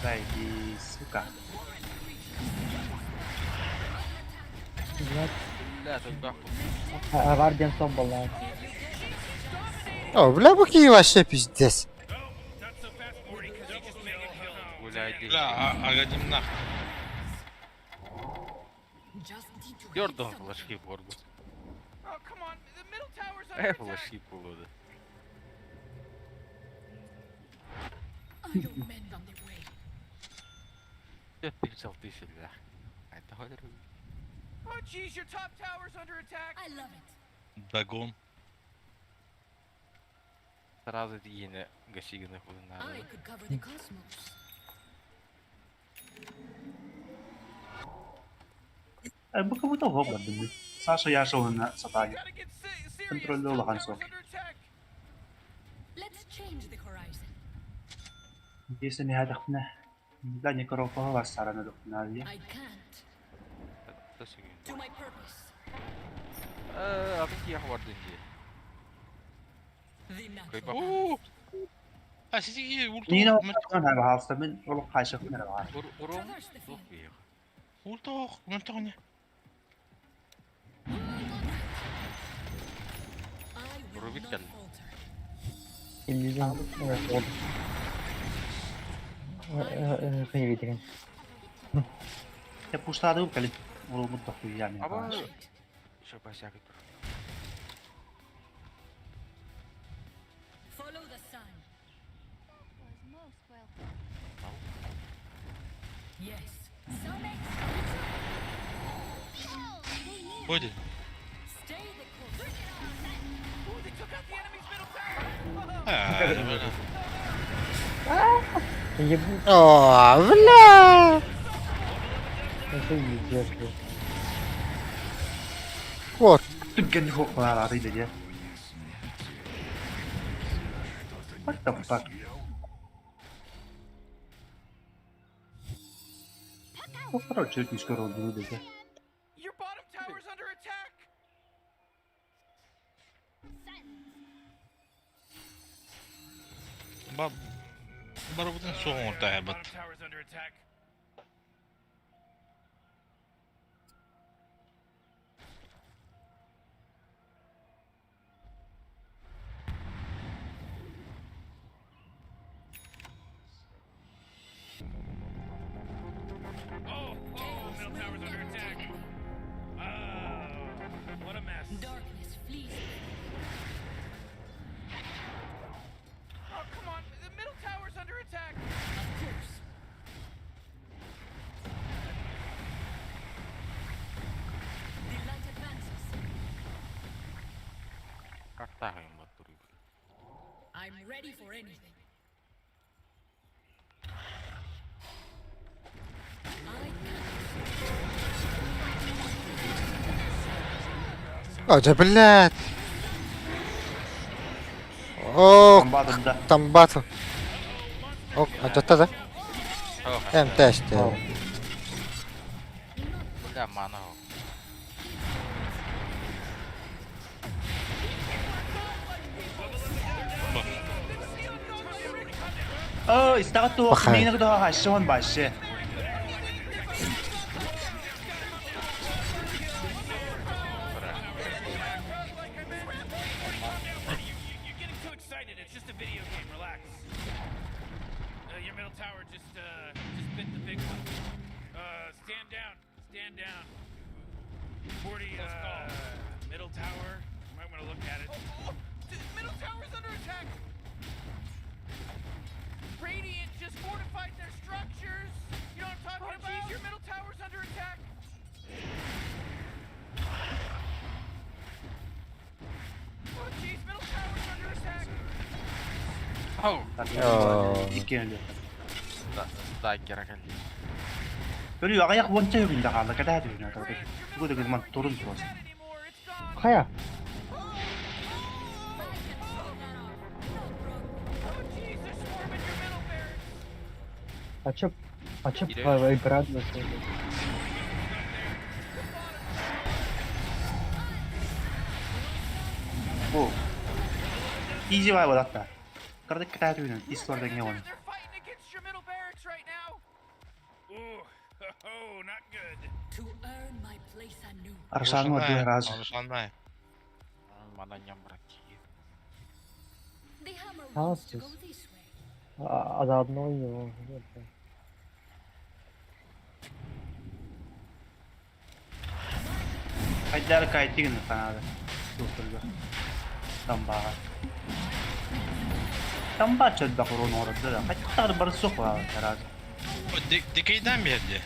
Зайди, сука. Бля, только Гвардиан топ была. О, бля, бу киһи вообще пиздец. Oh, not so fast, Morty, because you just mega killed. гуляй Бля, а, Агадим нах. Just need to hit Дёрдон something. флажки боргу. Oh, come on. The middle tower's under attack. Флажки полуды. I don't mend on the way. Я пересел тысяч, бля. А это хоть Oh, jeez, your top tower's under attack. I love it. Дагон. Сразу дигене гасиганы худын I could cover the cosmos. Бу как будто гоблин был. Саша Яшова на You сатане. gotta get serious. Контроль Top улахан tower's суох. under attack. Let's change the horizon. Если не хадахна. Да не коропа вас сарана дохна. I can't. To my purpose. Атын киях бардын ди. The natural. Кайба. Уу. А сизи ульта. Нина на хаалста мен олох хаашах мен бар. Урум. Traverse the Сух field. биэх. Ульта ох, мөлтөгнө. I will Рубит not кэллэ. falter. Иллюзион evet oldu. Хайвидин. Я пуштады калит. Урумут тохуя мен. Аба. Light. Шапасяк. Follow the sun. Yes. Summit. Ойди. Stay the course. Ooh, they took out the enemy's middle tower. А, Ебу, О, бля. это идет. Вот. Түгген хоқлар арыйды де. What the fuck? Короче, не скоро буду де. Your bottom tower's under attack. Ба Барбытын соғын орта Bottom бат. tower's under attack. Oh, oh, middle tower's under attack. Oh, what a mess. Darkness flees. Oh, come on. The middle tower's under attack. Of course. The light advances. Картагын баттырып. I'm ready for anything. I can't. О, да, блядь. О, Тамбадым да. тамбат. Ок, а жата да? МТште. Бля, мана. О, истагат туох Бахай. мин гыда хашон башы. You're getting too excited. It's just a video game. Relax. Your middle tower just bit the big one. Stand down. Stand down. 40 middle tower. You might want to look at it. Oh, oh, the middle tower's under attack. Radiant just fortified their structures. You know what I'm talking Oh, about? jeez, your middle tower's under attack. Oh jeez, middle tower's under attack. Оу! Оо. Икки өлүө. Даггера кэлли. Өлүү аҕыйах уонча үгүндэ хаалла кэтээ түһүнэ Тугу да гынан турун туруос. Anymore, it's gone. Хайа? Oh jeez, they're swarming your middle barracks. А чё... А чё Кире. брат выходит? Бу. Easy бай болатта. Кырдык кэтээ түһүнэ ис бар деңге оны. They're fighting against your middle barracks right now. Ooh, oh, not good. To earn my place anew. Аршану одуя раз. Алышаннай. Манан ямбрати. The hammer А, wants to здесь. go this way. А, а заодно его... это, Хайдар кайтыгын канады. Туктурга. Тамбага. Тамба чөдбә курун орды да. Хаттар бар сух бар раз. Дикейден берди.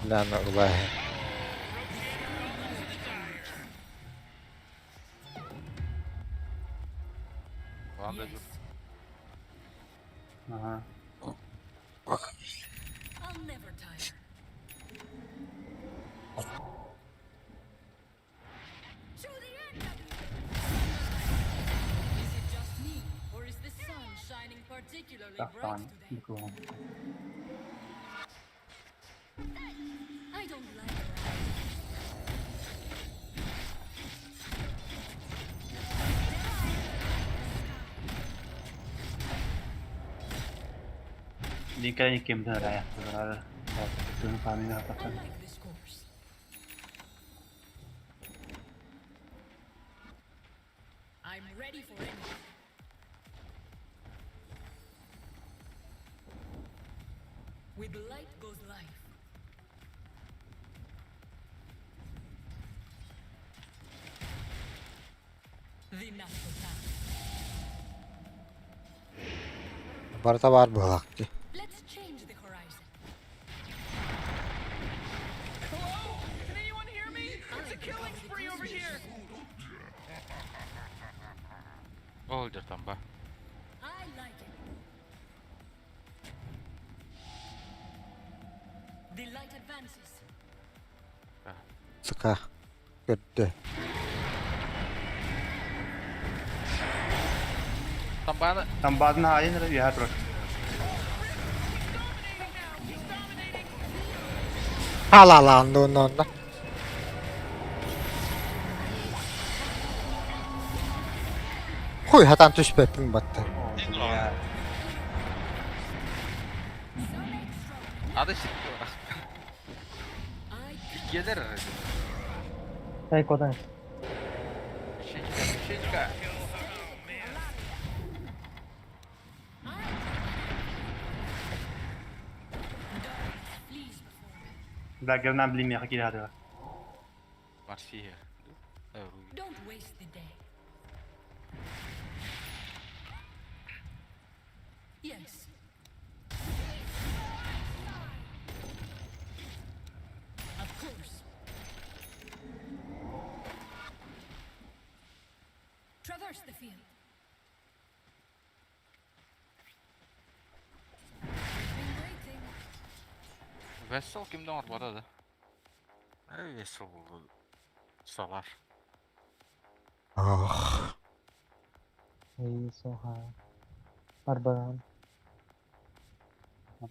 Лана Улахи. Ладно, жүр. Ага. I'll never tire. To the end of it. Is it just me, or is the sun shining particularly bright Тахтан. today? Микрофон. I don't like riding. Линкален кемден рая. Рая. Тун фамилия I тахтан. like this course. I'm ready for anything. With light goes life. The natural path. Барыта бар буолаахты. Let's change the horizon. Hello? Can anyone hear me? It's a killing spree over here. Ол жүр тамба. I like it. The light advances. Сука. Көрдө. Тамбаны Тамбадын хайын ра яа тур. Халалаан онно. Хуй хатан түспэппин батта. Ады ситті. Келер. Эй, куда? Шечка, шечка. Flees before me. Дагернан билим яха киле Марсия. Don't waste the day. Yes. Of course. Traverse the field. We've been waiting. Vessel кимден бар барады? Эй, Vessel болды. Салар. Ох. Суха. Арбан.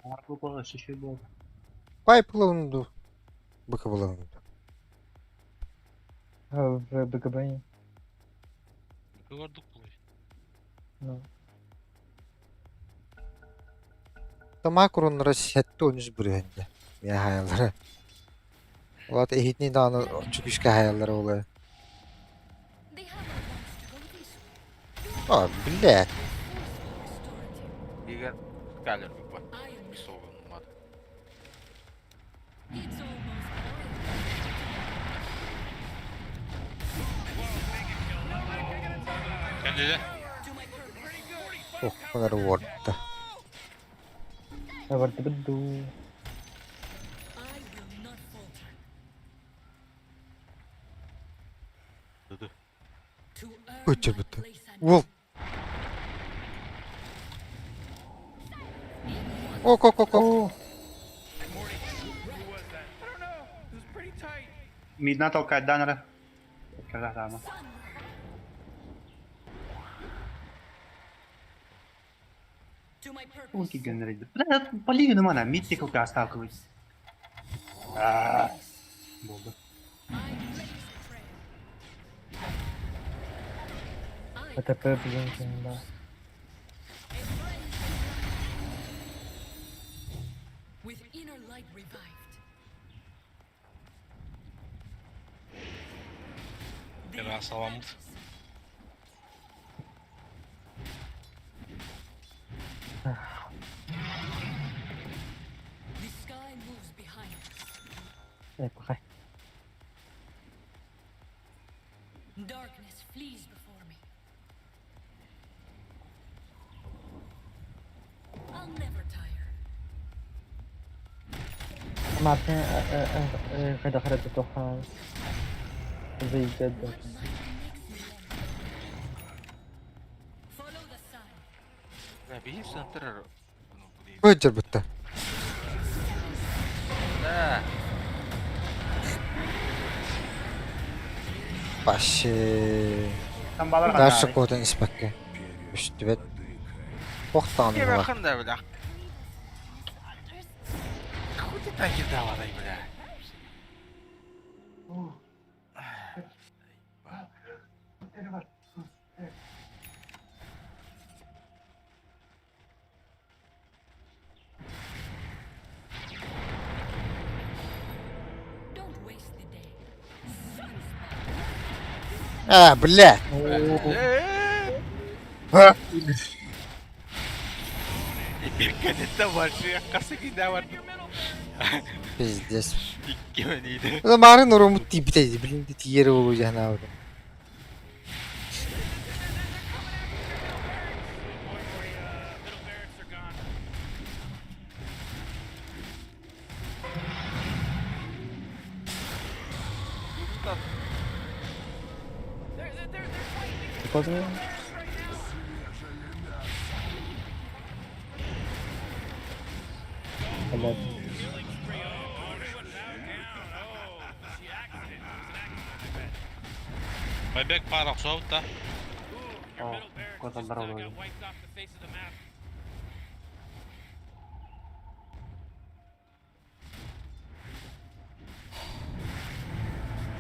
Арбу боло шеше бол. Пай пылынду. Быка булынду. В БГБ. Көрдүк булай. Ну. Тама куруннара сетте онус бүрүһэнде. Мия хаялары. Улат эхитни дааны чүкүшкэ хаялары олы. The hammer wants to go this way. А, блядь. Егер калер бар. Бисогын мады. It's almost boiled. Кэллилэр. Туохпун эрэ уорда. Бардыбыт дуу. Көчөрбүттэр. Уол. Ок, ок, ок, ок. Мидна толкайдаан эрэ. Кэлэ таама. Ой, генерейді. Бля, полигоны мана, мид тек асталкивай. Болды. АТП блин, да. With inner light revived. Кыра саламмыт. The sky moves behind us. Э, пахай. Darkness flees before me. I'll never tire. Мартин, хайда харата тоха. Зай جدا. Follow the sun. Бля, биир центр. Көчөрбүттэр. Да. Вообще. Там балар Дальше қандай? кодын испэккэ. Үстүбэт. Охтаан Кеме буолар. ханда, бля. Хуй ты так кидала, дай, бля. Don't waste the day. А, бля. Ха. Кенеттен баршы, касы киде бар. Пиздец. Икки Это марын урумут тип блин, тиери болу жана. Поздно. Блядь. Байбек пара да. О, коталдар олар.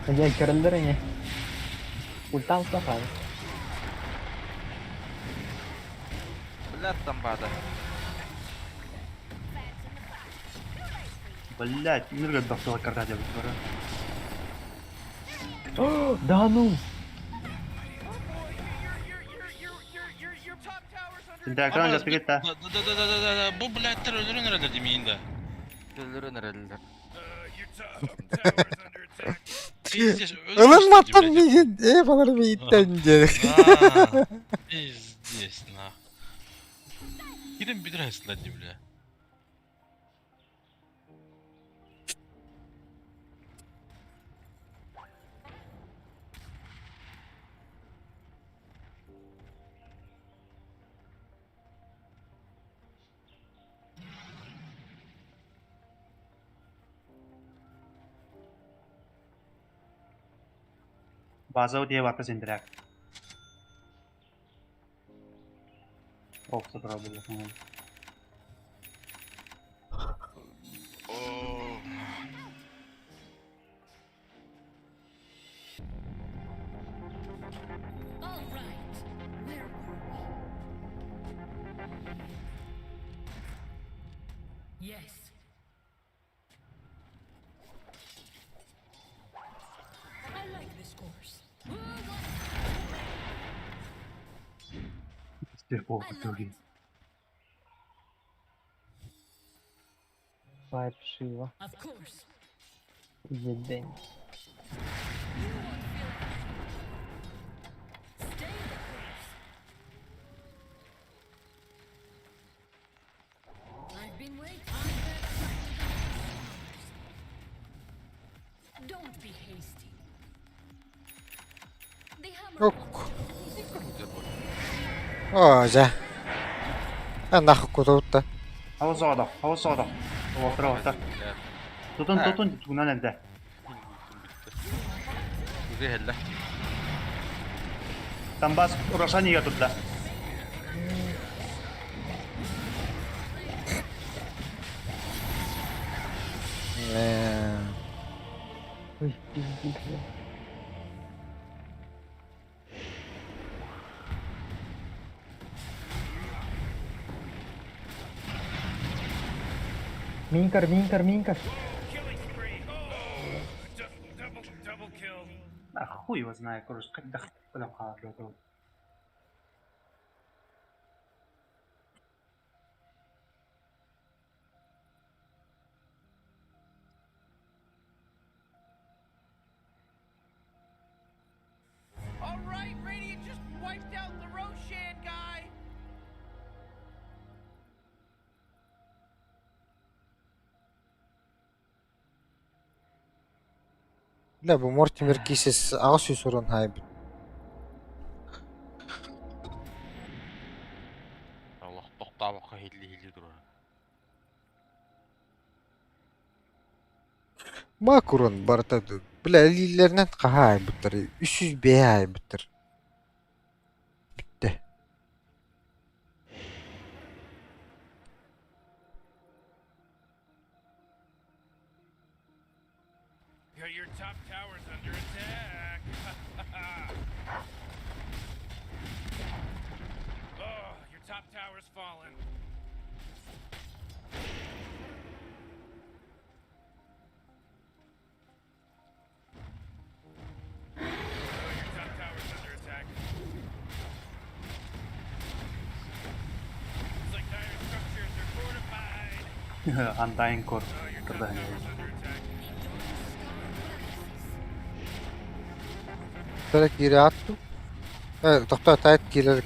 Я көрөлдөр не. Ультам сахан. Бля, там бада. Блять, нұрға бақтыға карта деп бар. Да ну. Сенде экран жазып кетті. Да, да, да, да, да, да, бу блядьтер өлөрөн эрэлэр демейин да. Өлөрөн эрэллэр. Пиздец, Ылын маттан миген, э, балар мииттен же. Пиздец, на. Кирин бүтүр хасылар ди, бля. База өте барта сендірек. Оқсы тұра бұл. All right. Where were we? Yes. I like this course. Who wants Істер болғы төге. Вайп Шива. Of course. Едень. You won't feel it. Stay the course. Ок. Оо, дьэ. Нахуй кутубут да. Хава соҕотох, хава соҕотох. Оҕотор, оҕотор. Тутун, тутун, тугунан эрдэ. Үһэллэ. Тамбас Рошан иһэ турда. Ой, пиздец. Минкар, минкар, минкар. А хуй его знает, короче, когда куда хаалла. All right, Radiant just wiped out the Roshan guy. Бля, бу Мортимер Кисис 800 урун хаайбыт. Олох тохтообокко иһиллии-иһиллии турара. Макурун барыта бля илиилэринэн хаһа аайбыттар 305 аайбыттар. Бүттэ. Your top tower's under attack. oh, your top tower's fallen. Oh, your top tower's under attack. It's like dire structures are fortified. Undying Core Oh, your top турда. tower's under attack. Тара киирэ атту. Тохтоо таайт киирэр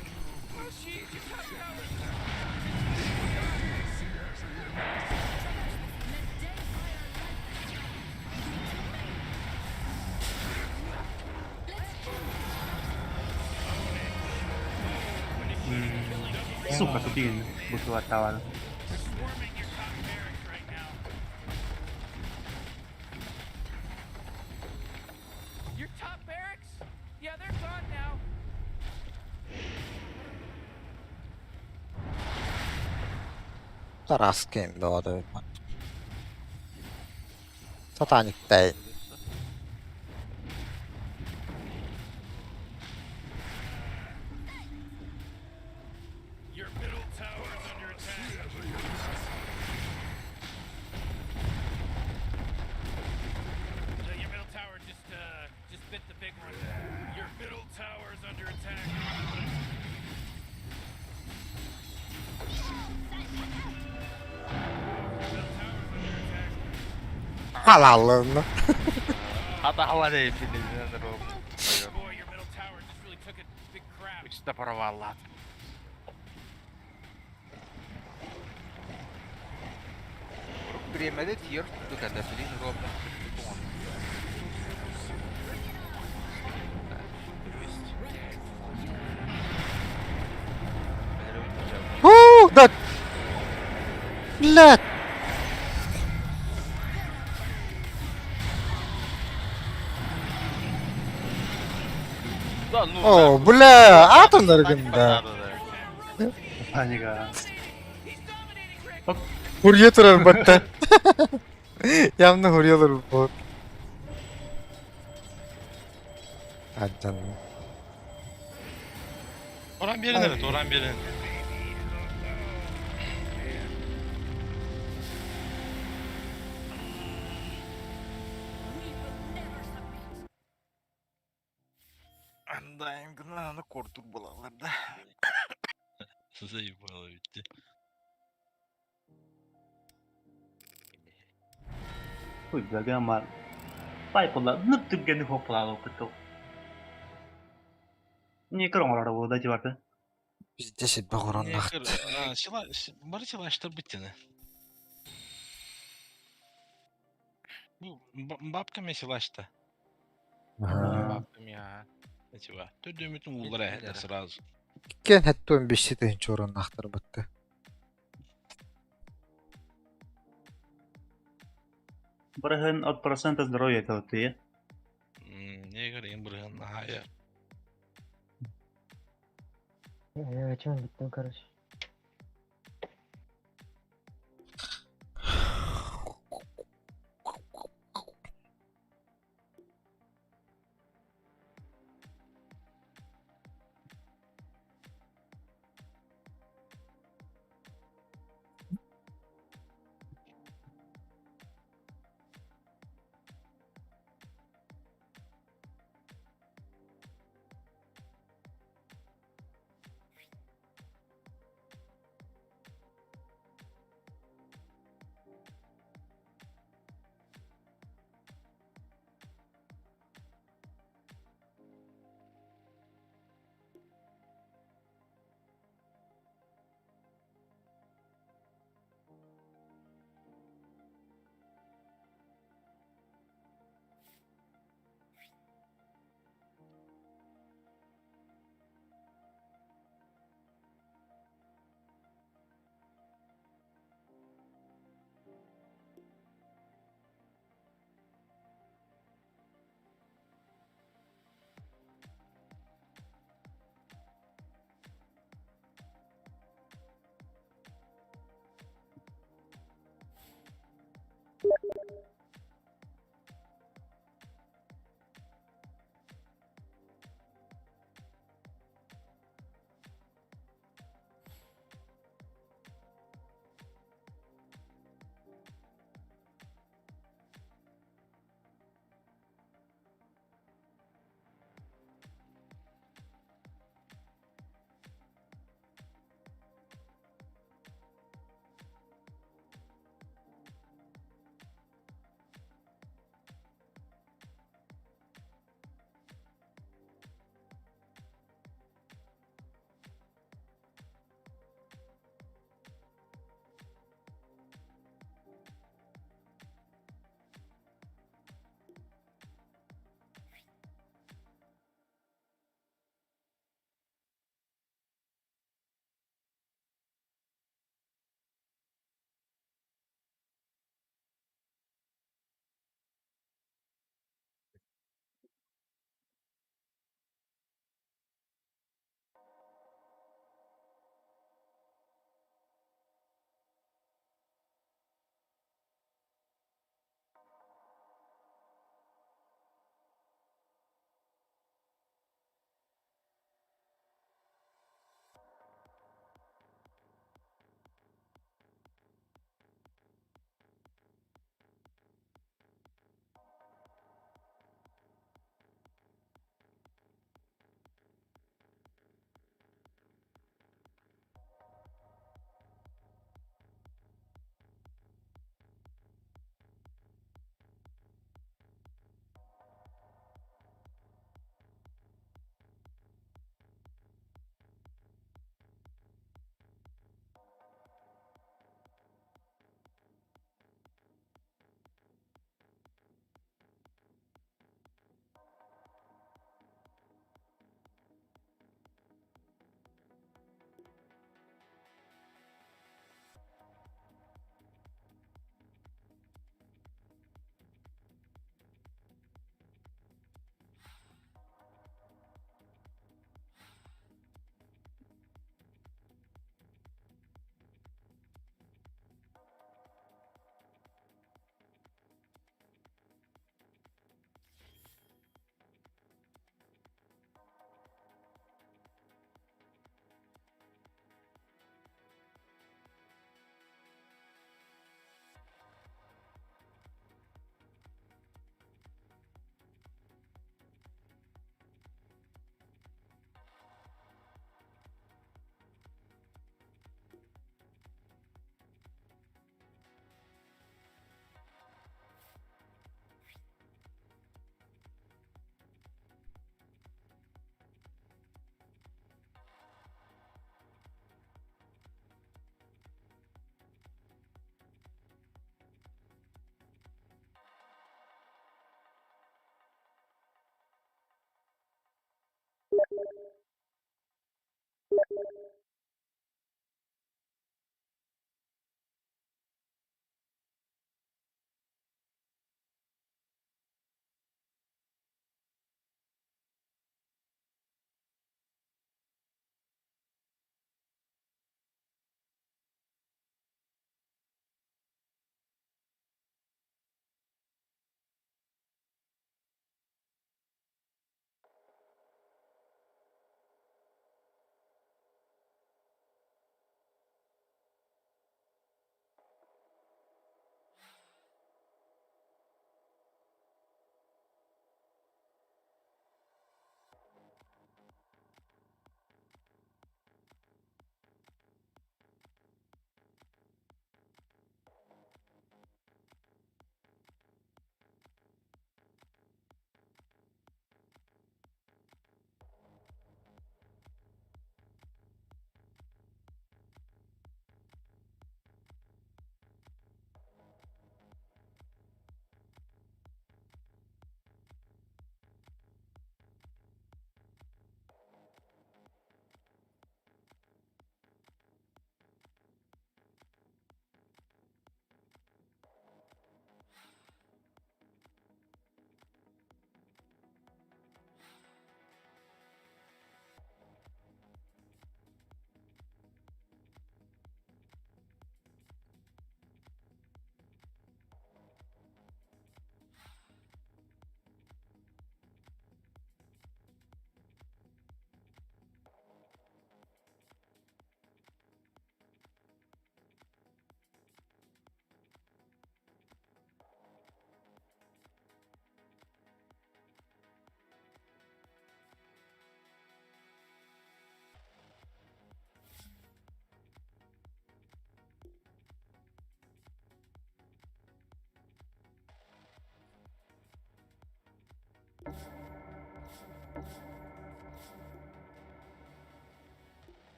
Сука, тупиин бутылаттаабады. They're swarming your top barracks right now. Your top barracks? Yeah, they're gone now. Тараскин бөҕөтө. Сатаниктай. Your middle tower's under attack. Your middle tower just bit the big one. Your middle tower's under attack. Your middle tower's under attack. Халалын. Хата дейбин Boy, your middle tower just really took a big crap. Үстэ параваллаат. Бириэмэдэ тиер курдук этэ, билин ровно Ху, да. Блядь. Да, ну. О, бля, атомнар гында. Паника. Hurriye турар батта. Явно hurriялар бу. Аджан. Orhan bir evet, Orhan birini. We will never submit. Андайым гына кортур булалар да. Заебало bitti. Хуй благамар. Пайпала, ну ты гены хопла опыту. Не кроңор буолда дии барда. Пиздец бөҕөрөн Бары силаштар биттини. Бу бабка мен силашта. Бабка я. Ничего. Төрдүмүтүн ууллара эһэтэ сразу. Иккиэн хэттуон бишси тыһынча оруннаахтар бытты. Бырыһын от процента здоровья это ты. Негр им бырыһын наһая. Я чем бүттүм, короче.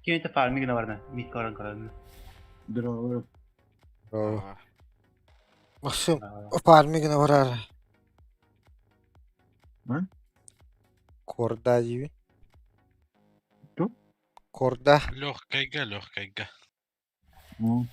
Ким это фарминг барна? Мид көрөн көрөн. Здорово. Здорово. Максим, фармигына барар. А? Корда диибин. Кто? Корда. Легкайга, легкайга. Ну,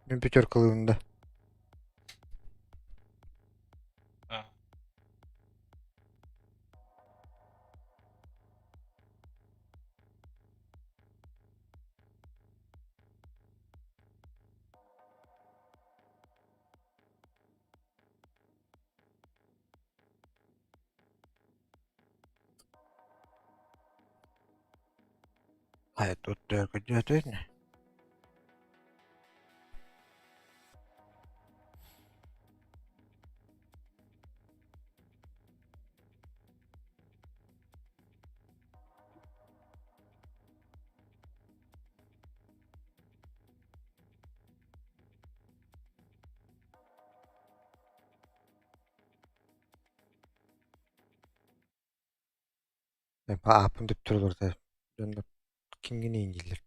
Мин пятеркалыыбын да. А. Хайа тут көрдөөтүн. Ааппын түптүр Дьоннор кимҥин ииндииллэр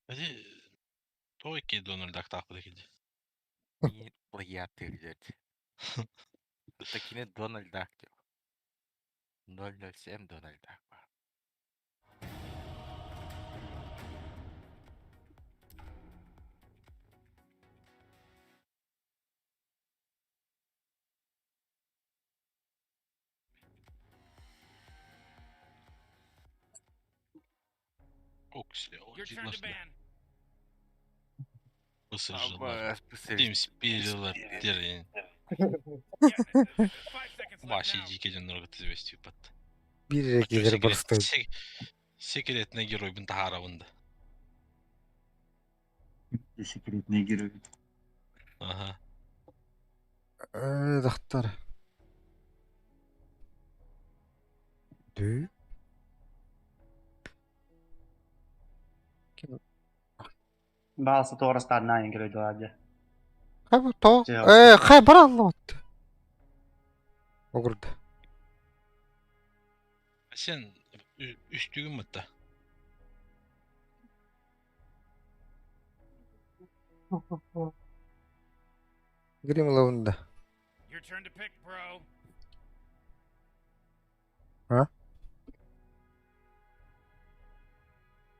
Эти той Дональд Дактаахпыт киди. Мин плагиаттыыр диэт. Такини Дональд Дак диэн. 007 Дональд Дак баар. Окси, Your turn to ban. Пысыжылар. Тим спирилар терин. Баши жеке дьоннорго тизбестиппат. Биир эрэ киһилэр барыстар. Секретный геройбун таһаарабын да. Секретный герой. Ага. Э, дохтор. Дүү? Ким? Баалса тоҕурастаарнаан герой дьэ. Хай бу то? Э, хай бараллыбыт. Огурда. Сен үстүгүн мытта. Гримловында. Your turn to pick, bro. А?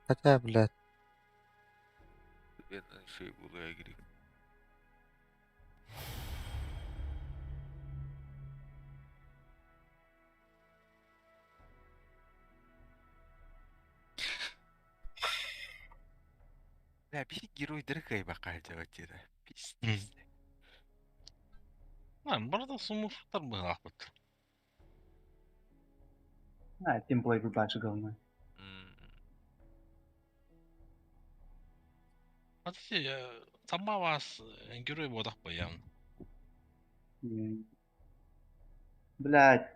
Хотя, блядь. Мен şey buraya gireyim. Бля, bir геройдары кайбакка жабатира. Пиздец. Барда сумуштар быһаахпыт. А, тимплей дальше говно. Ати сама вас герой бодах баян. Блядь. Блядь,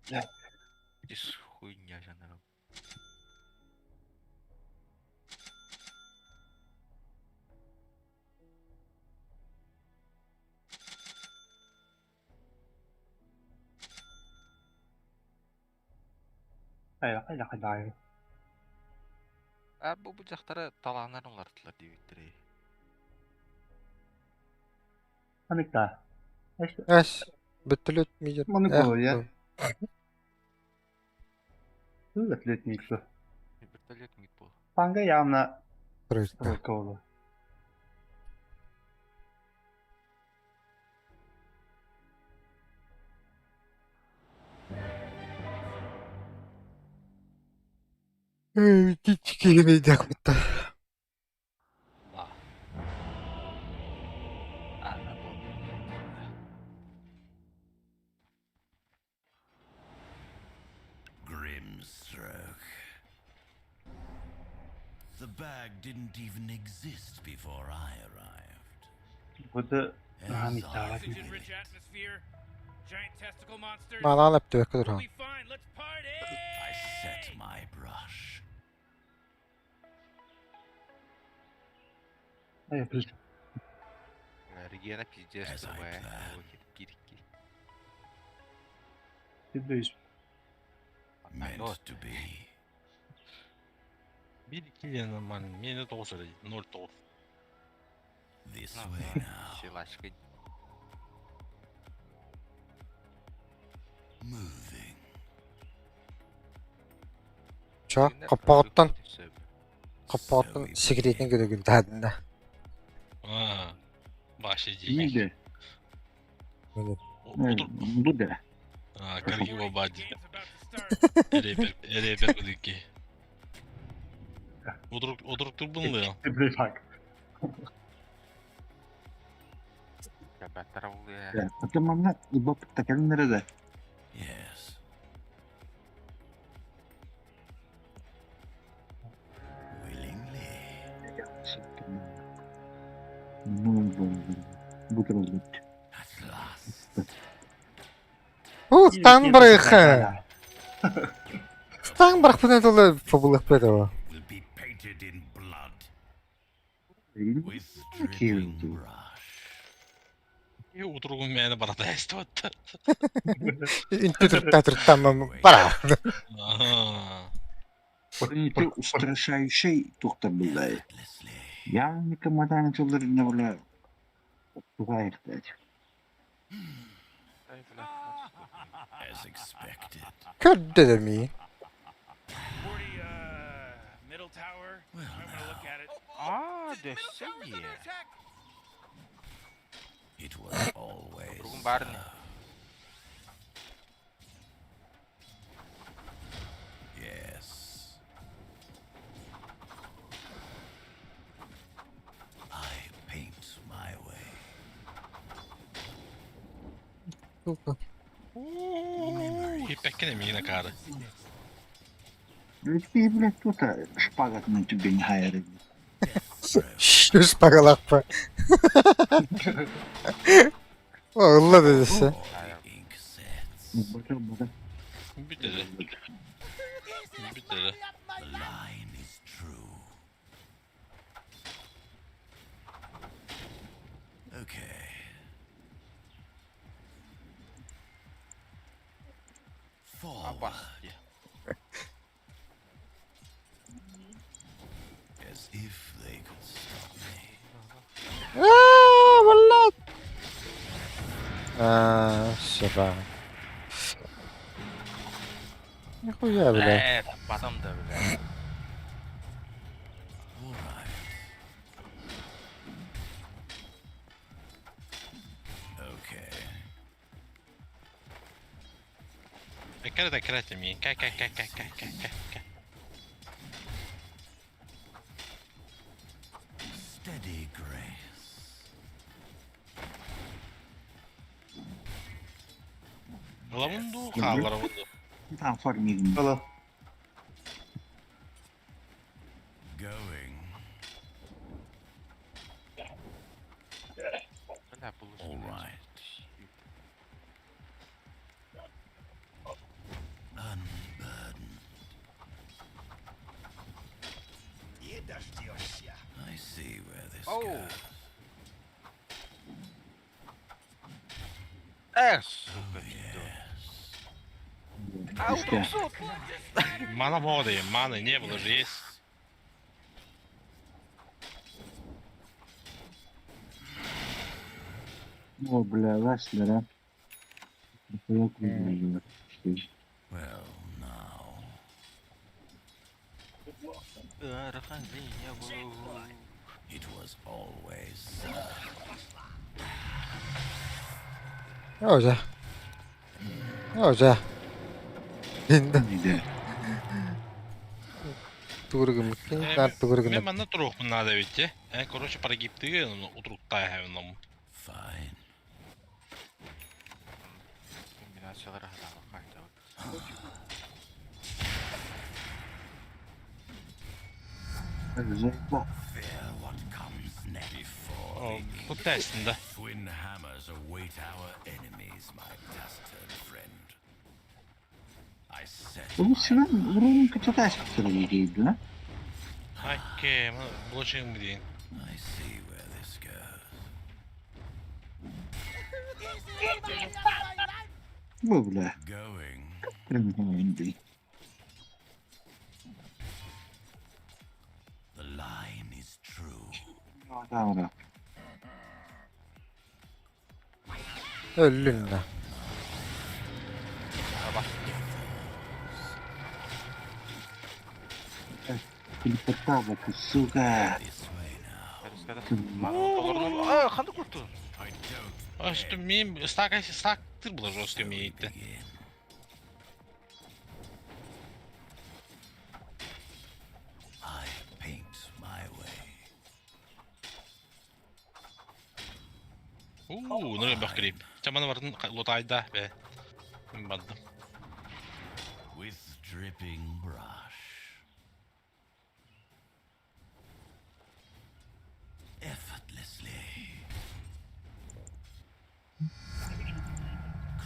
блядь. Иш хуйня жанром. Хайа, хайа, хайа. А бу бу жактары талааннарын уларытылар диэбиттэр. Ханикта. Эс, бөттөлөт мидер. Маны я. Вертолет миксу. Вертолет мид был. Панга явно Тройка. тройка была. Киһини диэхпиттэ. Grimstroke. The bag didn't even exist before I arrived. Бу наһаа миттаҕа Oxygen-rich atmosphere, giant testicle monsters. Манаан эптибэккэ We'll туран. be fine. Let's party! I set my brush. Эй, блин. Регена пиздец As I тупая. planned. Кирки. Ты Meant to be. 1-2 диэн нормально. Миэнэ тоҕус эрэ, 0-9. This way now. Силачка. Moving. Чо, хоппоҕуттан хоппоҕуттан сигиритин көрөгүлдаадына. А, Ваше Нигде. Отур... Бу да. А, Каргио Бади. Game's about to start. Репер, репер кудыки. Отурук, отурук турбун да. Ты факт. Атаманна бап такалын да. Yes. Willingly. Ну, бу кырылбыт. At last. Устан барыха. Стан барахпын тылы фобулых петова. Will be painted in blood. With dripping brush. И утругун мени барата эстибатта. Интү турта туртам бара. Ага. Ты устрашающий тухта была. Effortlessly. Я никому не тулар не была. Тугайх дать. As expected. Көрдө ми. 40, middle tower. Well, I'm gonna look at it. А, His да middle tower's сие. under attack. It was always. Другом барне. so. Yes. I paint my way. Хиппеккин эмиин акаары. Ты, блядь, тут шпагат на тебе не хайры. Шүс багалакпа. Олла дедесе. All the ink sets. Бата бата. Бүтэри. Бүтэри. The line is true. Okay. Forward. Абасти. As if they could stop me. Аа, валла. Аа, шаба. Нихуя, бля. Э, потом да, бля. All right. Okay. Эккere да кирет эмиин. Кэ кэ кэ кэ кэ кэ кэ кэ. Steady grace. Ылабын дуу, хаалларабын дуу. Там формизм. Было. Going. Бля, булыш. All right. Unburdened. I see where this Oh. goes. Э, сука, пидор. А, утрук, сука. Мана моды, маны не было же есть. О, бля, ласлера. Well, now. Раханзиня был. It was always so. Ожа. Ожа. Инде. Иде. тугур гыммыккын, наар тугур Мен гынар. манна туруохпун наада эбит дии. Эн, короче, прогибтыгы утуруктааһын Fine. Комбинациялар аһадаабакка Заебал. Fear what comes next. Before they Тут тестин да. Twin hammers await our enemies, my dastard friend. I set Бұл сенен урон качатайсың дейді, да? Окей, блочинг дейін. I see where this goes. Бұл бля. Going. Прям The line is true. Да, Өллүн да. Телепортал, сука. This way now. Аа, ханды курту. I don't А что мим стак стак ты был жестко мийтті. begin. I paint my way. Уу, нөрө бах крип. Чаманы бардын лотайда бе. Мен бардым. With dripping brush. Effortlessly.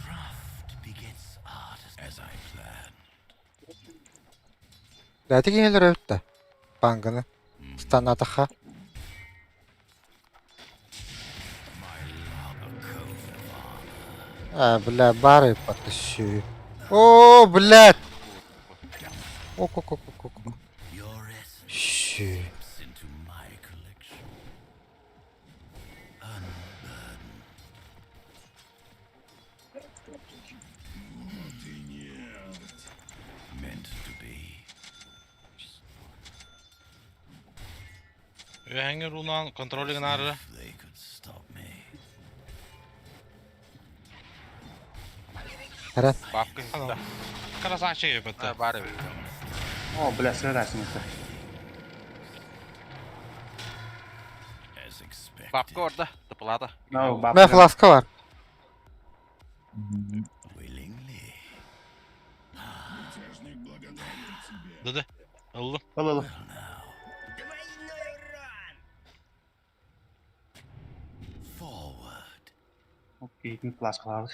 Craft begets art as I planned. Дәти киһилэр эбит да. Банганы. Станатаха. My love a coat of armor. А, бля, бары потащу. О, блядь! О-ко-ко-ко-ко. Your essence Щи. seeps into my collection. Unburdened. Meant to be. Өңір унан контролинг ары. If they could stop me. Хара. Бабка хитта. Красавчик ебет. Бар эбит. О, бля, сырасың это. As expected. Бабка орда, тыпылады. No, Мә фласка бар. Willingly. Дыды. Ыллым. Ыл, ыл. Forward. Окей, фласкалабыз.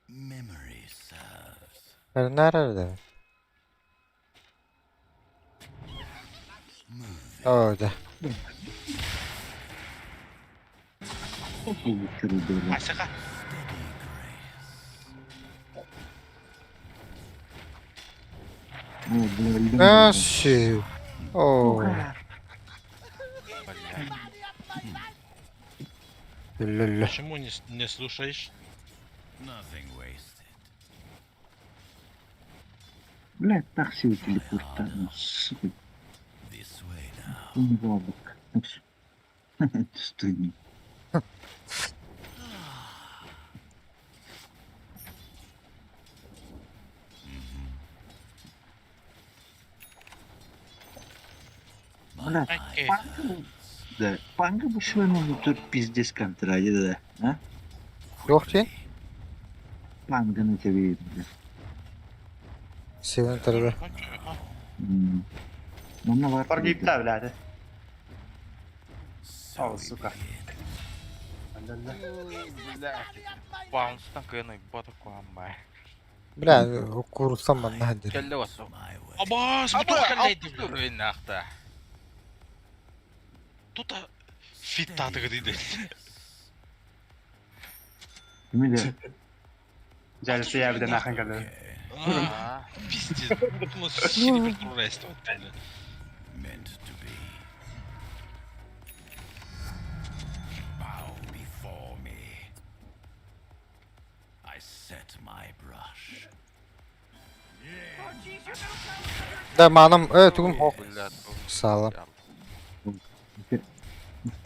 Memory serves. Nerede? О, да. Асыка. Steady grace. А, щи. О. Ля-ля. Почему не, не слушаешь? Nothing wasted. Бля, так себе телепортал, сука. This way now. Бабок. Стыдно. Бля, Окей. да, панга бы швырнул, тут пиздец контради, да, а? Yok ki. Панга на тебе, бля. Севен tarafı. Ну, на Прогиб бля. So О, сука. Бля. Баунстан кыны бата куамбай. Бля, курсам ben ne Келле оту. my way. Абас, Аба, бутылка лейди. Нахта. Тут фит татыгы дейді. Кимде? Жалысы я bir нахан калды. А, Пиздец. Ну, сири бір тураст вот. Meant to be. Bow before me. I set my brush. Oh, jeez, your middle tower's under attack. Да, манам, тугум хок. Бля. Sağlam.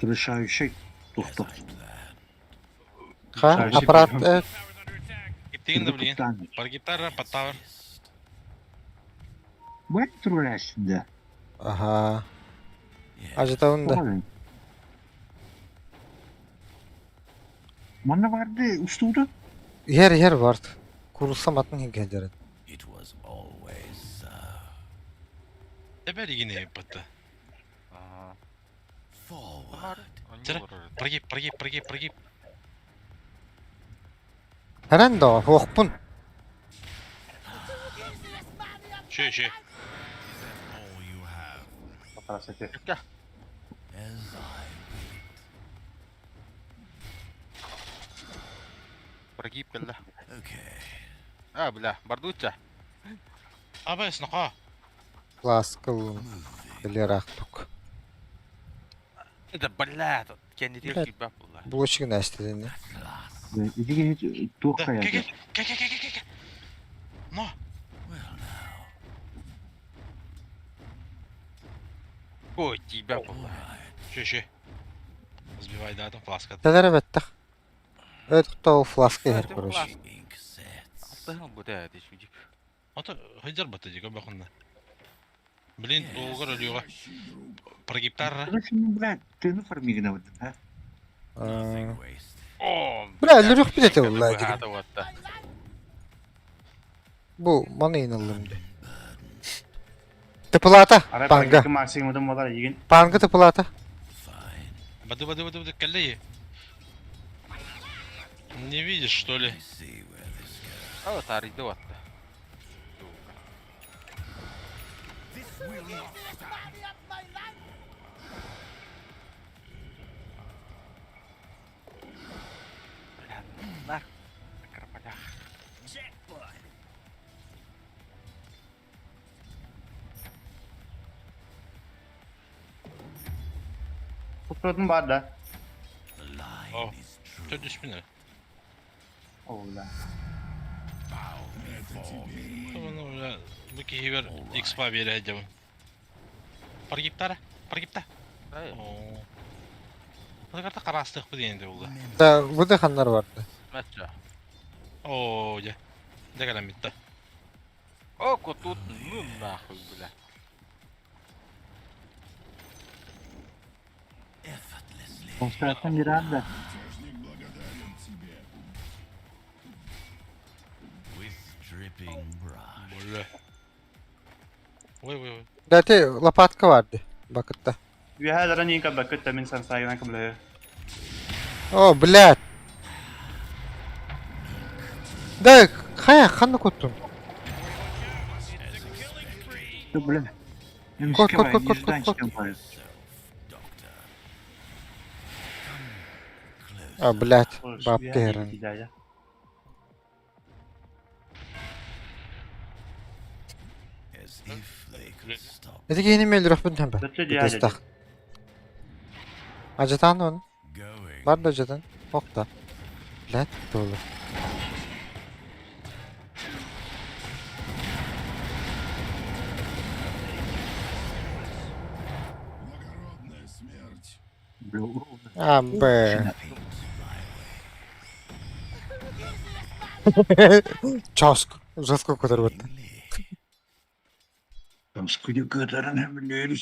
Решающий As тухта. I planned. Ха, аппарат, Tower's under attack. Гиптеген да білген. Прогибтар, подтавр. Бу турулааччы да? Аха. Ажытабын да. Манна барды устуута? Иһэр иһэр барт. Курусса матын хиггәдәрен. Тэбэригини бата. Прогиб, прогиб, прогиб, прогиб. Хэрэн доо, хуохпун. Шө, шө. Прогиб кэллэ. А, бля, бардучча. Абас, наха. Пласкыл билер ахтук. Это, бля, кэннитигэр Блядь. киирбэт буолла. Булочкин әстедини. Ити туох Да, хайа? ке, ке, ке, ке, ке, ке. Но. Ой, тиийбэт буолла. Шө, шө. Сбивай, да, там фласка. Тәләре бәттэх. Өт ол фласка иһэр короче. Алтыһын бу да, дии Ата хайдар бата дига бахында. Блин, долгар өлүгө. Прогибтар. Блядь, ты ну фармигна вот, а? О, Бля, өлөрөх билете булла дигин. Быһаата уотта. Бу маны иныллым ди. Тыпылата, Арай панга. прогиб максимум болар егин. Панга тыпылата. Бады, бады, бады, бады, коллеги. Не видишь, что ли? Ала тарыйды уотта. Бля, нар. Крополях. Tutturduğun бар да. О, төрт үш. О, бля. Ну, бля, бу кихибер X5 бере дебин. Прогибтара, прогибта. О. Бу карта карастык бу дегенде булды. Да, бу да ханнар барды. Мәччә. О, же. Дегелем битте. О, тут, ну нахуй, бля. Константин Миранда. Бля. Ой, ой, ой. Да те лопатка барды. Бакытта. Үһә нин кабba көттә мин сан сайынан кымлы. О, блядь. Да, хая ханна коттун. Бля. Кот, кот, кот, кот, кот, кот. А, блядь, бабка эрен. Эти кихини мелдүрөхпүн тэмпэ. Бүтестах. Ажатан он. Бар да ажатан. Окта. Блядь, толы. А, б. Часк. Жестко көтөрбөт. Там скудю көтөрөн билер.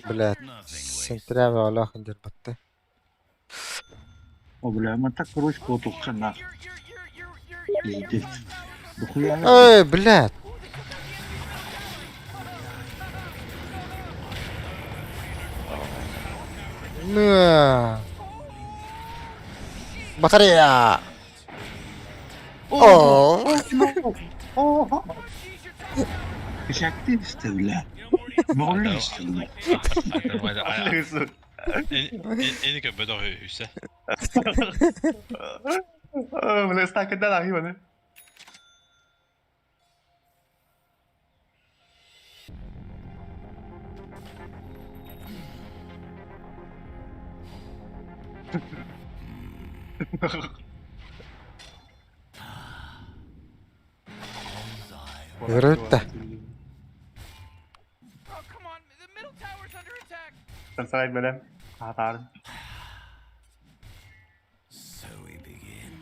Блядь. Сентябрь алах индер батты. О, бля, мы так ручку туккана. Пиздец. Дохуя. Эй, блядь. На. Батарея. О. Кишактивсты, бля. Моллисты, бля. Эни көбөдө үсә. Бля, стакында да хибаны. Өрөттө. Сансарай белем. Атарын.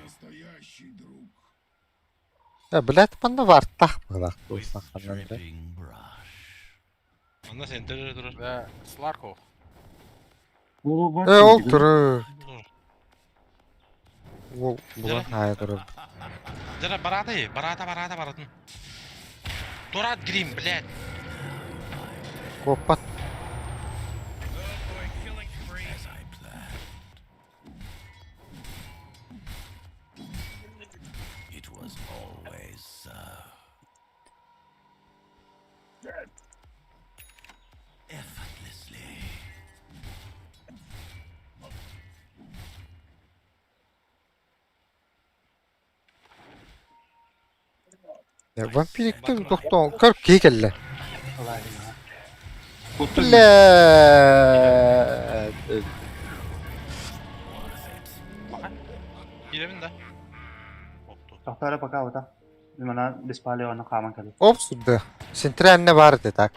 Настоящий друг. Блядь, манна баартаах быһыылаах туох ханнан да. Манна сентер эрэ турар. Да, Сларков. Э, ол турар. Ол булан аайа турар. Дьэ, бараата бараата, бараата, баратын. Турат грим, блядь. Куоппат. It was always so. Effortlessly. Вампириктар тохтоон көр киһи кэллэ. Блядь. Киирэбин да? Тохтоо пока ута. Мана беспалево аны хааман кэлий. Оп сюда. Центральный бар ты так.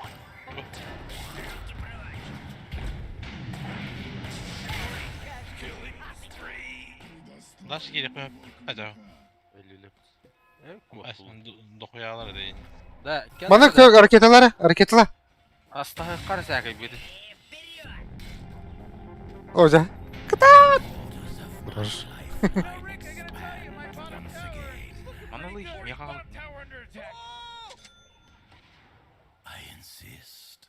Дальше киирэхпин это. Дохуялар дейин. Да, Мана көр ракеталары, ракетала. Астахы сәкей бит. Ожа. Кытаат. Маналы, меха. I insist.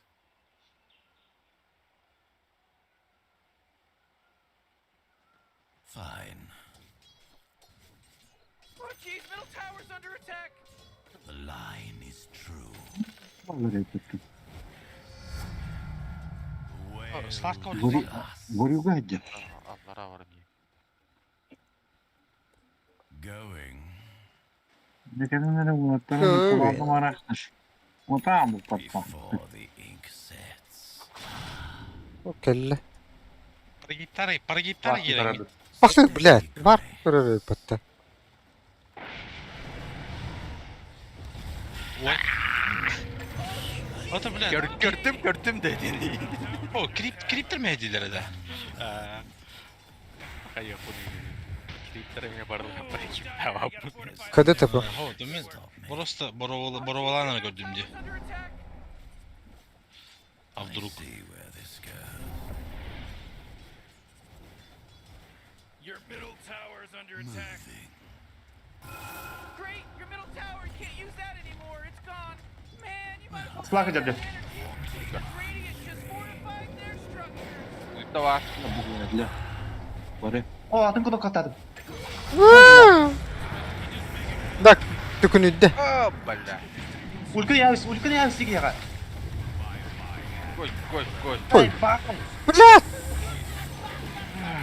Fine. Oh jeez, middle tower's under attack. The line is true. Slarkov. Горюга дьэ. Аллара бар дии. Going. Декананара уолаттара Николаевна арахташ. Отаам буппаппа. Before the ink sets. Кэллэ. Парагиптары, парагиптары киирэн. Бахты, блядь, бар көрөр батта. Ой. Ото, блядь. Көрдүм, көрдүм дедин. О, крип, криптер мәдилер да. Хайа хуни. Криптер меня барлыгы парагиптава. Када тапы. Хо, мен просто бороваланы көрдүм ди. А вдруг? See where this goes. Your middle tower's under attack. Great, your middle tower, you can't use that anymore. It's gone. Man, you might as well Слаха дядя. Radiant just fortified their structures. Ульта бар. Бары. О, атын кудок катадым. Так, түкүнүдде. О, бля. Улька явис, улька явис дигиэҕэ. Кой, кой, кой. Ой. Блядь!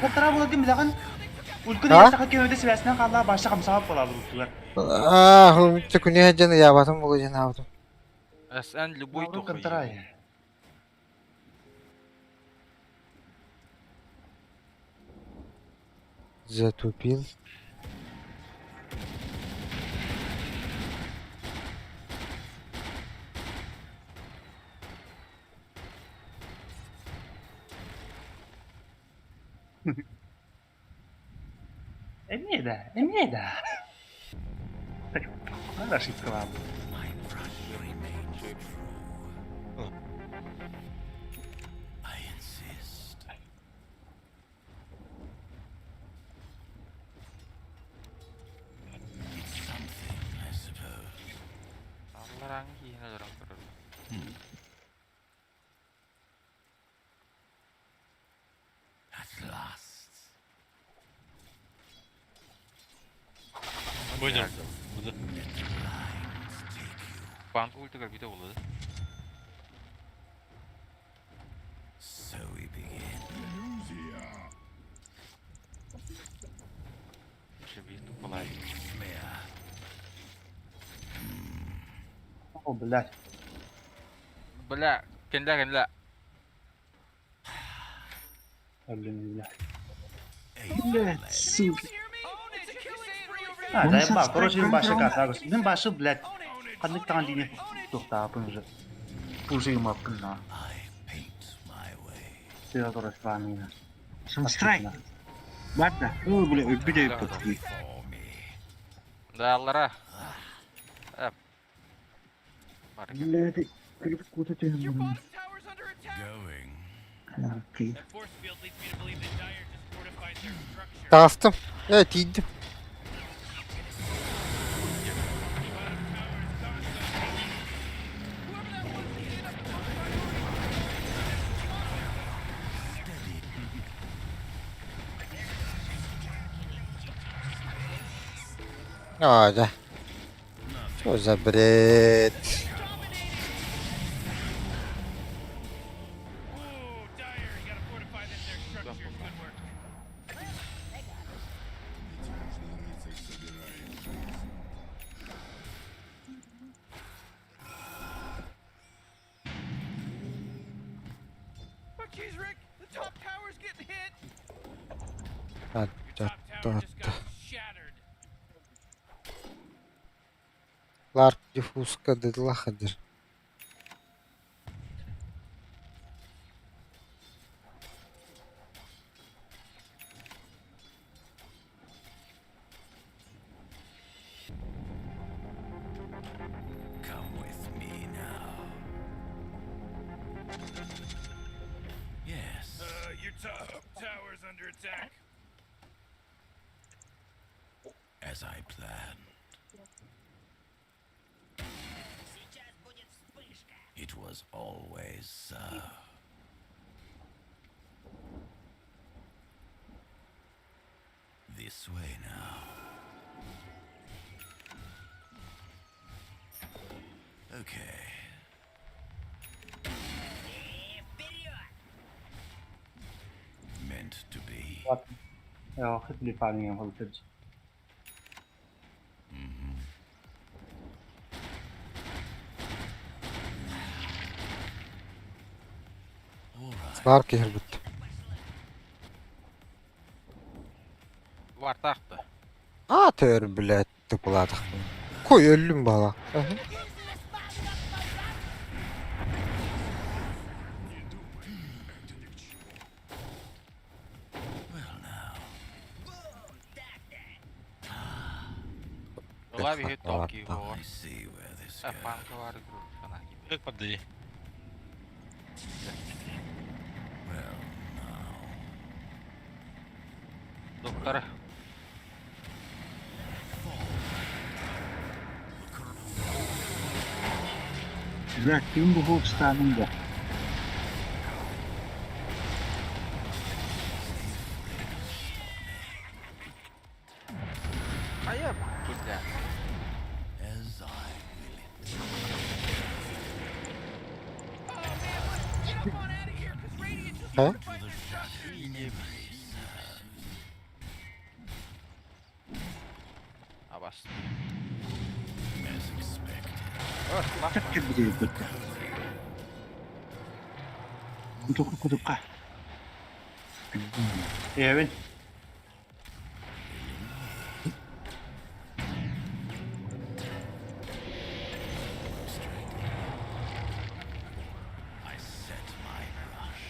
Каттара була ким билэҕин? Улька А? саха кемөдө связынан хаалла баша хамсаап буолабыт ултугар. Аа, түкүнү дьэн ябатым бугу дьэн аабытым. СН любой Наоборот, тухуй. контрай. Затупил. Эмиэ да, эмиэ да. Так, надо ошибка My brush remains true. I insist. It's something, I suppose. Аллараң киһине дорон көрөр. At last. Бойдер. Буду. Банк ультыгар бите болду. So we begin. Шибит тупалай. О, блядь. Бля, кенде кенде. Блин, блядь. Блядь, сука. А, заебал. Короче, мин башы катагыс. Мин башы, блядь. Ханнык таҥан линия туохтаапын уже. Пужи маппын на. I paint my way. Ты короче, ванина. Страйк. Барда. Ой, бля, өлбүт өйпөт. For me. Да, аллара. Э, Бар Блядь, кута Your түһэн bottom tower's under attack. Going. That force field leads me to believe that Dire just fortified their structure. Таҕыстым. Ээ тиийдим. Bottom tower's gone. Whoever that was, they ended up with priority. Аа, дьэ. Что за бред? Ooh, Dire, you gotta fortify them their structures. Good work. Oh, jeez, Rick, the top tower's getting hit. А, Your да, top tower да, just да. got shattered. Ларк диффузка дыдлахадыр. Come with me now. Yes. Your top tower's under attack. As I planned. It was always so. This way now. Okay. Meant to be. Ja, хит ли фарминг холтаж. All right. Ларк иһэрбит. Бар тақты. А төр блядь, тупуладах. Кой өллүм бала. Не думай, это ни к чему. Well now. Ола биһи токи I see where this goes. Панка бар группа. Как подди. Well now. Доктор. Бля, ким бу хоп станым да. Ая, бля. As I will it. Oh man, let's get up on out of here, cause Radiant just Huh? fortified their structure. Абас. As expected. Как будет? Кутук кутукка. Эвен. I set my brush.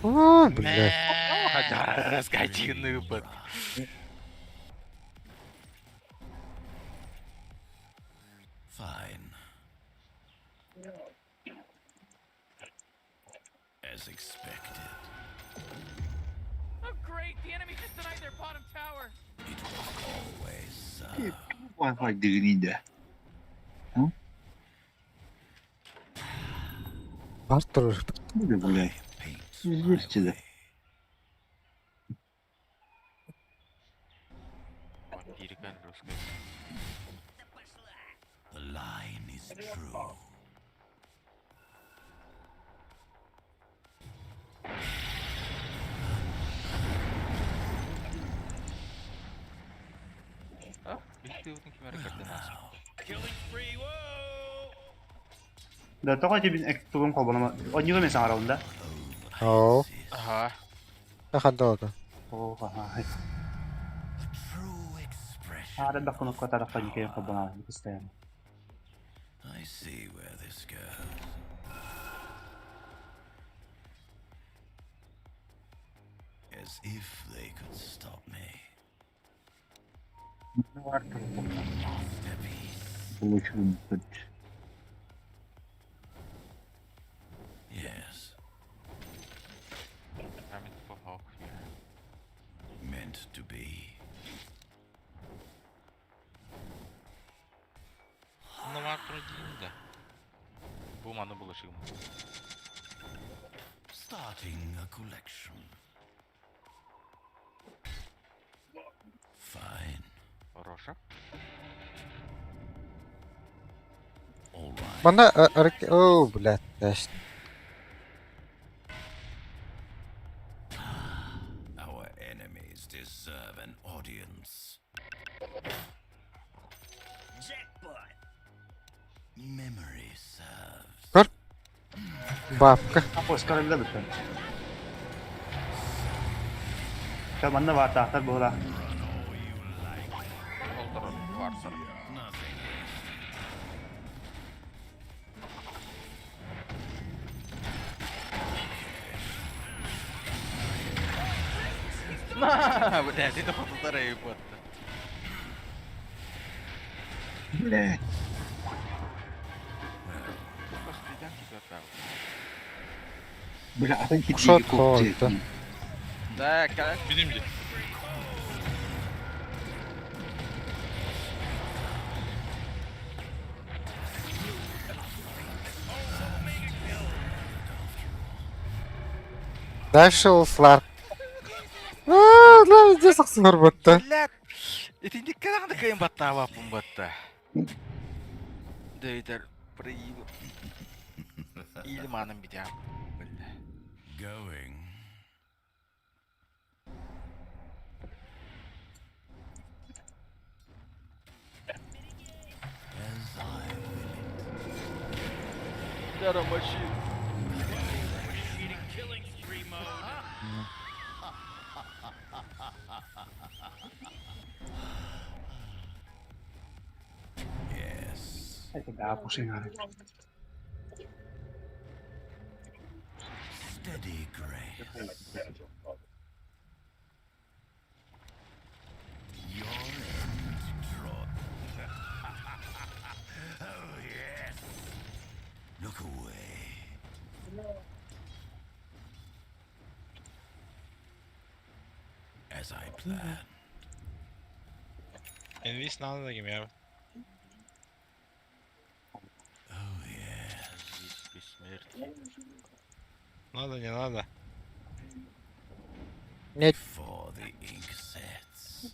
А, блядь. Хадара, скотины под. Fine. As expected. Oh great, the enemy just denied their bottom tower. It was always so. Wi-Fi дигниде. Бар турар. Бля. Paint my Здесь way. Вампирикан русская. The line is true. А, бихти утын кимер картинас. Killing spree. Whoa! Да, тоҕо тибин тугун холбонома. Онньуга мен саҥарабын да. Оо. Ага. Хадда Оо, аха. A true expression. Аара да кнопка тарахха никэ холбонаҕа постоянно. I see where this goes. As if they could stop me. Булучугуннарбыт Yes. Meant to be. Онно баар турар диигин да. Бу маны булышыгым. Starting a collection. Fine. Хорошо. All right. Манна О, блядь, дальше. Our enemies deserve an audience. Jackpot. Memory serves. Көр. Бабка. Поискар бүтэн. Ча манна баатаахтар буола. Олторор варсар. Nothing wasted. На, блядь, это хототара ебать. Блядь. Бля, атын Ушат китиги хоолта. куптиэтин. Да, калаш. Билим дии. Дальше ол Сларк. Аа, ла, здесь сахсынар батта. Блядь. Итинник калахны кайын баттаабаппын батта. Дөйдер проеб. Илманым битя. Бля. Going. As I will it. Дара машин. Initiating killing spree mode. Yes. Да, пушиҥаары. Steady grace. Your end draw. oh yes. Look away. As I planned. Envis надо да я. Oh yes. Бессмертие. Надо, не надо. Нет. Before the ink sets.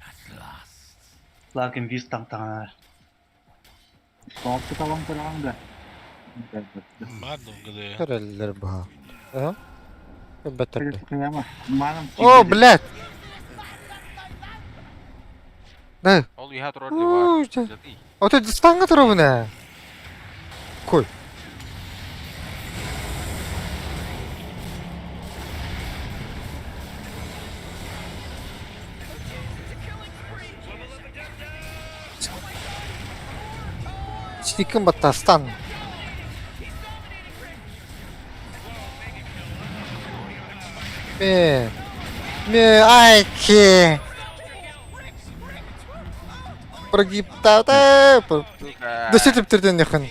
At last. Ларкин виз таҥтаҕынаар. Соҕотто талан көрөҕүн да. Баар долгуды. Көрөллөр баха. Ага. Бэттерде. Маным О, блядь. Да. Ол уйа турар ди бар. Жати. Ото дистанга турабына. Кой. Чикин баттастан. Ме. Ме айки. Прогиптата. Да сөйтіп түрден яқын.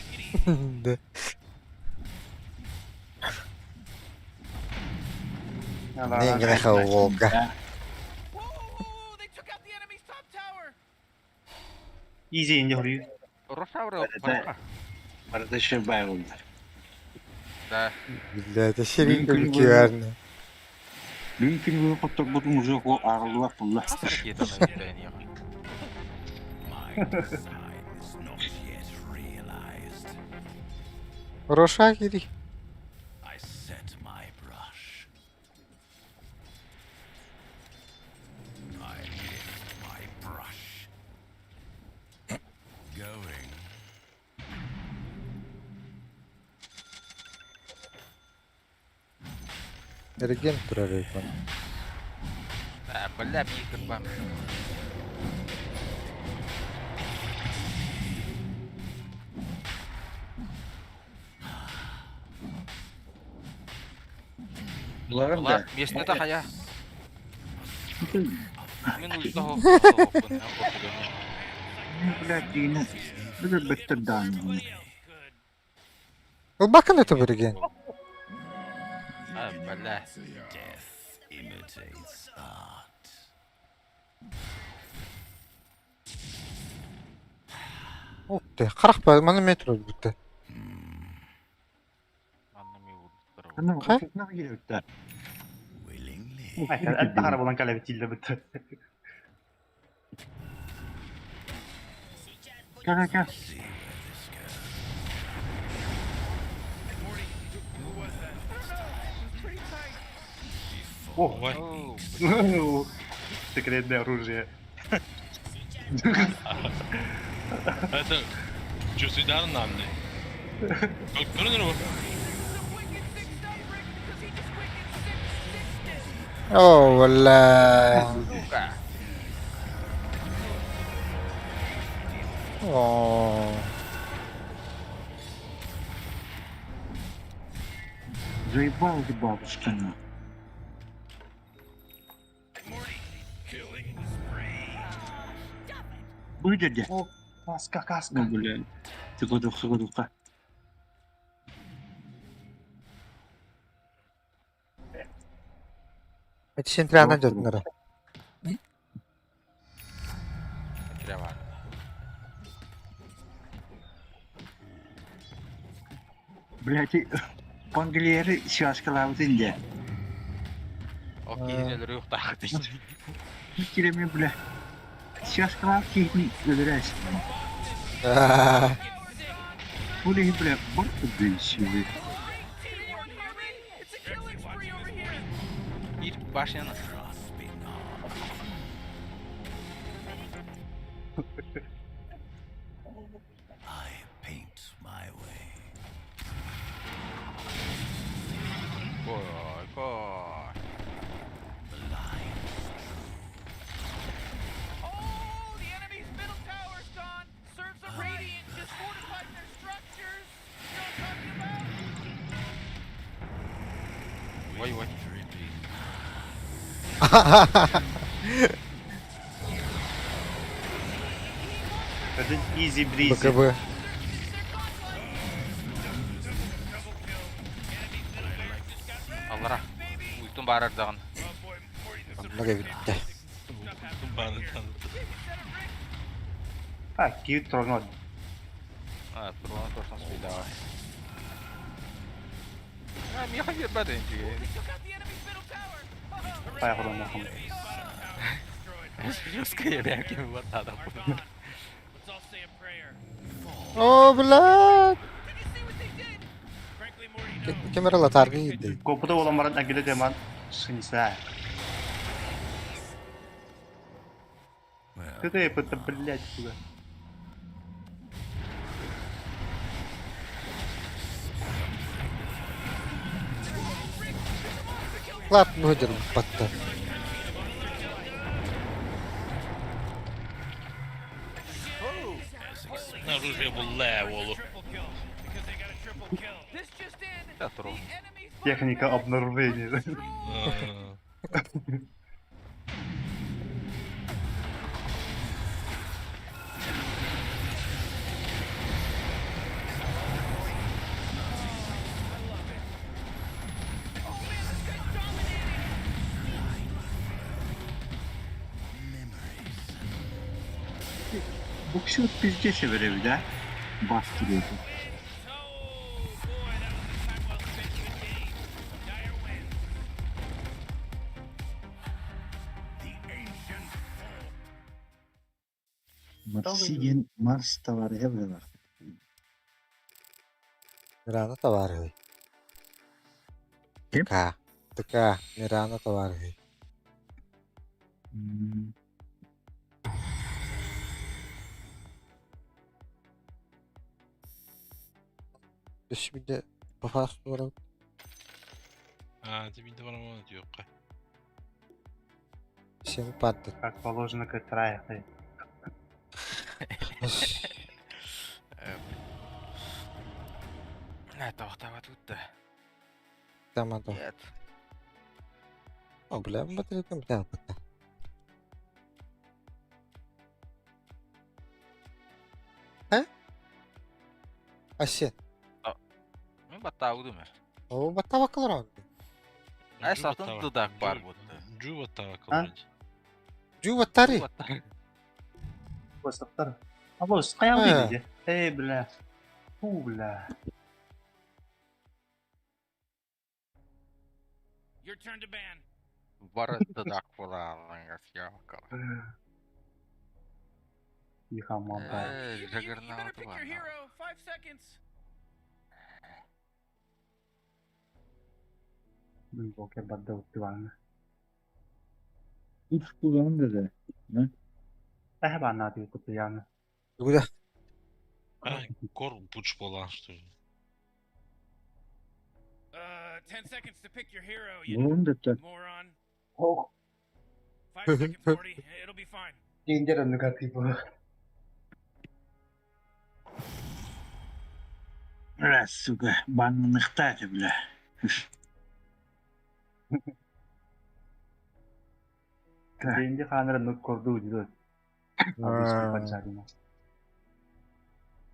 Да. Неге Волга. Whoa, they took out the enemy's top tower. Easy инде хоруй. Росавра барка. Барыта шебай олдар. Да. Блядь, вообще күлкі Бүгүн күн бүгүн хотторбутун уже аарыллыбат булла. My design is not yet realized. Роша кири. I set my brush. I lift my brush. Going. Эрген турар экен. Да, бля, мин кырбам. Буларым да. Влад, миэстэтэ хайа? Мин ульта оһохпун, эн курдугунан. Блядь, диини бөттөр дааны. Ылбаккын это биригин. А, бля. Ух ты, харах маны метро бүтте. Манна ми урдуттар. Ана Хай? отутнах киирбиттэр. Эт булан кэлэбит тииллэ бытты. Кэ кэ. О, Ой. секретное оружие. Это Чувствуйдар нам не. Көрдүнөр бу. О, бля. Сука! О. Заебал ты бабушкина. Выйдете? О, каска, каска. Ну, блядь. Секундуха, секундуха. Эти сентряна деднere. Кирэ бар. Блядь, Англиери связкалаабытын дэ. Ол киһини өлөрүөх таах дии. Киреме, бля. Связкалаабыт киһини өлөрөөс. Бу бля, борт силы. Биир башняны. Кой, кой. Oh, the enemy's middle tower's gone. Serves of Radiant just fortified their structures. You know what I'm talking about? Ой, ой. Это easy breezy. БКБ. Аллара. Ультун барар даҕан. Много битте. А, киит тронот. А, турбаны точно спидава. А, миэхэ биэрбэт инчигэ. Пай хорон нахуй. Жесткая реакция вот надо. О, блядь. Камера латарга иди. Копыта olan баран әгеле деман шынса. Ты это, блядь, куда? Лат бу батта. Оружие булла олу. Техника обнаружения. Буксер пиздец береби да? Бастырıyordu. Марсиген Марс товары было. Мирана товары. Ким? ТК. ТК. Мирана товары. Үс bir de papaz duvara А, тебе бар ма диокка. сен падды. Как положено, как трая. Это вахтава тут. Тамадо. Нет. О, бля, батарейкам бля, Э? Асе. Мин баттаабытым ээ. О, баттаабаккалар Ай сатын дудак бар будто. Жуу баттаабаккалар. Жуу баттари. Бастықтар. Абос, қаяқ дейді. Эй, бля. Фу, бля. Your turn to ban. Бары дудак буолааллар съемка. Ихамантай. Э, You, you, you better Джаггернаут pick your hero. 5 seconds. Инвокер бадда уттиваны. Üç kullanım dedi. Ne? Әһә банна дип кутуяны. Бүгүдэ. Кор пуч буолан что ли. 10 seconds to pick your hero, you Bunun dedi. moron. Oh, 5 seconds, Morty. It'll be fine. Danger негатив. Бля, сука, банныхтати, бля. Danger ханыр нүк корду диде. Абыс панчарина.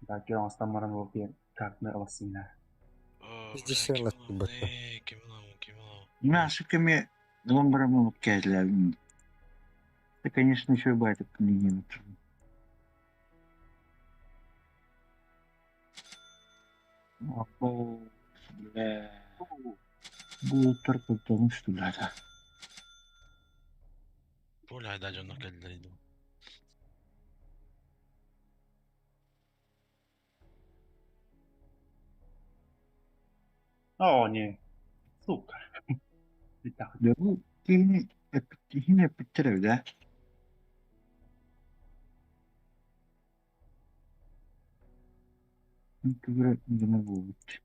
Да, ке оңостан маран болуп картны аласына. Здесь бытты. Наши кеме ломбарам кәзләр. Это, конечно, еще байтып не Бля. Бу потому что, бля, да. Бля, да, дьонно кэллэр иди. О, не. Сука. Итак. Да бу кихини кихини эппиттер да. Түгүрэ гына буолбут.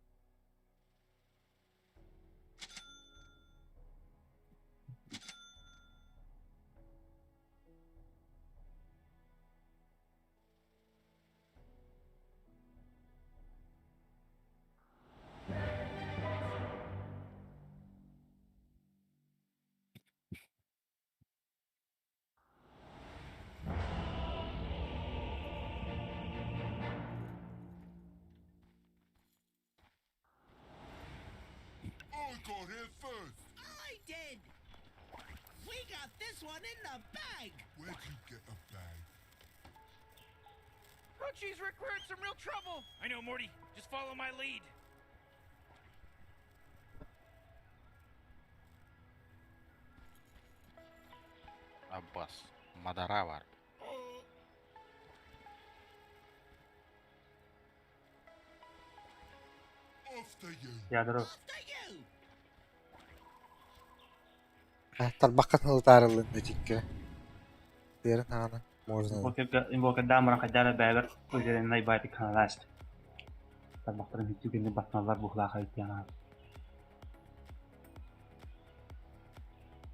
I got here first. I did. We got this one in the bag. Where'd you get a bag? Oh, jeez, Rick, we're in some real trouble. I know, Morty. Just follow my lead. Аббас. Мадара бар. After you. Ядро. Тарбаққа тылытарылын өтікке. Дерін аны можно. Инвокер дамаран кадара бәбер өзерин найбайты каналаст. Тарбактарын хүтүгенде батналар бухла хайт яна.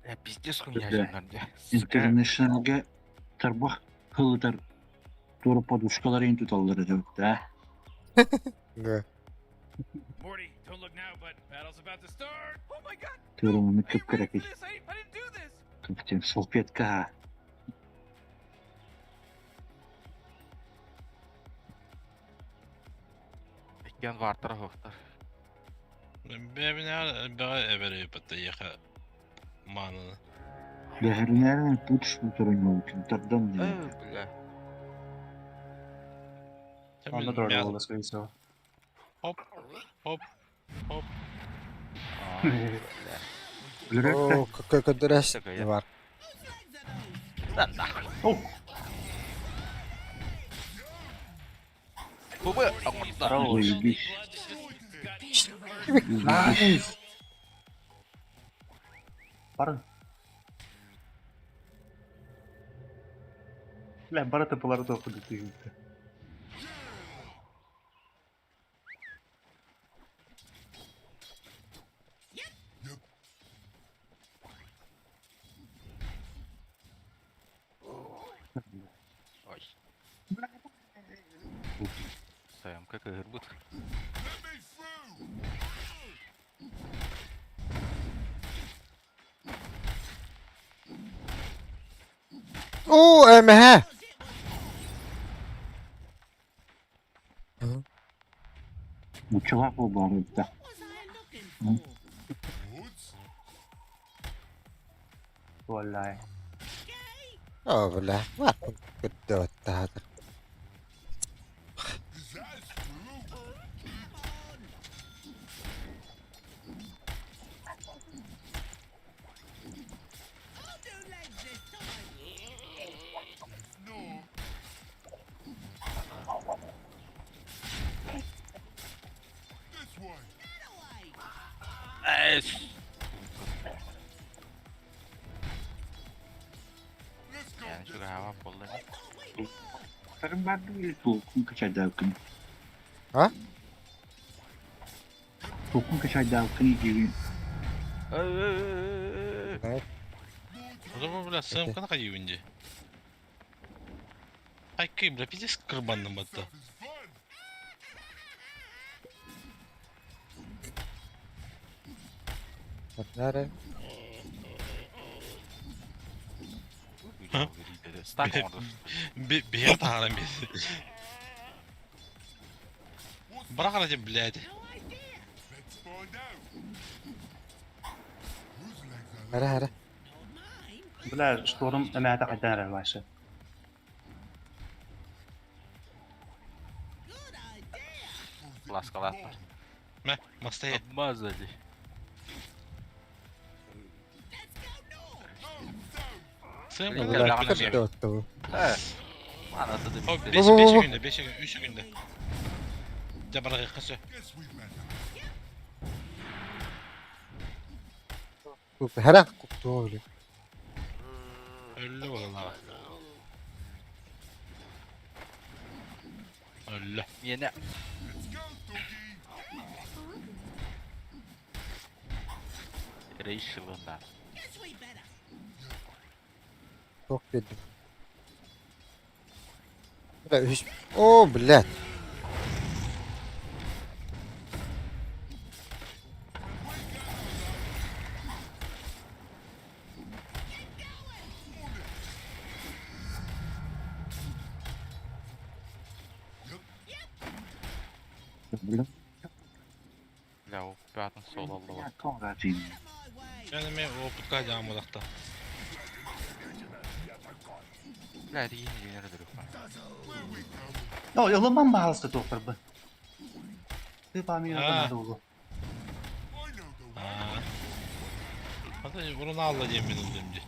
Э, пиздец хуйня дьоннор дии. Интернешналга тарбах кылытар тура подушкалар ин туталлар эдебит да. Да. Morty, don't look now, but battle's about to start. Oh my god! Туруны I ain't ready кып for this. I didn't do this. Тем салфетка. Иккиэн вартар хоқтар. Бэбинээр бэҕэ эбэри батта яха маананы. Бэхэринээрин пуч турун тардан Э, бля. Онда дорого болду, скорее всего. Хоп, хоп, хоп. Бля. О, какой көдөрөс бар. Да нахуй. О! Кубы, оңордо. Заебись. Nice. Барын. Бля, бары тыпылары топы дип. Ой. Сэм, как ырбыт. Let me through. Оо, эмэһэ! Муччалаах буолбаҕар эбитэ. Буоллай. Оо, бля, матын көрдөбөттаатыр. Yani şu hava bollar. Tarım ben bir толкун качайдаакын. А? Толкун качайдаакын диэн. О, бля, сымканы кайыбын дии. Айкый, бля, пиздец кырбанным батта. Нары. Стак оңордор. Биһиэхэ таһааран биэрдэ. Бырах эрэ, блядь. Хара хара. Бля, шторм эмээтэ хайдан эрэр Вася. Ласкалааттар. Мэ, мастайы. Обмазали. Сыым Бля, көрдөбөттө. О, 5 5 күндө, 5 күн, 3 күндө. Дьэ барыахха сөп. Хара куптуо били. Өллө буоллаҕа. Өллө. Миэнэ. Рейшилында. Тох дедим. Бля, үс... О, блядь. Бля, ол пятын сол алды. Yani мен опытка жаамадақта. Бля, это yeni yeni durup. О, ылыман баҕалыста туохтарбын. Тыпамыйа буолу. Hadi onu алла диэн мен ылдым дии.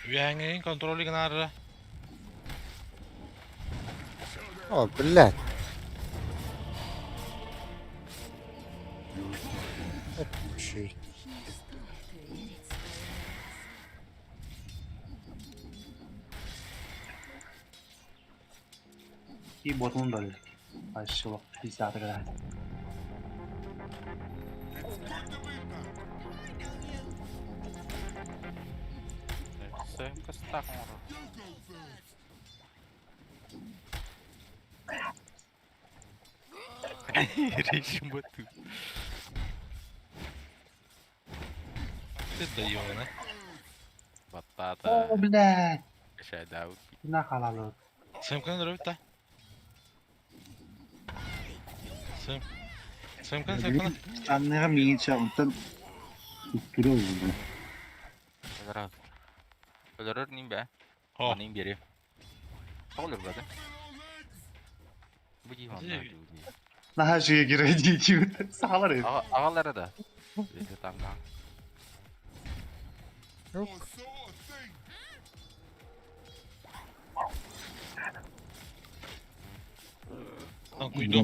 Үөһэҥҥин контроль гынаарра. О, блядь. Чуть. И ботун да өлдүк. Вообще, пиздатый град. Сымка стак оңорор. Рейшим бату. Ты да ёна. Батата. О, блядь. Шайдаут. На халалу. Сымканы өлөбүт да. Сым. Сымканы сымканы. Анныга миигин онтон туттура олорор. Өлөрөр. Өлөрөр ним бе? О. Ним бери. Тоғылыр бе? Бу кийим Наһаа үчүгэй герой дии Сахалар эбит. Агалары да. Били тамга. Куйду.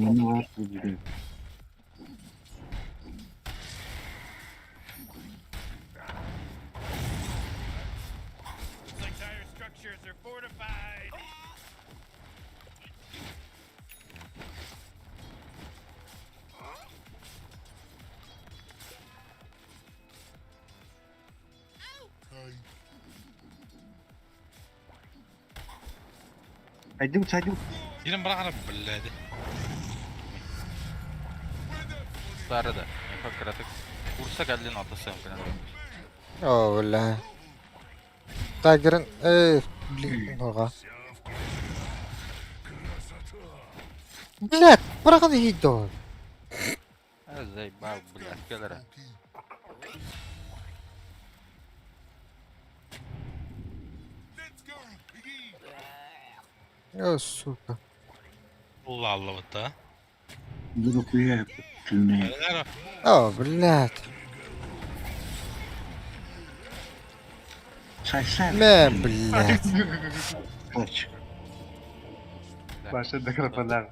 Looks like dire structures are fortified. Сайдыбыт сайдыбыт. Ирин бырах блядь. Бары да. Кыратык. Курса кэллин ата сымканы. Оо, бля. Тайгерын, эй, блин, нога. Блядь, быраҕан иһийдэ ол. Заебал, блядь, кэл эрэ. О, сука. Улааллыбыт да. Дурукуя күнэ. О, блядь. Сайсар. Мэ, блядь. Kaç. Başladı kafalar.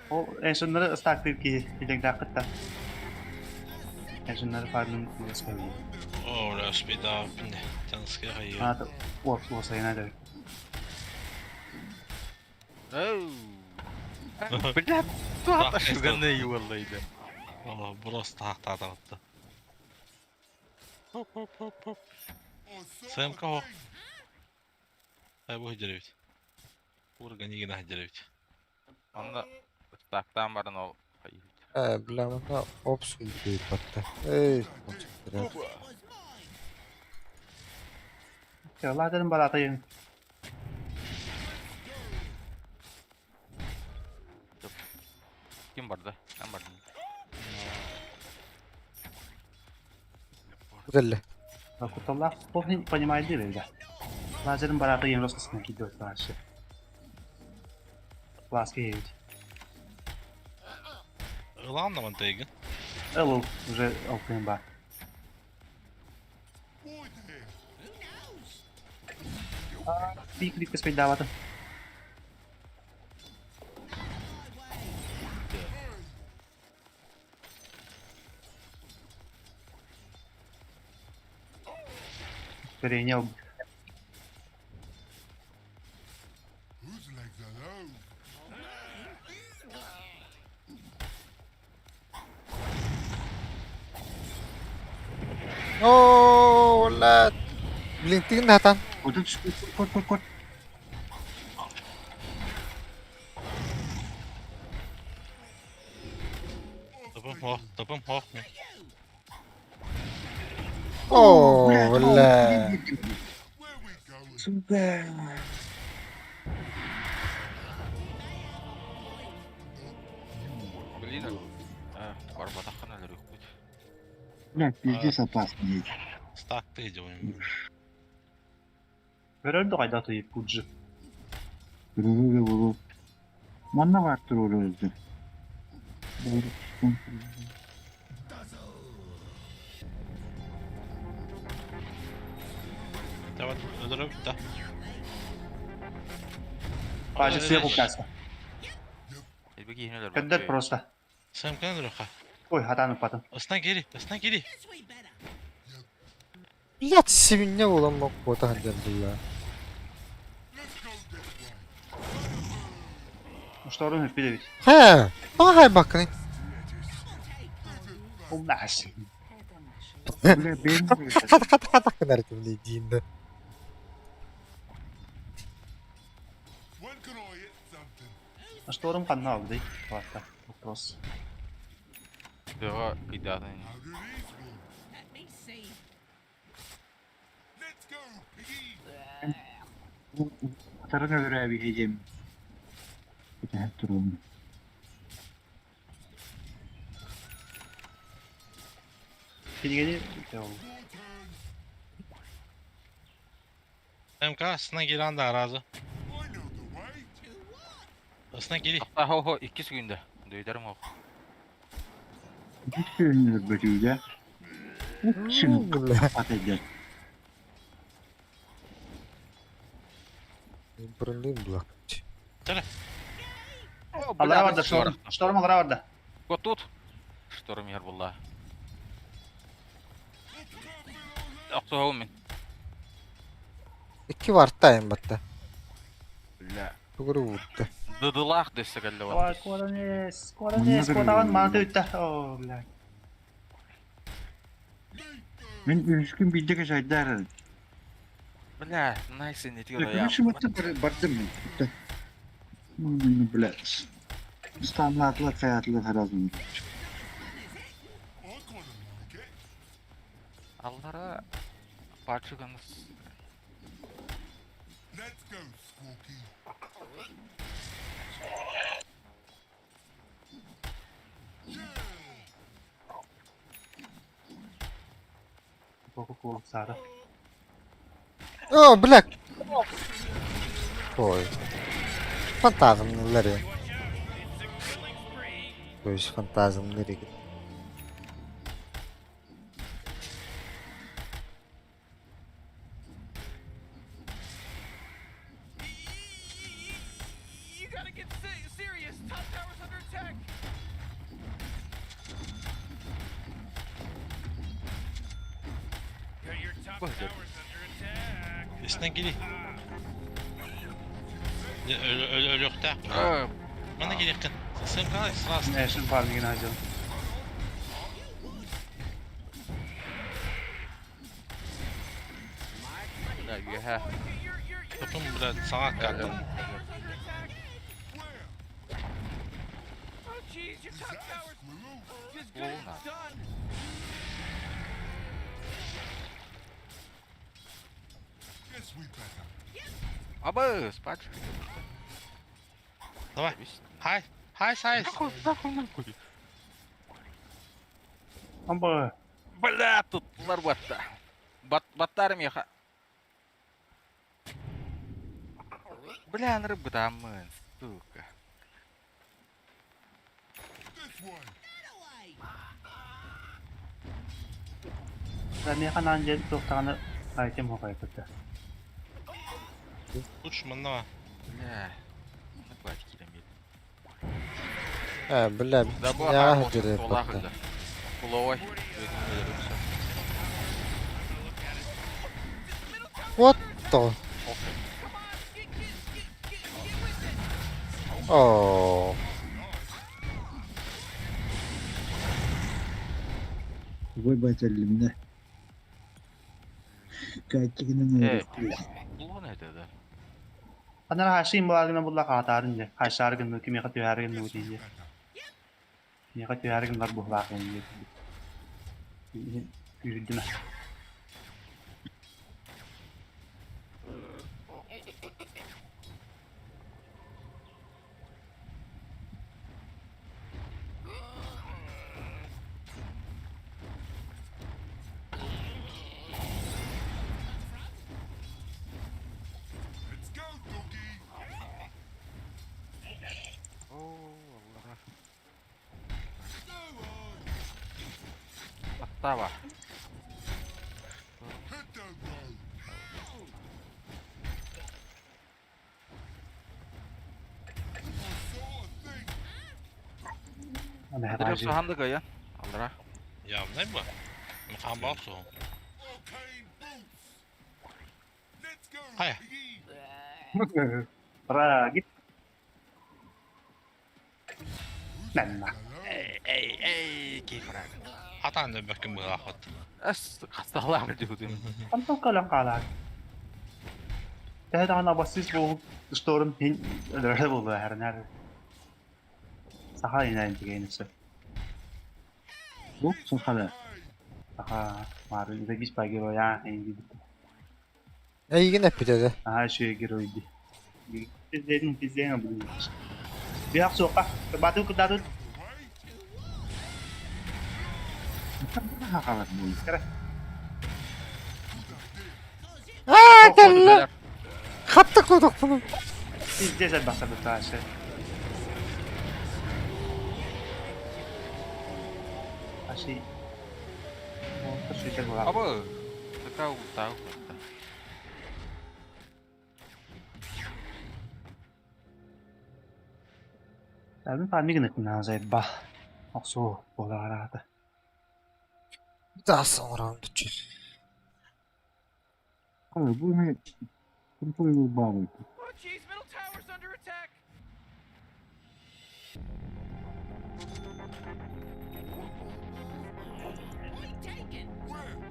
Ол эншиннары ыстаактыыр киһи илэҥнээххит да. Эншиннары фармын үөскэбин. Оо, успейдаабыппын дии. Таныска хайыы. Аата уопсайына да. Бля, туох ашыганны юаллайды. О, просто таахтаатаҕытта. Хоп, хоп, хоп, хоп. СМК хо. Ай бу сылдьар эбит. Уорган игин сылдьар эбит. Онно ыстаактаан баран ол Э, бля, мына опс батта. Эй, Лазерин бараатайын. Ким барда? Ким барды? Кутелле. Кутталлаах туох понимает диир да. Лазерин бараатайын роскосына киирдэ вообще. Ласка эбит. Ылаан да мантайгын. Ыл уже алтын бар. Пик пик спейдаваты. Перенял. Оо, блядь. Блин, тыын хатан. Отут кот кот кот. Топом хо, топом хо. Оо, бля. Сука. Блин, барбатаххана өлөрүөхпүт. Блядь, пиздец опасный. Стакты идем. Көрөр да хайда тыйып пуджи. Көрөргө болуп. Манна бар турур өзү. Давай, өлөрөбүт да. Бажы суя куккаска. Элбек иһин өлөр. Көдөр просто. СМК өлөрөхө. Ой, хатан упатын. Ыстан кири, ыстан кири. Блядь, свинья буолан куота сылдьар бля. Шторм үппүт эбит. Хэ, тоҕо хайбаккыный? Ол наш. Бля, бэйэм Хата хата хата гынар этим диин да. Шторм ханна алды. Ладно, вопрос. Дыга кыйдаатын. Тарын өлөрө биһиэм. Этэ турум. Кинигени ол. СМК ыстан кири анда аразы. Ыстан кири. Хо хо иккис күндө. Дөйдөрүм ох. Бүтүн бөтүгө. Шын Бля. атайда. Бұрындым бұлақ. Төлө. Алара барда шторм. Шторм алара барда. Вот тут. Шторм яр булла. Охсоһум мин. Икки вартайым батта. Бля. Тугуру уутта. Дыдылаах дэссе кэллэ Ой, бар. куоранес, куоранес, куотаган мааны үтте. О, бля. Мин үһүскүн биирдэ кэчайдаар Бля, найс иннитигэр Короче, вот бардым мин. Блядь. Станнаатылар хайаатылар харазым. Аллара пачыганыс. Let's go, Squawky. Кока-кола Сара. О, бля! Ой. Фантазмнылар. То есть фантазмныр You gotta get serious. Top tower's under attack. Your top tower's under attack. Истэн кири. Өлүөхтээх. Манна кириэххин. Сымка сразу. Нэшн фармигин ажыл. Да, үөһэ. Потом, блядь, саҥа картам. Oh jeez, your top tower's just good as done. Guess we better. Абы, спачка. Давай. Хай. Хай, сайз. Нахуй, нахуй, нахуй. Амба. Бля, тут лар батта. Бат, баттарым яха. Бля, рыбы там, сука. This way. Меха наан дьэн туохтаҕына айтем хоқайпыта. Уч, манна. Бля. Ну, хватит, километр. Э, бля, Да, бу я аха, жүріп солах батты. ылла. Куловой. What the? Oh. Выбателлимне. Кайтигинен Э, кулон это, да. Анара хашин булагына булла хаатарын же. Хашаргын ну кимиха түһәргин ну дейже. Миха түһәргин бар буһлаахын же. Күүрдүмэ. Let's go, doggy. О, Аллах. Go on. Оттава. Hit the road. I saw a thing. Ана Андрей хажи. Сухандыга, я. Аллах. Явнай ба. Мхан баах суох. Arcane boots. Let's go, Хая. piggy. Ра гит. Нанна. Эй, эй, эй, кейфраг. Хатаан дөбөккүн быгаахат. Ас, хасталар диудим. Антон калан калар. Тэһэ бассис бу сторм хин өлөрө болду хэрнэр. Саха инайн дигэнэсэ. Бу сахала. Саха мары бис па героя инди. Эйигин эппитеде. Аха шуе геройди. Пизден пизден бу. Биак сока. Бату кудату. Хахалар бу. Аа, кэллэ. Хатта кудукпун. Пиздец баса буташы. Аши. О, була. Абы, такая утау. Әлбин фармигин назайба. Оксу боларата. Даасан раунд чи. Ой, бу не крутой бабы. Oh jeez, middle tower's under attack. Where?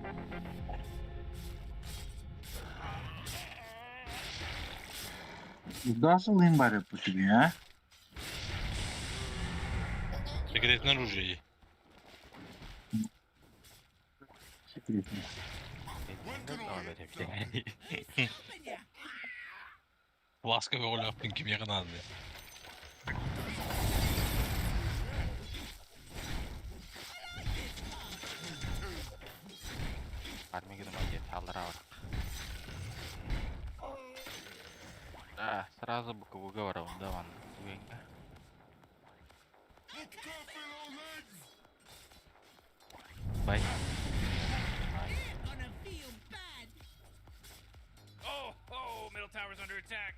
Куда сылын бары по тебе, а? Секретное оружие. Секретно. Ласковый оляппын кимиэхэ наадый? Армигеддон диэн хааллара бар. Да, сразу БКВ-га барабын да манна түгэҥҥэ. Бай. Oh, oh, middle tower's under attack.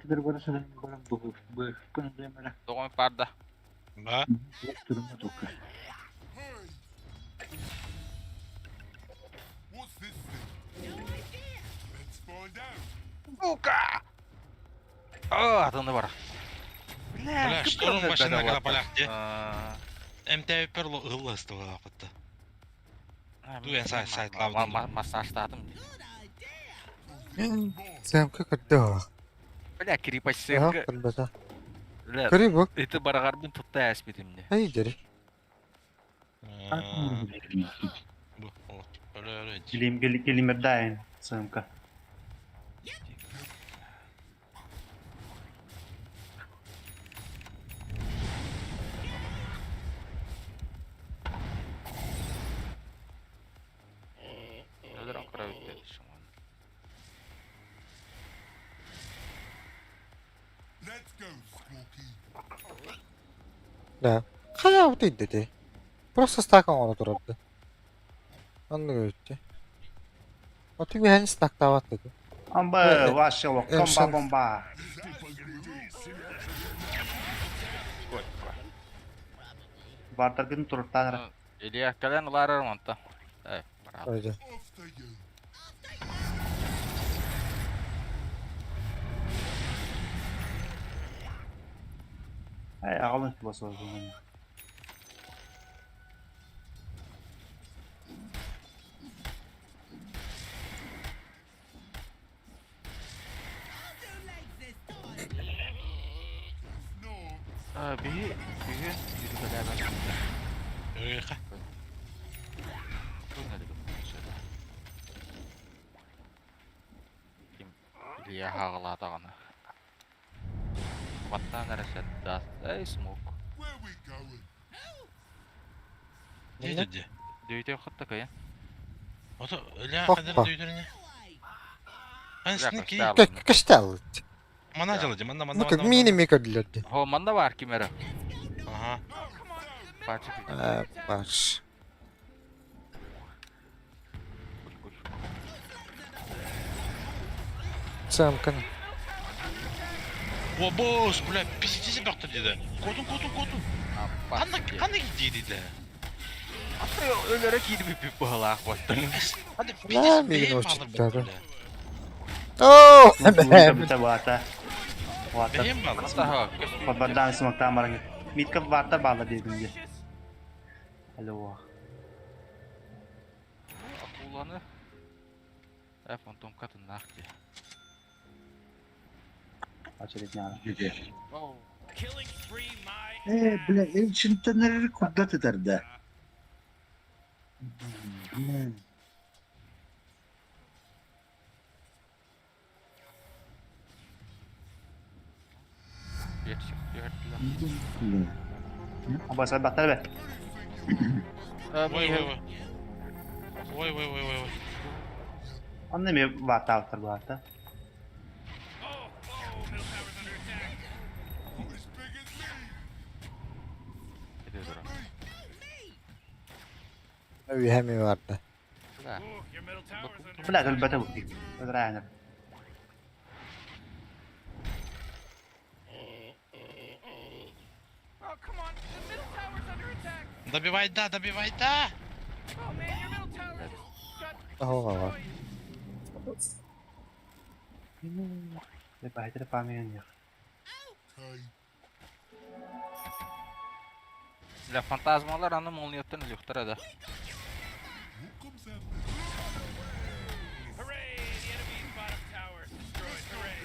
Теперь бары сылын баран бу бу күн Тоҕо парда. Ба? Турма только. What's this thing? Let's find out. Бука! А, атыны бар. Бля, шторм машина когда полях де. МТ перло ылла ыстыла акытты. Дуэн сай сайтлабын. Массажтадым. Сэмка кырдыга. Бля, крепость Ага, сырка. кырбата. Бля, Көрүй бу. это барагарбын тутта әспетимде. Ай дери. Бу, вот. Өлө өлө. Гелим гелимердайын СМК. Өлөрөн көрөбүт шыман. Let's go, Squawky. Да. Хайа бу dedi. Просто стакан оно турарды. Анны өттү. Оту бэхэн стактават dedi. Амба, ваше ло, комба бомба. Бартаргын туруптан Илья, кэлэн ылаарар манта. Эй, брат. Ойда. Ай, аҕалын философия. Биһи, биһи, үрүгэлээбэт. Өрүөхэ. Ким Илья хаҕалаатаҕына. Баттаан эрэ сэтдаас. Эй, смок. Where we going? Не dedi? Дөйтө хатта кая. Ото Илья Хоппа. кадыр дүйдөрүнө. Ансны ки. Кэштал. Мана жалды, мана мана. Ну как мини ми көдүлөрдү. Хо, манна бар кимера. Ага. Пачы А, баш. Сэмка. О, босс, бля, пиздец бакты dedi. Котун, котун, котун. Кандай кандай дейді? Өлөрө киирби бүп баалаах боттун. Hadi Ла пиздец мигин бэйм очуттары. бала. Оо, Бita бата. Вата. Бэйм бала. Подбардан смактан баран. Митка варта бала дедим де. Алло. Акуланы. Э, фантом катын нахти. Очередня. Killing spree, my Э, бля, Ancient'ten куда тогда? Бля. Жетшик, Бля. Абаса баттар бе. Ой, ой, ой. Ой, ой, ой, ой, ой. Анны ме варта автор бата. As big as me. Үһэми барды. Бля, гөлбәтә бу. Öldürәйін. Oh, come on. The middle tower's under attack. Добивай, да, добивай, да. Oh, man, your middle tower just got Ого. Байтер памян. Okay. Бля, фантазмалар аны молнияттан өлүөхтэрэ да. Hooray! The enemy's bottom tower is destroyed. Hooray!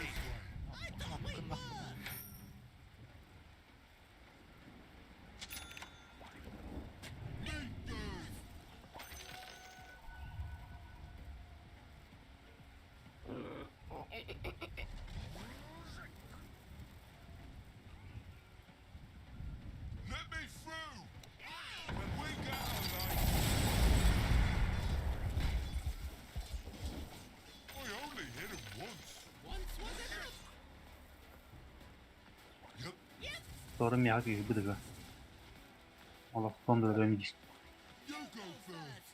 Let me through! When we go alive. I only hit him once. Yep. Doğru mu ya gibi bu da. Allah son da öyle You go first.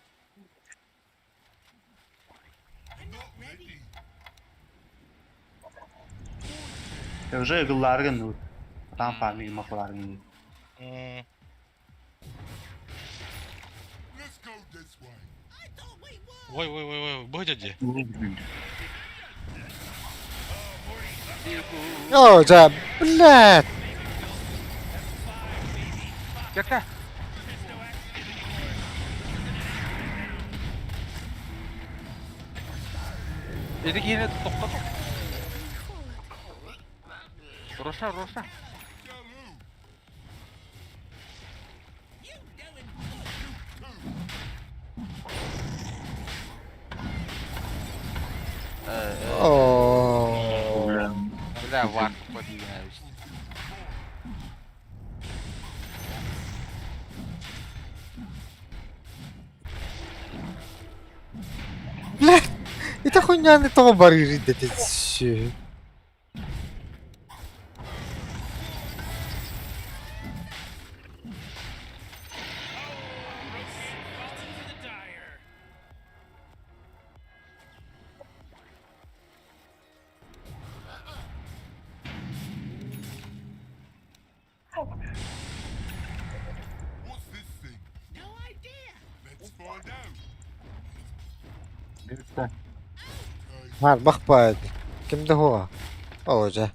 I'm not ready. Уже ыгыллааргын ну. Там фармиг махлааргын. Let's go this way. Ой, ой, ой, ой, бу дядя. Йоо за блядь. Кака? Эти киһини тохтото. Роша, Роша. Оо. Бля, варп подвигаюсь. Блядь. Это хуйня не того барыри дэтэ. Fallen to the dire. What's this thing? No idea. Let's find out. Харбах баад. Кимдэ хоо? Оо за.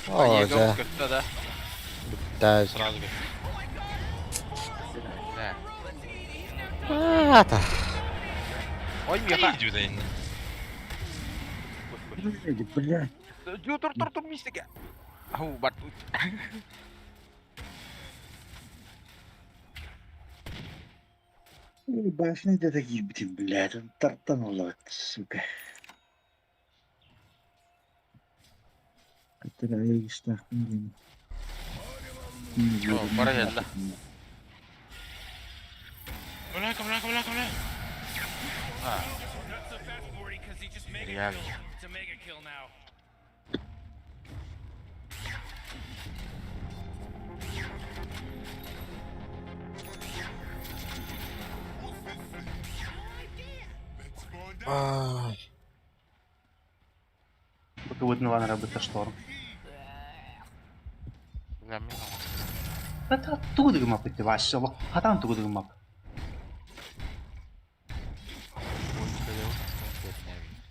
Оо за. Көттө да. Даа. Сразу. Бля. Аа та. Ой, меха. Иди да инна. Блядь. Дю тур тур тур мистика. Ау, бартут. Башня это такие, блядь, он тартанула, сука. Которая я О, пора geldi. Бля, бля, бля, бля. Not so fast, Morty, because he just mega Реально. killed him. It's a mega kill now. Let's find out. Аа. Быкыбытын работа шторм. Бля, мина. Это тугу дыгмап ити вообще. Хатан тугу дыгмап.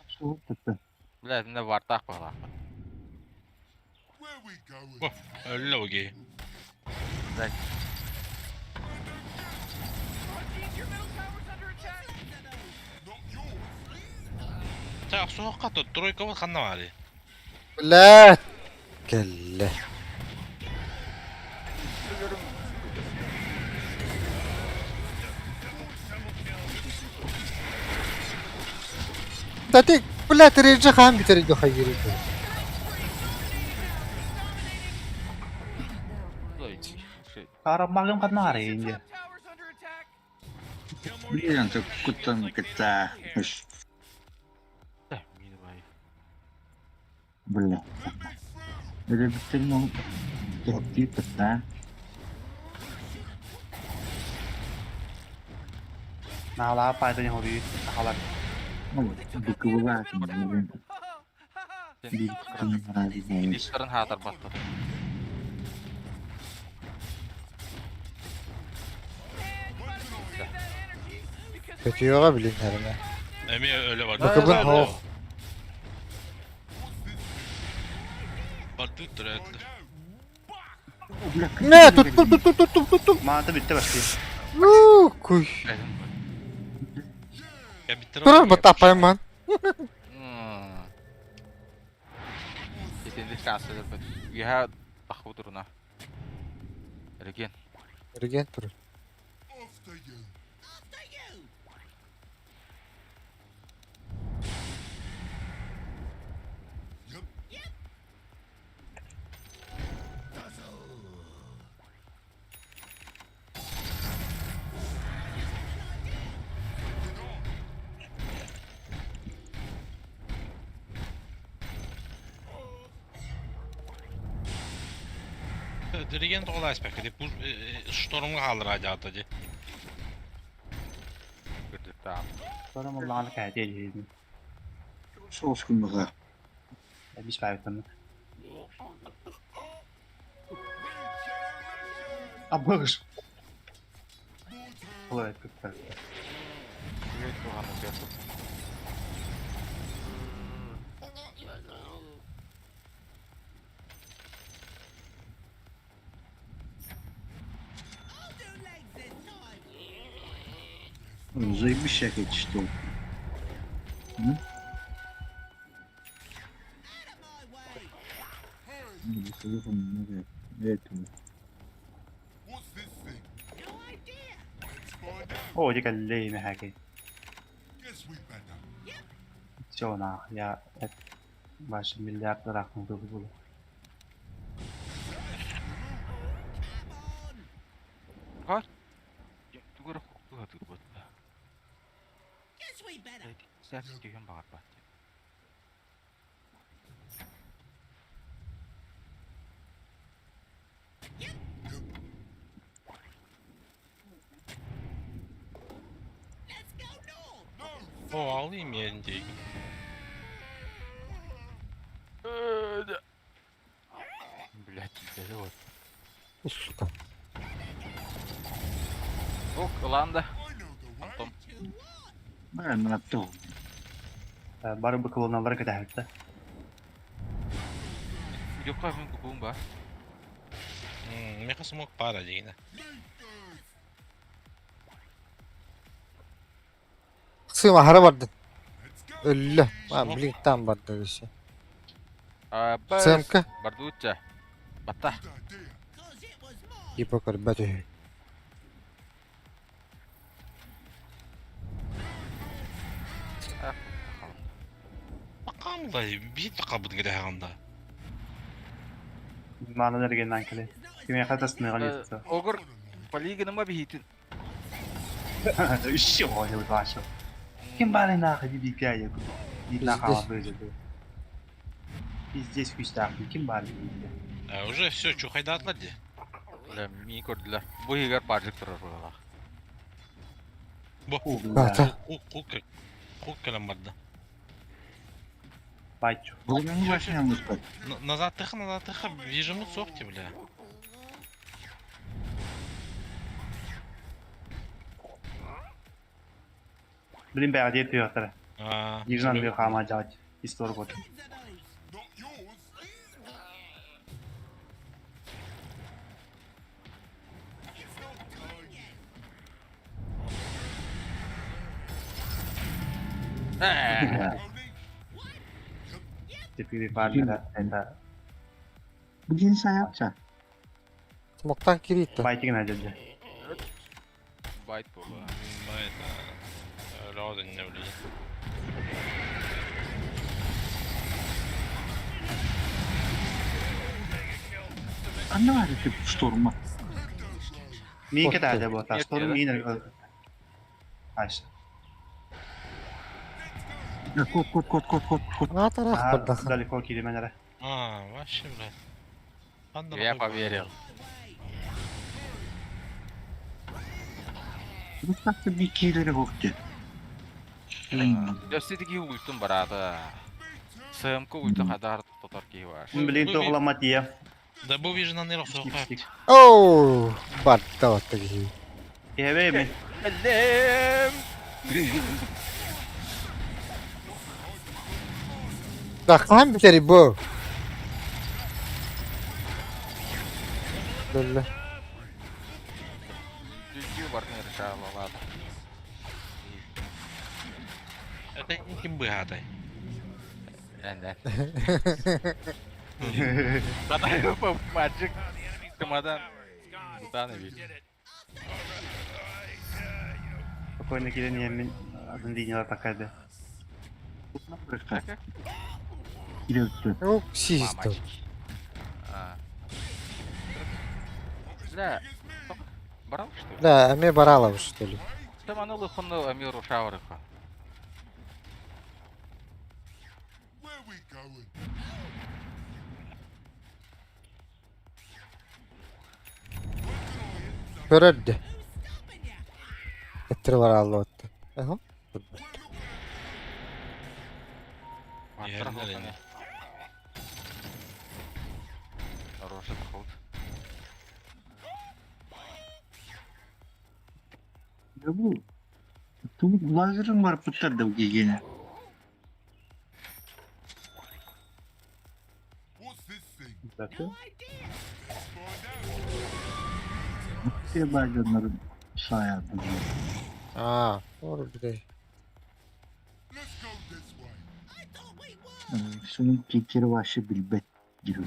Что это? Бля, мина вартах была. Where we going? О, логи. Блядь. Jeez, your middle tower's under attack. Not yours. Так, суохха тройка вот ханна баары. Блядь. Кэллэ. Тати, блядь, режи хаан битэр дө хайыр. Карабагым катнары инде. Top tower's under attack. Блин, как кутан кота. Да, мина бай. Бля. Это биттерин ол да. Наала пайда хоби сахалар. Быкыбыла. Листерин хатар баттады. Көтүөҕэ билин хэрэмэ. Эми өлө бар. Быкыбын хоох. Барды түрәтлер. Не, тут тут тут тут тут тут тут. Маата бүттэ бастыы. Ну, куй. Турар батапайман. Итинник саасыларбыт. Үөһэ таххыбыт туруна. Реген. Реген турар. Реген тоҕо аспекка ди штормга хааллар аадьаата ди. Кырдьыктаах. Шторм улахан кэһэтиэ диэбин. Соус күннэҕэ. Бис баайыттан. Абыгыш. Олай кытта. Үөт туһаны бэрт. Заебись всякое что. Оо, дьэ кэллэ мэһээкэй. Всё нах, я ваш миллиард ыраахтан буолу. Ха? Тугу эрэ куктуу сатыырбыт. Сэрс түһүөн баҕарбат. О, alayım yerini diye. Блять, вот. Сука. Ок, ылан да. Антон. Бары бу колонналары кэтэһэртэ. Юка мин кукуум ба. Меха смог пара дигина. Сыма хара бардын. Өллө. А, блин, там барды еще. СМК. Бардучча. Батта. Типа көрбөт үһү. Бакам да бит бакабыт гиде хаганда. Маанан эргеннэн кэлэ. Кимиэхэ тастыныган ыытта. Огор полигоныма биһитин. Еще оонньуу баша. Ким баарын нахуй BPI я Видно хаалбы Пиздец күүстээх ким баарын Уже все чухайдаатылар ди. Бля, мии көрдүлэр. Бу иһигэр баджик турар буолалаах. Бу. Бата. Кук кэлэн барда. Бачу. Назад тыха, назад тыха, вижу сохти, бля. Блин, бää диэт тыахтара. Дижан бир хаама жаат. Истор гот. Теперь парня это Bugün sen yapsan. Смоктан киритті. Байтигин әділді. Байт буолуо. Байт. Өлөдөн не билейин. Anne var ya Storm'a. Мин кэтээдэ буота. Storm мин Айша. Кот кот кот кот кот кот. Далеко кирименере. А, вообще, блядь. Я поверил. Bu tatlı bir killeri koktu. Дьэ, уультун бараата. СМК уультун хадар тотор киһи бар. Блин, тоҕлама тиэ. Да бу вижу на нерв соқап. Оу, барда батты киһи. Кэбэ мен. Элем. Да, хаһан бүтери бу? Өллө. Дьүдьүү бартын решалалаата. Это ким быһаатай? Эн Мальчик Чемодан. Тутан эбит. Спокойно киирэн иһэммин атын линиялар такайды. Yok систем. Бля, барал что ли? Да, эми баралов что ли? Там аны лыхынны Амир Ушаврыха. Көрөр де. Эттер баралла отты. Aha. Хороший поход. Ya bu Tüm lazerın var pıtlar da gene. Diye bacanların sayardı. Аа, doğru bir de. Şunun kekeri başı bilbet giriyor.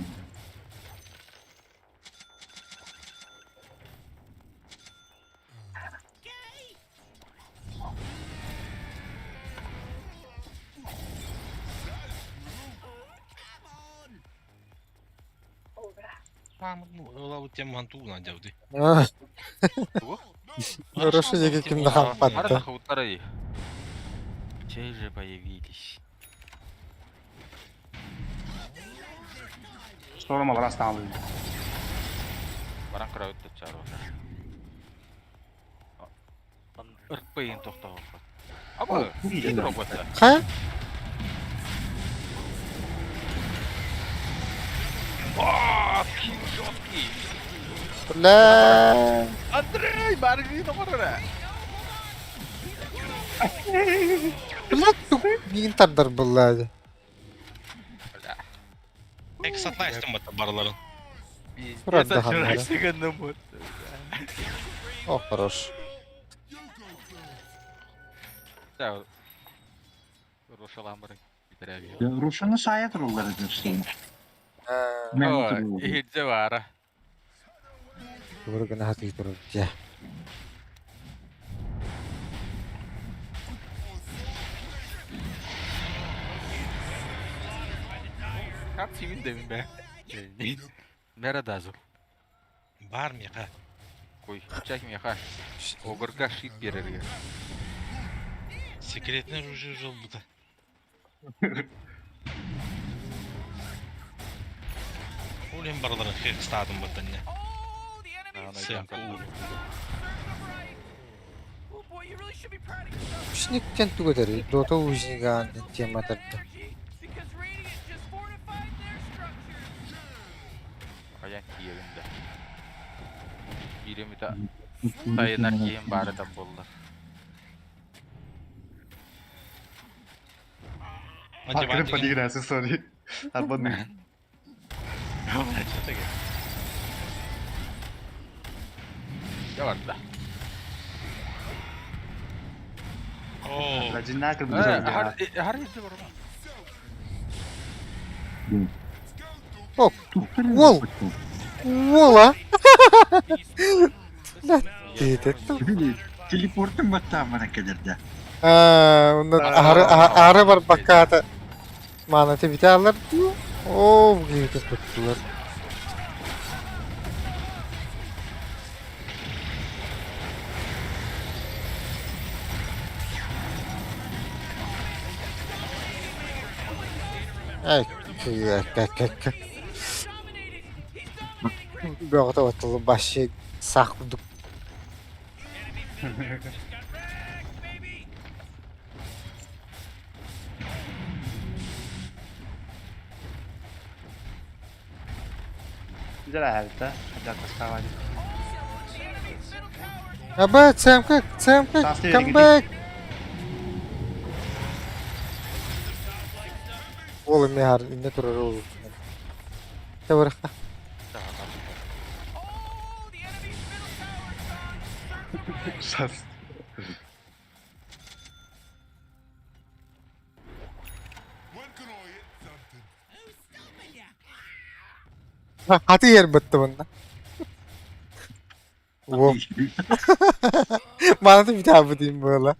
Ылабыт тем мантуна дявды. Хорошо, диэки ким да хампатта. Где же появились? Шторм алар астан Баран кыра өттө чары. Ырпыйын тоқтауға. Аба, кит робота. Ха? О, ким жесткий. Бля. Андрей, барги номера. Бля, мигин тардар буллады. Бля. Эксатлайстым бата барларын. Правда, ханнары. О, хорош. Да. Рошалан бар. Ya Ruşan'ı sayat rolları dersin. О, ихидзе бара. Doğru гына хатый турар. Я. Как тимин демин бе? Мера дазу. Бар меха. Кой, чак меха. Огурка шит берерге. Секретный оружие жол бута. Олен барларын хек стадым бата не. Сен кул. Пшниктен тугадары. Дота узнига тема тарды. Аян киевинде. Биремите сайынар кием бары да болду. Акырын подиграсы, sorry. Арбан. Я барда. О. Жинакыр Хар хар бар. О, Вол! Вола! Ты Телепортын баттамына кедерде. Онdan ары ары бар баката. Мана те биталар. О, гейте туттулар. Ай, кэ кэ кэ. Бөгөтө батылы башы сақ курдук. Güzel ayarda. Hadi atlas Аба, ЦМК, ЦМК, come back. Ол эме хар инне турар ол. Табарха. Сас. Хаты yer бытты bunda. Во. Bana da bir daha bu diyeyim böyle.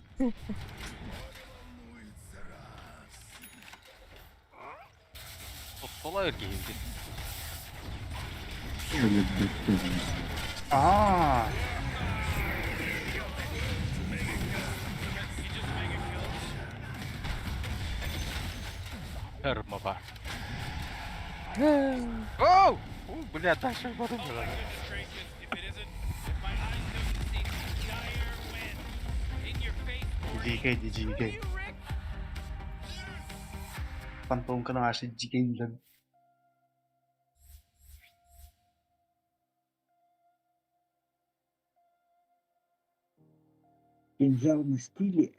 Тола өргейді. Аа. Hırma бар. Оу! У, бля, дальше барым. GK GK. Фантомка наши GK. Кинжал на стиле.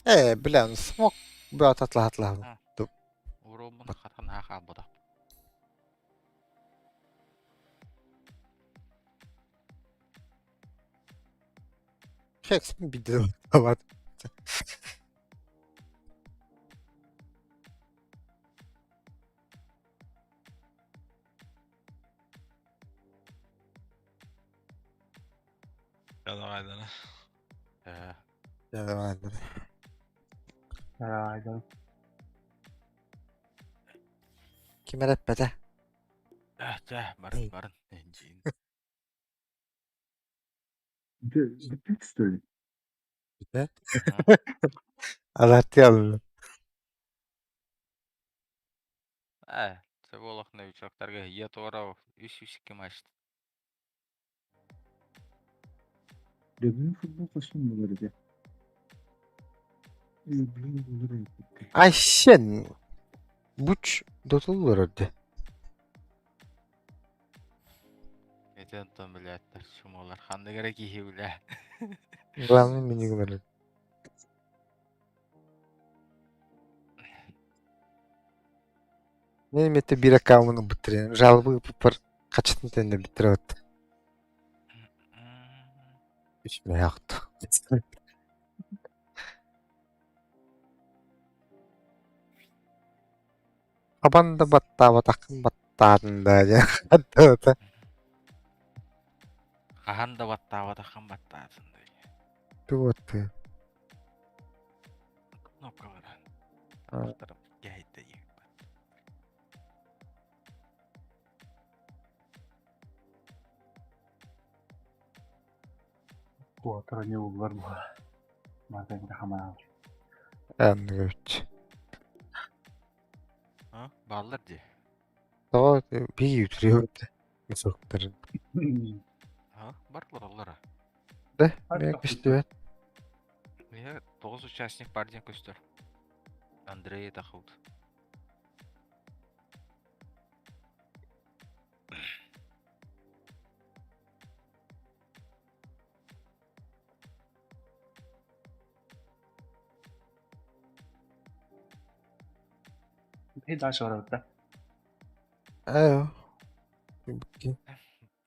Э, бля, ну смог брат атлах. Урумун хатан хаалбыта. Хекс bir var. Давай, да. Давай, Давай. Ким эрэппэтэ? Чэ, барын, барын. Бүттүк, что ли? Да? Аларты алын. Э, це олох новичоктарга я туара үс үс матч. Любимый футбол костюм булар иде. Блин, булар иде. Айшен. Буч дотуллар ördü. Этен тон билеттер шумолар ханды керек кихи биле. Главный мини. Мен мете бир аккаунтны битирен. Жалбы пар качтын тенде битирип. Үч маяқты. Абанда баттаба тақын баттаадында я. Хатта. Хахан да баттаба тахан баттаатын. Туотты. Кнопкалар. Гәйтте. Куатыр не булар бу. Мартын хамаа. Анныгыч. А? Баллар ди. Тоо би үтрүөт. Мисоктар. А? Барлар аллара. Да, мен күстүбөт. Я 9 участник бар ден көстөр. Андрей тахылды. Хей дальше барабыт да. Айо.